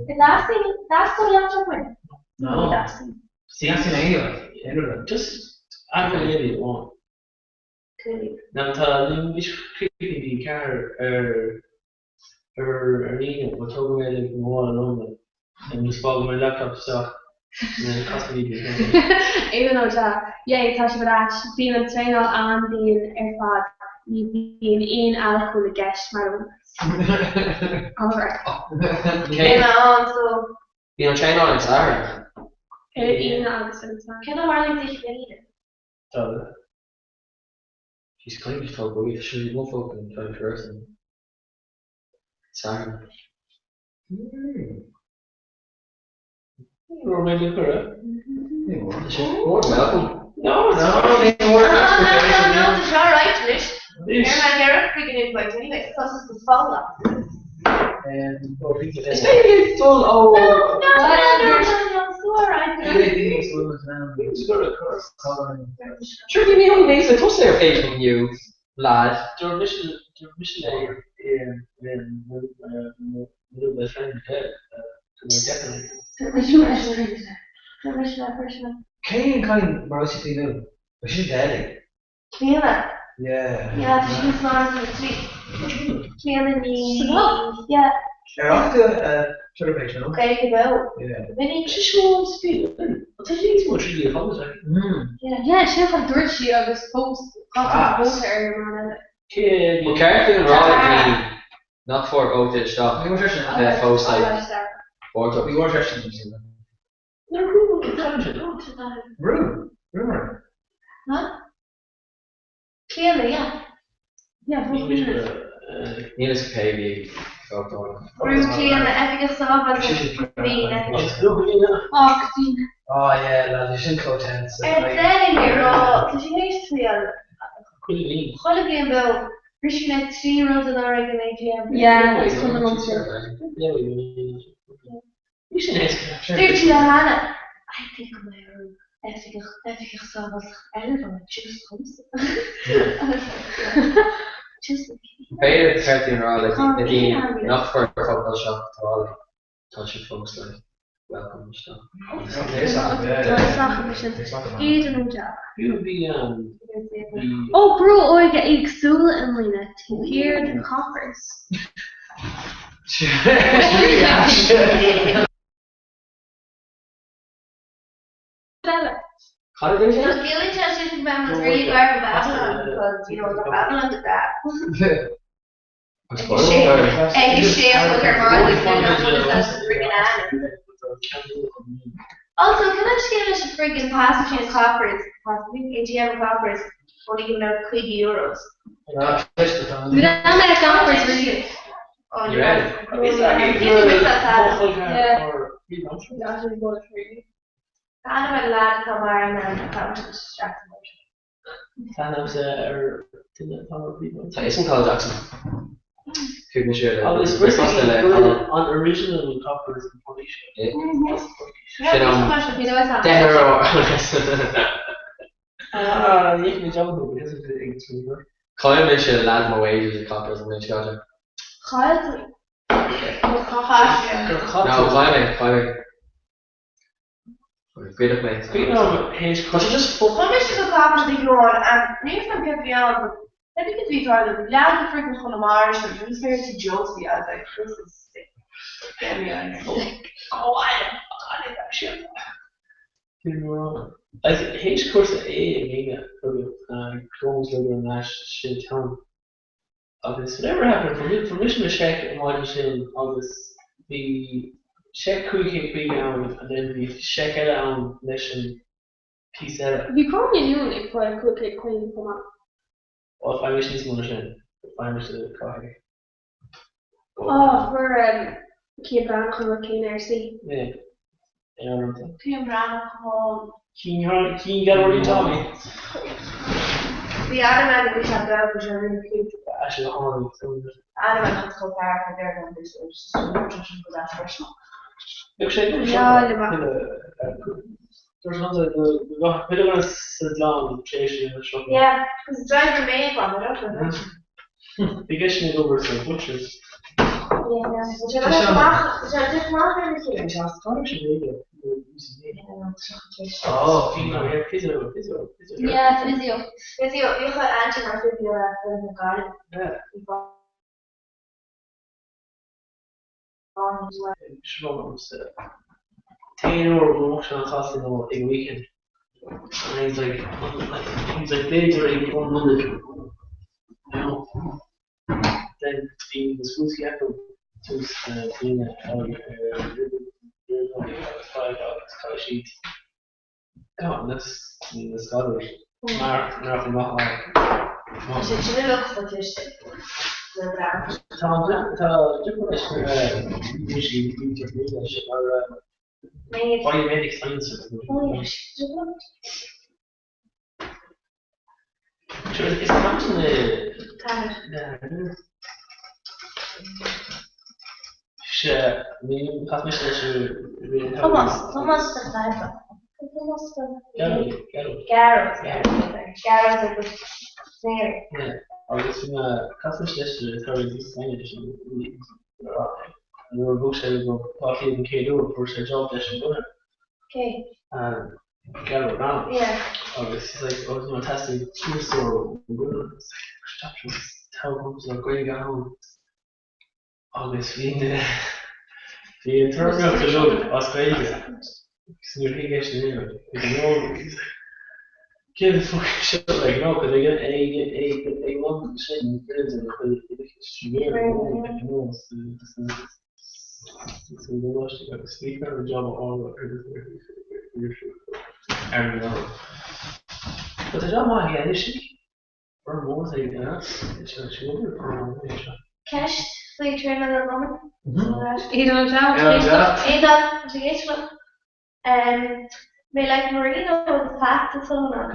Did last thing, last go laptop win? No. Last thing. See, that's an aon. Just athraigh léi amháin. Now tá níl críochnaithe ceathair ar ar ar líne má tógann mé like mo mhála liom and just fágann mé laptop isteach and then casann iad Aodhán Ó Deá, Yay, tá sibh ar ais. Bíonn an traenáil an-dian ar fad, ní bhíonn aon alcól i gceist mar iontas. Alright. Beidh mé ann so. Bíonn an traenáil ar an Satharn. Ar Aoine agus ar an Satharn. Cén fáth mar like Dé hAoine? Tá. She's kind of told we should be one fucking 21st and Satharn. Raibh mé le cuireadh. More than welcome. No, No, No, no, no, no, tá sé alright anois. Ar mé dheireadh friggin invite anyway, sos is go fóill. Is féidir dul ó No, no, no, no, no, it's alright. Sure, bhí mé ann níos tusa ar Facebook inniu, lad. Dúirt mise dúirt mise le mo best friend go mbeidh deifir Dúirt mise le freisin. Cén cailín mar is í nó? Ba sin Delhi. Clíona. Yeah. Yeah, tá sí níos sláinte na trí. Clíona ní. Yeah. Ar fhachta Twitter page nó? Gaeilge beo. Yeah. Vinny. Sé seo spí Tá sí níos mó trí a chumas aici. Yeah, sin chun dúirt sí agus fós Class. vóta ar an mbean eile. Cé Ba ceart dúinn rá le daoine nach fuair vóta isteach Ní bhfuair seisean. bheith fós like páirteach. Ní bhfuair seisean. Nár thrúig an cailín sin? Brú. Brú. Huh? Clíona, yeah. Yeah, Ní mise Níl fhios cé bhí ag vótáil. Brú Clíona, oifigeach sábháilteachta bhí Oh, Clíona. Oh yeah, lad, bhí sin chomh tense. Ar deireadh thiar, tá sí théis triail. Chuile bhliain. Chuile bhliain beo, bhris mé trí rud anuraidh in AGM. Yeah, is cuma liom sin. Bhí sin éasca. Dúirt sí le Hannah, I think go mbeidh orm oifigeach oifigeach sábháilteachta eile a bheith just dhomsa. Just B'fhéidir ba cheart dúinn rá le daoine nach fuair vótáil isteach tá like tá siad fós like welcome isteach. Iad an deach. Ó brú óige éagsúla i mbliana taobh thiar den Coppers. Cad a dúirt sé? Ciallaíonn sé sin go mbeidh muid really gar do Babylon because you know tá Babylon go deas. Ag a sé a chlog ar maidin they're not gonna sell the friggin' animal. Also, can I scéal leis an friggin' pass between Coppers, pass ATM Coppers, only giving out 5 euros. Ní raibh mé ag Coppers riamh. Oh, Ní raibh. Tá ainm ar lad atá mar an accountant Jackson Marshall. Tá ainm ar duine atá mar phríomh. Tá fhios agam Colin Jackson. Chuaigh mise le Agus le le bhfuil an original Coppers in Police. Sin am deich euro. Ah, ní mé deabú because of the ag Chaill mise leath mo wages i Coppers an bhliain seo caite. Chaill tú? No, chaill mé, chaill mé. Goideadh mé. Tá sé just Chuir mise go Coppers a sheol and níl fhios agam céard a bhí ann but maybe céard a bhí ag tarlú bhí leaid de friggin Chonamara sin just fair to Josie I was like this is sick. Get me out of here. Théis cúrsa A i mbliana tugadh close ar ais sin town. Agus whatever happened, fuair mise mo seic an mhaidin sin agus bhí seic 550 ann and then bhí seic eile ann leis an píosa eile. Bhí Gráinne Noone ag fáil 550 chomh maith. Ó, fuair mise níos mó ná sin. Fuair mise 400. Ó, fuair Cian Breathnach an rud céanna ar C. Yeah. Cian Breathnach chomh. Cian Gearóidín Tommy. Bhí ainm aige bhí sé beag bhí sé really cute. Ashley tháinig. Ainm aige chomh fearr a deir an is sin go deas freisin. Bheadh sé go Dúirt an go chuile dhuine sa gclann tar éis an siopa. Yeah, because driver Maeve on it, isn't it? Bhí gceist ag obair sa butchers. Yeah, tá sé amach, tá sé amach ar na chéile. Tá sé réidh. Oh, Bhí na physio, physio, physio. Yeah, physio. Physio, bhíodh auntie mar physio ar fud na Gaillimhe. Yeah. T-aon uair go mbeadh sé an chasta nó ag weekend. And he's like, he's like b'fhéidir ag an Nollaig. You know? Then bhí na smúsaí acu tús na bliana agus agus caithfidh siad na scholars mar nach amach Tá sé sin uilig chomh cliste le breathnú. Tá tá difear leis bhí sí leis mar biomedic science. Sure, is caint na. Cathair. Sea, ní chaith mise leis an rian Tomás, Tomás de Chlaiba. Tomás de. Gearóid, Gearóid. Gearóid, Gearóid, Gearóid agus Mary. Yeah, agus bhí mé, chaith mise leis an Gearóid níos sine leis an nuair a bhuaigh sé go Baile Átha Cliath den chéad uair, fuair sé job leis an gConradh. Cé? Gearóid Brown. Yeah. Agus he's like, oh, you know, teastaíonn tuairisceoir ón gConradh. It's like, stop, tell him, Gaeilge ann. Agus bhí na, bhí an turgnamh uilig as Gaeilge agus níor thuig eisean aon rud. Like, you know, he's like, cén fuck é seo, like, you know, cos ag, ag, ag, ag an am sin, rinne a chuid oideachais trí Bhéarla, like, you know, sa, sa, sa gcoláiste agus bhí orm an job a fháil agus ar an leabhar. But tá job maith aige anois. Ceist faoi Traenáil na gCumann? Aidan O'Dowd. Aidan, tá sé ag éisteacht liom. Mé like Marino agus Pat is Sullivan.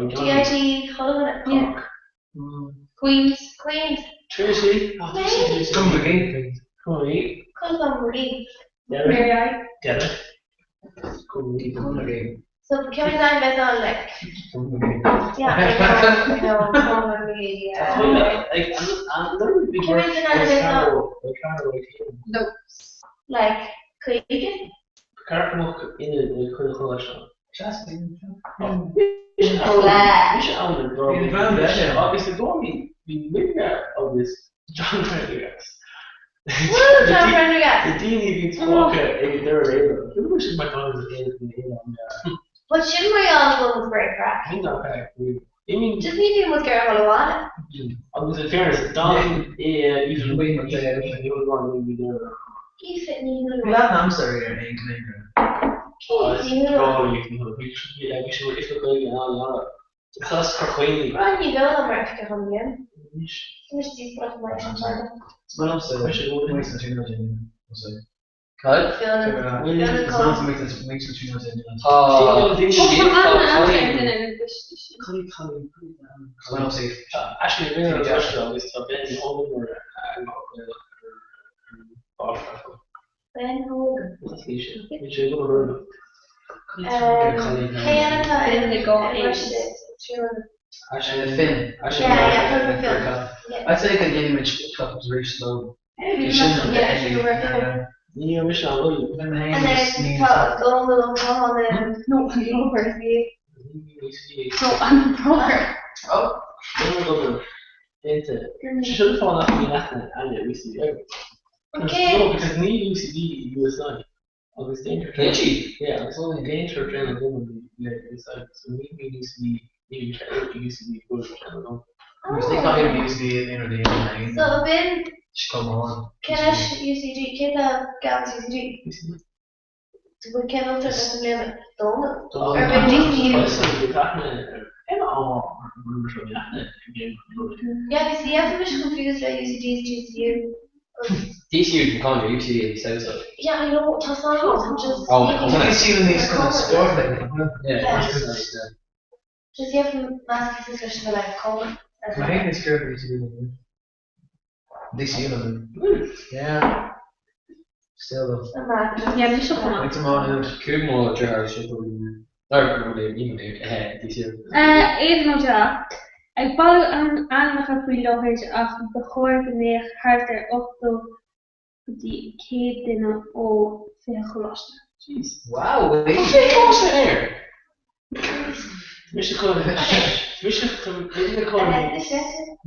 DIG Sullivan. Queens. Queens. Trinity. Cumbergee. Cumbergee. Cumbergee. Mary I. Deireadh. Cumbergee. So cé mhéad ainm bheith ann like? Yeah, I know, I know, Cumbergee, yeah. Cé mhéad ainm bheith ann? No. Like, 50? Carcamach ina chuid choláiste. Agus i gcónaí bhí Muire agus John Prendergast. Woo, John Prendergast! Na daoine a bhí tógtha ag an deireadh léire. Cé go bhfuil siad McDonald's ag aon aon But sin mar gheall go bhfuil muid ag iarraidh craic. Bhí nach craic, bhí. I mean. Just ní bhíonn muid ag iarraidh dul abhaile. Agus in fairness, don Aoife Ní Dhúlagáin. Aoife Ní Dhúlagáin. Bhí leath agamsa ar aon gcnoic. Bhí sé mar oifigeach Gaeilge in Ann Tá cur chuige. Rang ní bheadh mar oifigeach an bhliain. Anois díospóireacht mar sin tarla. Is maith liomsa muintir na Tríonóide inniu. Cad? Is maith liomsa muintir na Tríonóide inniu. Tá Ben Hogan. Cé atá in Finn. I'd say go ndéanfaimid couples arís though. Sin Ní mise an bhfuil. And then tá Dónal Ó Catháin No, an Rover. No, an Rover. Oh. Déanta. Sin an fáth nach mbíonn aithne aithne UCD air. Okay. No, because níl UCD i USI. Agus déantar Níl sí? Yeah, agus only déantar traenáil na gcumann le USI. So ní bhíonn UCD, ní bhíonn sé i UCD go bhfuil traenáil na gcumann. Agus ní caithfidh UCD aon rud a dhéanamh féin. So b'in Come on. cén leis UCG, cé tá gan UCG? UCD. Cén bhfuil leis an mbliana? Dónal? Dónal. Or b'in DCU? Yeah, bhí yeah, bhí mise confused le UCG is DCU. DCU can conjure UCD in the south side. Yeah, I know, tá san I'm just Oh, my God. DCU níos kind of sport like. Yeah. Yeah. Just yeah, measctha leis na like cóir. I think it's good for UCD. DCU them. Yeah. Still though. Yeah, mise chomh maith. Wait tomorrow. Cúig mó deartháir sin nó DCU. Aidan O'Dea. Ag bailiú ainmneacha faoi láthair ach ba chóir go mbeadh thart ar 80 go dtí 100 duine ó 20 choláiste. Jeez. Wow, Tá sé fós in air. Mise chun mise chun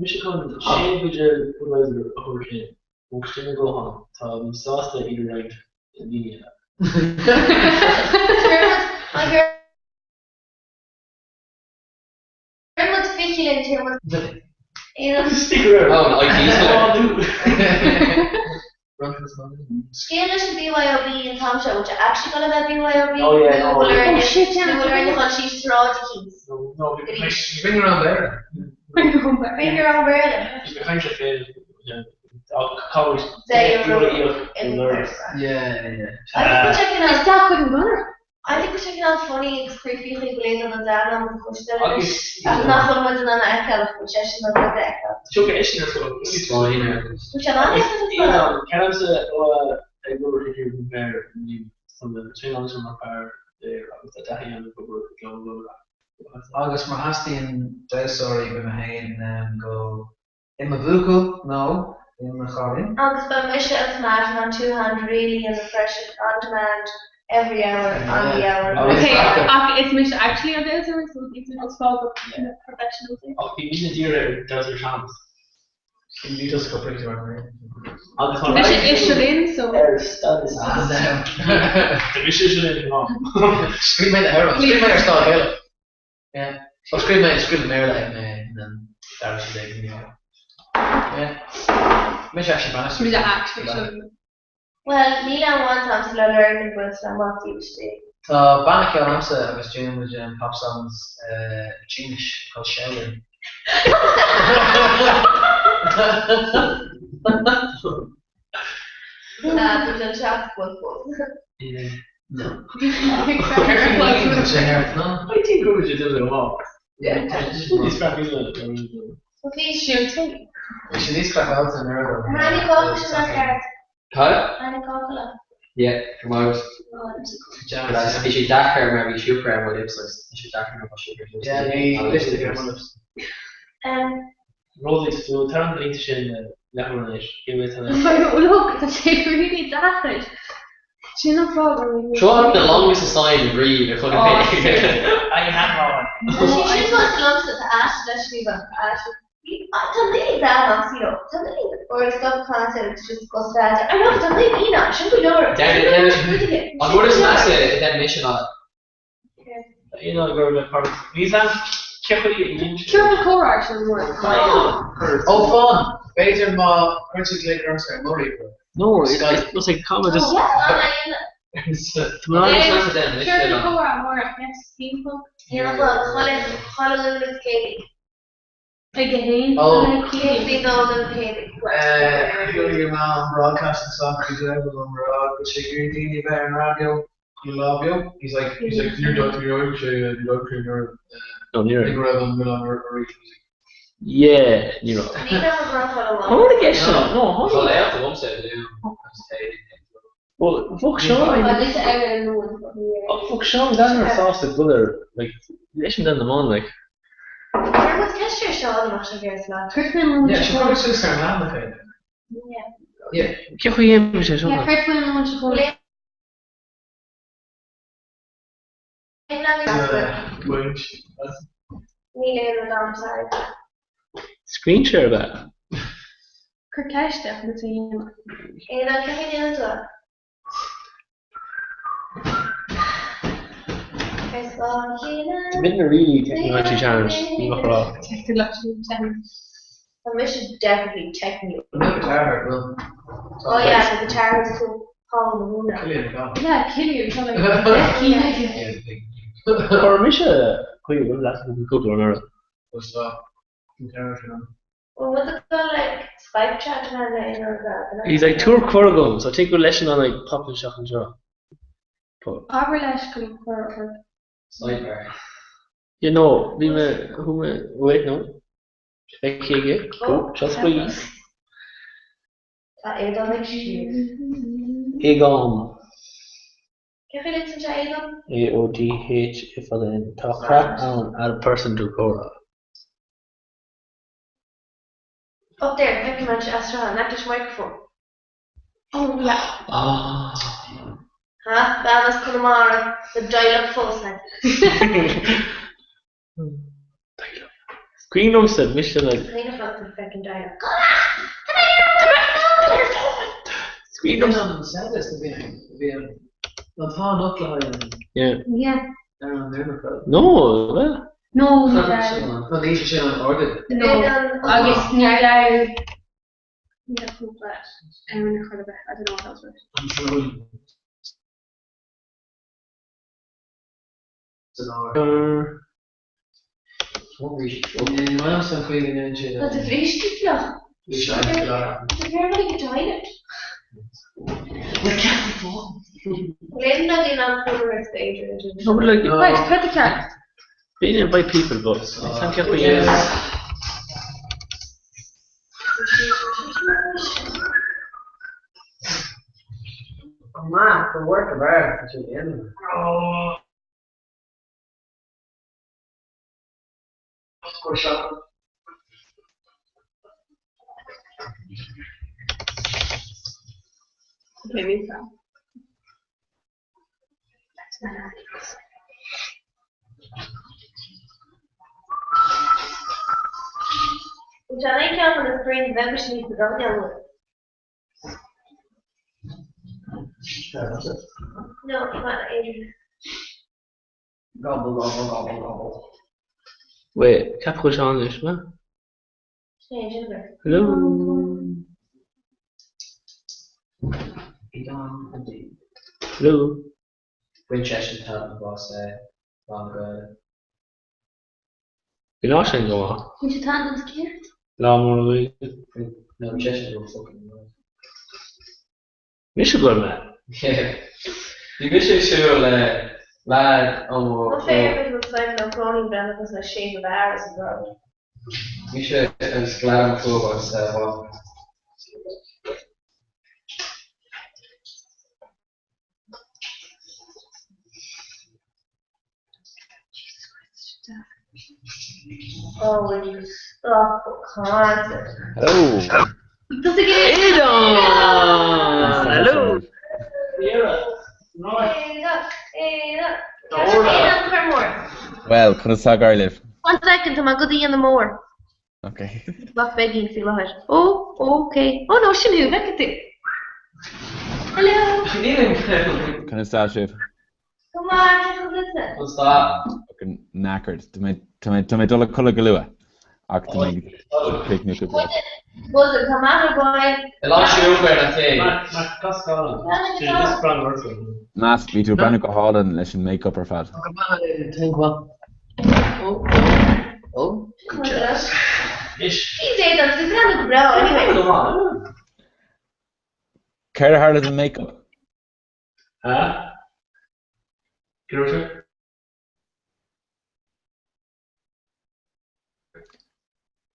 mise chun sé buidéal Budweiser a thabhairt féin ó sin na gclochán táim sásta iad a roinnt le daoine eile. Chuir muid fichille linn, chuir muid aon Oh, an IT Scéal leis an BYOB an t-am seo, bhfuil sé actually gonna bheith BYOB? Oh, yeah, Nó bhfuil no. orainne Oh, shit, yeah. nó bhfuil orainne chun síos sráid eicínt? No, no, bhí Arís. Bring your own Béarla. Bring your own Béarla. Bring your own Béarla. Bhí caint féin Cáid Beidh an rud in lorg. Yeah, yeah. I think we're checking out Isteach chuig an gConradh. I think sé cineál funny agus creepy chaoi go léann an Dan am an choiste anois ach nach bhfuil muid in ann a fheiceáil ach bhfuil seisean in ann muid a fheiceáil. Tiocfaidh eisean ar scoil. Spáinn ar Bhfuil sé in ann é a fheiceáil? Ceannaimse ó ag obair i bhfear na traenáil sin mar fear léir agus tá taithí ann ag obair i gClann Mhuire. Agus má theastaíonn damhsóirí beidh mé féin in ann go I mo bhuachaill nó i mo chailín. Agus beidh mise agus Matt in ann two hand reel a dhéanamh freisin, on demand, every hour, on the hour. Ok, ach is mise actually an damhsóir so níl mé just fág na professionals é. Ach bhí mise dírithe ar damhsóir seans. Ní just go pretty mar mé. Agus tá Mise is Lynn so. Ar staid is Tá mise is Lynn go maith. Scríobh mé na hamhráin, scríobh mé ar Stáid Ghaelach. Yeah. Well, scríobh mé, scríobh i mBéarla ag mé and then d'athraigh siad é go Gaeilge. Yeah. Mise actually bainisteoir. Mise actually sin. Well, níl aon bhaint agamsa le lorg an bhfuil sé amach taobh istigh. Tá banna ceoil agamsa agus déanann muid pop songs i Tsínis called Shaolin. Nah, tá an teach full fós. Yeah. No. I think go bhfuil sé déanta go maith. Yeah. Níos craiceáilte Bhí siúd. Bhí sé níos craiceáilte an uair Tháinig cáca sin as ceart. Cad? Tháinig cáca le. Yeah, go maith. Bhí sé deacair mar bhí siúcra ar mo lips agus tá sé deacair nuair atá siúcra ar lips. Yeah, bhí lipstick ar mo lips. Rosaí, tá tú tar an línte sin leathuair anois. Cé mhéad tá Look, tá sé really deacair. Sin an fáth go raibh Seo the longest assigned riamh a chonaic mé. I have one. Tá sé sin fós liomsa, tá aiste le scríobh, aiste. Tá daoine breá amach, you know, tá daoine or is stop caint agus just go staide. I know, tá daoine ina, sin go leor. An rud is measa i den mission ná Aon gur le páirt. Níl a fhios agam cé chaoi a dhein sé. Ciorcal comhrá ar sin mór. Ó fan! B'fhéidir má chuireann tú glaoch ormsa ar mo ríomhaire. No, it's like comma just. Ciorcal comhrá amárach, yes, timpeall. Chuile Luan agus Céadaoin. Ag a haon. Oh. Céadaoin nó nó Céadaoin. Chuala mé an broadcast anseo agus bhí rud agam a rá go bhfuil sé ag iarraidh daoine a bheith ar an raidió chuile lá beo. He's like, he's like, níor dúirt ní raibh sé, ní raibh sé nuair No, ní raibh. ní raibh an milleán arís. Yeah, ní raibh. Ní raibh an rud chuile lá. Tháinig é seo, no, Tá tháinig. léacht agamsa i Luan agus Céadaoin. Well, bheadh Seán, Tá mise ar an Luan. ach bheadh Seán Gallagher sásta dul ar, like, leis an den amháin, like. Chuir muid ceist ar Seán amach sé ar an lá. Chuir mé an Luan Yeah, seo sé chuir suas ar an leathanach é. Yeah. Yeah. Cé chaoi a dhéanfaidh sé seo? Yeah, chuir mé an Luan seo chugainn. Níl aon rud ann, sorry. Screen share ab ea? Cuir ceist ach muid a dhéanamh. Aon cén chaoi a ndéanann tú é? Ar scáth a chéile. Tá muidne really technology challenged, ní bheadh a rá. Technology challenged. Tá mise definitely technically. No guitar hard, well. Oh yeah, the guitar is cool. Paul na húna. Cillian McGough. Yeah, Cillian, tá like cinn aige. Chuir mise chuig an leas an cúpla uair anuraidh. Was that guitar sin ann? Well, what the call like Skype chat man le aon rud eile? He's like tabhair cuireadh dom, so take go leis an like pop isteach anseo. Abair leis go cuir ort. Sidebar. You know, bhí mé, thug mé, wait no. Feicthe aige, go, seo squeeze. Tá Aodán ag scríobh. Aogán. Cé chaoi litríonn sé Aodán? A O D H I fada N. Tá craic ann add person to comhrá. Up there, feicim an aistrithe, in aice leis an microphone. Oh yeah. Ah. Ha, bean as Conamara, le dial-up fós aige. Dial-up. Cuimhin liomsa, mise le. Cuimhin liom feckin dial-up. Cuimhin liomsa. An saibhreas a bhí ann. Nó tá an fhocla an. Yeah. Yeah. Ar an Imirce. No, well. No, ní raibh. Tá an aois sin an ardú. No, agus ní raibh. Ní raibh cúpla ann ar chor ar bith. I don't know what that was about. An tróin. San ard. Ní maith liomsa an chaoi go ndéanann siad Tá do bhrístí fliuch. Bhí sé an-fhliuch. Tá very like a toilet. Well, ceap fáth. Léim na daoine an fuair is féidir. No, but like, Right, cad a ceart? Being invite people, but it's not ceapadh yes. Oh man, the work of art that you're in. Oh. Go shopping. Okay, me too. Tá aon ceann de na screen bheimís níos doimhne. No, not Adrian. Gobble, gobble, gobble, gobble. Wait, ceap go seán anois, ma? Sin é Ginger. Hello. Aodán and Dave. Hello. Bhain seisean taitneamh as Lá na Gaeilge. Bhí lá sin go maith. Bhain sé taitneamh as céard? Lá mór na Gaeilge. No, bhí seisean go fucking maith. Mise go mé. Bhí mise ag siúl le leaid ó mo An féidir go bhfuil Simon Ó Cróinín breathnach as na Shape of Ours as well. Mise agus leaid ó mo chlub agus mháthair. Oh, will you stop content? Hello. Aodán! Hello! Well, conas tá ag éirí libh? One second, tá mé ag déanamh mór. Ok. Bheadh beidh faoi láthair. Ó, ok. Ó no, sin thú, bhfeicfidh tú. Hello! Conas tá sibh? Go maith, cén chaoi duitse? Conas tá? Fucking knackered. Tá mé tá mé tá mé ag dul a codladh go luath. Ach tá mé ag críochnú cúpla rud. Buzzard, tá maith ar báin. Oileán siúcra na cé. Matt, bhí tú ag breathnú go hálainn leis an make-up ar fad. Go maith, thank you. Oh, oh, good job. Céard a tharla don make-up? Ha? Céard a dúirt sé?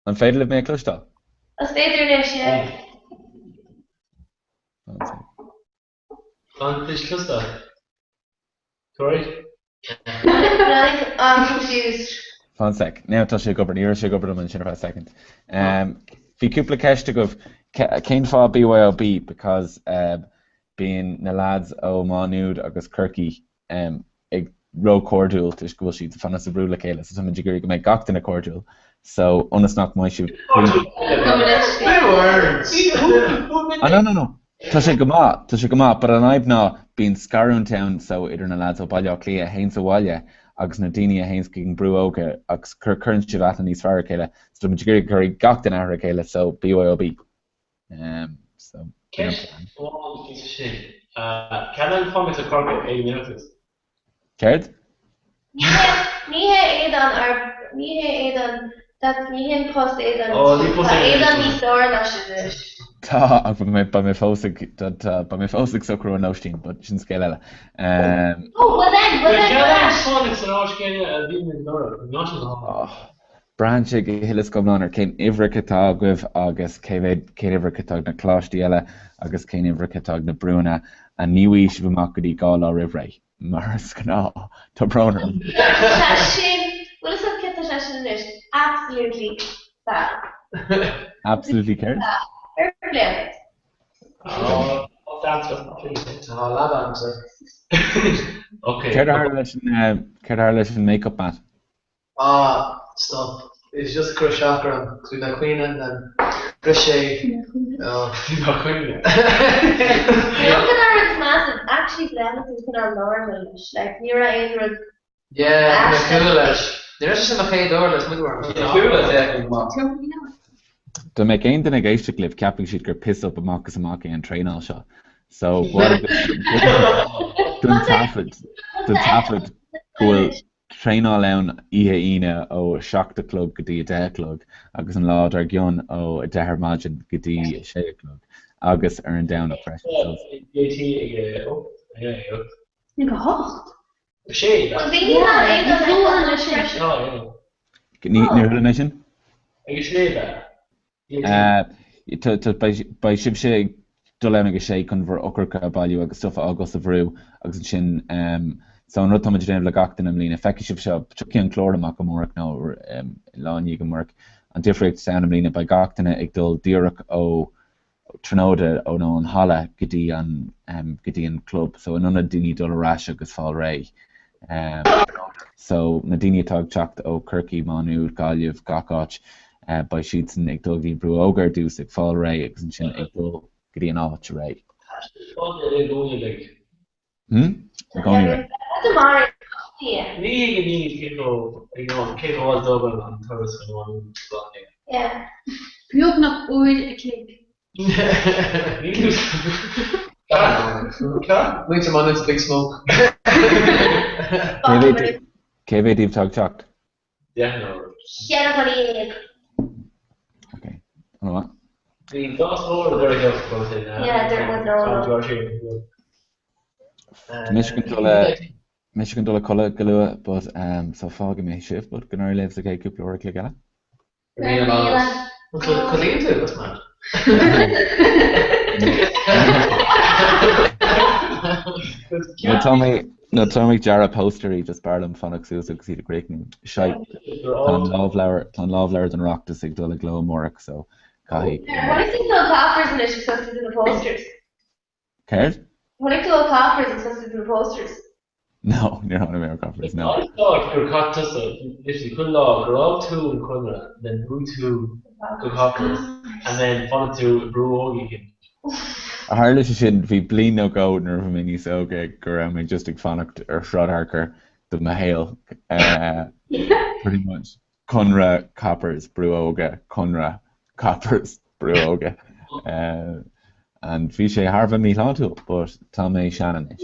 An féidir libh mé a chloisteáil? Is féidir anois, yeah. Fan is clusta. Sorry. I'm confused. Fan sec. Now tá sé ag obair. Ní raibh sé ag obair dom ansin ar feadh second. Um, bhí cúpla ceist agaibh. Cén fáth BYOB? Because um, bíonn na lads ó Má Nuad agus Corcaigh um, ag ró-chairdiúil toisc go bhfuil siad ag fanacht sa bhrú le chéile. So táimid ag iarraidh go mbeidh gach duine cairdiúil. So ionas nach mbeidh sibh Ah no no no. Tá sé go maith, tá sé go maith, but an fhadhb ná bíonn scarúint ann so idir na lads ó Baile Átha Cliath a théanns abhaile agus na daoine a théanns chuig an brú óige agus cuireann sibh aithne níos fearr ar a chéile. So tá muid ag iarraidh go gcuirfidh gach duine aithne ar a chéile so BYOB. Um, so Ceist amháin faoi sin. Cad é an fáth le Corcaigh ag an Oireachtas? Céard? Ní hé Aodán ár ní hé Aodán that's ní hé an post Aodán Ó, ní post Tá Aodán Aodán níos fearr ná sin anois. Tá, ach beidh mé beidh mé fós ag tá tá beidh mé fós ag socrú an lóistín, but sin scéal eile. Um, Oh, well then, well then, Cad well é an then. fáth san áit chéanna a bhí mé anuraidh? An áit sin oh, braitheann sé go huile is go hiomlán ar cén uimhreacha atá agaibh agus cé mhéad cén uimhreacha atá ag na coláistí eile agus cén uimhreacha atá ag na brúanna a ní bhfaighidh sibh amach go dtí 2 lá roimh ré. Mar is gnáth, tá brón orm. Tá sé sin, bhfuil fhios agat céard tá sé sin anois? Absolutely fab. Absolutely céard? Fair play agat. Tá leaba agamsa. Ok. Céard a tharla leis an céard a tharla leis an make-up, Matt? Ah, stop. It's just cur isteach orm, 'cause bhí mé ag caoineadh and then bhris sé. Oh. Bhí mé ag caoineadh. Look at our rud massive, actually breathnaigh tú cineál normal leis, like ní raibh aon rud Yeah, bhí mé cool leis. Ní raibh sé sin mo chéad uair leis, muid orm. Cool leis, yeah, go maith. Dá mbeadh aon duine ag éisteacht libh, ceapfaidh siad gur piss up amach is amach é an traenáil seo. So, don taifead, don taifead go bhfuil traenáil ann oíche Aoine ó 7 a chlog go dtí 10 a chlog agus an lá dár gcionn ó 10 ar maidin go dtí 6 a chlog agus ar an Domhnach freisin. So. BAT ag ó. Ag a hocht? A sé. Bhuel bhí ní mar aon dul le leis sin. Oh yeah. Níor chuala mé sin? Ag a sé ab ea? Beidh sibhse ag dul ann ag a sé chun bhur eochracha a bhailiú agus stuff a fhágáil sa bhrú agus ansin so an rud táimid ag déanamh le gach duine i mbliana, feicfidh sibh seo, tiocfaidh an clár amach amárach nó lá i ndiaidh amárach, an difríocht atá ann i mbliana, beidh gach duine ag dul díreach ó tráthnóna ó nó an halla go dtí an go dtí an club so in ionad daoine dul ar ais agus fáil réidh so na daoine atá ag teacht ó Corcaigh, Má Nuad, Gaillimh, gach áit beidh siadsan ag dul go dtí an Brú Óga ar dtús ag fáil réidh agus ansin ag dul go dtí an áit réidh. Hmm? I gcónaí réidh. Ní thuigim ní cé chomh cé chomh fada a dtógann an turas go Má Nuad lá inné. Beagnach uair a chloig. Muintir Má Nuad sa Big Smoke. Cé mhéad díobh atá ag teacht? Deichniúr. 14,000. Ok. An-mhaith. Bhí dá stór a dúirt sé. Yeah, dúirt muid leo. Tá mise chun dul a mise chun dul a chodladh go luath but um, so fágfaidh mé sibh but go n-éirí libh sa chéad cúpla uair a chloig eile. Míle maith. Codlaíonn tú, that's mad. Nó tá mé nó tá mé ag dearadh póstaerí just b'fhearr liom fanacht suas agus iad a chríochnú. Shite. Tá an lámhleabhar tá an lámhleabhar don Oireachtas ag dul i gcló amárach so caithfidh. Chonaic tú na coppers anois ag tosú na posters. Céard? Chonaic tú Coppers ag tosú na posters. No, níor tháinig mé ar Coppers, no. An fáth gur chaith tusa literally chuile lá gur fhág tú an Conradh then chuaigh tú go Coppers and then fanann tú i mBrú Óg éigin. Tharla sé sin, bhí bliain nó dhó nuair a bhí mé níos óige go raibh mé just ag fanacht ar Shráid Fhearchair do mo shaol. Pretty much. Conradh, Coppers, Brú Óige, Conradh, Coppers, Brú Óige. And bhí sé thar a bheith míshláintiúil, but tá mé sean anois.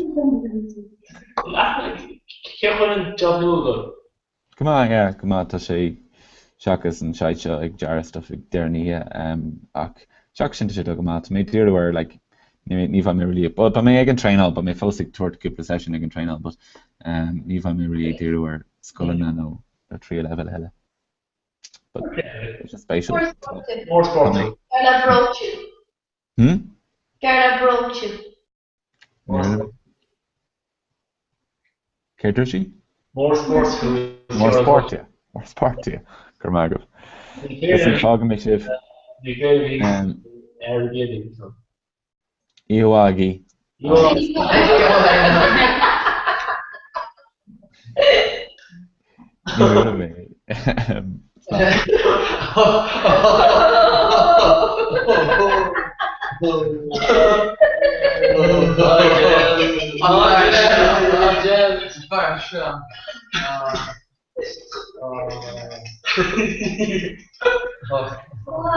Cén chaoi a bhfuil an job nua ag dul? Go maith, yeah, go maith. Tá sé seachas an shite seo ag dearadh stuff ag deireadh na hoíche, ach seachas sin tá sé ag dul go maith. Tá mé ag díriú ar like ní ní bheidh mé really but beidh mé ag an traenáil, beidh mé fós ag tabhairt cúpla session ag an traenáil but ní bheidh mé really ag díriú ar scoileanna nó nó tríú leibhéal eile. But it's just spéisiúil. Mór spórt. Gar le bróitú. Hmm? Gar le bróitú. Céard dúirt sí? Mór spórt. Mór spórt, yeah. Mór spórt, yeah. Go raibh maith agaibh. Listen, fágfaidh mé sibh. Ní féidir ar a gcéad Oíche mhaith agaibh. Ní raibh mé.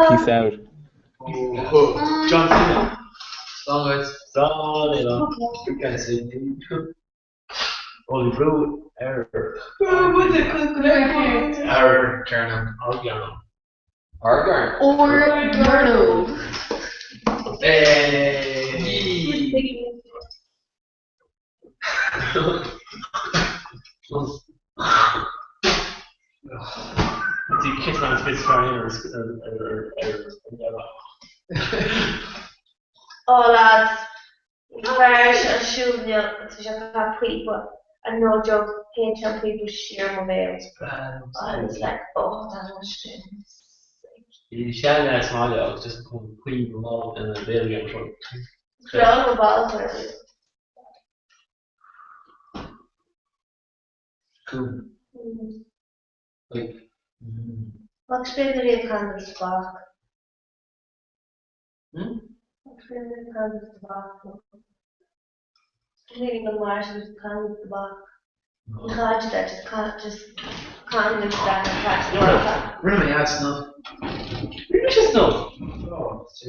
Peace out. John Cena. Slán duit. Slán Ó bhí brú ar Ar Cearnóg. Ar gcearnóg. Ar gcearnóg. Ar gcearnóg. Hey. Bhí citeán spitz fear ar ar ar Oh lads, fear seo ag siúl inniu agus bhí sé ag caitheamh píopa and no joke shéid sé an píopa siar mo bhéal. I was like oh that was sick. Bhí seanfhear sa mbaile agus just chun píopa ina bhéal aige an rud. Is breá liom an bealach ar bith. Cool. Like. Max b'fhéidir iad candles tobac. Hmm? Max b'fhéidir iad candles tobac. Really go mar sin candles tobac. Ní chaid that just can't just candles that and catch the Rinne mé snow. Rinne sé snow.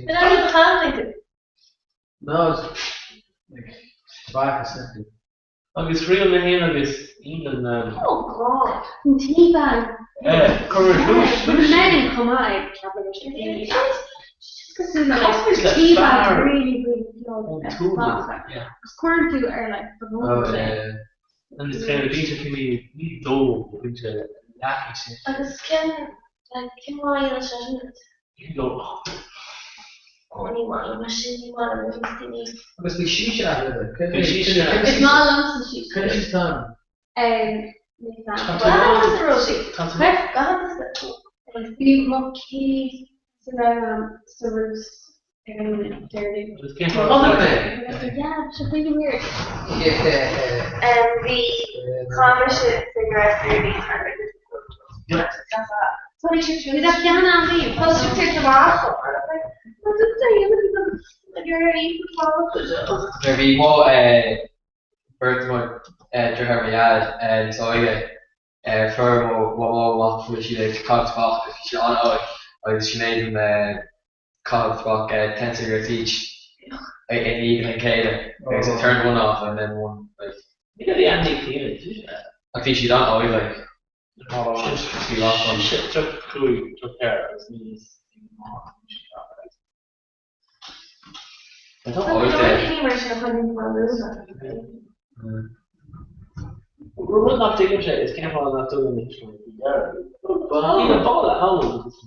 Then I was candling. No, like tobac is simply. Agus thriail mé féin agus England na. Oh God! An tea bag. Eh, cuir Megan chomh maith, ceapaim. Just cosúil le like tea bag really really beag ar tobac agus cuireann tú ar like do bhróg é. Agus cén bíonn sé cimí ní dó bíonn sé leath sin. Agus cén like cén fáth a dhéanann sé sin duit? Ní dó. Ó ní maith liom é sin ní maith liom na daoine. Agus bhí sise roimhe. Bhí sise. Is maith liomsa sise. Cuir sí san. Bhí mo chéad sa raibh sa Rúis ag an Déardaoin. Yeah, sé really weird. Bhí chaith mise cigarette Déardaoin. Bhí that ceann ann bhí. Tá sé ag amach. Nuair bhí mo beirt mo deartháir mo dhaid níos óige fuair mo mhamó amach go bhfuil siad ag caitheamh tobac agus bhí siad an-óg agus she made them caitheamh tobac 10 cigarettes each i ndiaidh a chéile agus it turned one off and then one like Ní raibh aon ní céanna ach bhí siad an-óg like bhí lá fun. 35 34 agus ní is Rud nach dtuigimse is cén fáth nach dtugann na tuismitheoirí faoi deara. Bhí na balla ann agus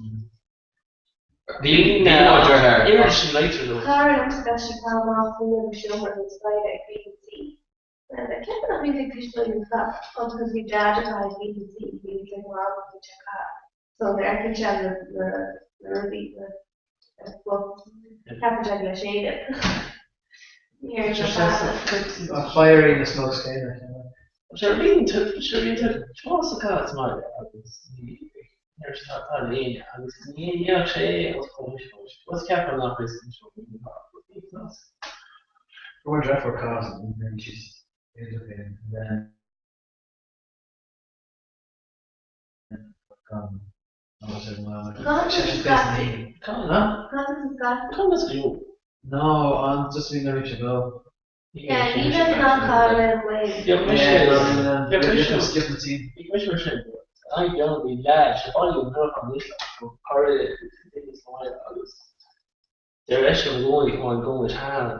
Bhí mo dheartháir. Oiread sin leitir leo. Cara liomsa leis an ceann amach faoi agus seomra an staighre ag BBC. Ceapaim nach mbíonn ag tuismitheoirí an fad, because bhí Dad atá ag BBC, bhí ag Mom bhí sé cath. So nuair a fheiceann sé na rudaí, na ceapann sé go leis éigean. Ní ar seo fada. An firing na smokes céanna. Sé bhíonn sé bhíonn tráth sa cás maith agus ní ar tá tá léine agus ní dhéanfadh sé é os comhair fós. Was ceapadh nach raibh san seo Go dreifar cás and she's and then No, an just bhí na ríse go. Yeah, ní bheidh in ann caitheamh le an Bheadh mise bheadh mise mar sin an gceann bhí leaid sé baile an nuair an agus deir eisean i gcónaí come on go with hand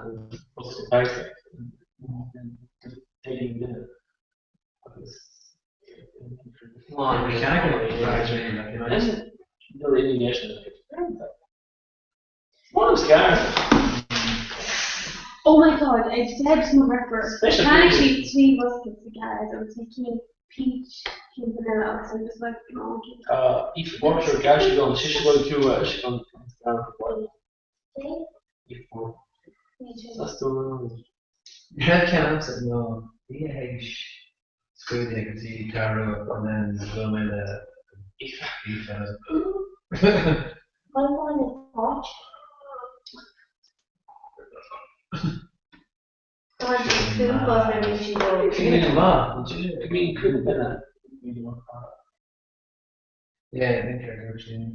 bosca fearta duine agus Oh my god, ag Debs mo dheirfiúr, cheannaigh sí 3 bhosca cigars agus bhí cinn peach, cinn vanilla agus I'm just like, no. Tá Aoife Burke ar gheall sí sise bhfuil tú a sí an an Aoife Burke. That's the one. Ní raibh ceann agamsa ná bhí a théis scrúdaithe go dtí ceathrú and then bhuail mé le Aoife and I was like Yeah, I think I do actually.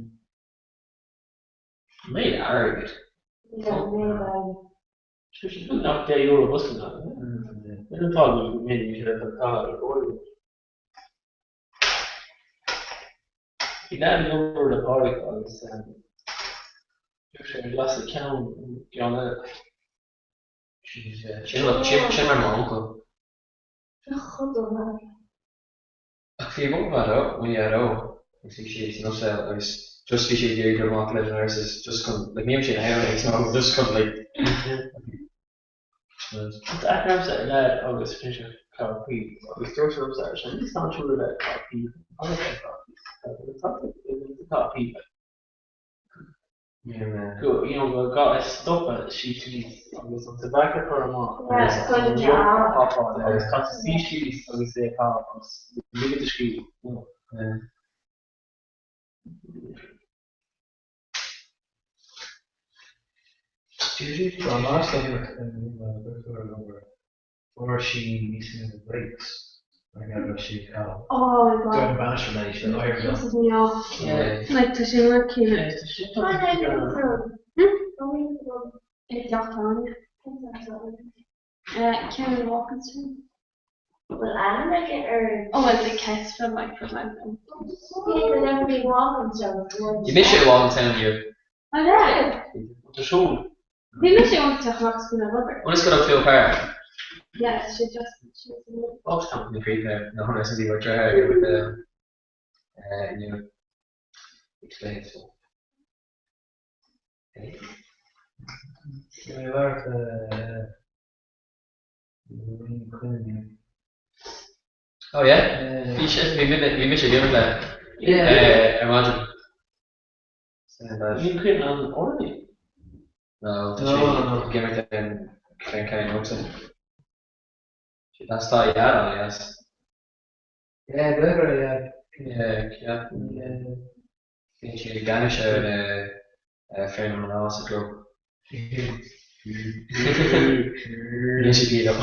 Méid airgid. Nach €10 bosca ná. Ar an fáth go mbeidh sé ar tá ar fóir. Bhí leaid ag obair le Pádraig agus bhí sé ag lasadh ceann an gceann eile. Sin mar m'uncail. Ach bhí m'uncail fadó, when he had ó, agus bhí sé san ospidéal agus just bhí sé ag iarraidh dul amach leis na nurses just chun, like ní raibh sé in ann agus no, just chun like. Tá aithne agamsa ar leaid agus bhí sé ag caitheamh píob agus dúirt sé liomsa ar sé níos sláintiúla a bheith ag caitheamh píob agus ag caitheamh píob tá tú ag caitheamh píob. Go, you know, go gá é stopadh suí síos agus an tobac a chur amach agus an deoch a thapáil agus caithfidh tú suí síos agus é a chaitheamh agus ligean do scíth, you know. Tá an lá seo Fuair sí níos mó breaks mar gheall go raibh sí ag caitheamh. Oh my god. Dúirt an bainisteoir léi, she oh here we go. Pisses me off. Like tá sé rud céanna. Ag teacht ann. Ceann an Walkinstown. Bhfuil ainm aige ar Oh well the case from like from like. Bhí mise i Walkinstown inniu. Oh yeah. Tá siúl. Bhí mise ag teach amach is faoin obair. Ionas go raibh tú fear. Yeah, sé just Ó, tá na críche na hona san bhí deartháir ag inniu. Explain so. Hey. Oh yeah? Bhí sé bhí bhí mise ag imirt le ar maidin. Ní cuimhin an amhránaí. No, tá sé ag imirt ar an an ceann liomsa. That's tá yeah on yes. Yeah, go yeah. Yeah, yeah. Bhí sé i gceannais ar na fir na mná sa gclub. Níl sé díreach.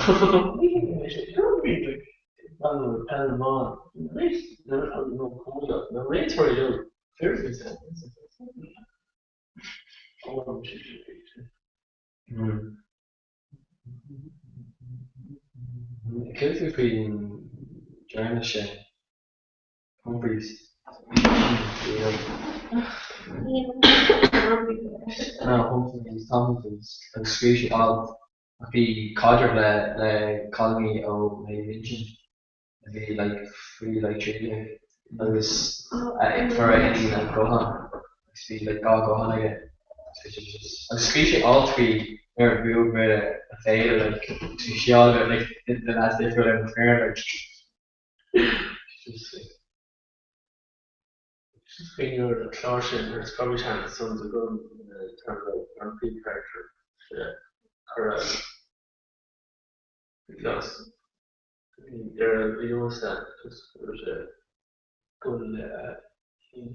Cad tú faoin deireanach sin? Humphreys. No, Humphreys, Tom Humphreys. Agus scríobh sé alt ach bhí caidreamh le le cailíní ó Naomh Uinseann a bhí like faoi like 13 agus fuair a iníon an guthán agus bhí like dhá ghuthán aige agus scríobh sé alt faoi nuair a bhuaigh Muire an féile like bhí sé all about like the lads difriúil ar an bhfoireann like Cuimhneoir an clár sin ar Discovery Channel Sons of Gun in terms of an príomhcharachtar sé cuireadh glas bhí deireadh mhíosa just go raibh sé gun le a chinn.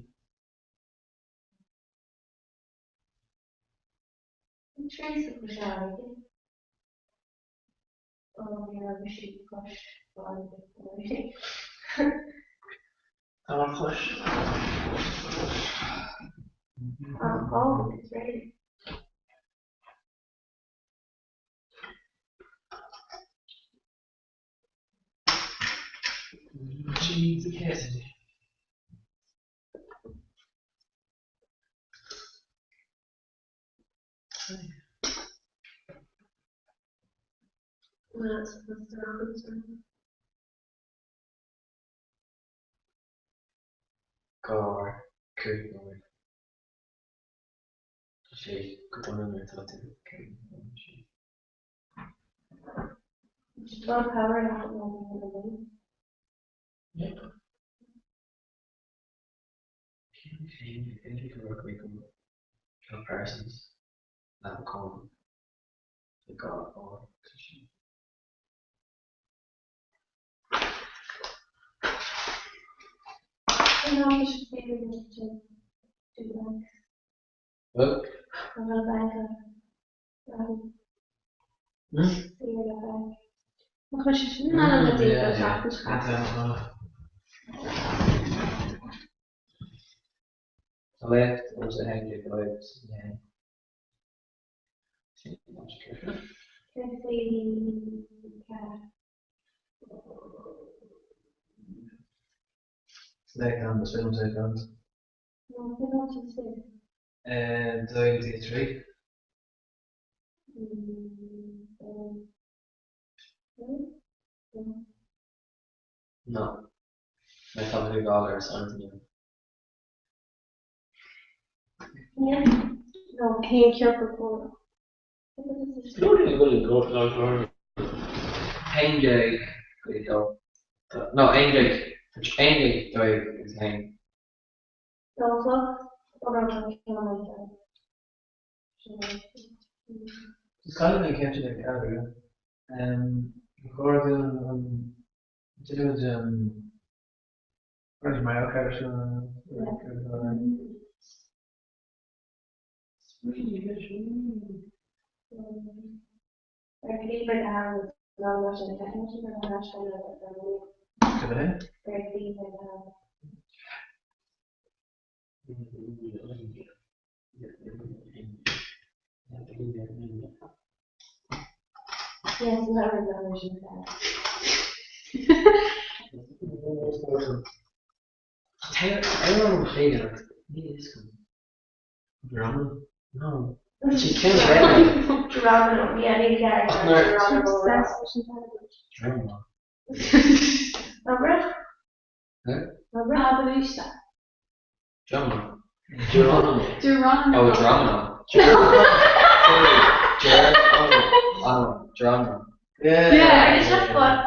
Teresa Bouchard. Ó ní raibh mise cois baile. Tá mar chois. Ach álainn, is réidh. Cheese Cassidy. Cár cúig nóiméad. Tá sé go dona nuair atá tú cúig nóiméad sin. Yep. Cén féin go raibh mé go John Parsons, Leamhcán, le gá ár sin. Bhuel? The left was a handy right yeah. Second, film second. And 23. No. My family dollars aren't new. Haon déag go dtí dó. No, aon déag. Aon déag dó agus a haon. Is caithfidh mé ceist ar ceathrú. Ba chóir dúinn an dtuigimid an Tá ar an chéad ní is go. No. Geronimo, yeah, ní Geronimo. Geronimo. Abair. Abair isteach. Geronimo. Geronimo. Geronimo. Oh, Geronimo. Geronimo. Geronimo. Yeah. Yeah, it's just fun.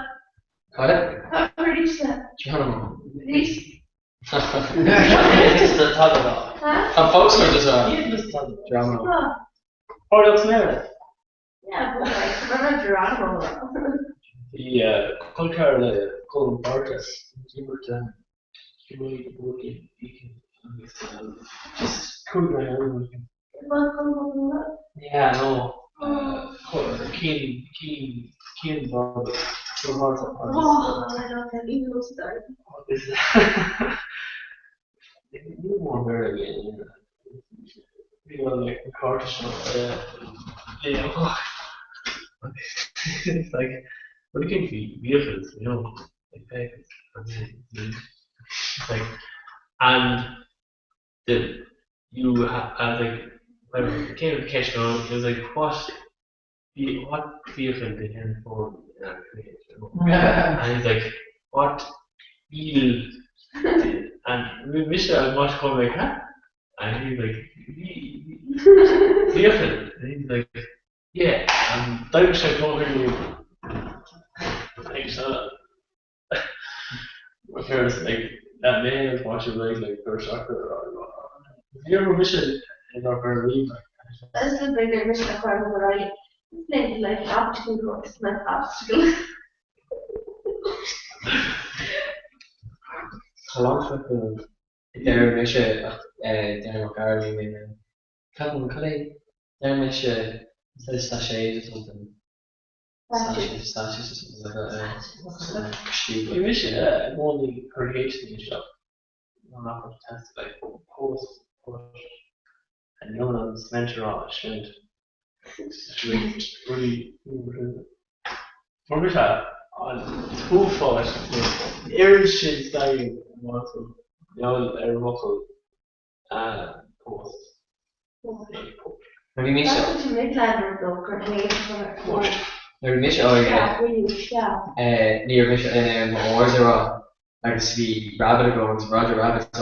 Cad é? Abair isteach. Geronimo. Arís. Tá fós mar just a Geronimo. Ordox mé. Yeah, but like, remember Geronimo. Bhí col ceathrar le Colm Parker, imirt agus just chuaigh mé ann. Yeah, no. Cian, Cian, Cian Bob, Colm Parker agus. Oh, I don't have even those stars. Agus ní mór Béarla a bhí ann. Bhí like an cárta seo léamh amach. It's like, what do you think vehicles, you know, like vehicles. It's like, and the you ha I was like, whatever, it came to ceist it was like, what what vehicle did Henry Ford And he's like, what eel did, and mise an más chum like, huh? And he's like, vehicle. And he's like, yeah. And d'oibrigh sé go like, so, my parents like that man was watching like like gur soccer Bhí ar mise in our gur rí That's the thing that mise a chur go raibh This like obstacle course, not obstacle. Tá lán Deir mise ach deir mo chara liom é man. Ceapaim cad é deir mise instead of sachets or something. Sachets, sachets or something like that. Yeah. Stupid. Bhí mise i gcónaí ag cur H-anna isteach nuair nach raibh test like post push and you know cement a rá cement. Rudaí Fuair mise an t-uafás an oiread sin staidéir mar gheall ar an bhfocal post. Nuair bhí mise Nuair bhí mise óg ní raibh mise in ann mo R's a rá agus bhí rabbit agam agus Roger Rabbit so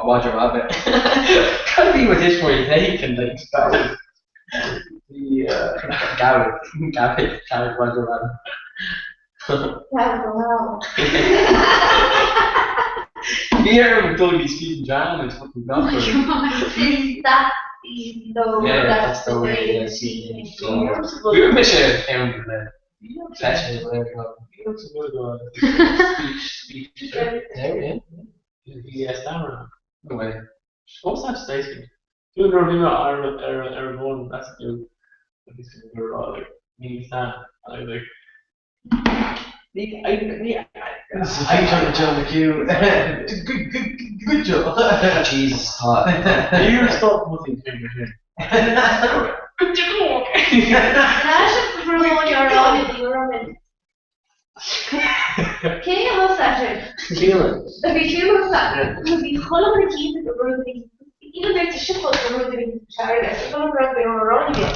Roger Rabbit. Cad a bhí mo thuismitheoirí thinking like Bhí Gabhad Gabhad Gabhad Roger Rabbit. Bhí orm dul go dtí Stephen Jam agus fucking gach rud. Is that the Yeah, that's the way yeah, Bhí mise ann le session whatever. Speech, speech. There, yeah. Bhí stammer. No way. Fós tá sé. Fiú nuair a bhí mé ar ar ar an bhfón meas tú agus gur rá like ní Sam and I was like ní I ní This is a feature on Joe McHugh. Good, good, good job. Jesus, tá. Níor stop mo sin sin. Good job. Cé a thosaigh sin? Clíona. Bhí Clíona thosaigh. Bhí chuile dhuine cinnte go raibh bhí even though it's a shithole go raibh bhí searga so chuile rud bhí an rá aige.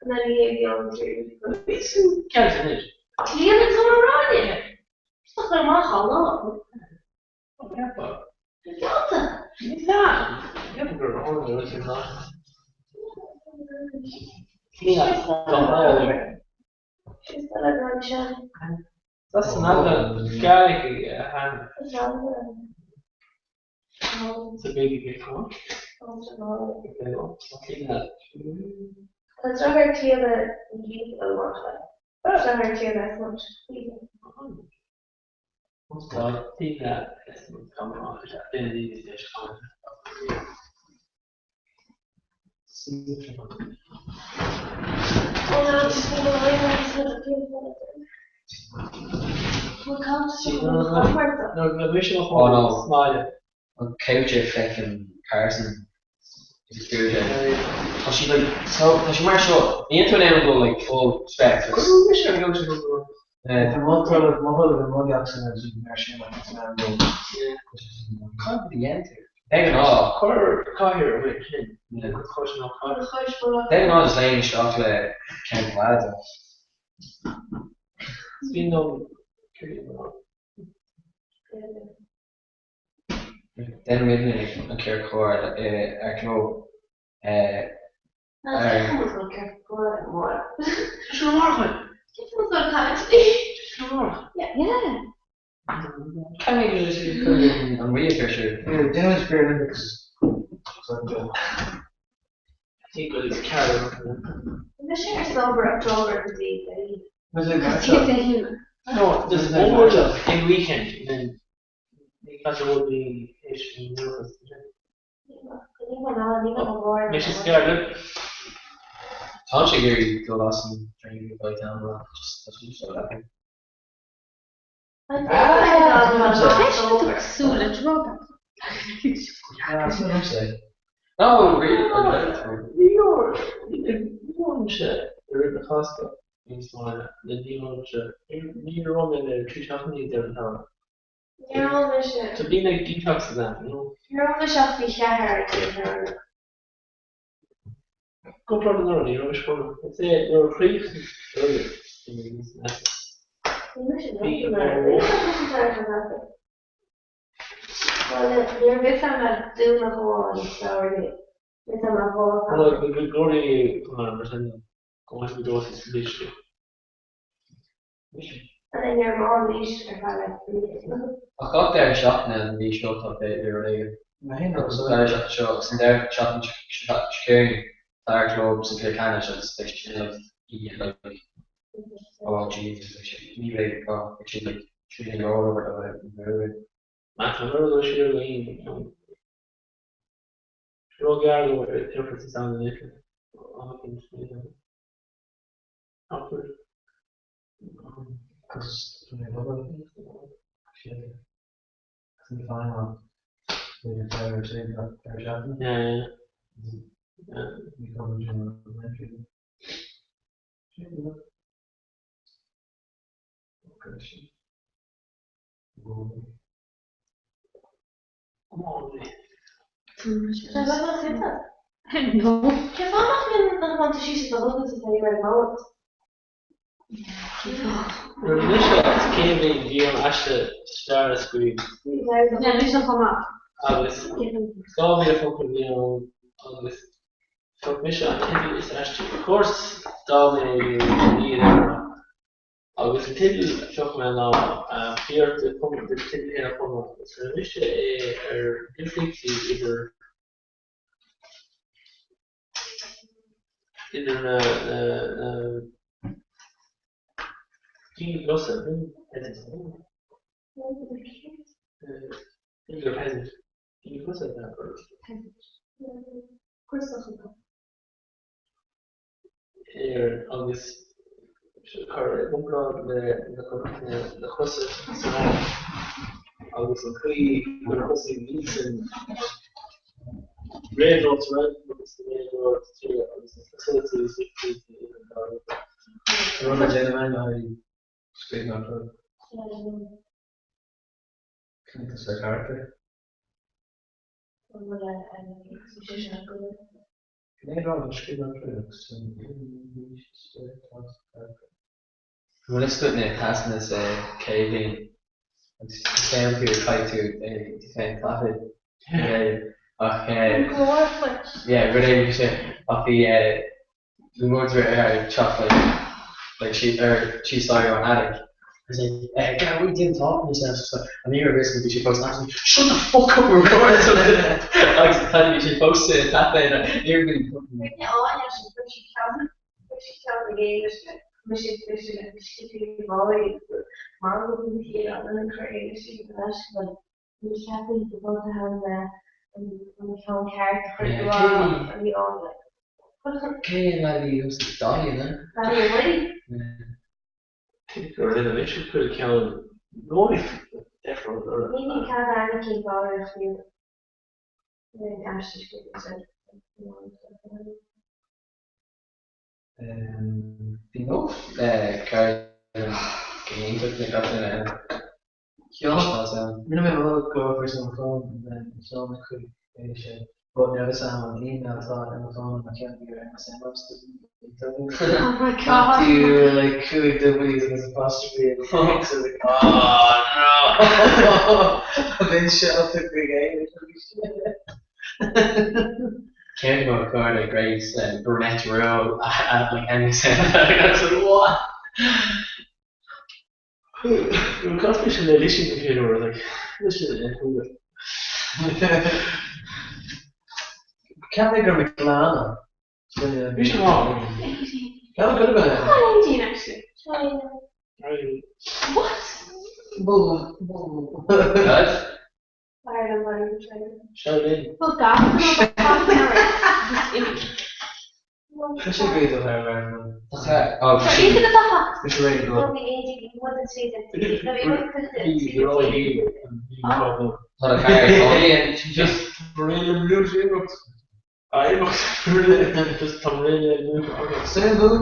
And then he gave the answer. Bhí sin ceart anois. Clíona is an rá aige. Just a chur amach á lá. Ceapadh. Geallta. Ní Sam. Ceapadh gur rá aige sin ná. Clíona go háirithe. That's another Gaelic hand. It's a baby big one. Oh no. An couch feckin Carson is true Tá sí like so tá sí mar seo níl tú in ann dul like full specs agus Tá mo thul i mo theach san mar sin mar sin Cad a dhéantar? De ghnáth. Cuir cathaoir amuigh ansin le do chois nó cathaoir. De ghnáth just léim isteach le ceann de na lads agus. Is mian liom céard a rá. Déanann muidne an ciorcal comhrá ar chlub ar. An rí ar siúl. Déanann Spear Olympics. No, there's more in weekend than Tá sé ag iarraidh dul as an traein go dtí an just tá sé so leathan. No, really, Ní raibh sé i rith na Cásca níos mó le ní raibh sé ní raibh mé le 3 seachtainí deireadh an tsamhraidh. Ní raibh mise. So bíonn like detox in you know. Ní raibh mise ach faoi cheathair ag an tsamhradh. Cúpla rud anuraidh, ní raibh mise chomh maith. I'd say nuair a chríochnaigh anuraidh, bhí mé níos measa. Bhí mise Bhí anuraidh. Bhuel, ní raibh fhios agam ach Domhnach amháin sa samhradh. Bhí fhios agam ach dhá Bhuel, go go go mar sin go mbeidh go deo sa bhliain. Ach gach deireadh seachtaine an mhí seo tá b'fhéidir rud éigin. Agus an deireadh seachtaine seo agus an deireadh seachtaine seo chugainn tá ár gclub sa gcluiche ceannais agus beidh sin like oíche like oh Jesus beidh sé ní bheidh oh beidh sé like trína leor obair a bheith an bhuail. Matt an rud ó siar go haon ró-ghearr go bhfuil ar fud sa domhan anois le Awkward. Agus tá mé ag obair Shit. Agus ní feidhm ann. Bhí an fear ar sé gach deireadh seachtaine. Yeah, yeah. Yeah. Ní cobrann sin an aimsir. Sin go. Okay, sin. Go. No. Cén fáth nach mbíonn nach mbíonn tú síos i do dhualgas is é ar an mbord? Nuair mise sa chéad bhliain bhí orm aiste staire a scríobh. Yeah, mise chomh maith. Agus 2,000 focal a bhí ann agus phioc mise an teideal is aistí. Of course d'fhág mé ní in aon Agus an teideal a phioc mé ná Bhí orm teideal féin a chumadh agus rinne mise é ar difríochtaí idir idir na na na daoine cosa, peasant, idir peasant, daoine cosa atá Éirinn agus cur i gcomparáid le na cosa sa Fhrainc agus an chaoi gur thosaigh Vincent réabhlóid sa Fhrainc agus sa réabhlóid sa tír agus na cosúlachtaí is difríochtaí idir an dá rud. Rud a déanamh ann le haghaidh scríbhneoir club. Cuntas ar charachtar. Gné rud a scríbhneoir club san An bhfuil fhios agat na tascanna sa chéad bhliain agus cén chaoi ar chaith tú do féin taifead ach yeah rud éigin sin ach bhí bhí múinteoir ar teacht like like sí ar she saw you on attic I was like eh Gary what are you doing talking to yourself so and ní raibh fhios agam bhí sé fós like shut the fuck up we're recording something agus tá bhí sé fós sa taifead ní raibh Cé an leaid a bhí thuas ag Dáithí, an ea? Gur rinne mise chuile cheann róimh deifriúil orthu. Bhí nós le ceardlann go hiontach na gach duine eile. Rinne mé rud go raibh ar mo fón and then sheol mé chuig é sé but ní raibh fhios a'm an email atá ar mo fón an ceann a bhí ar MSN Oh my god. Do like 5 W's agus apostrophe agus X I was like oh no! Bhí seolta chuig é Cén mo cairde Grace Burnett Row at like MSN I was like what? Cad é sin le Lisín den chéad uair like sin é thuga. Ceap mé gur McLeana. Bhí sin wrong. Ceap go bhfuil é. Aideen actually. What? Cad? Shaolin. Well gach duine half an hour just imigh. Tá sé go do thar lear. Oh, Bhí sé réidh go. Tá na fear ag Just réile blue imeacht. Imeacht just tá réile blue agam. Say blue.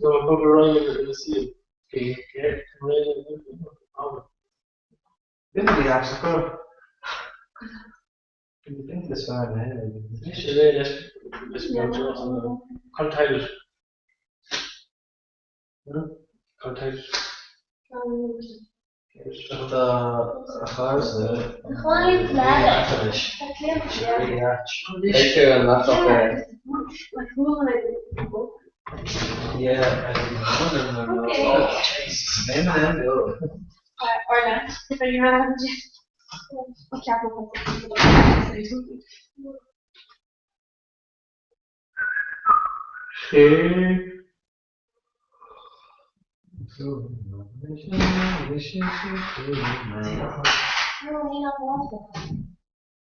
Nó bug réile ina saol. Réile blue agam. Bhí mé ag sa chur. Bhí is fearr na Bhí sé réidh leis leis Contae. Contae. Tá a charsa. Beidh tú an laptop ar. Yeah, I know. Jesus, man, Sé.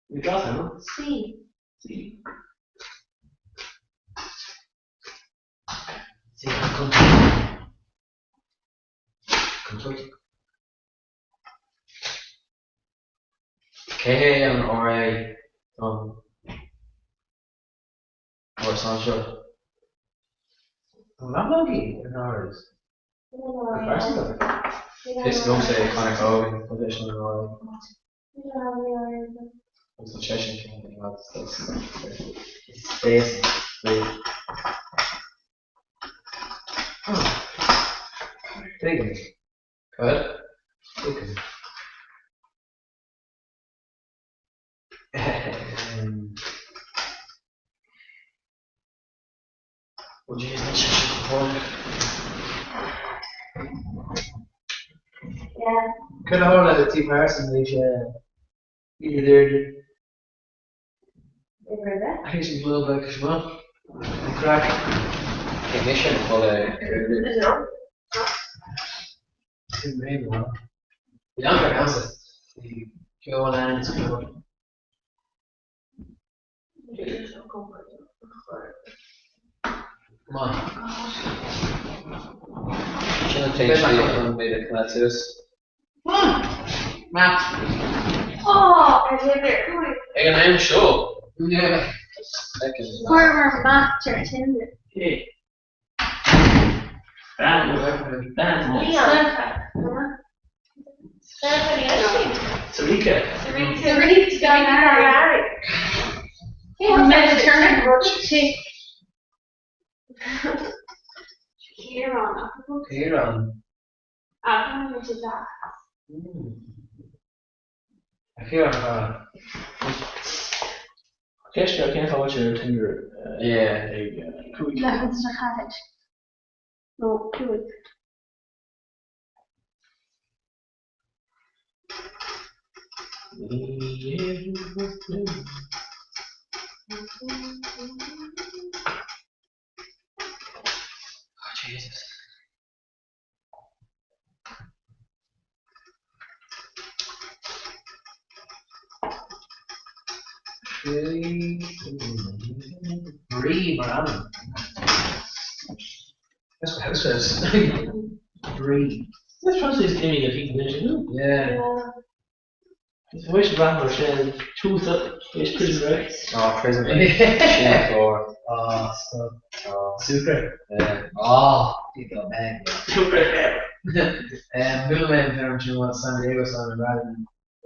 Bhí glas ann. C. C. C Contúirteach. Cé hé an RA don árasán seo? An leanógaí ar an áras? Go pearsanta. Is liomsa é Conor Cogan. Tá leis an RA. Agus tá seisean céanna ag fad is béas faoi. Tuigim. Cad? Tuigim. Oh jeez, níl sé sin compordach. Cad a tharla le Steve Harrison bhí sé idir Théis an blowback is maith. An craic. Cé mise an codladh ar Sin mé go maith. Bhí an-chraic agamsa. Bhí ceol ann is ceol. Go maith. Sin an t-aon slí chun mé a choimeád suas. Matt. Oh, ar Tinder. Ag an am seo. Fuaireamar match ar Tinder. Bean. Bean. Leon. Sarika. Sarika Gary. Kieran. Kieran. Ah, which is that? A Chiaráin a chara. Ceist ar cén fáth ar Tinder ag 5. Leathan sa chathair. Nó 5. Oh Jesus. Brí mar ainm. That's what house says. Brí. That's probably is imigh a bhí an Yeah. Is bhfuil brath sin túsa is prison break. Oh, prison break. Sin chlár. Ah, stop. Oh. Sucre. Yeah. Oh, You go man. Sucre. Bhuail mé an fear ansin i San Diego Simon Bradley.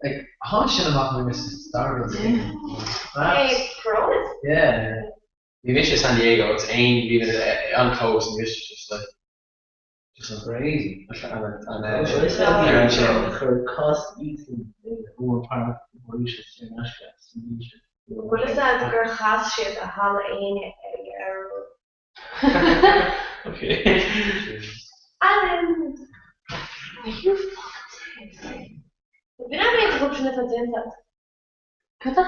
Like, tháinig sin amach mé mis startled. Hey, Coronas? Yeah. Bhí mise i San Diego agus aon bhí mé an close and bhí mise just like just crazy. An Chuir cos Ethan i Oran Park Mauritius ar in aisce sa mhí sin. Bhfuil fhios a'd gur chas siad i Halla Éinne ag Errol. Okay. Alan! Are you fucking serious? B'in an méid a sin atá déanta a'd. Cad é?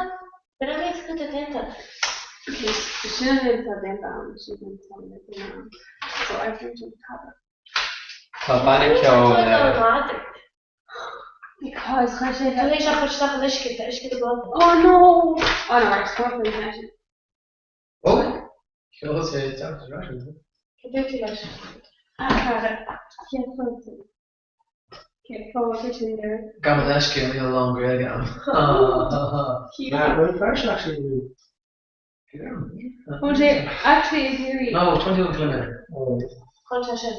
B'in an méid atá déanta a'd. Okay, sin an méid atá déanta a'm, sin an méid atá déanta a'm. So I've dreamt of tada. Tá banna ceoil le. Because chuir sé Tá sé chur isteach in uisce, tá uisce do bhun. Oh no! Oh no, right, stop it, imagine. Oh! Sheol sé teacht ar ais ansin. Cad dúirt tú leis? Ah, cara, cén fáth tú? Cén fáth tú sin there? Gabh mo leithscéal, níl a lán Gaeilge agam. Bhfuil fear seo actually Bhfuil sé actually ag iarraidh? No, 21 kilometre. Chun sé sin.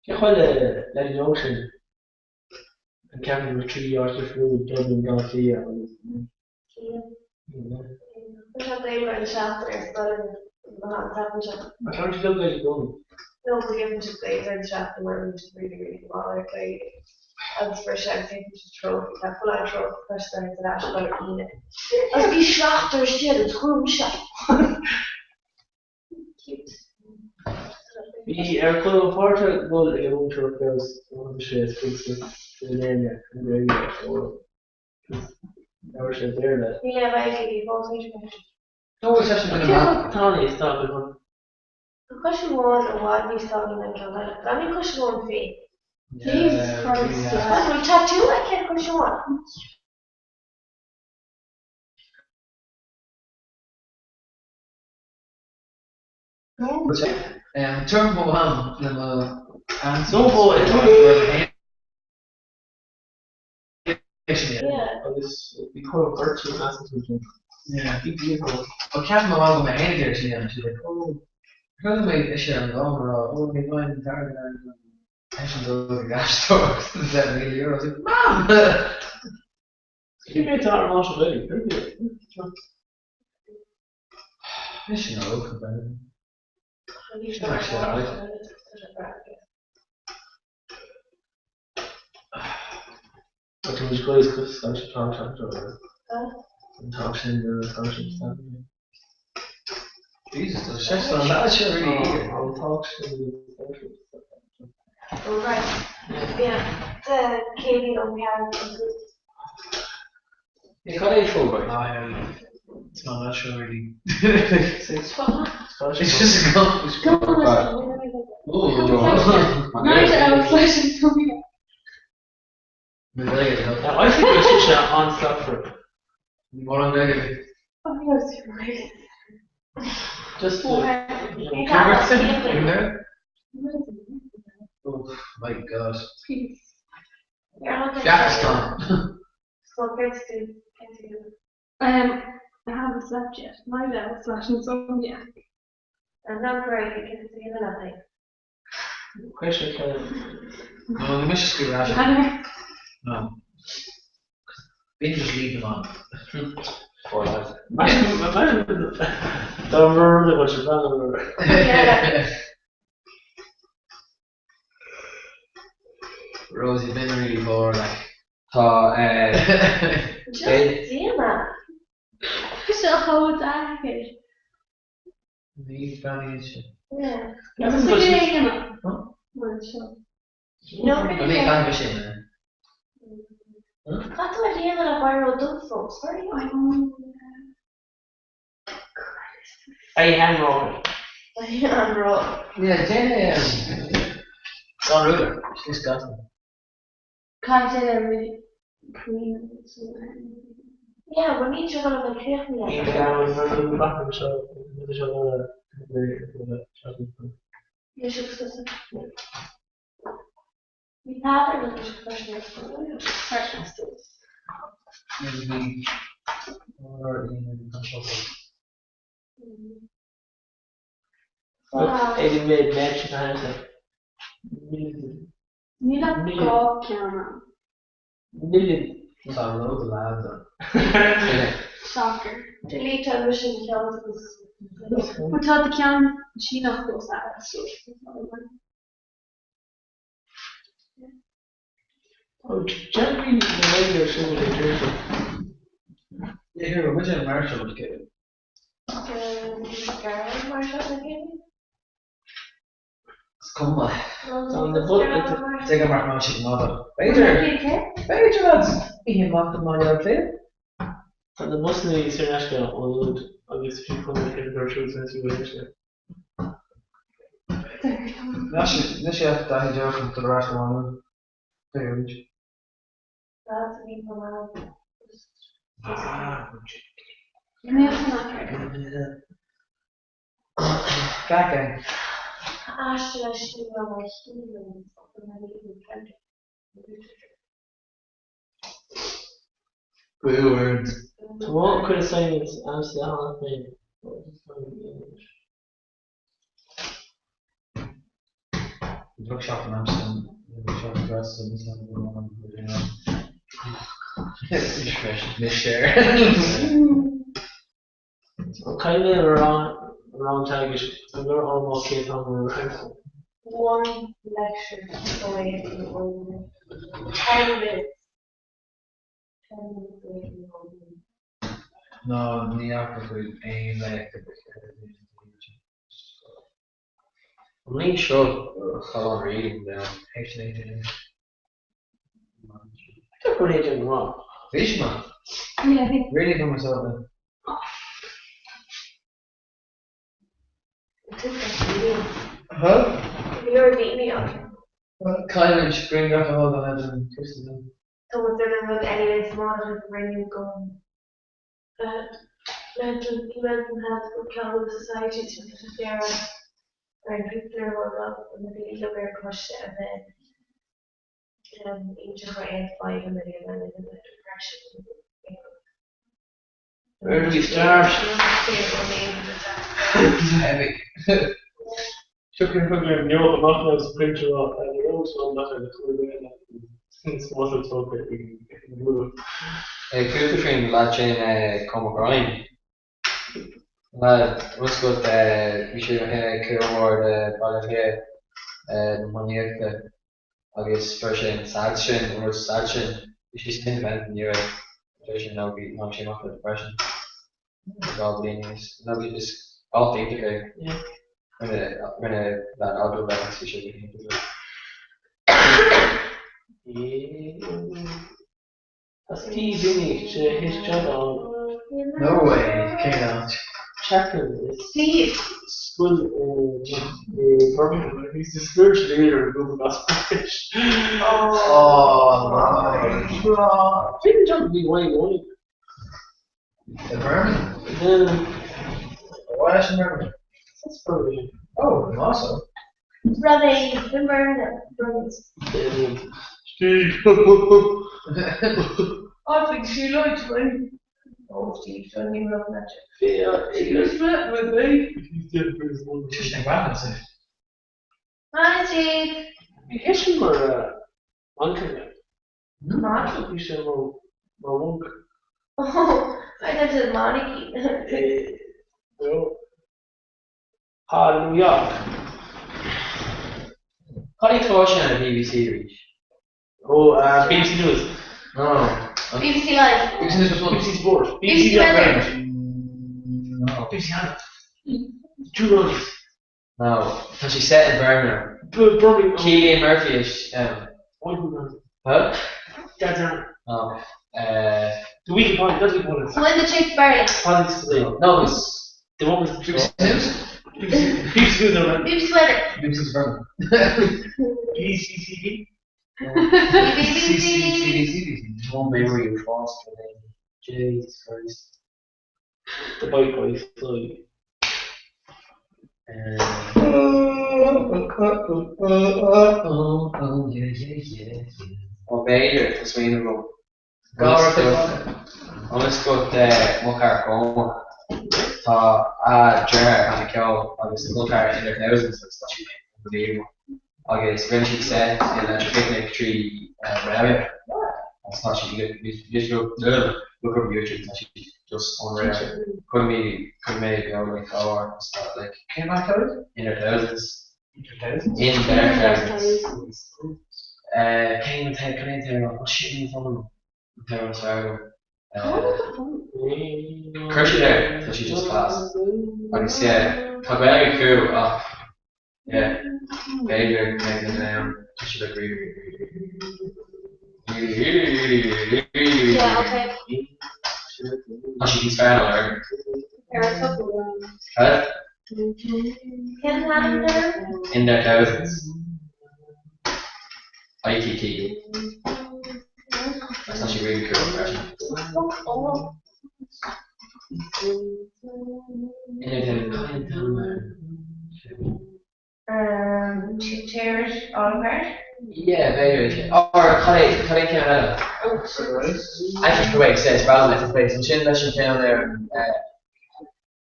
Cé chuile leaid óg sin an ceapann go raibh 3 áit difriúil, Dublin, Baile Átha Cliath agus. Tá sé Gaeilge an seachtain ar scoil an tseachtain seo. Ach tá siad Gaeilge i gcónaí. No, go gheobhaidh siad Gaeilge an seachtain mar bhí siad really really go maith ar Gaeilge. Agus fuair sé agus bhí siad trophy, tá full on trophy tá siad ar ais scoil ar Aoine. Agus bhí seachtar istigh agus chuir mise. Cute. Bhí ar chuile pháiste dul ag a múinteoir feabhas a bhain sé scoilte sa Ghaeilge an Ghaeilge a fhoghlaim. Labhair sé Béarla. Níl aon Ghaeilge ag fós anois. Nó bhfuil seisean duine maith? Tá níos tá go maith. Tá cois amháin i bhfad níos tánaí ná an ceann eile. Gan an cois amháin féin. Jesus Christ. An bhfuil tattoo aici ar cois amháin? Tuairim mo mham le mo auntie. Agus bhí cur beirt in easnamh sin. Bhí díobháil. Ó ceapaim mo mham go mbeidh féin ag iarraidh sin a dhéanamh, she's like, oh, chuala mé ise an lá mar rá, oh, ní bhain an t-airgead ar an pension dul ag aisteoir €7,000. I was like, Mam! Cé mhéad atá ar an lá seo Gaeilge? Mise an óg, a Brendan. Sin actually alright. Tá muid go is cos tá sé tá sé an tá sin tá sin tá Jesus, tá sé an lá seo really eager. An tá sin Right. Yeah. The céad ó cheann Cad é Fulbright? It's not that sure really. It's just a I think it's just an suffer. More on Gaeilge. Just Oh my god. Feachtas Um, I haven't slept yet. Night owl slash insomniac. Question No, ní mise scríobh ar ais. No. Bíonn just leave them on. Poor lads. Dá mur go bhfuil sé Rose, you've been really poor, like. Tá eh. Just déana. Seo chomh deacair. Ní bheannaíonn sé. Yeah. Is féidir é a dhéanamh. Mar seo. No, Ní chaithfidh mise é. Cad tá déanamh le biro dubh fós? Sorry. I know. I am wrong. I am wrong. Yeah, déan é Don Ruler. Sin Scotland. Cad é le Queen Yeah, well níl sé go bhfuil críochnaithe. Níl sé go Bhí Peadar nó bhí sé freisin ar scoil. Ag an méid méid sin a Níl ach 2 ceann ann. Million. Tá load of lads ann. Shocker. Delete tá mise an ceann But tá do ceann Síneach fós agat so. Déanfaidh na laethanta ar siúl ag deireadh. Yeah, here, muid ar máirseáil le chéile. Is cuma. Tá na Tuige mar ná siad maith. B'fhéidir. B'fhéidir lads. Oíche amach i mBaile Átha Cliath. Tá na busanna saor in aisce ón Luan agus fiú chun na chéad ar siúl san SUV anois. Níl sé ach Daithí Joe chun dul ar ais go Má Nuad. Beidh arís. Tá mo chuid assignments agamsa cheana féin. Caithfidh mé a rá rang teagaisc tá go leor am á céad am ar an One lecture away from the old 10 minutes. 10 minutes away from the old Ná ní fhaca tú aon léacht ar bith ar an An mbliain seo chalán reading down. Tá go héidir an rá. Bhí sé maith. Really for myself then. Huh? Go leor daoine ann. Caithfimid grianghraf a thógáil den cúrsa sin. Tá muid ar an rud eile is maith le rinneadh go mental mental health go ceann society sin sa deireadh ar an pictiúr a thógáil do na daoine liom ar an choiste a bheith iontach ar aon fadhbanna a bhaineann le depression. Where do we start? Epic. Tiocfaidh an cogadh neo amach agus printer á ar an seo nach ar na cúig eile is muscle tógtha ag an ngrúpa. Cúpla faoin lad sin Colm O'Brien. Lad oscailt bhí sé ina craoltóir le Baile Átha Cliath na hIománaíochta agus fuair sé an sad sin, an rud sad sin, bhí sé san Independent inniu é, deir sé nó bhí, tháinig sé amach le depression dhá bhliain anuas. Nó bhí is alt iontach é. Rinne, rinne lad agallamh leis agus bhí sé go hiontach. Tá Steve imithe sé his job ann. No way, cén áit? Chaplain i Steve! scoil i Birmingham. He's the spiritual leader of the Google Gospel. Oh my God. Bhí job bhí uaidh uaidh. I Birmingham? Yeah. Why is in Birmingham? That's Birmingham. Oh, awesome. Rud é in Birmingham. Birmingham. Steve. I think she likes me. Oh, Steve, don't even look at you. He's met with me. He's dead for his one. Hi, Steve. Bhí eisean mar ancaire. Bhí sé mar mhonc. Oh, I thought it was Monica. No. Hallelujah. Cad é clár sin ar BBC arís? Oh, BBC News. No. BBC Live. BBC News was BBC Sport. BBC Weather. No. BBC Hannah. Two runs. No. Tá sé set in Birmingham. Birmingham. Cillian Murphy is Huh? Dad's Army. No. The Week of Politics. Not the Week of Politics. When the Chief Barley. Politics Today. No, it's The one with BBC News? BBC BBC News. no, BBC Weather. BBC Birmingham. BCCD. BBC. CCCBC. One be where you fast for them. Jesus Christ. The bike boys. Sorry. Oh, oh, yeah, yeah, yeah, yeah. Ó b'fhéidir, tá smaoineamh agam. Gar Ionas go mo char cóma. Tá a deartháir ag canadh ceoil agus a col ceathar In Their Thousands agus tá siad unbelievable. Agus rinne siad set i Electric Picnic 3 rogha agus tá siad look up YouTube tá siad just unreal. Chuir mé chuir mé beo like leor agus tá like Cén bhanna ceoil? In Their Thousands. In Their Thousands? In Their Thousands. Cén t-amhrán cén t-amhrán? Oh shit níl fonn orm. An t-amhrán is fearr agam. Cuir siad air, tá siad just class. Agus yeah, tá Gaeilge acu ach yeah, b'fhéidir go mbeidh duine ann, tá siad like really really really really really really really Yeah, okay. Tá siad níos fearr ná Lurgan. Cad? Cén t-ainm air? In their thousands. ITT. Agus tá sé really cool freisin. Fuck off. In their thousands. Cad é an t-ainm air? Um, Tear It All Apart? Yeah, b'fhéidir. Or cad é cad é an ceann eile? Electric Waves, yeah, is breá liom Electric Waves. Ansin leis an ceann ar eh,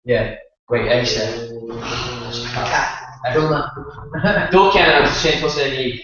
Yeah, wait, éist le. Do cheann agus sin tusa ina dhiaidh.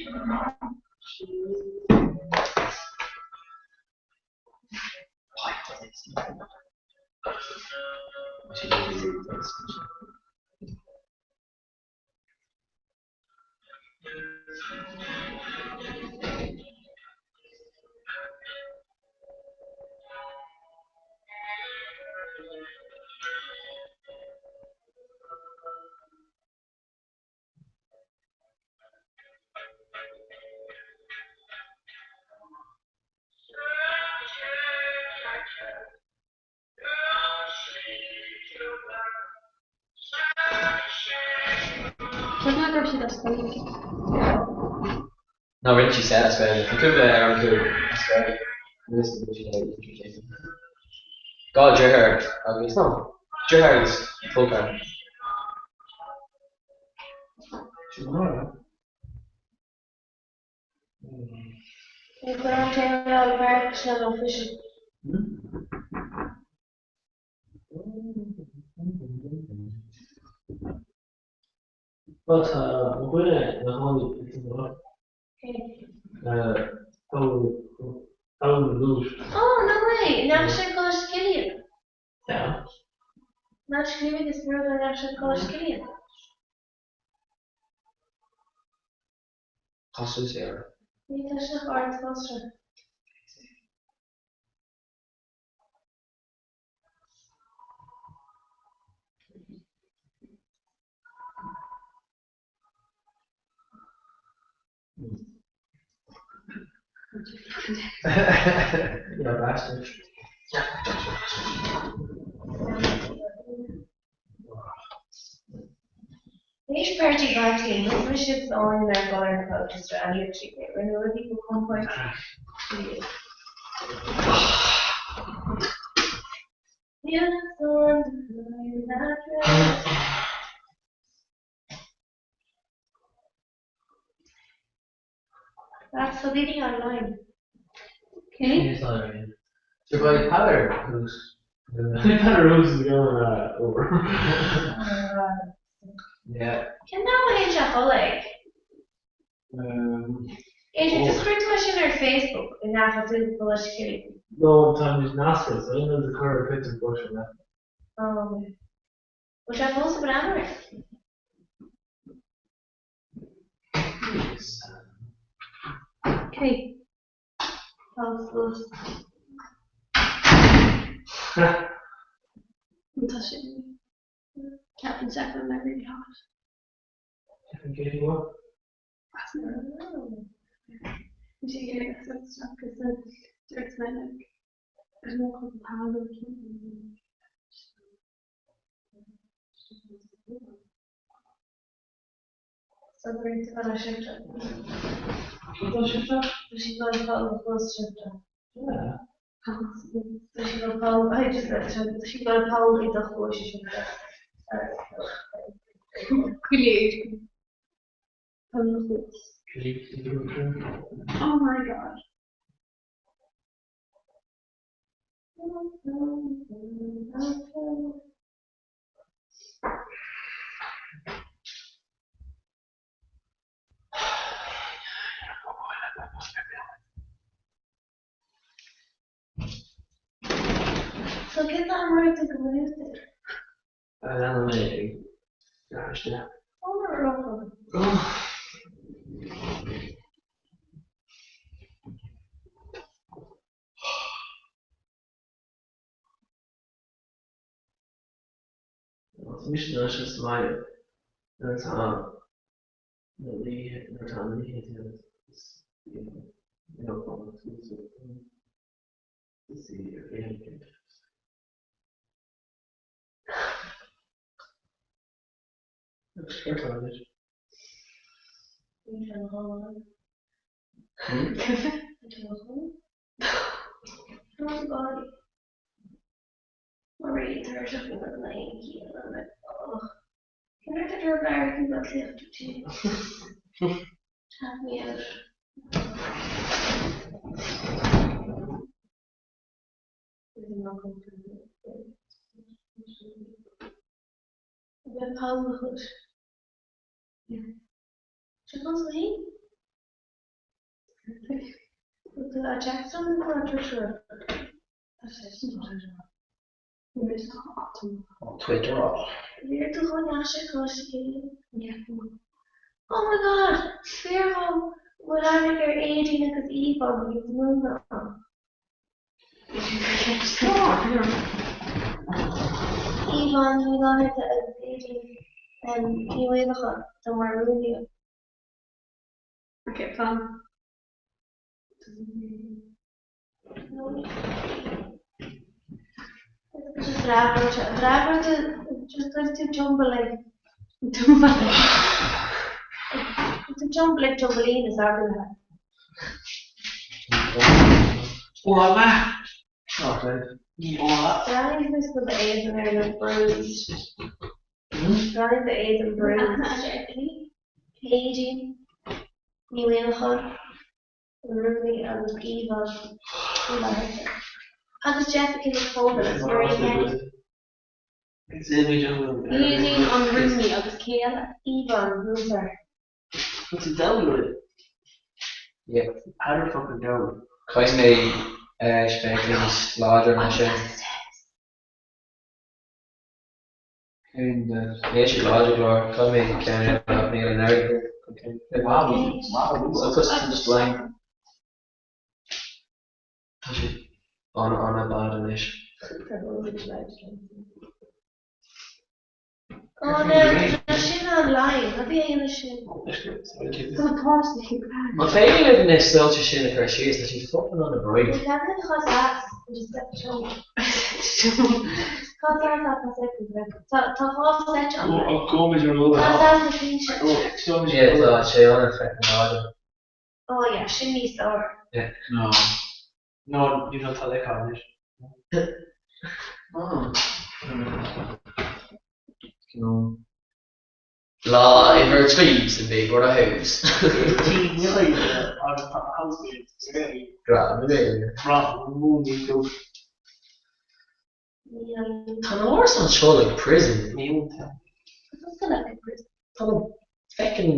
Cé go raibh siad as Gaeilge? No, rinne sí set as Gaeilge. Tá cúpla amhrán acu as Gaeilge. Níl fhios agam an bhfuil siad ag Dhá dheartháir agus, no, deartháir agus col ceathar. Ní chuir an Tear It All Apart sin official. Bhuel tá mo dhuine ina chónaí i dTiobraid Árann. Cé? Paul Lewis. Oh no way! An ndeachaigh sé Coláiste Chilliain? Yeah. Nach scríobhaí is rud an ndeachaigh sé Coláiste Chilliain? Costas ar. Ní tá sé ach ard fosta. Yeah, bastard. Théis Páirtí Mháirtín, rug mise is Áine ar dhul ar na protest rally rinne rudaí go compordach. That's for daoine online. Cé? So by Peadar who's Peadar who's is going over. Yeah. Cén t-am a théann sé a chodladh ag? Adrian, just chuir tú é sin ar Facebook go ndeachaigh tú go Coláiste Chilliain. No, táimid nasctha, so aon rud a chur ar Twitter go sé leat. Oh. Bhfuil sé fós ag breathnú air? Cé? Tá suas. Tá sé Ceapann sé go mbeidh really hot. Ceapann Katie what? Bhí sé ag iarraidh a isteach agus dúirt mé like I don't know cad atá agam. So go raibh tú le sifte. Tá sifte? Tá sí go fáil fós sifte. Yeah. Tá sí go fáil I just said tá sí go fáil i do chluais sifte. Cuiléir. Oh my god. So cén t-am a raibh tú go Maynooth? Leanfaidh mé ag leath isteach. Tá mise anois sa mbaile nuair atá na laethe nuair atá na nithe déanta is bíonn is í ar aon Twitter. Oh my god! Is fíor dhom bhfuil aithne ar Aedín agus Yvonne agus Múna ann. Yvonne Ní Fhlatharta agus Aedín Ní Mhaolchatha atá mar rúnaí. Ok, fan. Ní Mhaolchatha. An Rúnaí agus Yvonne Ní Fhlatharta. Agus Jessica Nic Chónail agus Maria Kenny. Aedín an Rúnaí agus cé eile? Yvonne, múinteoir. Yeah. Caithfidh mé spéaclaí níos láidre ná sin. Níl siad láidir go leor. Caithfidh mé ceann eile ach níl an airgead chun ceann. So custom just blind. Tá siad an-an-bad anois. Oh no, tá sin online. Cad é a dhéanamh sin? Tá páistí ag rá. An féidir libh na soilse sin a chur síos? Tá siad fucking an-bright. Yeah, tá sé an-fucking láidir. Oh yeah, sin níos fearr. Yeah. No. No, níl an t-le anois. No. Lá uimhir 3 sa Big Brother House. Grá na Gaeilge. Tá an áras anseo like prison. Tá na feckin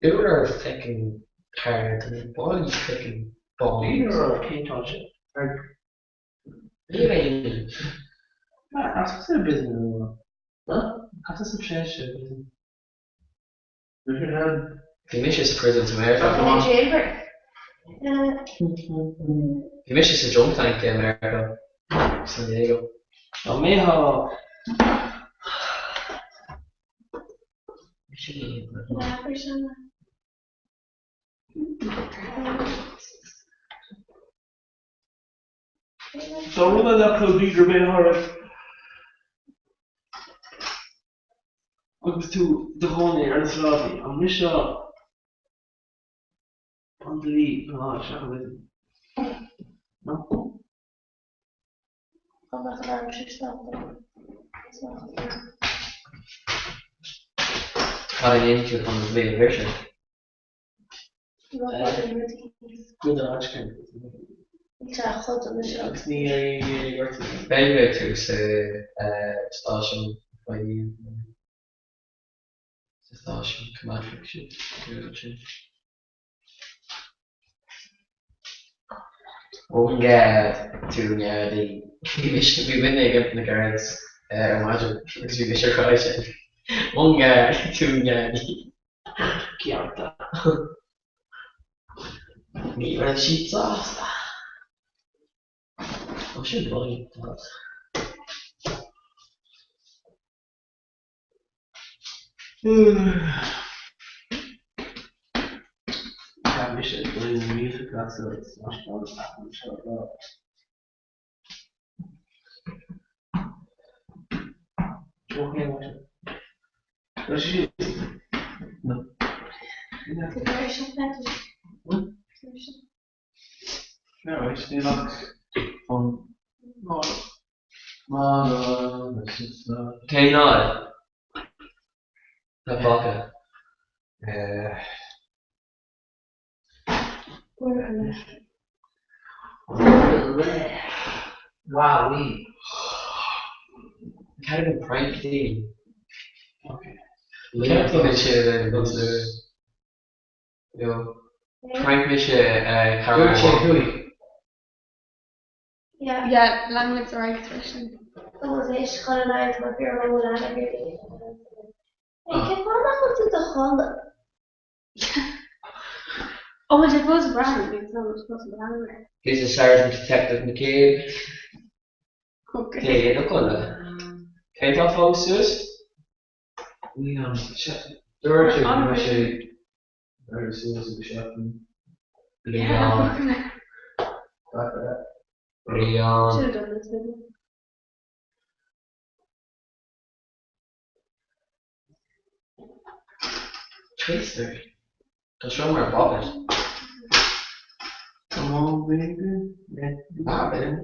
urláir feckin hard, tá na ballaí feckin bán. Níl aon. Bhí mise sa prison sa Meiriceá. Bhí mise sa drunk tank i Meiriceá, San Diego. Tá rud eile acu b'fhéidir bheith thart agus tú i do chónaí ar na sráideanna, an mbeidh seo an dlí ná seo an No? Cad a dhéanann tú chun an dlí a bhriseadh? B'fhéidir tú sa stáisiún feidhm sa stáisiún coimeádfaidh siad tú ansin. One guard, two Gardaí. Bhí mise, bhí muidne ag imirt na gcards ar maidin agus bhí mise ag rá sin. One guard, two Gardaí. Cearta. Ní raibh siad sásta. Ó sin buí. Tá mise ag dul na mílte casadh agus smaisceáil an seo rá. Alright, níl ach an Cén fhad? Tá fágtha. Wowee. Cad an prank daoine? Cén sé Prank mise Dúirt sé chuaigh. Yeah, leanfaimid ar aghaidh tar éis sin. Anois chun an aghaidh tá fíor mhó lean ag Hey, cén fáth nach bhfuil tú i do chodladh? Ó, bhfuil sé fós ag breathnú, bhí an fós ag breathnú air. He's a Sergeant Detective McCabe. Okay. Cé i do chodladh? Cé tá fós suas? Dúirt sé go mbeadh sé éirí suas ag a seachtain. Leon. Leon. Twister. Tá seo mar bop it. Come on baby, let me Bop it. An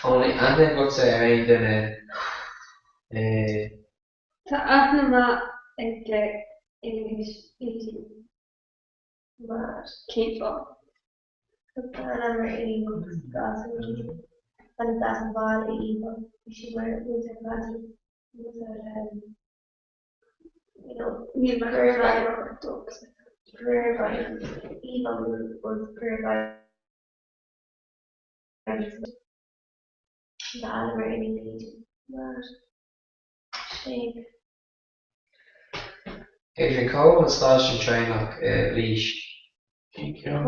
bhfuil aithne agatsa ar aon duine i. Tá aithne maith aige uirthi. Mar. Cén fáth? Tá bean ann mar Aoibh agus gasúr aici agus as an bhaile í Aoibh. Bhí sí mar mhúinteoir Phaidí agus ar you know Níl mé cur i bhfeidhm cur i bhfeidhm Aoibh was cur i bhfeidhm Tá ainm ar iníon Mar sin. Adrian, cá bhfuil an stáisiún traenach i Laois? Cén ceann?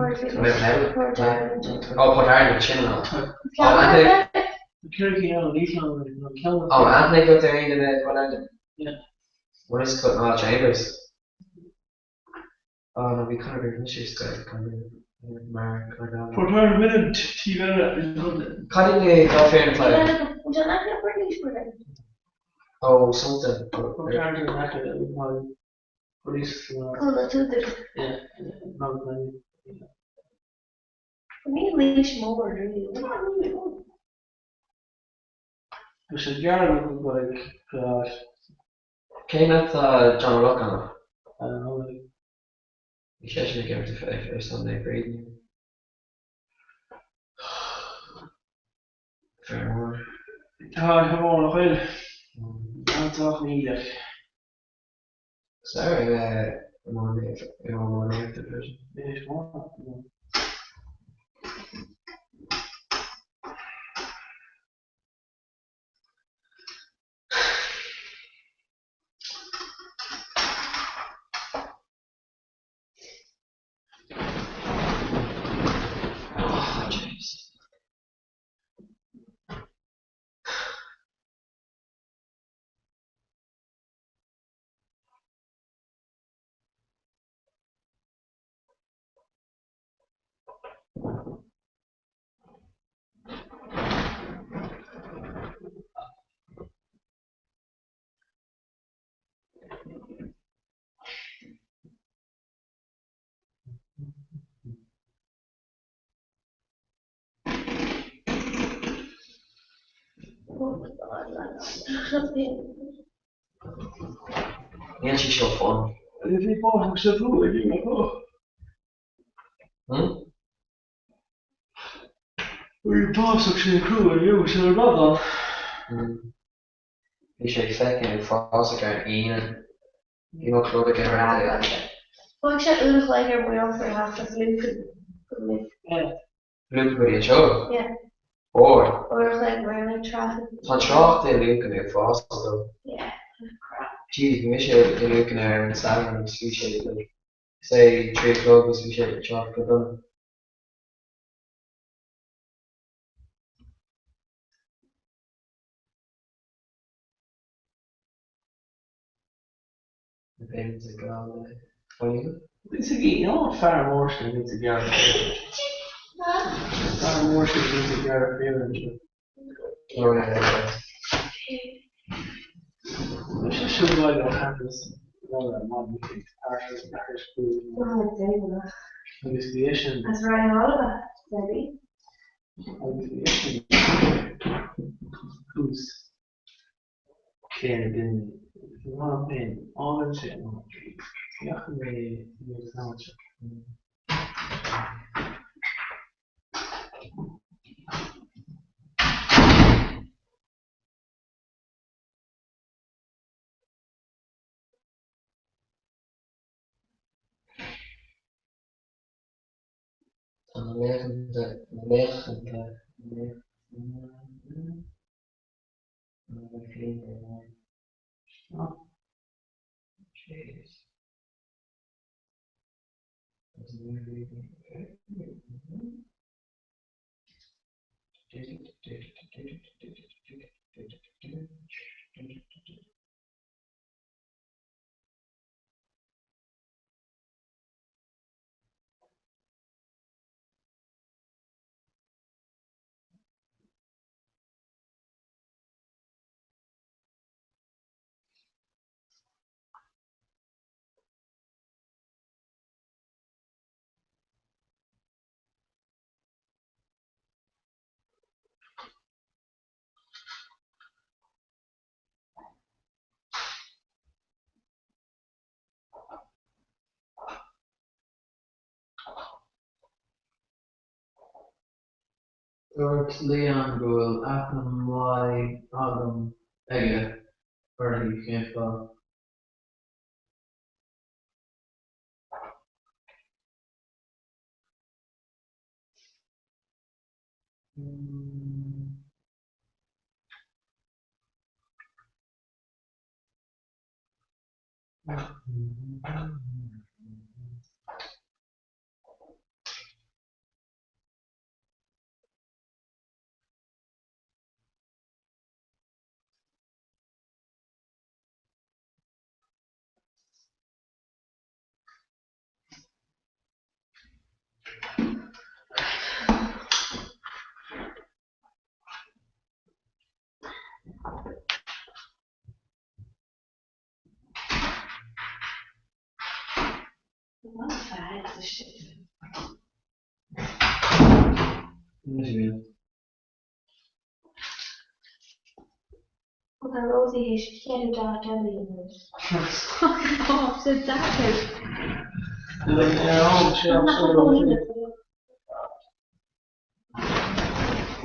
Port Arlington. Ó, Port Arlington, sin an áit. Ó, aithne. Ó, aithne agat ar aon duine i Port Arlington? Yeah. What is cut Niall Chambers? Ó, no, bhí Conor Bhí mise ar scoil, Conor mar Conor Gallagher. Port Arlington, taobh eile den chontae. Cad é na dá féar atá aige? Bhfuil sé in aice le Port Laoise, Port Arlington? Ó, something. Port Arlington in aice le Police. Cúla Túdair. Yeah, Níl Laois mór, really. Tá sé gearr go bhfuil ag Cén áit atá John Ó Locháin? I don't know. Bhí seisean ag imirt ar son Naomh Bríd. Fear mór. Tá fear mór nach bhfuil? An-sách míleach. Sorry, iománaíochta freisin. Bhí sé. Oh, jeez. Níl sé seo fun. Bhí báthadh sa bhrú ag iarraidh. Hmm? Bhí básach sé crua inniu sa Radán. Bhí sé feckin uafásach ar an Aoine. Bhí mo chlog ag imeacht. Thóg sé uair a chloig ar mo iompar theacht as Lucan go Luimneach. Lucan go dtí anseo? Yeah. Uair? Uair a chloig mar like traffic. Tá an trácht i Lucan uafásach though. Yeah, crap. Jeez, bhí mise i Lucan ar an Satharn agus bhí sé like say 3 a chlog agus bhí sé ag trácht go dona. Na payments ag gabháil le fuinneog. Is ag í, nó an fear mór sin a bhíonns ag gearradh féir. Fear mór sin a bhíonns ag gearradh féir anseo. Oh yeah, yeah. Tá sé siúláil ó champas Lola Maidin Agus bhí eisean. As Ryan Oliver, Debbie. Agus bhí eisean thuas. Cén duine? Mar féin, fhágann sé an áit. Dheachaigh mé i samhail seo. Tá na laethanta, na laethanta, na Dúirt Leon go bhfuil aithne mhaith agam, aige, uirthi, cén fáth? Tá Rosie théis cheathrú d'áit eile a dhéanamh. Tá sé deacair.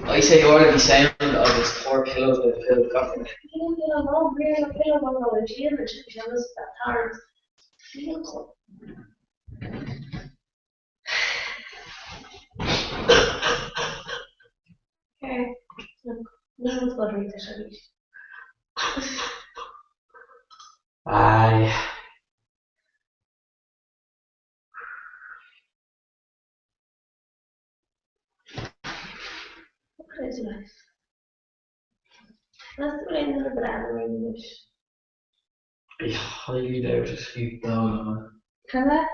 I say Orla bí sound agus tabhair pillow do pillow gach duine. Aye. I highly doubt it. Bhí dall Cad?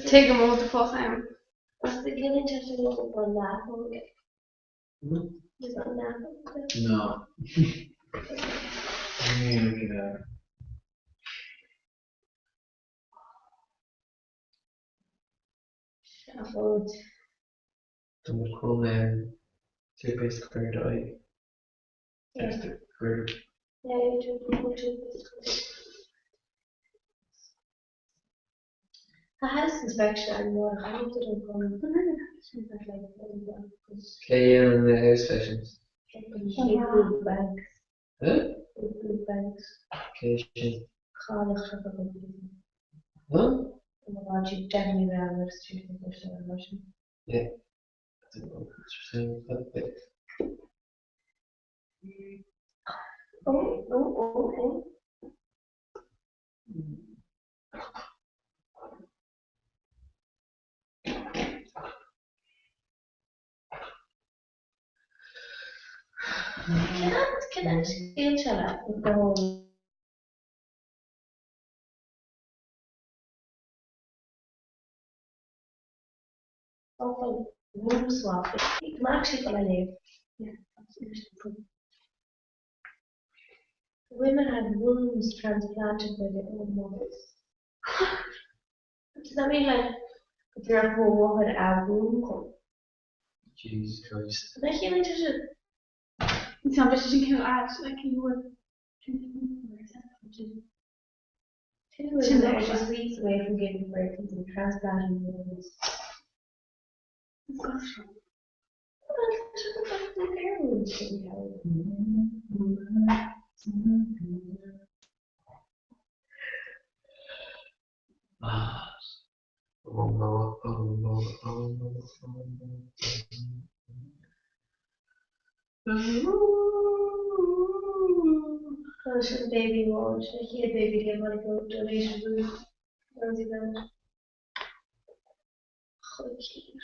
Tuigim what the fuck I'm. No. Tá mo chum toothpaste a chur ar d'aghaidh. Just a chur. Cé a dhéanann na house sessions? Ceapaim Banks. Huh? Banks. Cé sin? Cailleach seo go Huh? Oh my god, she's definitely around the street or something. Yeah. Oh, oh, oh, oh. Cén an scéal seo leat? Womb swap. I'm actually gonna léamh. The women had wombs transplanted by their own mothers. Does that mean like go díreach mo mháthair a womb chun? Jesus Christ. An é chiallaíonn sé sin? Tá bit sin cin áit like you were Two women are just weeks away from giving birth and some transplanted wombs. Tá sin baby amháin, sin an chéad baby le Monica donation booth Rosie Bennett. Chomh cute.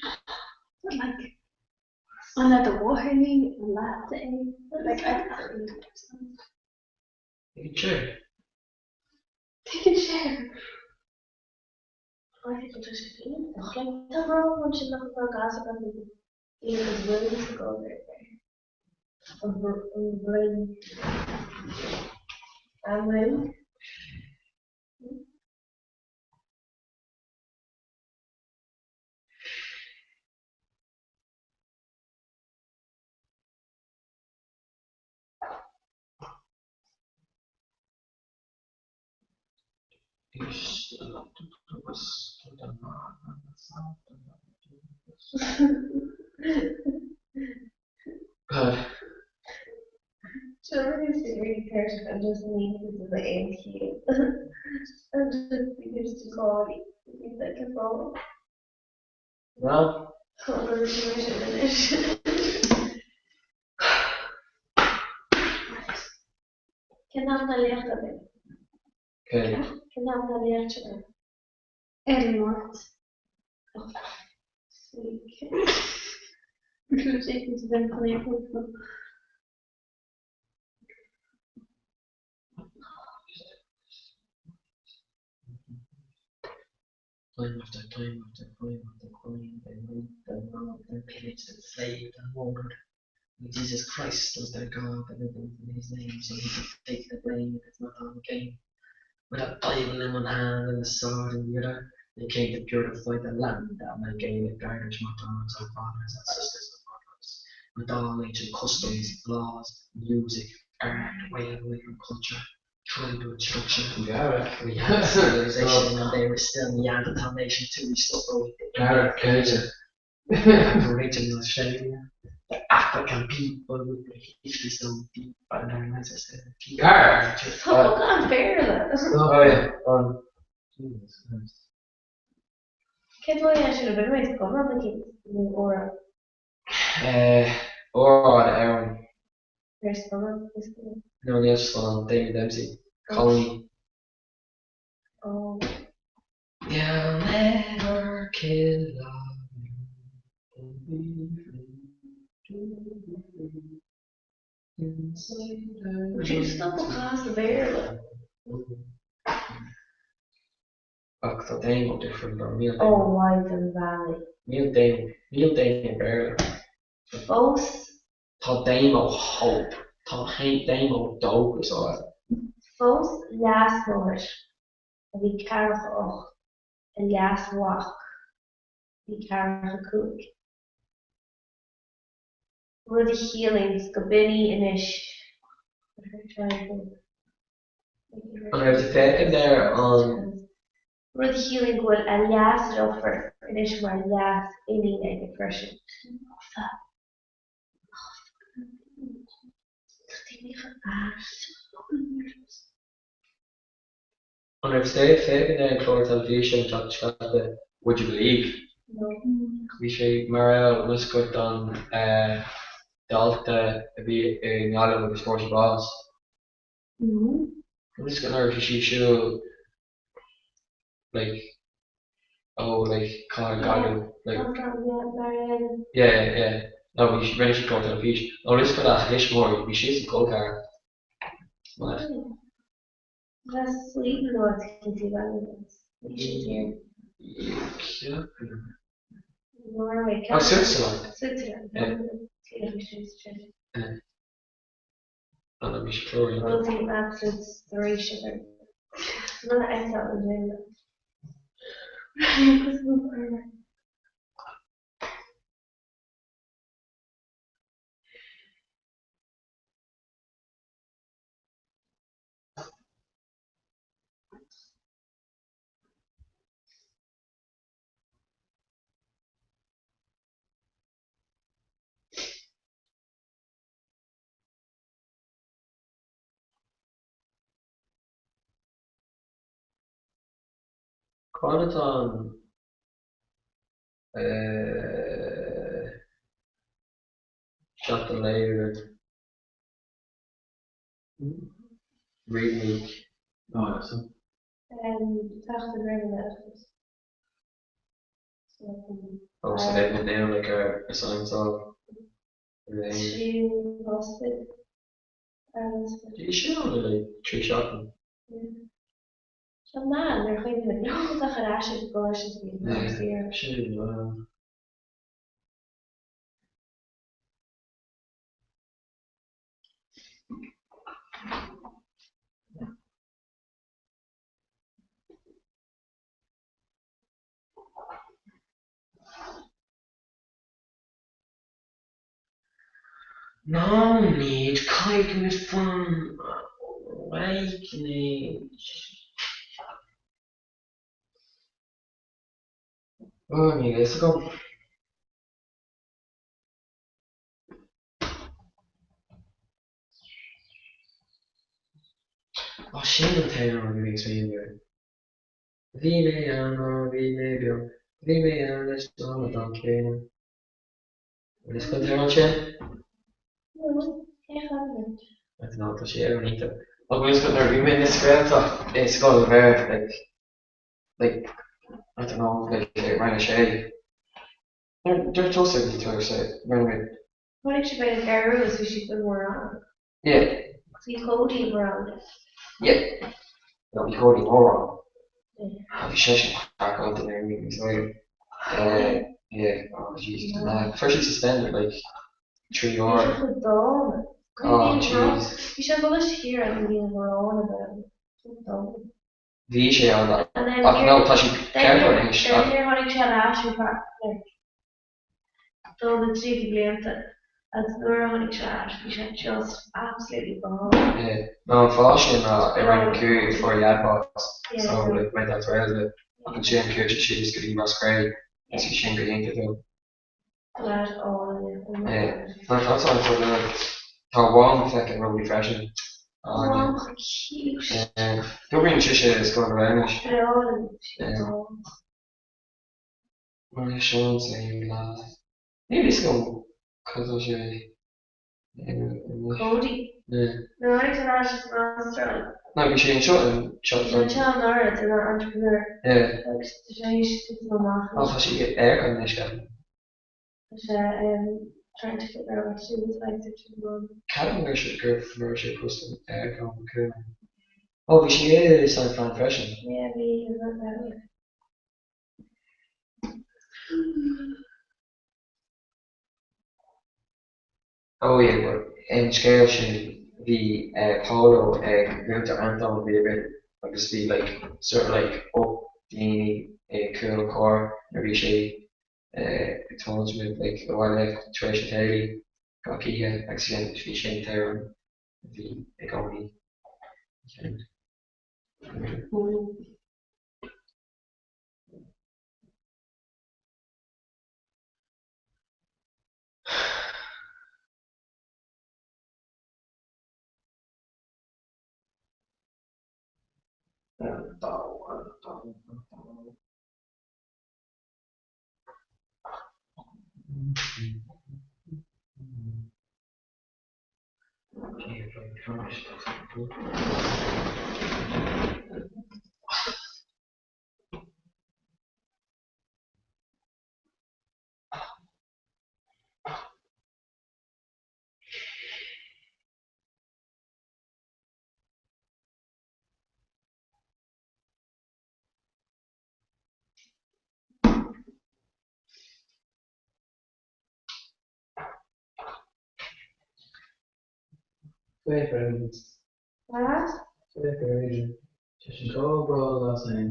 But like an le do mháthair é an leatsa é like I don't understand. They can share. They can share. I think tá sé iontach. Like tá rá ansin nach bhfuil gas agam daoine go bhfuil sa gcóir an bhroinn. An bhfuil? God. Sure, he's really tuirseach and just needs to the aon chiall and just because to call he's like a phone. Well. Tá an sin anois. Cén am na léachta babe? Okay. Cén am na léachta babe? Ar an Máirt. Oh, sweet. Time after time after crime after crime, they raped and robbed and pillaged and slaved and murdered. With Jesus Christ was their God and everything in his name, so he could take the blame if it's not on game. With a Bible in one hand and a sword in the other, they came to purify the land and the Gaelic Irish mother our fathers, ancestors, and brothers. With all ancient customs, laws, music, art, way of life and culture, tribal structure. Gareth. We had civilization and they were still Neanderthal nation too. We suffer with the Gareth Cajun. Original Australia. The African people with their history so deep and their ancestors. Gareth. Tá an Béarla. Oh yeah. Um, Jesus Christ. Cén dóigh é sin a bhfuil mé scannán aici nó óra Uh, Óráid Aaron. ar scannán is cuma. No, níl scannán Damien Dempsey. Colony. Oh. They'll never kill love you. Don't be afraid to be free. Inside Would you stop a class of Béarla? Ach tá damo difriúil nó níl Oh, damo. why the valley. Níl damo. Níl damo Béarla. Fós Tá damo Hope. Tá damo dóchas áit. Phós leasmháthair a bhí ceathracha 8 a leasmhac a bhí ceathracha 5. Rud a chiallaíonns go b'in í anois An raibh tú féachaint ar an. Rud a chiallaíonn go bhfuil a leasdeirfiúr anois mar leas-iníon aige freisin. An raibh sibh ag féachaint ar an chlár teilifíse an tseachtain seo caite Would You Believe? Bhí sé mar mascot don dalta a bhí i nGaillimh agus fuair sé bás. Agus go raibh sí ag siúl like ó like cathair Gaillimh like yeah yeah no bhí rinne sí clár teilifíse nó is go leath thuismitheoirí bhí sí sa cholceathrar mad. Oh Switzerland yeah yeah. Cá fhad atá an seachtain lae uainn? Reading week. Seachtain roimh an Oireachtas. Oh, so they've been now like our assignments all. Tríú bosca. Bhí sé ann le trí seachtain. Seo mad nuair a chuimhním mé nach bhfuil ar ais ag an gcoláiste is bhí an saor. Sin Nóiméad, caithfidh mé fan réidh. Ó, níl a fhios agam. Ó, sin an t-amhrán a bhí mé ag smaoineamh air. Bhí mé ann nuair a bhí mé beag, bhí mé ann leis an amadán céanna. An bhfuil an t-amhrán sin? No, cé chan é? I don't know, tá sé ar an iontach. Ach bhfuil nuair a bhí mé sa Ghaeltacht i scoil an Bhord, like, like, I don't know, like, i Rang a sé. Nuair dúirt tusa bhí tú sa rinne mé. Tháinig sibh ar an gceathrú is bhí siad i mo rang. Yeah. Bhí Cody i mo rang. Yeah. No, bhí Cody i mo rang. Yeah. Bhí seisean craiceáilte nuair a bhí níos óige. Yeah, oh Jesus, man. Fuair sé suspended like 3 uair. Bhí sé chomh dána. Oh jeez. Bhí sé ag dul isteach ar an líne ghránna bhean. Chomh dána. Bhí sé an ach no tá sé ceart anois. Then níor tháinig sé ar ais ar feadh like dó nó trí blianta agus nuair a tháinig sé ar ais bhí sé just absolutely gone. Yeah, no an fáth sin ná i Rang a 5 fuair a dhaid bás so like went out to Wales a bit ach ansin chuaigh sé síos go dtí Ros Cré agus bhí sin go hiontach dó. Lad álainn é, oh my Yeah, god. no tá tá tá tá a mham feckin' lovely freisin. Tá a mham chomh cute. Yeah, oibríonn sise i Scoil na Gaeilge anois. Breá liom, sí dána. Mar Seán saying lad. Níl fhios agam cad tá sé anois. Cody. Yeah. Nuair a tháinig sé ar ais as an Astráil. No, bhí sé anseo in Bhí sé anseo anuraidh, ina entrepreneur. Yeah. Agus tá sé théis titim amach. Oh, tá sé i Eircom anois, ceapaim. Tá sé trying to figure out what to do with his life at the moment. Ceapaim gur sé gur fuair sé post in Eircom acu. Oh, bhí sé i San Fran freisin. Yeah, bhí, he was not bad. Oh yeah, but an scéal sin, bhí Polo ag múinteoir Anton a bhí againn agus bhí like sort of like up daoine i gcúl an chairr nuair a bhí sé ag tiomáint muid like abhaile tar éis an chéilí gach oíche agus sin bhí sin an t-amhrán a bhí i gcónaí i gceann. An ball, an ball, an ball. Féach ar an Féach ar an Tá sin chomh breá leat féin.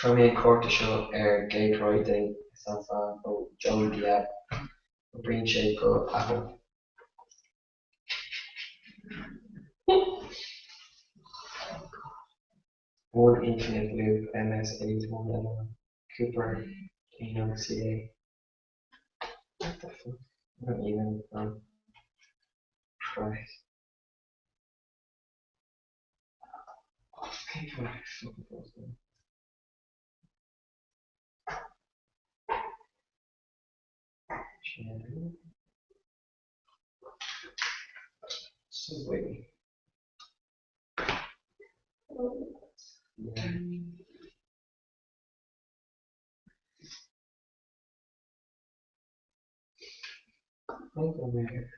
Fuair mé an cárta seo ar Gay Pride Day i San Fran ó Joey Diab. Oibríonn sé do Apple. One Infinite Loop MS8 1 L1 Cooper Kano CA What the fuck? I don't even know. Christ. Subway. Yeah. Think I'm here.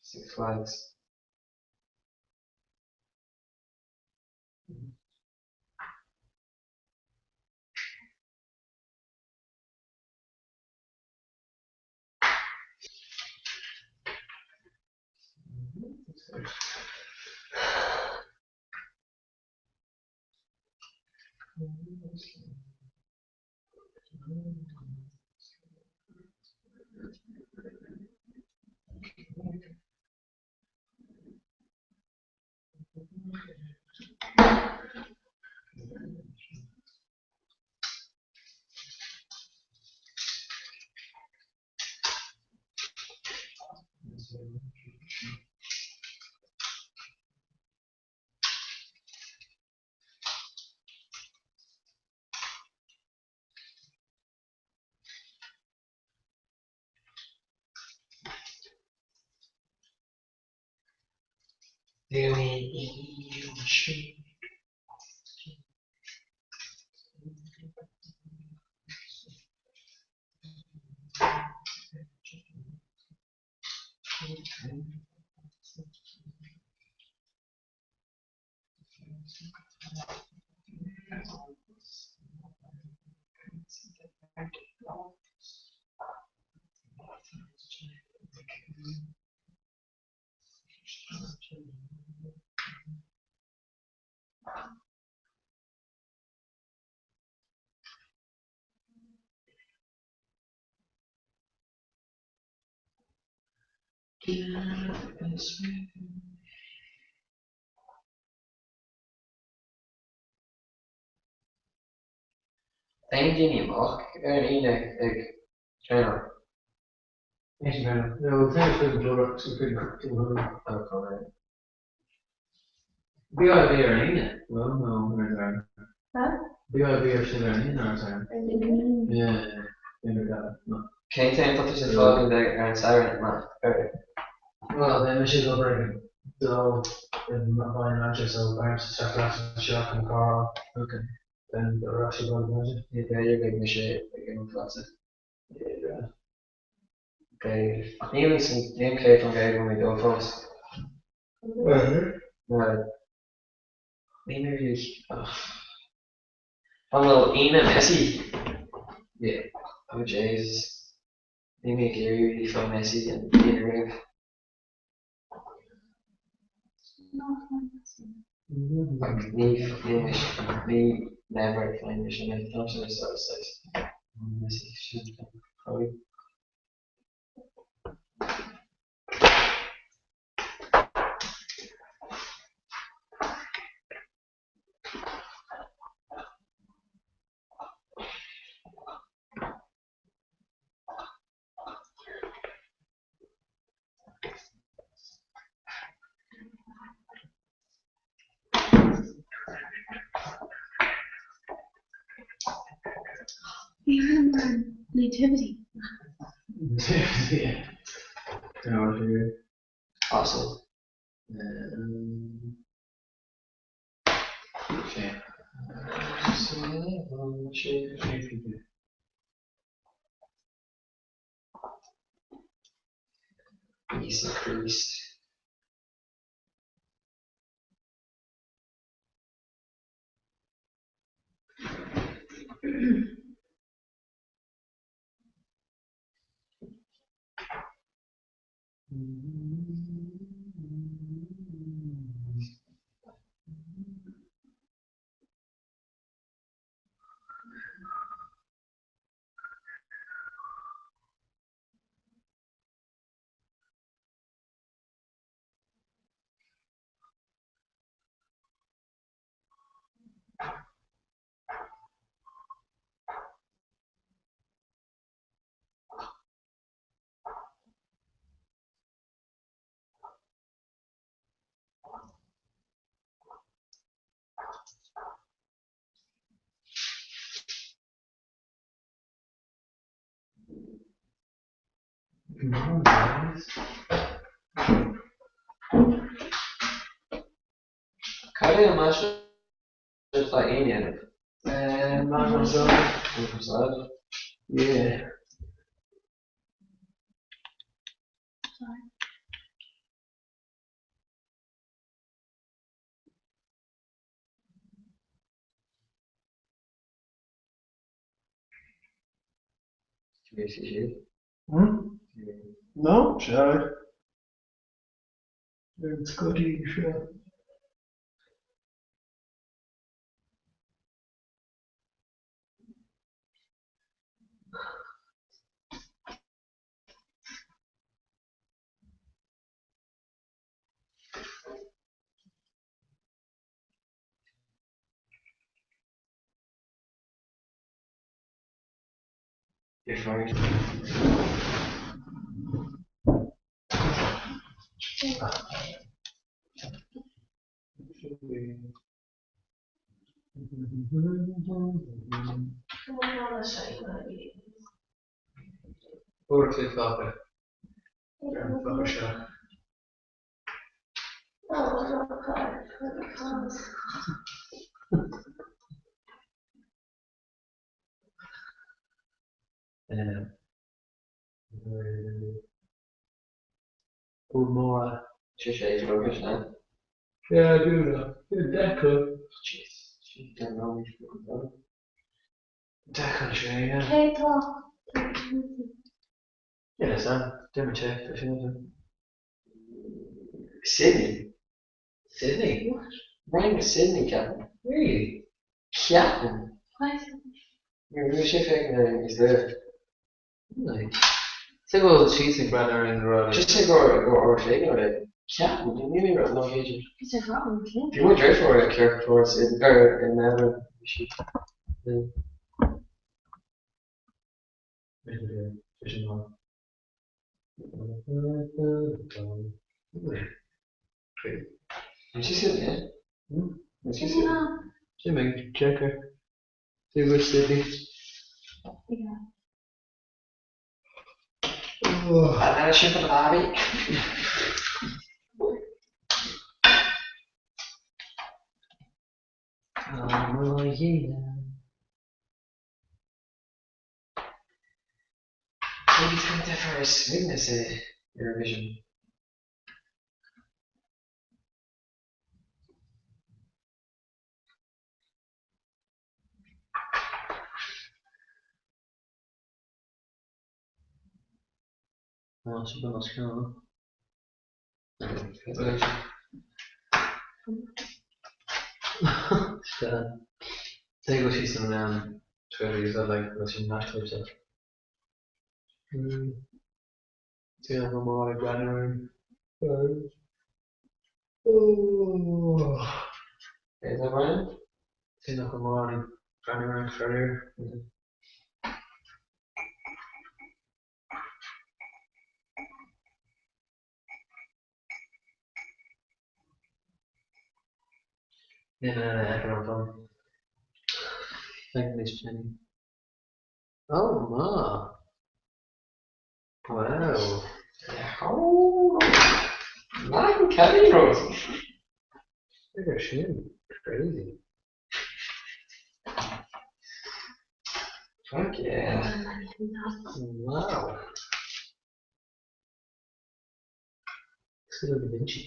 Six Flags. Aon daoine amach ar an Aoine ag traenáil? BYOB ar an Aoine? Bhuel, nó ar an Satharn. BYOB ar siúl ar an Aoine nó ar an Satharn? Yeah, yeah. Cén t-am tá tusa fágáil beidh ar an Satharn amach ar Bhuel, beidh mise ag obair ag a dó i mBaile an Fheirtéaraigh so beidh ormsa teacht ar ais anseo chun an carr a fháil. Ok. Then ar ais go Baile an Fheirtéaraigh. B'fhéidir beidh mise ag imeacht leatsa. Yeah, grand. B'fhéidir. Ach níl fhios níl 100% bhfuil mé ag dul fós. Níl mé really ach. An bhfuil Aoine Messi? Yeah. Oh Jesus. Níl mé ag iarraidh really fá Messi an Aoine roimh. Ach ní ní ní. Never find sin é tá sé so sin Bhí an nativity. Yeah. Awesome. Íosa Críost. Come on, guys. Cad é an maise atá aon dhéanamh? Maith Yeah. Hmm? No, sorry. It's good sure. You're fired. Uair click fágtha. Ar an bhfocal seo. Búr móra. Sé sé is rubbish now. Yeah, I do know. Deco. Jeez, she don't know me fucking done. Deco sé, yeah. Cé tá? Yeah, Sam. Déanfaidh check, tá sin ansin. Sydney. Sydney? Rang Sydney, ceapaim. Really? Ceapaim. Nuair a bhí sé féachaint ar níos luaithe. Really? Sé go bhfuil siad ag breathnú ar an rud. Just sé go go raibh sé ag rud. Ceapaim, ní ní raibh nó féidir. Is ar bhrath an clog. Bhí mo dheirfiúr ag ceart turas i ar i Melbourne. Bhí sí. Sé sin maith. Bhí sí Sydney, eh? Bhí sí Sydney. Sin mé, checker. See which Sydney. Banana chip and Bobby. Oh, yeah. Maybe it's going to for sweetness i Eurovision. Oh, sin ba ceann. Cé go bhfuil sí san meán Twitter is like go bhfuil sí neamhchloíte. Tá go maith ag breathnú ar Is that Brian? Tá go maith ag breathnú ar an faraor. Níl mé in ann a fheiceáil ar an bhfón. Feicfimid Jenny. Oh ma! Wow! Oh! Man, Kelly Rose! Look at sin. Crazy. Fuck yeah. Wow. Cosúil le Da Vinci.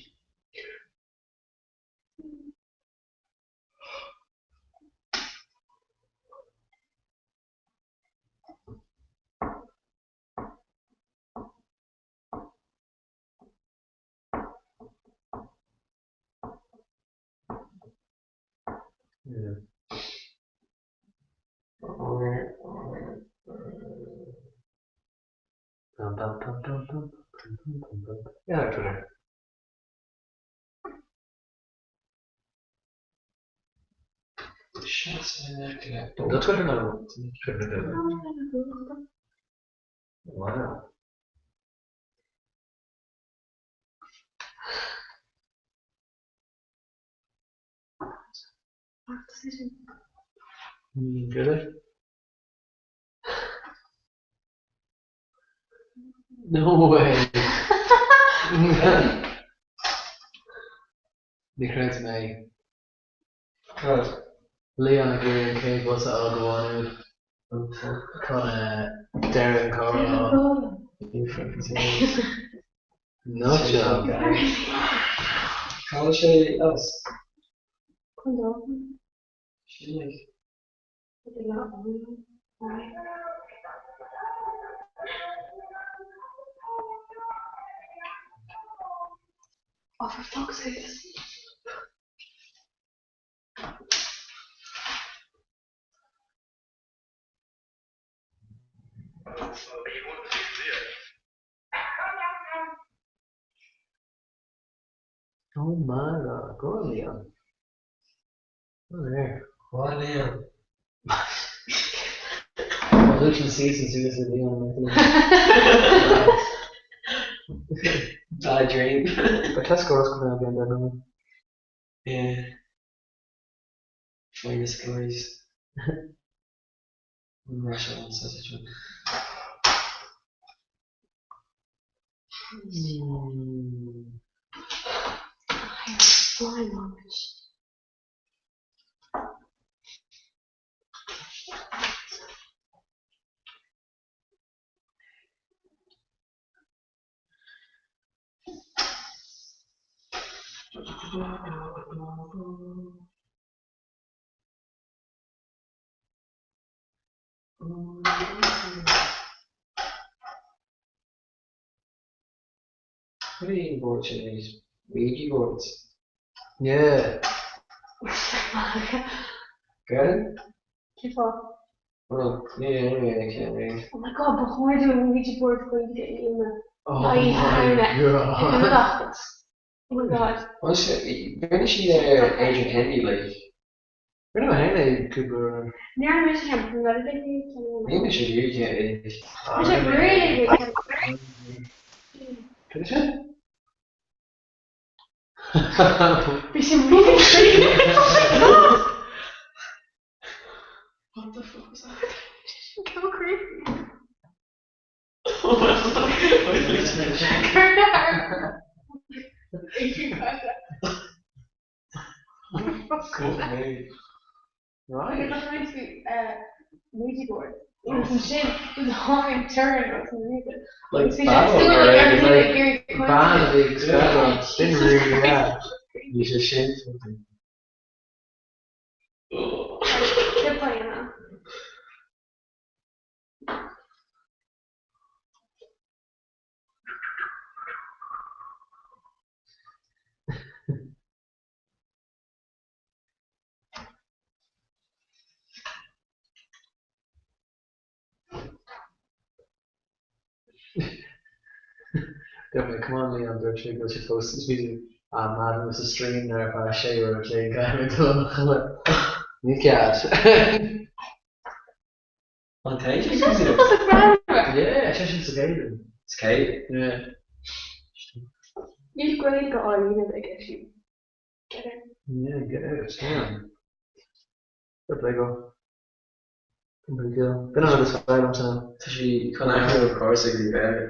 Yeah. Bum, bum, bum, bum, bum, bum, bum, bum, bum. Yeah, Twitter. No Twitter no. Twitter no. Wow. Really? No way. Ní chreidim é. Cad? Leon ag iarraidh an chéad bhus a fháil go Mhá Nuad chun deireadh an chomhrá a fháil. Nut job. Cá bhfuil sé as? Sin like. Oh for fuck's sake. Oh my god, go on Leon. Go there. Go on Leon. Lucian Season suas le Leon. Bad dream. But Tesco Roscoe now again, don't Yeah. Finest guys. Russia on sausage. Mm. Flying language. What are you boards in these Ouija boards? Yeah. Good? Cén fáth? Well, yeah, anyway, I can't read. Oh my god, ba chóir dúinn Ouija board Gaeilge a dhéanamh. Oh my god. Oh my god. Well, rinne siad ar Adrian Kennedy, like. Rinne mé féin é cúpla uair. Ní raibh mise ceann, ní raibh mise ceann. Ní mise really ceann. Mise really ceann. Cad é sin? Bhí sé really creepy. Oh my god! What the fuck was that? Go creepy. Right. Ouija board. Sin tháinig turn Like babble, right? Like bean a bhí ag scagadh sin really yeah. Bhí sé sin something. Dúirt mé, come on Leon, dúirt sé go bhfuil sé fós sa studio. Ah man, bhí mé sa stream ar feadh sé uair an chloig, caithfidh mé dul a chodladh. Níl cead. An té sin sa studio? Tá sé greannmhar. Yeah, sé sin sa Gaeilge. Sa Gaeilge? Yeah. Níl Gaeilge á dhéanamh aige siúd. Get out. Yeah, get out, yeah. Fair play go. B'in an rud is fearr liomsa. Tá sí chun athrú an cúrsa go dtí Béarla.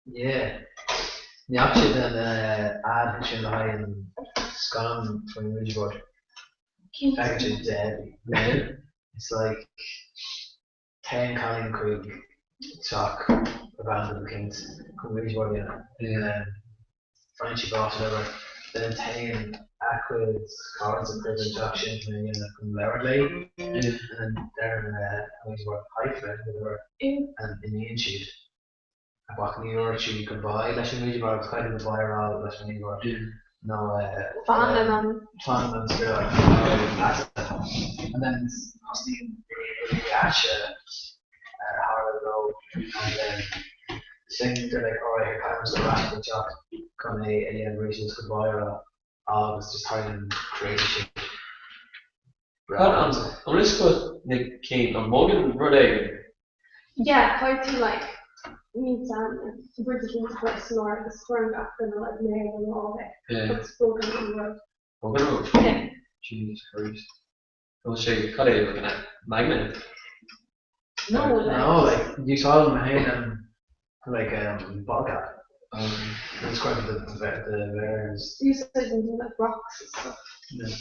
Yeah. Ní fhaca sibh an ad sin le haghaidh an scannán faoin Ouija board? Feicfidh sibh deadly. It's like Téann cailín chuig teach random eicínt chun Ouija board a dhéanamh. Faigheann sí bás whatever. Then téann a cuid cairde chuig an teach sin chun é a dhéanamh chun labhairt léi. And then deireann an Ouija board hi friend whatever and imíonn siad. Ach ní dúirt sí goodbye leis an Ouija board agus caithfidh tú goodbye a rá leis an Ouija board nó Fan le an. Fan le an spiorad And then tosnaíonn rudaí aite a tharla dó and then sin they're like alright here caithfidh muid dul ar ais go teach chun é a dhéanamh arís agus goodbye a rá agus just tarlaíonn crazy shit. Cad an bhfuil fhios agat na cinn an mbogann rud éigin? Yeah, caithfidh tú like ní dean rud éigin a chur san áireamh agus cuireann gach duine like méar nó lámh air agus bogann an rud. Bogann an rud? Yeah. Jesus Christ. An bhfuil sé cad é like an magnet? No, like. No, like úsáidim féin an like um bottle cap. Um, it's quite the the the bears. Úsáideann tú like rocks and stuff. Yeah.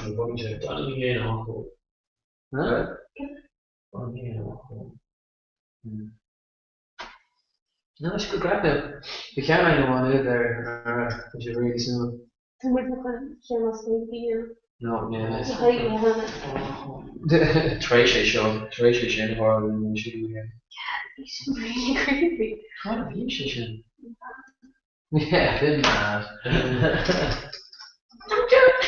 An bogann sé. Tá ní aon áthú. Huh? No, is go craic now. Bhí ceann againn amháin uaidh ar ar tá sé really suimiúil. Tá muid chun ceann as Gaeilge a dhéanamh. No, ní Le haghaidh na hAnna. Tar éis é seo, tar éis é sin a tharla ní sin é. Yeah, bhí sin really creepy. Cad a bhí sé sin? Yeah, been mad. Don't do it!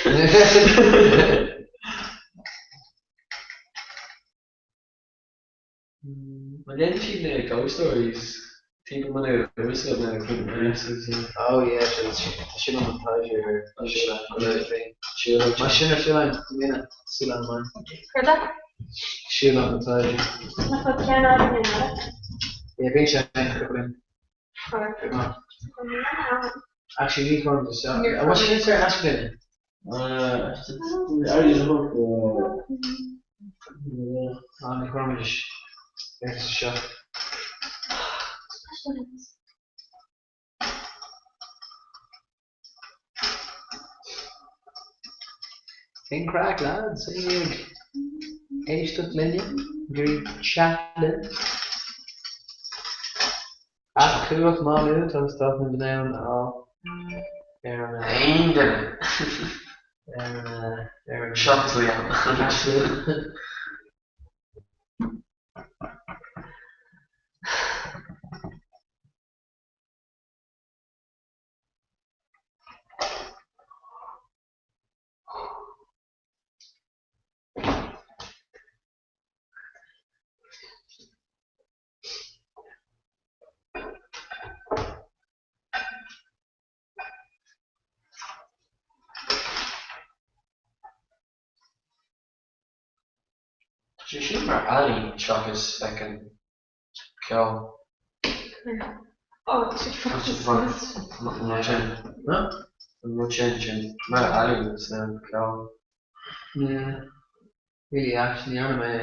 An ndéanann siad na ghost stories timpeall na nua na Oh yeah, tá sin an taibhse ar Mar sin ar siúlán mine siúlán mine. Céard é? Siúlán an taibhse. Nach bhfuil ceann againn in eile? Yeah, bíonn sé in cúpla bliain. Actually, ní chuirim isteach. An bhfuil sé sin ar ais againn? Ah, ní chuirim isteach. Cén craic, lads? Éinne ag éisteacht linne? Ag iarraidh chat linn? At Cumhacht Má Nuad agus tá muid in ann a fháil ar an Aon duine. ar an ar an Seachas Liam. Tá sé sin mar ealaín seachas like an ceol. Ó, tá sé fós. An rud sin. An rud sin sin mar ealaín san ceol. Yeah. Really ait, ní dhearna mé é.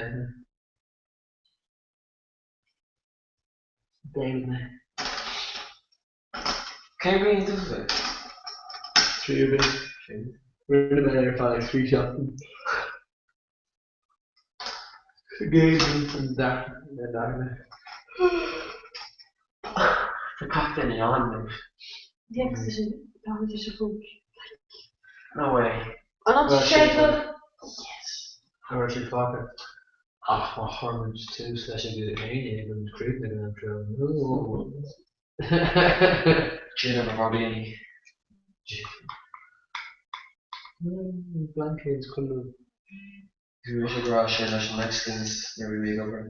Déanfaidh mé. Cén bhliain tusa? Tríú bliain. Rinne mé ar feadh 3 seachtain. Géilleadh an darna. Tá gach duine ann anois. Yeah, 'cause tá sé tá sé chúig. No way. An an sé chlog? Yes. Go raibh siad fágtha. Ach má chuir muid tús leis ag a 11 an críochnaigh an treo. Dinner before beanie. Blancéid codladh. Bhí mise ag rá sin leis na Mexicans nuair a bhí mé ag obair.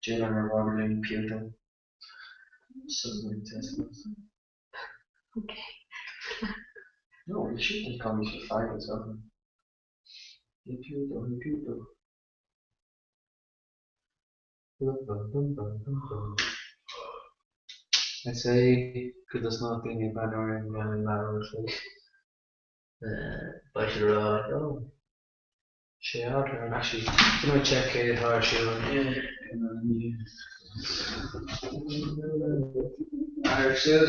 Dinner mar bhfágadh linn píopa. Something like that. Okay. No, you shouldn't call me for faggots, huh? Hey puto, hey puto. I'd say go dtosnódh daoine ag breathnú orainn i gceann leathuair an chloig. Beidh siad ag rá like oh, sé ár turn actually. Déanfaidh mé check cé atá ar siúl. Ar siúl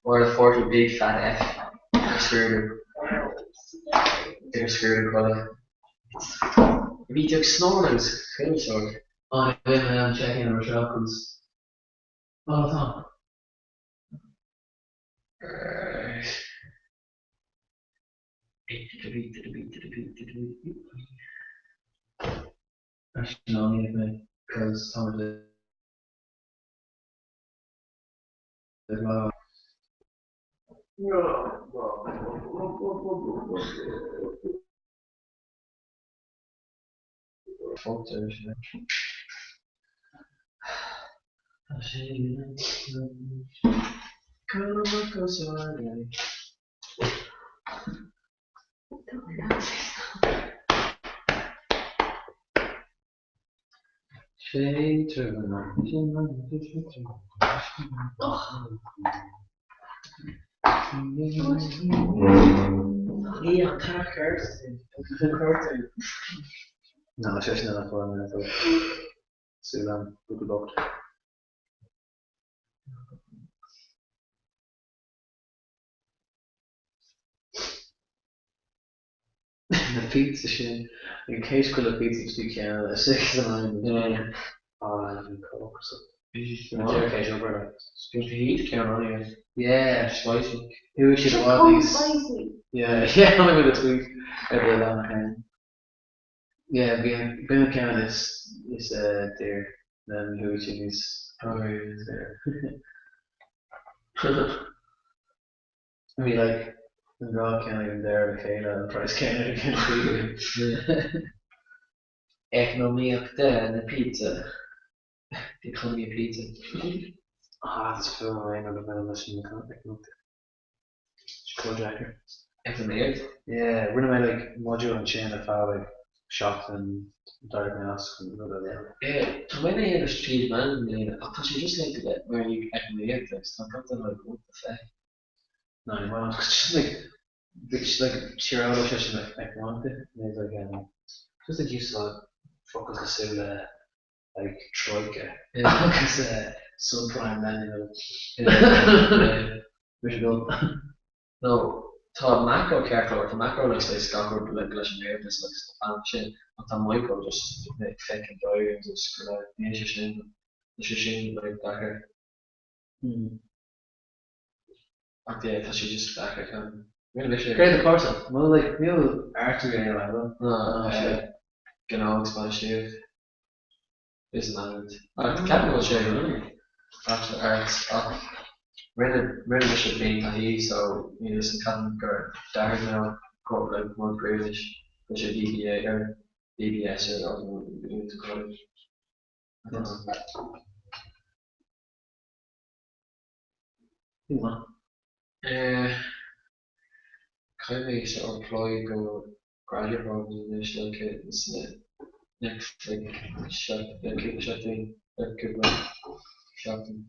Or the 40 big fat F. Scrúdú. Idir scrúdú codladh. Bhí tú ag snoring agus chuile shórt. Ó ní bheidh mé in ann check in ar seo cos Ó tá. Actually no ní bheidh mé cos tá muid ag lá. Ná sé sin an fáth a súil agam go bocht. Na pizza sin, an chéad chuile pizza trí cheann le 6 and 9 ah bhí cócasach. Deir céis obair like. Bhí ceann ann iad. Yeah. Spicy. Chuaigh siad i bhfad níos. Yeah, yeah, tháinig muid le tweet ar the lá cheann. Yeah, bhí an bhí an ceann is is uh, daor. Then chuaigh siad níos daor. Bhí like an dhá ceann ag an deireadh le chéile an praghas céanna ag an tríú. Eacnamaíochta na pizza. The economy of pizza. Ah, is fuath liom aon rud a bhaineann leis an eacnamaíocht. Chomh deacair. Eacnamaíocht? Yeah, rinne mé like module ansin ar feadh like seachtain d'éirigh mé as chun rud eile. Yeah, tá mé ina dhéanamh tríd meán i mbliana ach tá sé just like mar eacnamaíocht agus tá gach duine like what the feck. No, ní maith liom. Just like like like tíreolaí sé sin like eacnamaíochta and it's like um just like úsáid focail cosúil le like troika agus uh subprime lending Bhí sé dul. No, tá macro ceart go leor, tá macro like saghas gach rud like leis an rialtas agus tá fan sin ach tá micro just like feckin diagrams agus go raibh níl sé sin tá sé sin like deacair. Ach yeah, tá sé just deacair chun rinne mise. Céard do chúrsa? Bhfuil like níl art againn ar leibhéal. No, gnó agus bainistíocht business management. Ach ceapaim go bhfuil sé go Bachelor Arts ach rinne rinne mise bliain taithí so níl fhios agam ceapaim gur deacair nó go like rud bríomhais go sé BBA ar BBS ar an college. I don't know. Caithfidh mé sort of apply go graduate programs anois like sna next like cúpla seachtain like cúpla seachtain.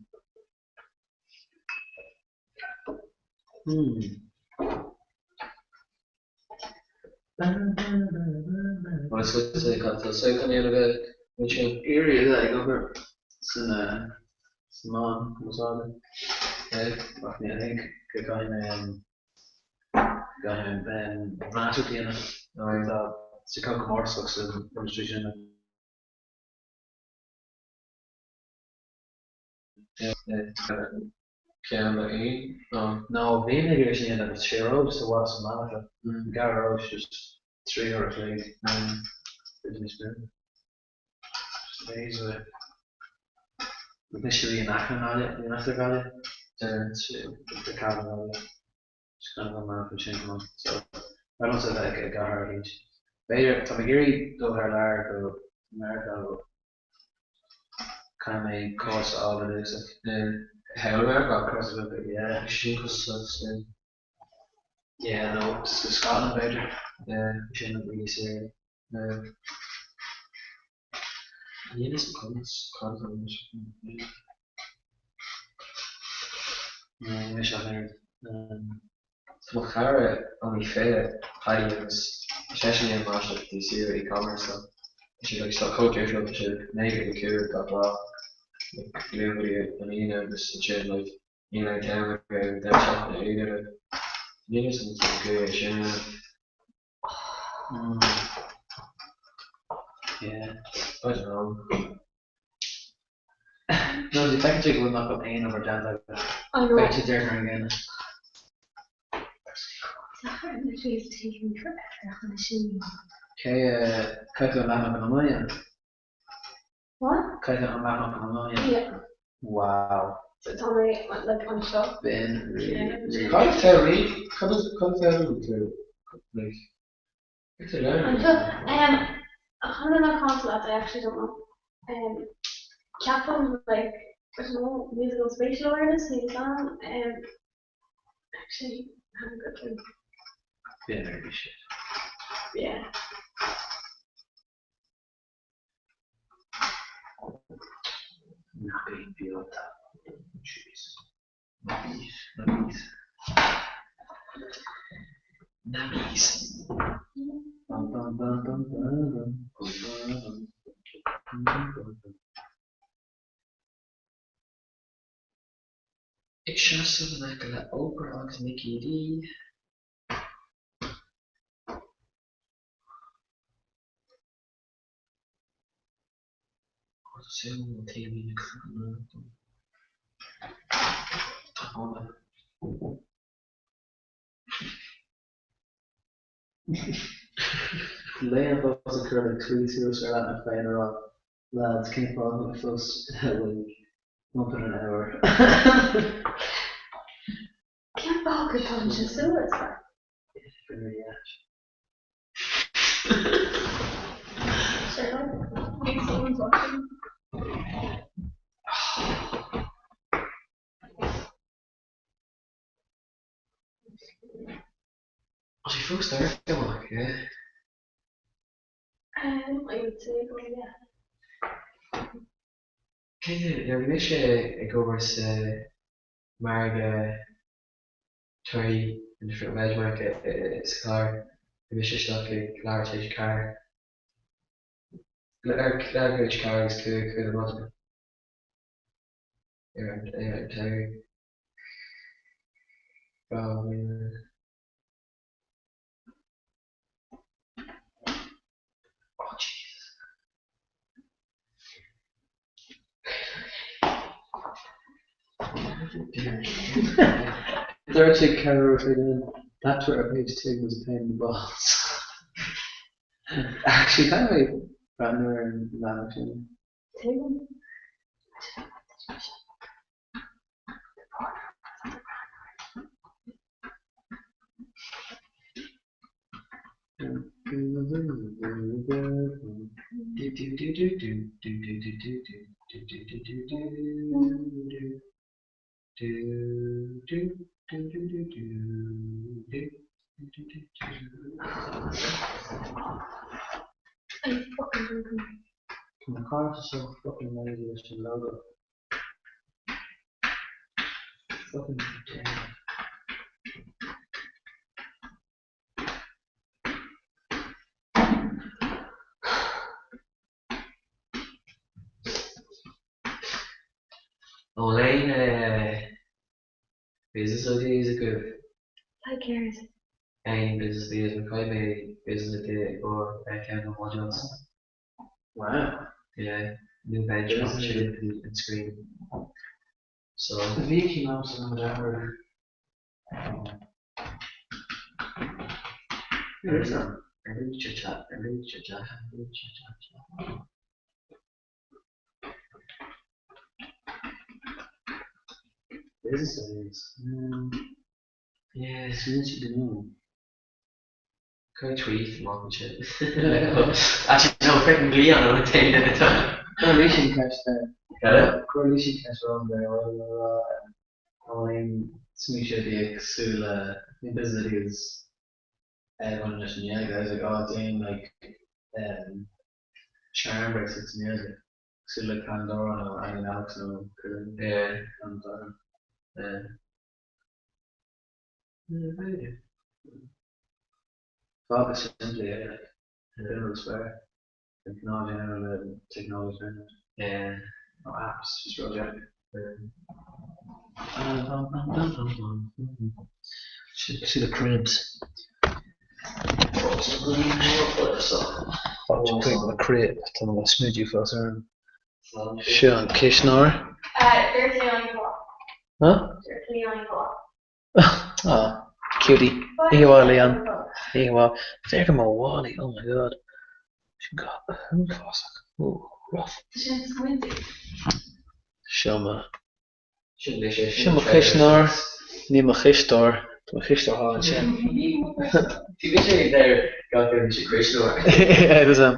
Mar is cuid cad tá sé chun dhéanamh ansin? Iarraidh a bheith ag obair san san meán cumarsáide. Ach ní I think go gcaithfidh mé go gcaithfidh mé máistreacht a dhéanamh. Tá sé chomh comórtasach san industry sin. Ceann le aon nó. No, bhí mé ag iarraidh sin a dhéanamh agus sé ró just i bhfad sa mbealach seo. Gar ró just 3 uair a chloig. B'fhéidir níos mó. Just ages away. Anois a bhí in aice na Gaillimhe, in aice le Gaillimh, de Cavan Gaillimhe. Just kind of an mbealach ansin chomh maith. So, ba mhaith liomsa a bheith i gcathair eicínt. B'fhéidir, tá mé ag iarraidh dul thar lear go Meiriceá but caithfidh mé cás a fháil ar dtús. Thar Meiriceá? Cás a bheith, yeah. Sin costasach, sin. Yeah, no, go Scotland b'fhéidir. Yeah, sin really saor. Yeah. Níl fhios conas cad atá anois. Níl mise ach oiread. Tá mo chara Annie Féile, Paddy agus tá seisean ag déanamh máistreacht DCU e-commerce so tá sé like chomh difriúil tá sé like 9 go 5 gach lá like Luan go dtí an Aoine agus ansin like níl aon t-am aige an deireadh seachtaine either like níl fhios agam cén chaoi é sin a dhéanamh. Yeah. I don't know. No, bhí feictear go bhfuil nach bhfuil aon obair déanta agat. I know. Feictear deirtear an gcéanna. Deacair literally it's taken me forever chun é sin a dhéanamh. Cé caithfidh tú an leathanach iomlán a dhéanamh? What? Caithfidh tú an leathanach iomlán a dhéanamh? Yeah. Wow. So tá mé like anseo. B'in really, really. Cad tá rí? Cad cad tá tú like Anseo, um, chun a bheith macánta leat, I actually don't know. Um, ceapaim, like, I don't know, musical spatial awareness, níl fhios a'm, um, actually, I haven't got a clue. B'in really shit. Yeah. Nappy beota. Jeez. Nappies, nappies. Nappies. Bum, bum, bum, bum, bum, bum, bum, bum, bum, bum, bum. Ag seasamh in aice le Oprah agus Mickey D. Léigh an fós ag cur le tweet suas ar leathanach féin a rá Lads, cén fáth go bhfuil fós like bump in an hour? Cén fáth go dtáim sé suas? Been really ait. Sure. Maybe someone's watching. Tá sé fós dorcha amach, yeah. Um, I would say go yeah. Cinnte, nuair a bhí mise ag obair sa margadh torthaí in the fruit and veg market sa chathair, bhí mise isteach ag leathuair tar éis a ceathair, leathuair tar éis a ceathair agus cúig chuile maidin ar an ar an tsamhraidh. 2000. Oh Jesus. Dúirt sé ceathrú faoin in that Twitter page thing was a pain in the balls. Actually, kind of breathnú ar an leathanach sin. Tuigim. Are you fucking joking me? Tá na cairte so fucking lazy leis an logo. Fucking damn. Ó léigh mé. Business ideas agaibh? Like céard? Aon business ideas mar caithfidh mé business idea i gcomhair ceann de na modules. Wow. Yeah, new venture opportunity and screen. So. Bhí cinn agamsa na deartháir. Business ideas. Yeah. Smaointe gnó. Cuir tweet amach ansin. Actually, no, freaking glaoigh an an t-aon duine atá. Chuir Lísín ceist air. Cad? Chuir Lísín ceist orm ar bhfuil a rá an bhfuil aon smaointe ar bith cosúil le business ideas a bhaineann leis an nGaeilge. I was like, oh, déan like um, charm bracelets i nGaeilge cosúil le Pandora nó Annie Lennox nó Corinne. Yeah. An dara. Yeah. Yeah, b'fhéidir. Fág go simplí é, like, an duine is fearr. Like, ná déan le technology internet. Yeah. No apps, just rud deacair. See the cribs. Fáilte crib tá mo smúidí fós orm. Seo an cuisneoir. Dúirt Leon go Huh? Dúirt Leon go Ah, cutie. Oíche mhaith, Leon. Oíche mhaith. Féach ar mo mhálaí, oh my god. Sin go huafásach. Ooh, rough. Tá sin squinty. Seo mo Sin mise, Seo mo chuisneoir, ní mo chisteoir. Tá mo chisteoir thall ansin. Bhí mise ag deir gach duine mise cuisneoir. Agus um,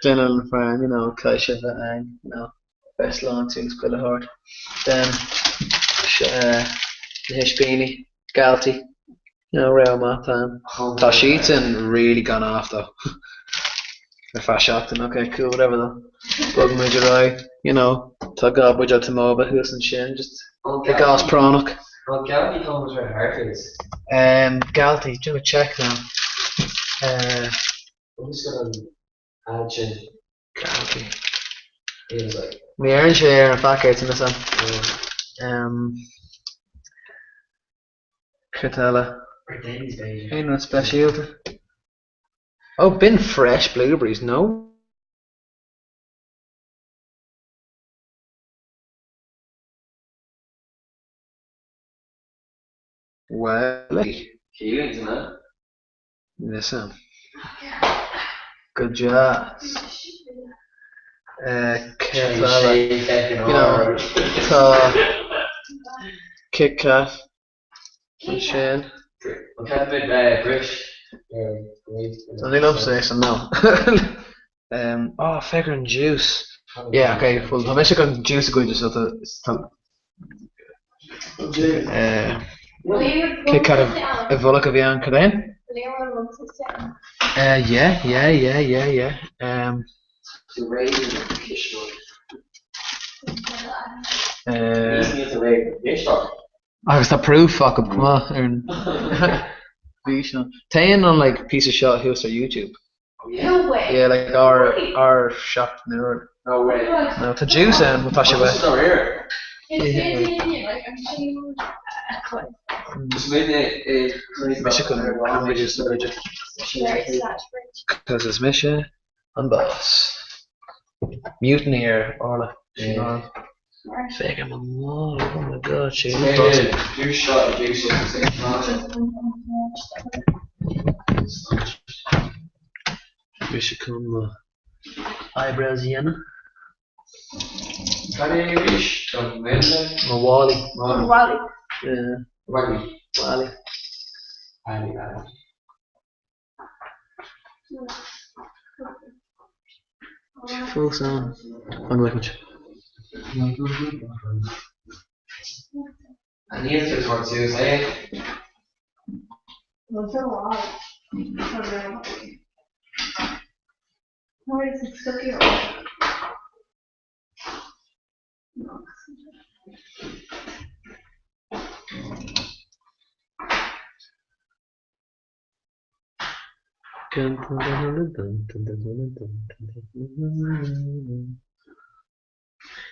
déanann an fear, you know, caithfidh sé bheith ann, you know. Bheith sláintiúil agus chuile shórt. Then, na hispíní, Galtee, you know, rogha maith atá ann. Tá siadsan really gone off though. Ar feadh seachtain, ok, cool, whatever though. Bogfaidh muid ar aghaidh, you know, tá dhá buidéal Tumoba thuas ansin, just i gcás práinneach. An Galtee comes with hearters? Um, Galtee, do a check now. Uh, I'm just gonna add sin. Galtee. He was like. Ní fheileann sé ar an phaicéad san is um, Cad eile? Or Denny's b'fhéidir. Aon rud speisialta? Oh, b'in fresh blueberries, no? Well, Keelan's, man. Listen. Go deas. Céard eile? You know, tá Kit Kat ansin. An ceapaimid bris Ní liomsa é san no. Oh, féach ar an juice. Yeah, okay, well tá mise chun juice a ghoid so tá Kit Kat i bhfolach a bhí ann, cad é? Yeah, yeah, yeah, yeah, yeah. Um, Agus tá proof acu chomh maith ar an bhfíseán. Téann an like píosa seo thuas ar YouTube. No way. Yeah, like ár ár seachtain úr. No way. No, tá juice ann, má tá sé uait. Mise chun bridges Cos is mise an boss. Mutiny ar Orla. Féach ar mo mhála, oh my god, sé Mise chun mo eyebrows a dhéanamh. Cad é arís? Don mhile? Mo mhálaí. Mhálaí. Yeah. Mhálaí. Mhálaí. Mhálaí, mhálaí. Fós ann. An bhfuil muid? An níl tú tabhairt suas é?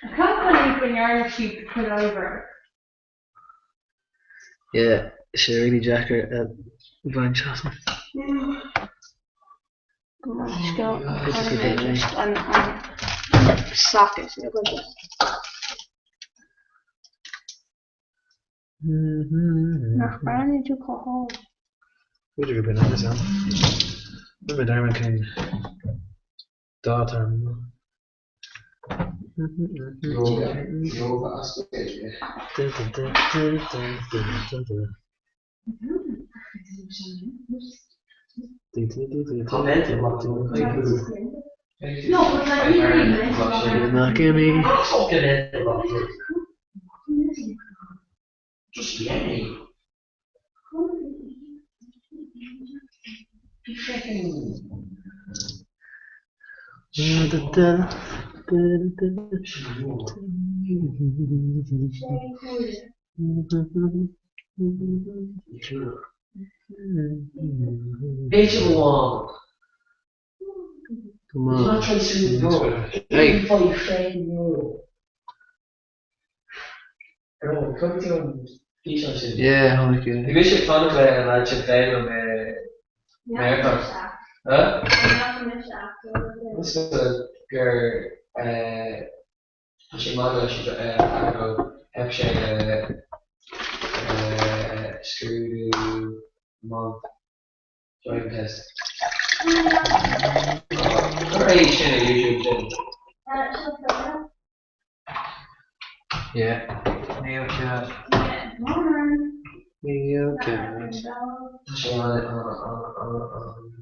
I can't believe go ndearna siad pull over. Yeah, tá sé really deacair a bhaint asam. Go maith, go just an socket nó go Nach breathnaíonn tú chomh hálainn? B'fhéidir gurb in agus ann. Rinne mé dearmad cén dáta ar an Yoga as Gaeilge. Yeah, tháinig yeah. Bhí mise ag fanacht le an leaid sin féin i Meiriceá. Gur tá sé maith leis an theip sé scrúdú tiomána driving test. Cuir é sin ar YouTube sin. Yeah. Níl cead. Níl cead. Tá sé an an an an an.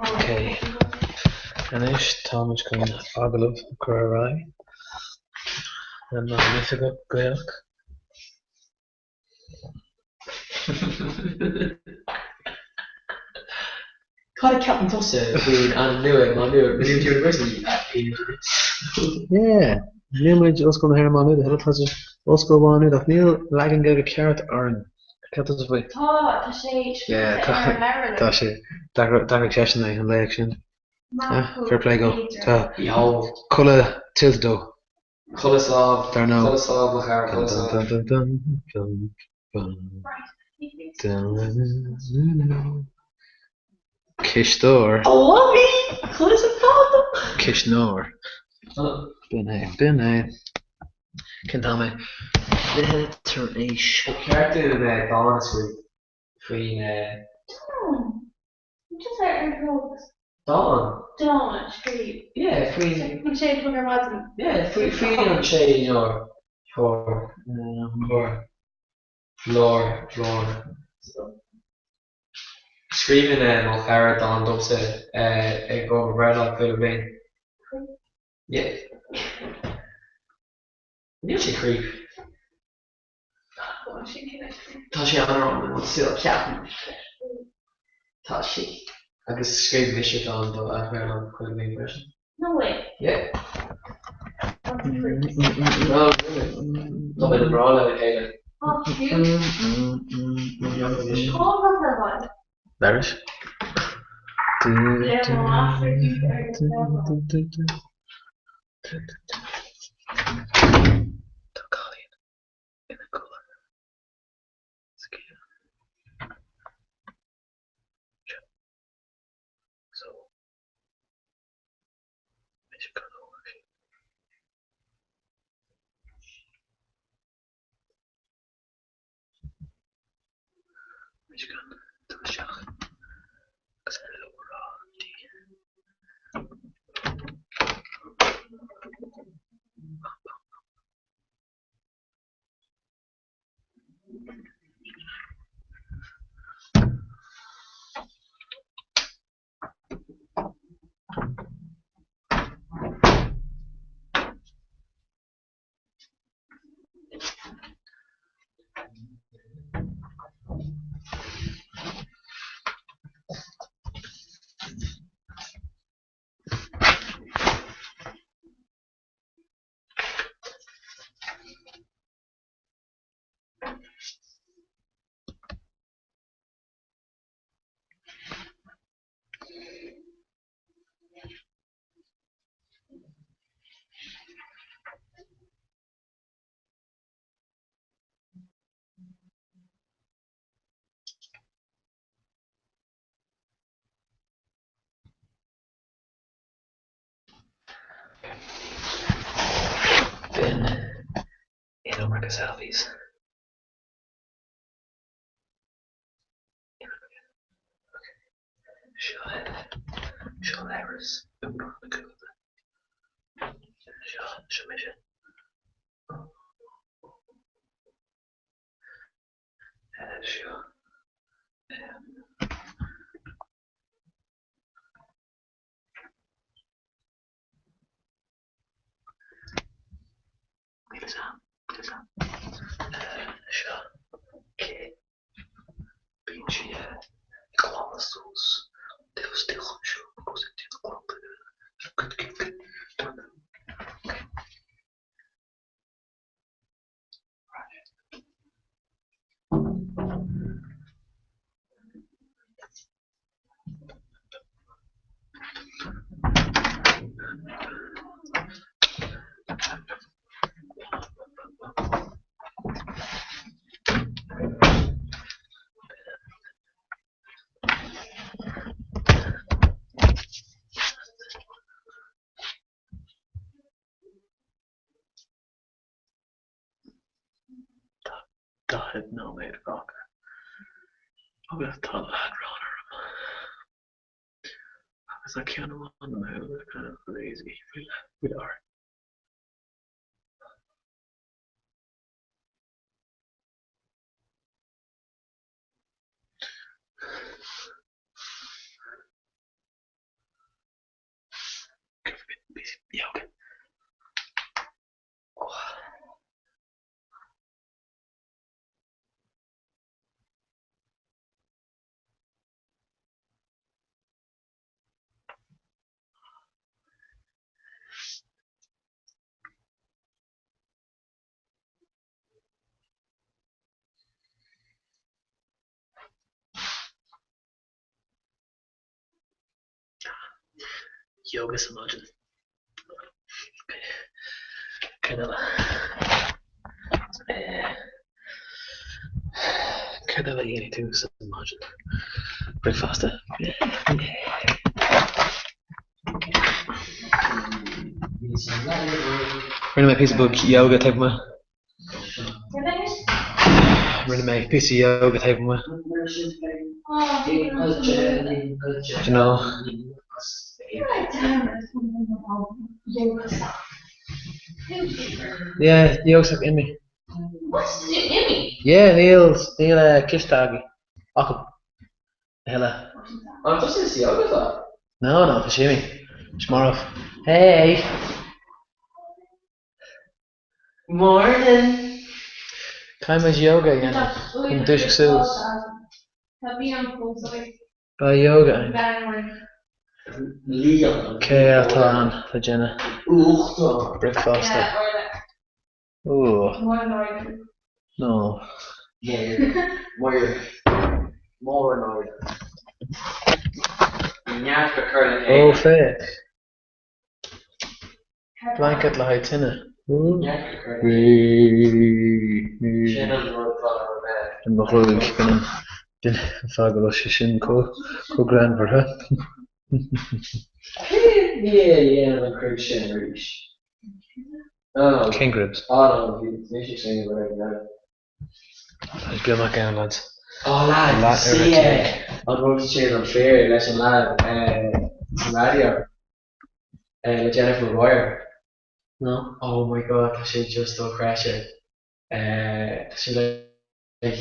Ok, anois táimid chun agallamh a chur ar aghaidh lenár n-oifigeach Gaelach. Cad a cheapann tusa faoin ainm nua Má Nuad Maynooth University? Yeah, níl muid Ollscoil na hÉireann Má Nuad a thuilleadh, tá sé Ollscoil Mhá Nuad ach níl leagan Gaeilge ceart orainn. Cad a cheap tusa faoi? Tá, tá sé scríofa ar an leabhar. Tá sé. D'athraigh seisean é an laoch sin. Fair play dó. Tá codladh tuillte dó. Codladh sámh, Dar ndóigh. codladh sámh mo chara, codladh sámh. Cisteoir. Cisneoir. B'in é, b'in é. Cén t-am é? 20 tar éis. Ba cheart dúinn dán a scríobh faoin. Just ar ar rud. Dán. Dán a scríobh. Yeah, faoin. Faoin sé a chlog ar maidin. Yeah, faoi faoin an sé leor. Thor. Thor. Lár. Lár. Scríobhann mo chara dán domsa i gcomhair mo bhreithlá chuile bhliain. Yeah. Níl sé creep. Tá sé an-wrong but still ceapaim. Tá sé. Agus scríobh mise dán do a bhreithlá chuile bhliain freisin. No way. Yeah. No, really. Tá muid breá lena chéile. Oh, cute. Cá bhfuil ar bhaile? Leris. Le mo masterpiece ar na Tá cailín ina codladh sa chéad seo. So, mise gan óir sin. Mise gan dul isteach agus hello a rá di. Bam bam bam. B'in an iomarca selfies. Seo seo leithreas iomlán na cúlra. Seo seo mise. Seo. Níl fhios a'm, níl fhios a'am. Seo cé. Bíonn sí ag glanadh suas an taobh istigh anseo agus ag déanamh glanta Good, good, good. Done. Okay. Right. Tá 40 nóiméad fágtha agus tá leadrán orm. Agus tá ceann amháin de mo shúile kind of lazy faoi láthair. Yoga. Yoga sa maidin. Céard eile? Céard eile a dhéanfaidh tú sa maidin? Bricfeasta? Rinne mé píosa beag yoga taobh amuigh. Rinne mé píosa yoga taobh amuigh. Do you know? Yeah, yoga stuff imithe. Yeah, níl níl ciste agaibh acu a thuilleadh. An tá sé sí agat? No, no, tá sé imithe. Is marbh. Hey! Morning! Caithfidh muid yoga a dhéanamh chun dúiseacht suas. Beidh yoga againn. Cé atá ann le déanamh? Bricfeasta. Ooh. No. Ó féach! Blanket le haghaidh tine. I mo ghruaig, b'in an fáth go raibh sé sin chomh greannmhar. Cén ribs? Tá beagnach ann, lads. Oh lad, see an rud sin an fear leis an lad san raidió le Jennifer McGuire. No. Oh my god, tá sé just dochreidte. Tá sé like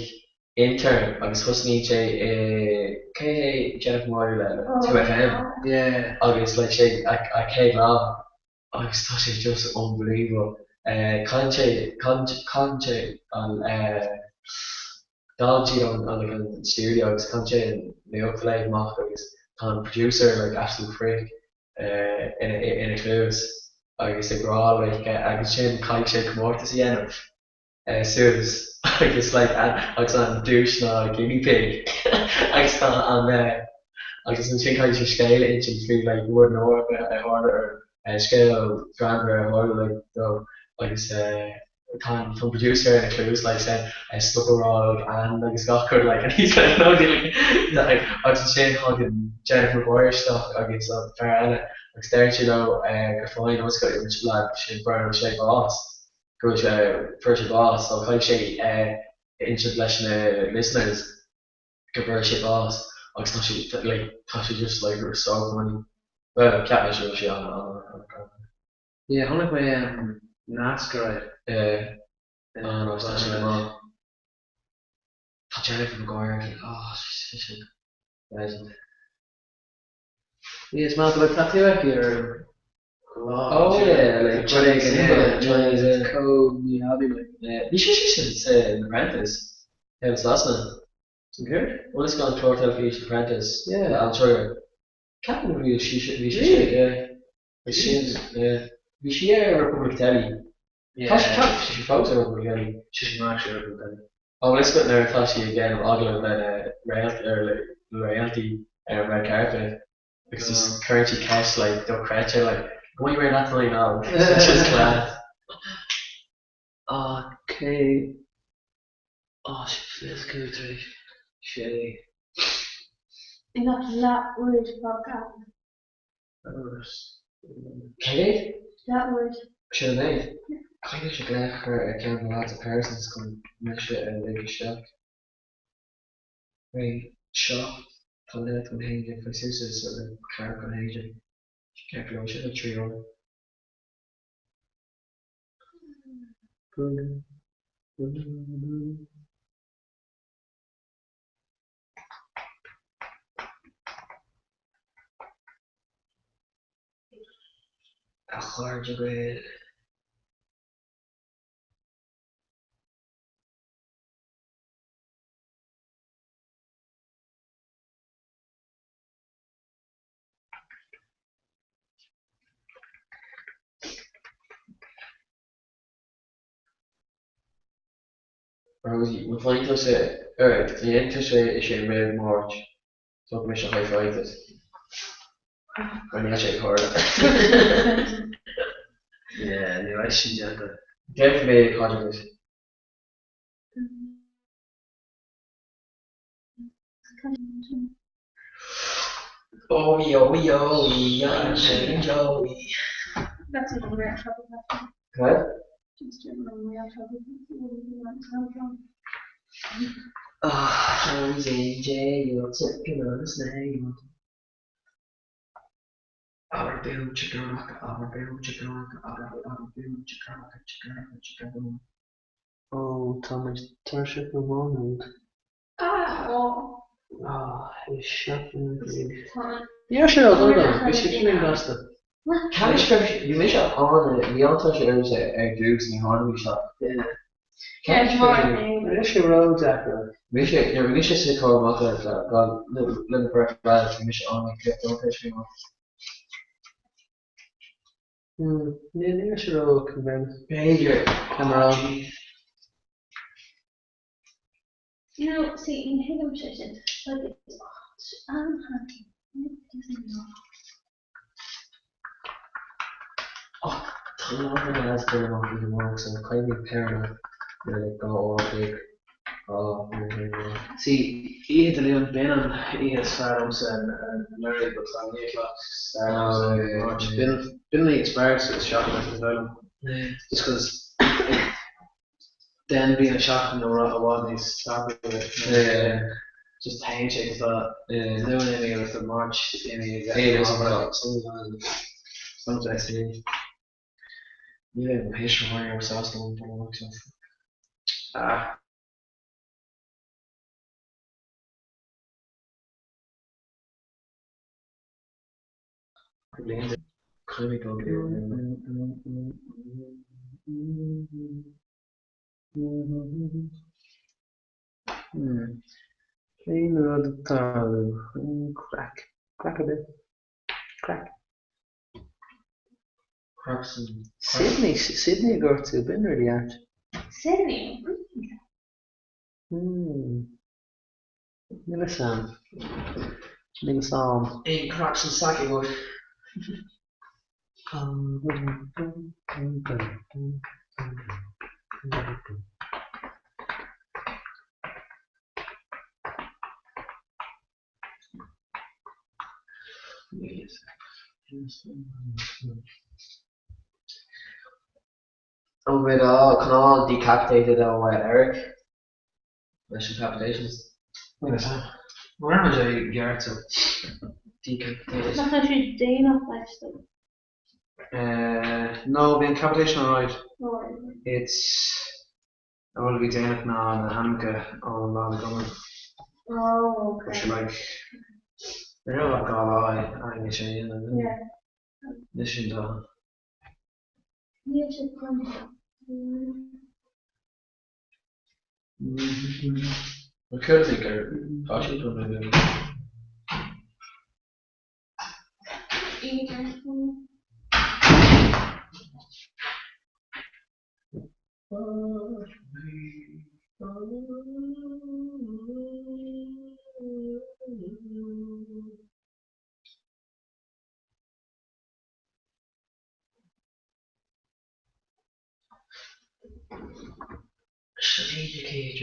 intern agus thosnaíonn sé i cé hé Jennifer McGuire le le 2FM Yeah. agus like sé a a chéad lá agus tá sé just unbelievable. Caitheann sé caitheann sé an Gabhann siad an like an studio agus caitheann sé an nuacht a léamh amach agus tá an producer like absolute prick ina ina chluas agus ag rá like agus ansin caithfidh sé comórtas a dhéanamh suas agus like agus an duais ná guinea pig agus tá an agus ansin caithfidh sé scéal a insint faoi like rud náireach a tharla or scéal greannmhar a tharla like dó agus tá an producer ina chluas like saying stop a rá like and agus gach rud like and he's like no like agus ansin thagann Jennifer McGuire isteach agus an fear eile. Agus deireann sí leo gur fine an lad sin fuair sé bás, go bhfuil sé, fuair sé bás so caithfidh sé insint leis na listeners go bhfuair sé bás agus tá sé like tá sé just like so funny. Well cheap mise go raibh sé an an an an. Yeah chonaic mé nasc ar aghaidh. Yeah an tá sé go maith. Tá Jennifer Maguire oh she's such a legend. Yeah, is maith like tá tú aici ar an lá. Oh yeah, like rud éigin yeah, Chinese yeah. Chomh mí-aibí like. Yeah, bhí sé sin sa The Apprentice, in Sasana. An céard? Bhfuil fhios agat an clár teilifíse The Apprentice Yeah. le Alan Sugar. Ceapaim go bhí sí bhí sé Really? yeah. Bhí sin yeah. Bhí sí ar Republic Telly. Yeah. Tá sí ceapaim tá sí fós ar Republic Telly. Sí sin actually ar Republic Telly. Ó bhfuil fhios agat nuair atá sí ag déanamh agallamh lena réalt ar le réaltaí ar an red carpet agus just cuireann sí ceist like dochreidte like why are you wearing that tonight now? It's just class. Ah cé ah sé 25 tar éis sé. Nach leathuair fágtha. Cé mhéad? Leathuair. Sin an méid? Caithfidh mise glaoch a chur ar cheann de na lads i Pearsons chun mise a lig isteach. Ring 7, tá leath chun 11 faoi suas is a ring ceathrú chun 11. Ceart go leor, sin like 3 uair. A chairde Gael. Rosie, Má faigheann tusa, er, má dhéanann tusa é sin roimh Máirt, tabharfaidh mise high five duit. Mar níl sé ag tarlú. Yeah, ní raibh sin déanta. Déanfaidh mé caidreamh duit. Ói ói ói, I'm singing Joey. That's a real trouble. Cad? Just a real trouble. Ah, Joey's in jail, tipping on a snail. Abair boom chakalaka, abair boom chakalaka, abair abair boom chakalaka, chakalaka, chakaboom. Ó, tá muid tuirseach ó Mhá Nuad. Is seachtain an chéad. Ní raibh sé ró-dhona, bhí sé faoin gasta. Ceapaim go raibh bhí mise an bhí an-tuirseach ormsa ar dtús ní tháinig mé isteach. Ceapaim go raibh sé Ní raibh sé ró-deacair. Mise nuair a bhí mise sa charr mata le le na beirt lads bhí mise an like an-tuirseach faoin am. Ní raibh sé ró-olc in fairness. B'fhéidir. Cameron. You know, see, ní thuigim sé sin. Like, it's an-handy. Ach tá a lán de na lads ag dul amach oíche amárach so caithfidh mé péireanna le like 2 uair a chloig á nó haon lá. See, oíche Dé Luain, b'in an oíche is fearr liomsa anuraidh but tá 9 o'clock start agamsa i Máirt. B'in an oíche is fearr sa seachtain is dóigh liom. Just 'cause then bíonn an seachtain i bhfad níos tapúla. Just téann sé 'cause tá Luan imithe agus tá Máirt imithe agus Ní bheidh mo thuismitheoirí sásta liom dul amach so. Ah. Caithfidh mé dul go dtí Cén rud ag tarlú? Craic. Craic ar bith. Craic. Sydney, Sydney a dúirt tú, b'in really ait. Sydney? Hmm. Níl fhios a'm. Níl fhios a'm. Aon craic san sac agat? An bhfuil á cineál decapitated ó Eric leis an palpitations? Níl fhios a'm. Ní raibh sé i gceart so decapitated. Nach raibh sé déanach leis though? No, bhí an capitation alright. Alright. It's an rud a bhí déanach ná na hainmneacha ón lá na gcumann. Oh, Bhí okay. sé like, ní raibh ach 2 lá againn é sin a dhéanamh. Yeah. Anois sin dá. Níl sé chun. An cuimhin gur tá siad chun a bheith. Strategic age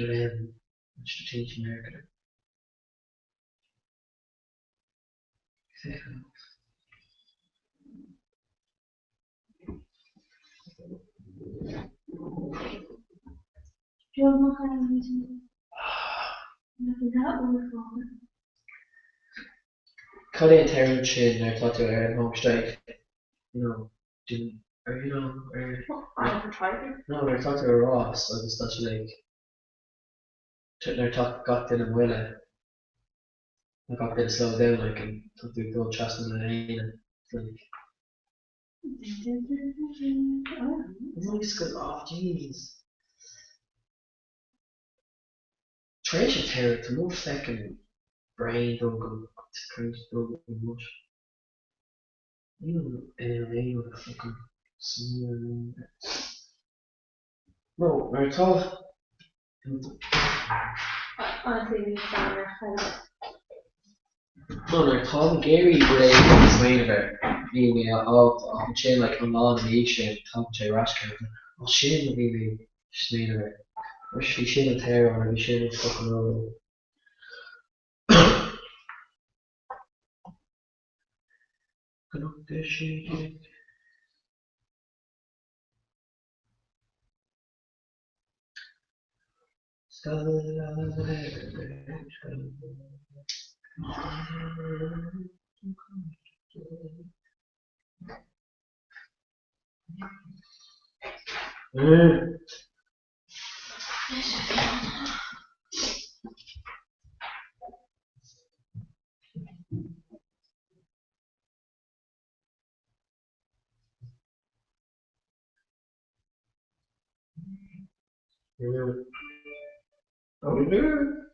Strategic America. Cad é an t-amhrán sin nuair atá tú ar an home straight? You know, do, or you know, or. I never tried it. No, nuair atá tú ar rás agus tá sé like, nuair atá gach duine moille, nó gach duine slow down like and tá tú ag dul trasna na léine, it's like. Nice, good, oh jeez. Tar éis an tsamhraidh, tá mo feckin' brain dul go tar éis dul go mush. Níl aon aon rud a feckin' smaoineamh ar. No, nuair atá. Honestly, níl fhios agam ar chor ar bith. No, nuair atáim ag iarraidh rud éigin a smaoineamh air, níl mé ábalta ach ansin like an lá ina dhiaidh sin tagann sé ar ais chugam, oh sin a bhí mé ag smaoineamh air. Anois bhí sin an t-amhrán or bhí sin an fucking rud. Cnoc 16.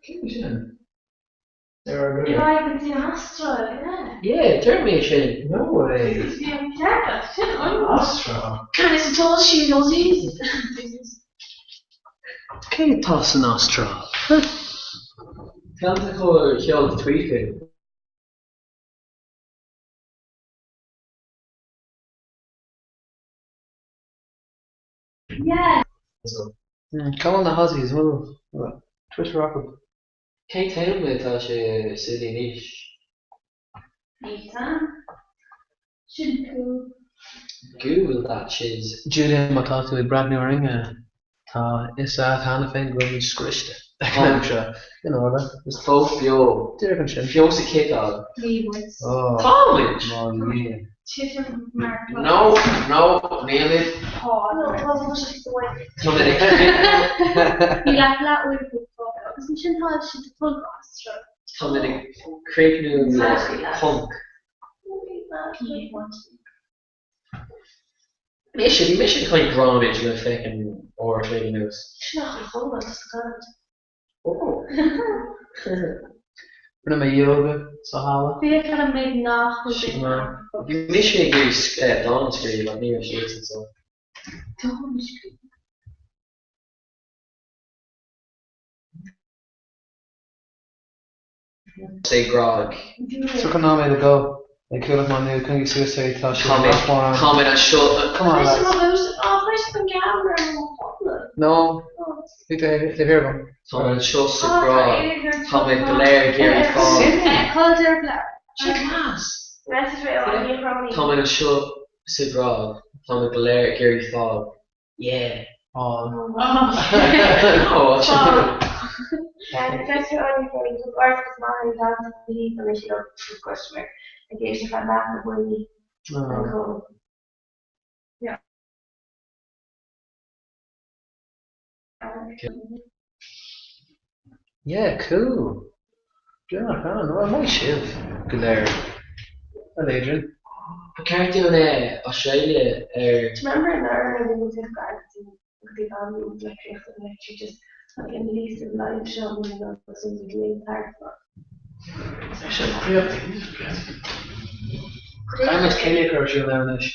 Cén sin? Ar go dtí an Astráil, yeah. Yeah, deir mé sin. No way. Sin an Astráil. Is atá sí Aussies. Cé atá san Astráil? Cén acu sheol tweet chuig? Yeah. Cá bhfuil na hAussies? Bhfuil Twitter acu? Cén t-am atá sé i Sydney anois? Níl Sin cool. Google that shiz. Julia, má tá tú ag breathnú orainn, tá a fhios agat cheana féin go bhfuil muid scriosta ag an am seo. In order. Is fós beo. Díreach ansin. Fós ag ciceáil. Ní muid. Táimid! Má Dhia. Titim mar No, no, nílimid. Tá, no, tá sé fáin. Táimid ag Ní leath leath uair fágtha agus ansin tá siad ag dul go Astráil. Táimid ag críochnú le ponc. Mise, bhí mise ag caint grámaid le feckin' uair a chloig anuas. Sin nach raibh chomh maith sa gcaint. Rinne mé yoga sa halla. Féach ar an méid nach bhfuil déanta acu. Bhí mise ag iarraidh dán a scríobh ach ní raibh siadsan so. Dán a scríobh? Sé Gráig. 30 nóiméad le go ag Cuallacht Má Nuad, coinnigí suas é, tá sé nach mór ann. Táimid anseo. Come on lads. No, bhí tú taobh thiar agam. Táimid anseo sa Ghráig. Táimid go léir ag iarraidh fáil. Cá deireadh le? Sé glas! Message mé ó Áine Ní Chróinín. Táimid anseo sa gCrág, táimid go léir ag iarraidh fáil. Yeah. Fáil. Oh, Message ó Áine Ní Chróinín, Comhghairdeas maith an leath de the anois liom question mark ag éisteacht le leath na buillí an cód. Yeah. Yeah, cool. Yeah, grand. Well, maith sibh go léir. Well, Adrian. Ba cheart dúinn é Australia ar. Do you remember an uair a bhí muid ag gar go dtí go dtí am leictreachta and literally just like in Lisa live seo mí na agus muid ag léim thart fá. Sé Caithfidh muid céilí a chur ar siúl anois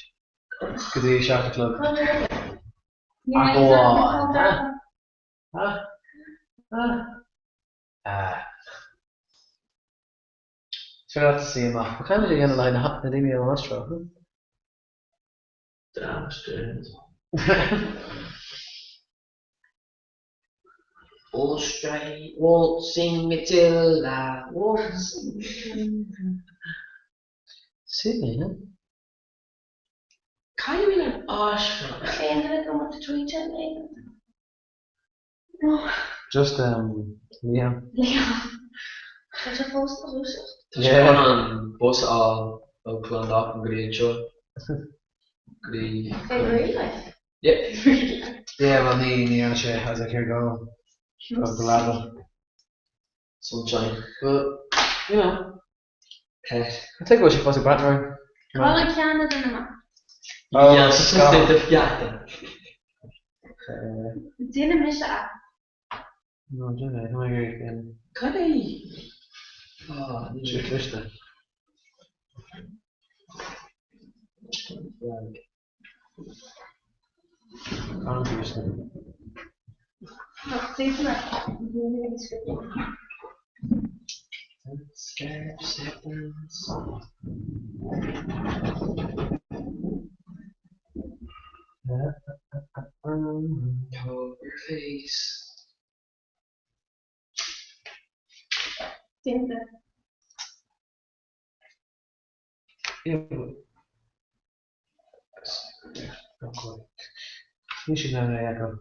go dtí 7 a chlog. Ach amháin. Is féidir leat suí amach. Ba caithfidh muid a dhéanamh le haghaidh na daoine ón Astráil. Australia, waltzing Matilda, waltzing. Sydney, no? Caithfidh mé an Astráil. Cén duine go bhfuil tweet an No. Just um, Liam. Liam. Tá sé fós ina dhúiseacht. Tá sé chun an bus a fháil ó Clondalkin go dtí anseo. Go dtí. In real life? Yeah. Yeah, well ní ní dhearna sé, I was like here go. Go go leaba. Sunshine. But, you know. Pet. I think go bhfuil sé fós ag breathnú orainn. Cá bhfuil an ceann a duine maith? Oh, Yeah, scáth. de pheata. Duine mise a. No, duine, tá mé ag iarraidh. Cad é? Ah, ní Sé cliste. Flag. An-chliste. Seconds. Poker face. Déanta. Yeah. Ní sin an é agam.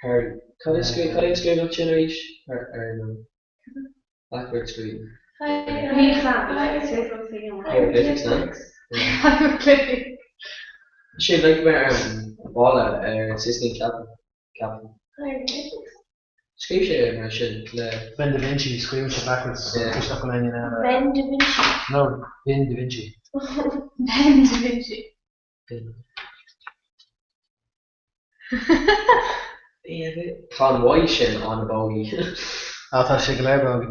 Harry, cad é scríobh cad é scríobh an sin arís? Ar ar an backward screen. Hieroglyphics, no? Hieroglyphics. Sé like mar ar an balla ar Sistine Chapel. Chapel. Hieroglyphics. Scríobh sé é mar sin le. Ben Da Vinci, scríobhann sé backwards so Yeah. toisc nach bhfuil éinne in ann a. Ben Da Vinci. No, Vin Da Vinci. Ben Da Vinci. Ben. Tá an Y sin an-bogey. Ah, tá sé go léir bogey.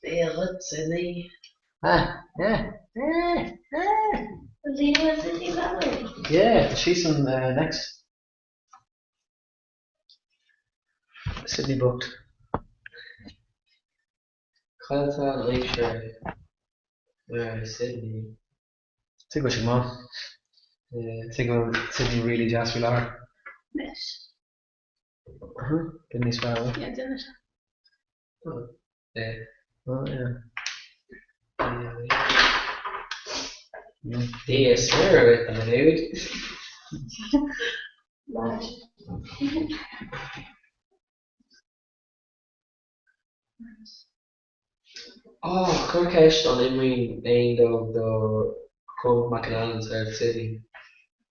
Dia dhuit, Sydney. Ah, eh, eh, eh. Daoine Sydney Valley. Yeah, tá sí san eh, next. Sydney booked. Cad atá an aimsir mar i Sydney? Tuig go bhfuil sé go maith. Tuig go bhfuil Sydney really deas faoi láthair. Anois. Bit níos fearr, bhfuil? Yeah, déanfaidh sé. Yeah. Oh, yeah. Dia smior dhuit, a Mhnuad. Oh, cuir ceist an imríonn aon dóibh do Cormac McAnallen ar Sydney.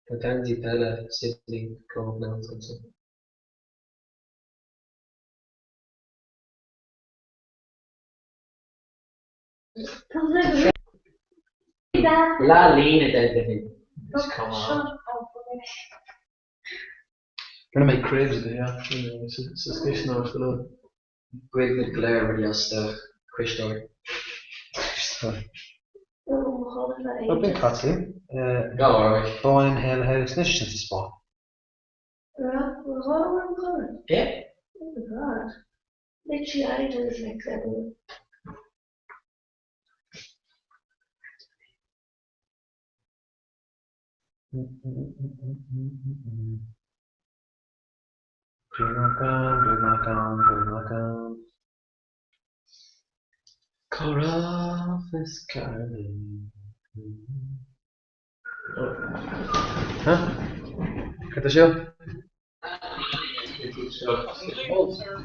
Tá geansaí peile Sydney Cormac McAnallen agamsa. Leath líne den duine. Come on. Gonna make cribs of it, yeah. Suspicion of the Bhuaigh muid go léir rudaí as do chuisneoir. Oh, been Cotsley. Go alright. Boyne Hill House, anois sin sa Spáinn. Yeah. Oh my god. Literally I do this next level. Beagnach ann, beagnach ann, beagnach ann. Comhrá is cearn. Huh? Cad é seo?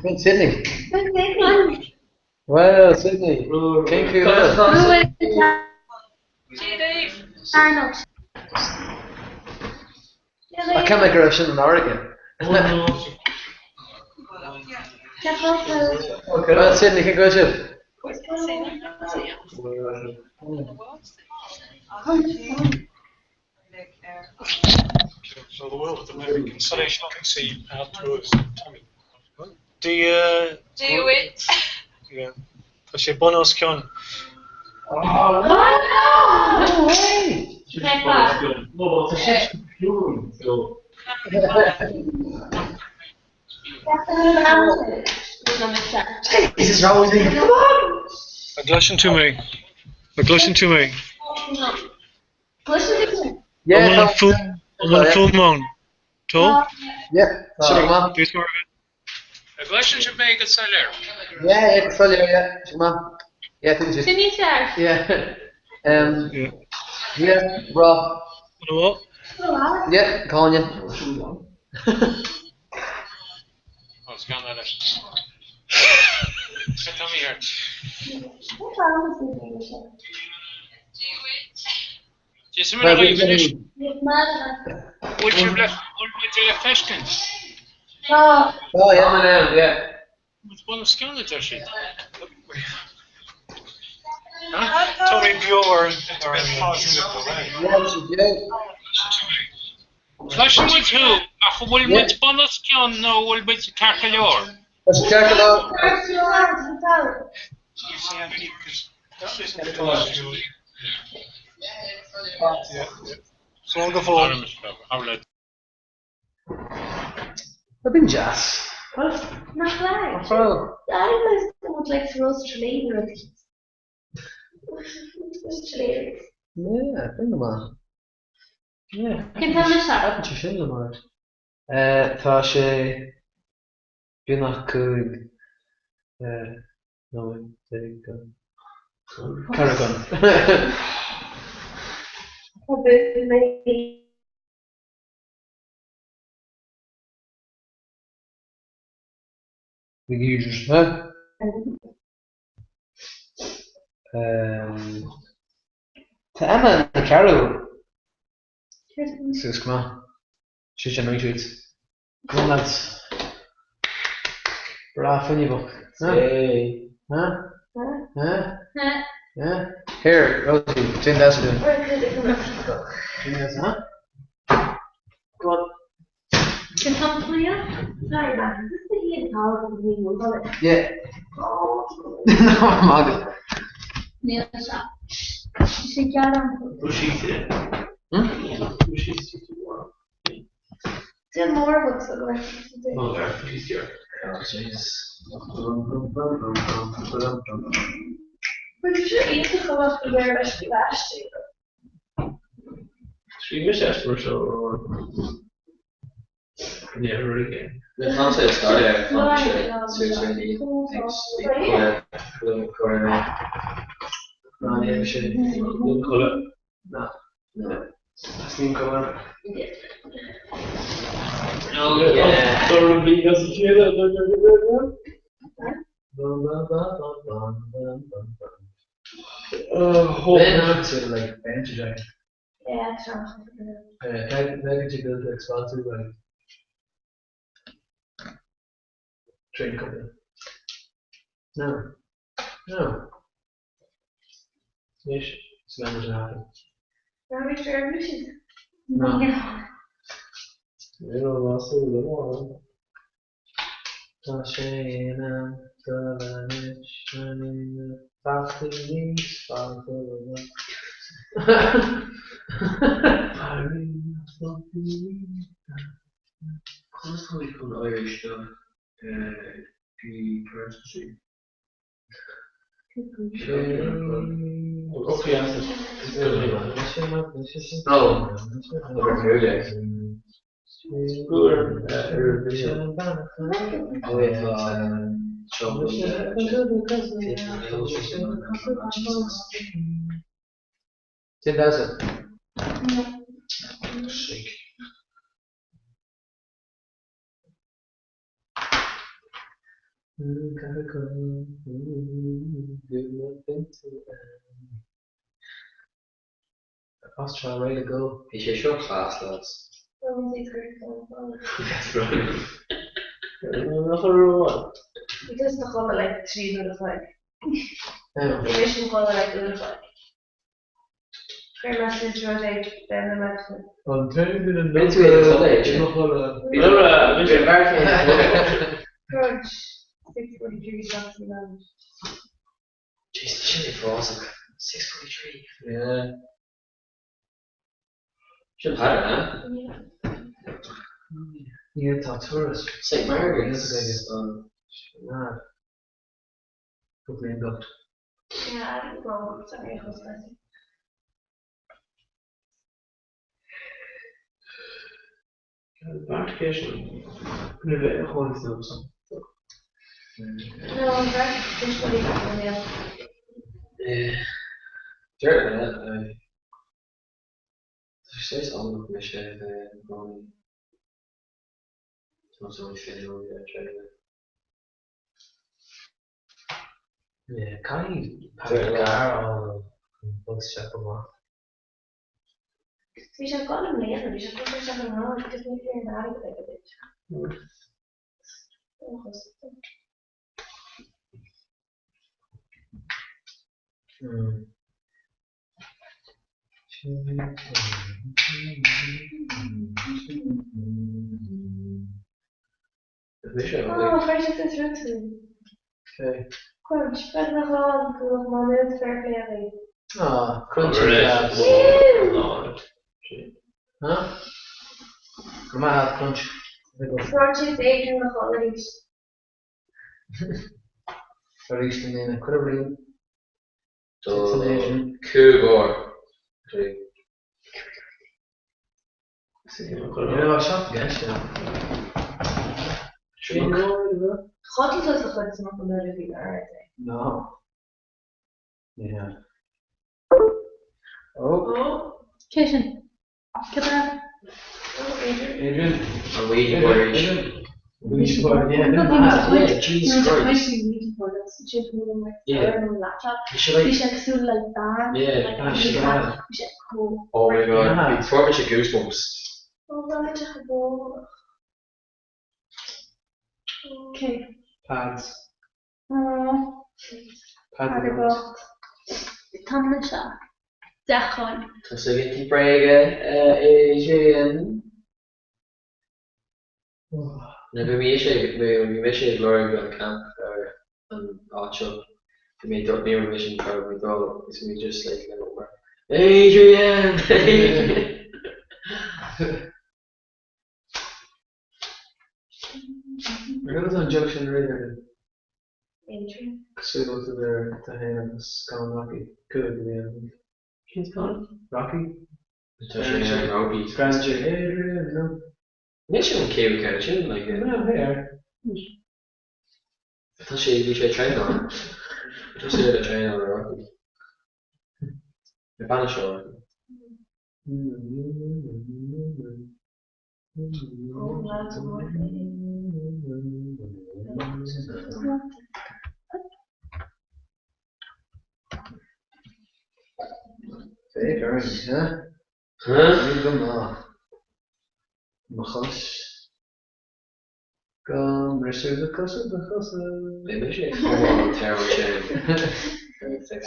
Sin Sydney. Well, Sydney. Cén chaoi a bhfuil? Arnold. Ach cheap mé go raibh sin an fharraige. Well, Sydney, cén chaoi a bhfuil sibh? So the world of American see our tours, Tommy. Dia Dia duit. Yeah. Tá sé bun os cionn. Oh, no way! No, tá sé ciúin, so. Jesus, Rosie, come on! An gcloiseann tú mé? An gcloiseann tú mé? Yeah, An bhfuil an fuaim ann? Tá? Yeah, tá sé go maith. Dúirt mar a bheith. An gcloiseann sibh mé go soiléir? Yeah, yeah, go soiléir, yeah, sé go maith. Yeah, tugann siad. Sin níos fearr. Yeah. Um, yeah, bra. What? Yeah, Cáine. Ó, scan eile. Cad tá mé air? Dia is Muire dhaoibh anois. Bhfuil sibh le bhfuil muid le feiscint? Tá. Tá, yeah, man, yeah. Muid bun os cionn, a deir siad. Tá mé beo ar an Cloiseann muid thú, ach an bhfuil muid bun os cionn nó an bhfuil muid ceart go leor? Tá sé ceart go leor. Slán go fóill. B'in deas. Nach bhfuil? Nach bhfuil? I would like to roast Tralee nó rud éicint. Tralee. Yeah, b'in go maith. Yeah. Cén t-am é seo? Thaitin sé sin liom alright. Tá sé beagnach 15 nóiméad go. Ceathrú chun. Tá mé. Tá Emma ina ceathrú suas go maith. Sin sin retweets. Go on lads. Breá fuinneamhach. Hey. Huh? Huh? Huh? Here, Rosie, déan damhsa dúinn. Déan damhsa, huh? Go on. Sorry, man. Is this the Ian Powell of the New Yeah. No, magadh. Níl sé. Sé gearán. Déan mór agat go Oh, Jesus. Bhuel, sé iontach amach go léir leis an aistear. Scríobh mise aisteoir seo Never again. Tá sé stair tá sé suas ar ní chuir Ná ní sin. Codladh. Ná. Teastaíonn codladh. Like bench jack. Yeah, sure. Can you build expensive like train company? No. No. Yes, it's not going to happen. Now we share missions. No. Yeah. Tá sé in am dul anois na fataí níos fada Conas tá mé chun éirí isteach go Pearse Street? No. Sin damhsa. Sick. Austria ready to go. Bhí sé seo class lads. Bhí tusa i do chodladh like 3 uair a chloig. Bhí mise i mo chodladh like uair a chloig. Chuir mé suas rud ag deich na maidine. An t-aon duine Rinne tú é do chodladh é sin. i mo chodladh. Bhí an fear céanna i mo chodladh. Crunch 6:43 seachtain na mbealach. Jeez, tá sin uafásach. 6:43. Yeah. Sin Peadar, eh? Yeah, tá turas. St Margaret's. Mad. Cúpla bliain bocht. Yeah, I didn't go, sorry, I was busy. Bart Céiseanna. Nuair a bheidh a chónaí san am. No, an bheirt tuismitheoirí go mbeadh. Deir mé, tá sé saghas am go mbeidh sé a bheith i gcónaí. Tá sé féin ar treile. Caithfidh Peadar carr a fháil chun bog isteach go maith. Bhí sé ag dul i mbliana, bhí sé ag cur isteach an rang agus ní bhí an airgead aige duit. Ó, chuir sé suas rud fúm. Crunch, beagnach lá go bhfuil Má Nuad fair play agaibh. Aw, Crunch and Jabs. Huh? Go maith agat, Crunch. Crunch is Adrian a chodladh arís. Arís i mbliana, cuir a bhliain. Do cúig uair. Chodail tú sa chuid is mó nuair a bhí ard é. No. Ní hea. Oh. Cé sin? Cé tá? Adrian. An Ouija board arís. Ouija board, yeah. Yeah, Jesus Christ. Yeah. Bhí sé cosúil le bean. Yeah. Bhí sé chomh. Oh my god, bhí fuair mise goosebumps. Ó, bhí sé chomh Cé? Pads. Ó. Pads bocht. Tá mise. Deacháin. Tusa ag insint bréige, Adrian. Nuair bhí mise nuair bhí mise ag lorg an camp ar an áit seo bhí mé dul ní raibh mise an raibh mé dul is bhí mé just like le obair Adrian! Ar chuala tú an joke sin riamh Adrian? Adrian. Cosúil le idir tú féin agus Colin Rocky. Cúig a bhí ann. Cén Colin? Rocky? Tá sé ar Rocky. Screadann sé Adrian! No. Níl sé an chéad ceann sin, like. No, here. Tá sé, bhí sé traenáil. Tá sé le traenáil ar Rocky. Na bean seo Rocky. Féach orainn, huh? Huh? Go maith. Mo chos. Go mbrisfidh do chosa do chosa. Beidh mise ag fáil an t-amhrán sin.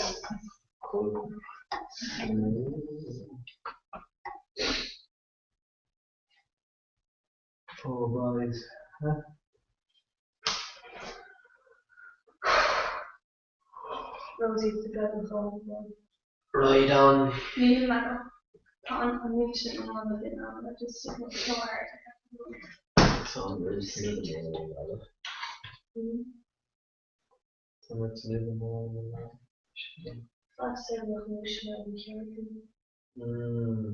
Oh boys. Huh? Rosie the bread and chomh. Ride on. Níl mé Tá an an ní sin iomlán a bhíonn ann just so hard. Tá an rud sin eile. Tá mé ag tnúth go mór le lá. Fásta mo ghnúis mar an cheann. Mm.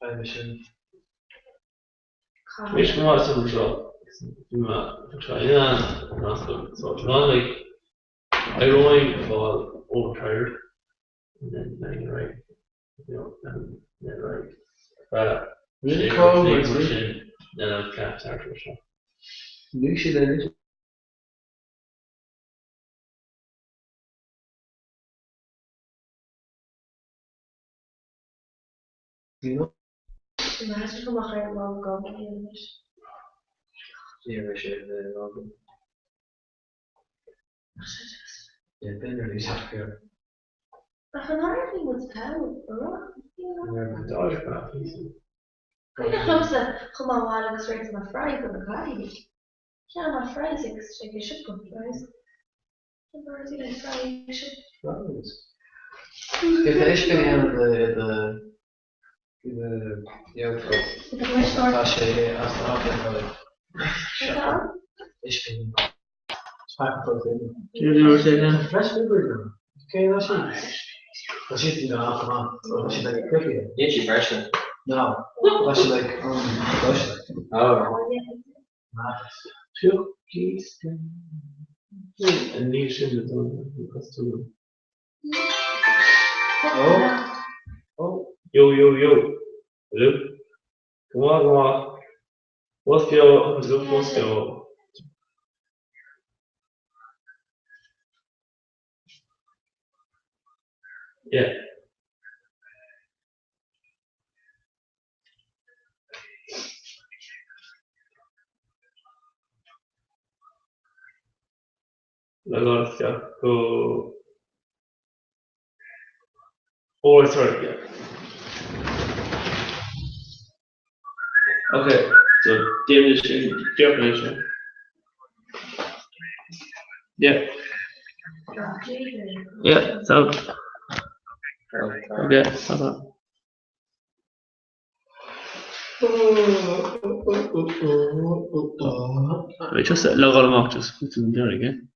Beidh mé sin. Tar éis go maith san seo. Bhí mé try an so like éireoinn fáil overtired and then bang right you know and then right feadh sé sin then I'd cap thart ar seo. Ní sé le You know? Imagine go mbeadh ar lá go anois. Ní raibh sé le lá go. Ach sé just. Yeah, been really deacair. Ach an áireamh bhí muid togha, raibh? Dáiríre. Cuimhneach liomsa chomh maith abhaile agus réiteach na fries do na cailíní. Cheannaigh mé fries agus ag an siopa fries. Bhí le fries. Fries. Cé tá ispíní ann i do i do GoPro? Tá sé as áit ar fad. Ispíní. Fresh blueberries ann. Cé tá sí? Tá sí ná tá sí like quickly. Níl sí fresh then. No. Tá sí like um fresh. Oh. Níl sin le dul cosúil. Oh. Oh. Yo yo yo. Hello. Go maith go maith. Fós beo agus go fós beo. Yeah. Logáil isteach go Oh sorry yeah. Ok so déanfaidh sin déarfaidh sin. Yeah. Yeah, so Okay, so Wait, just logáil amach just put in there again.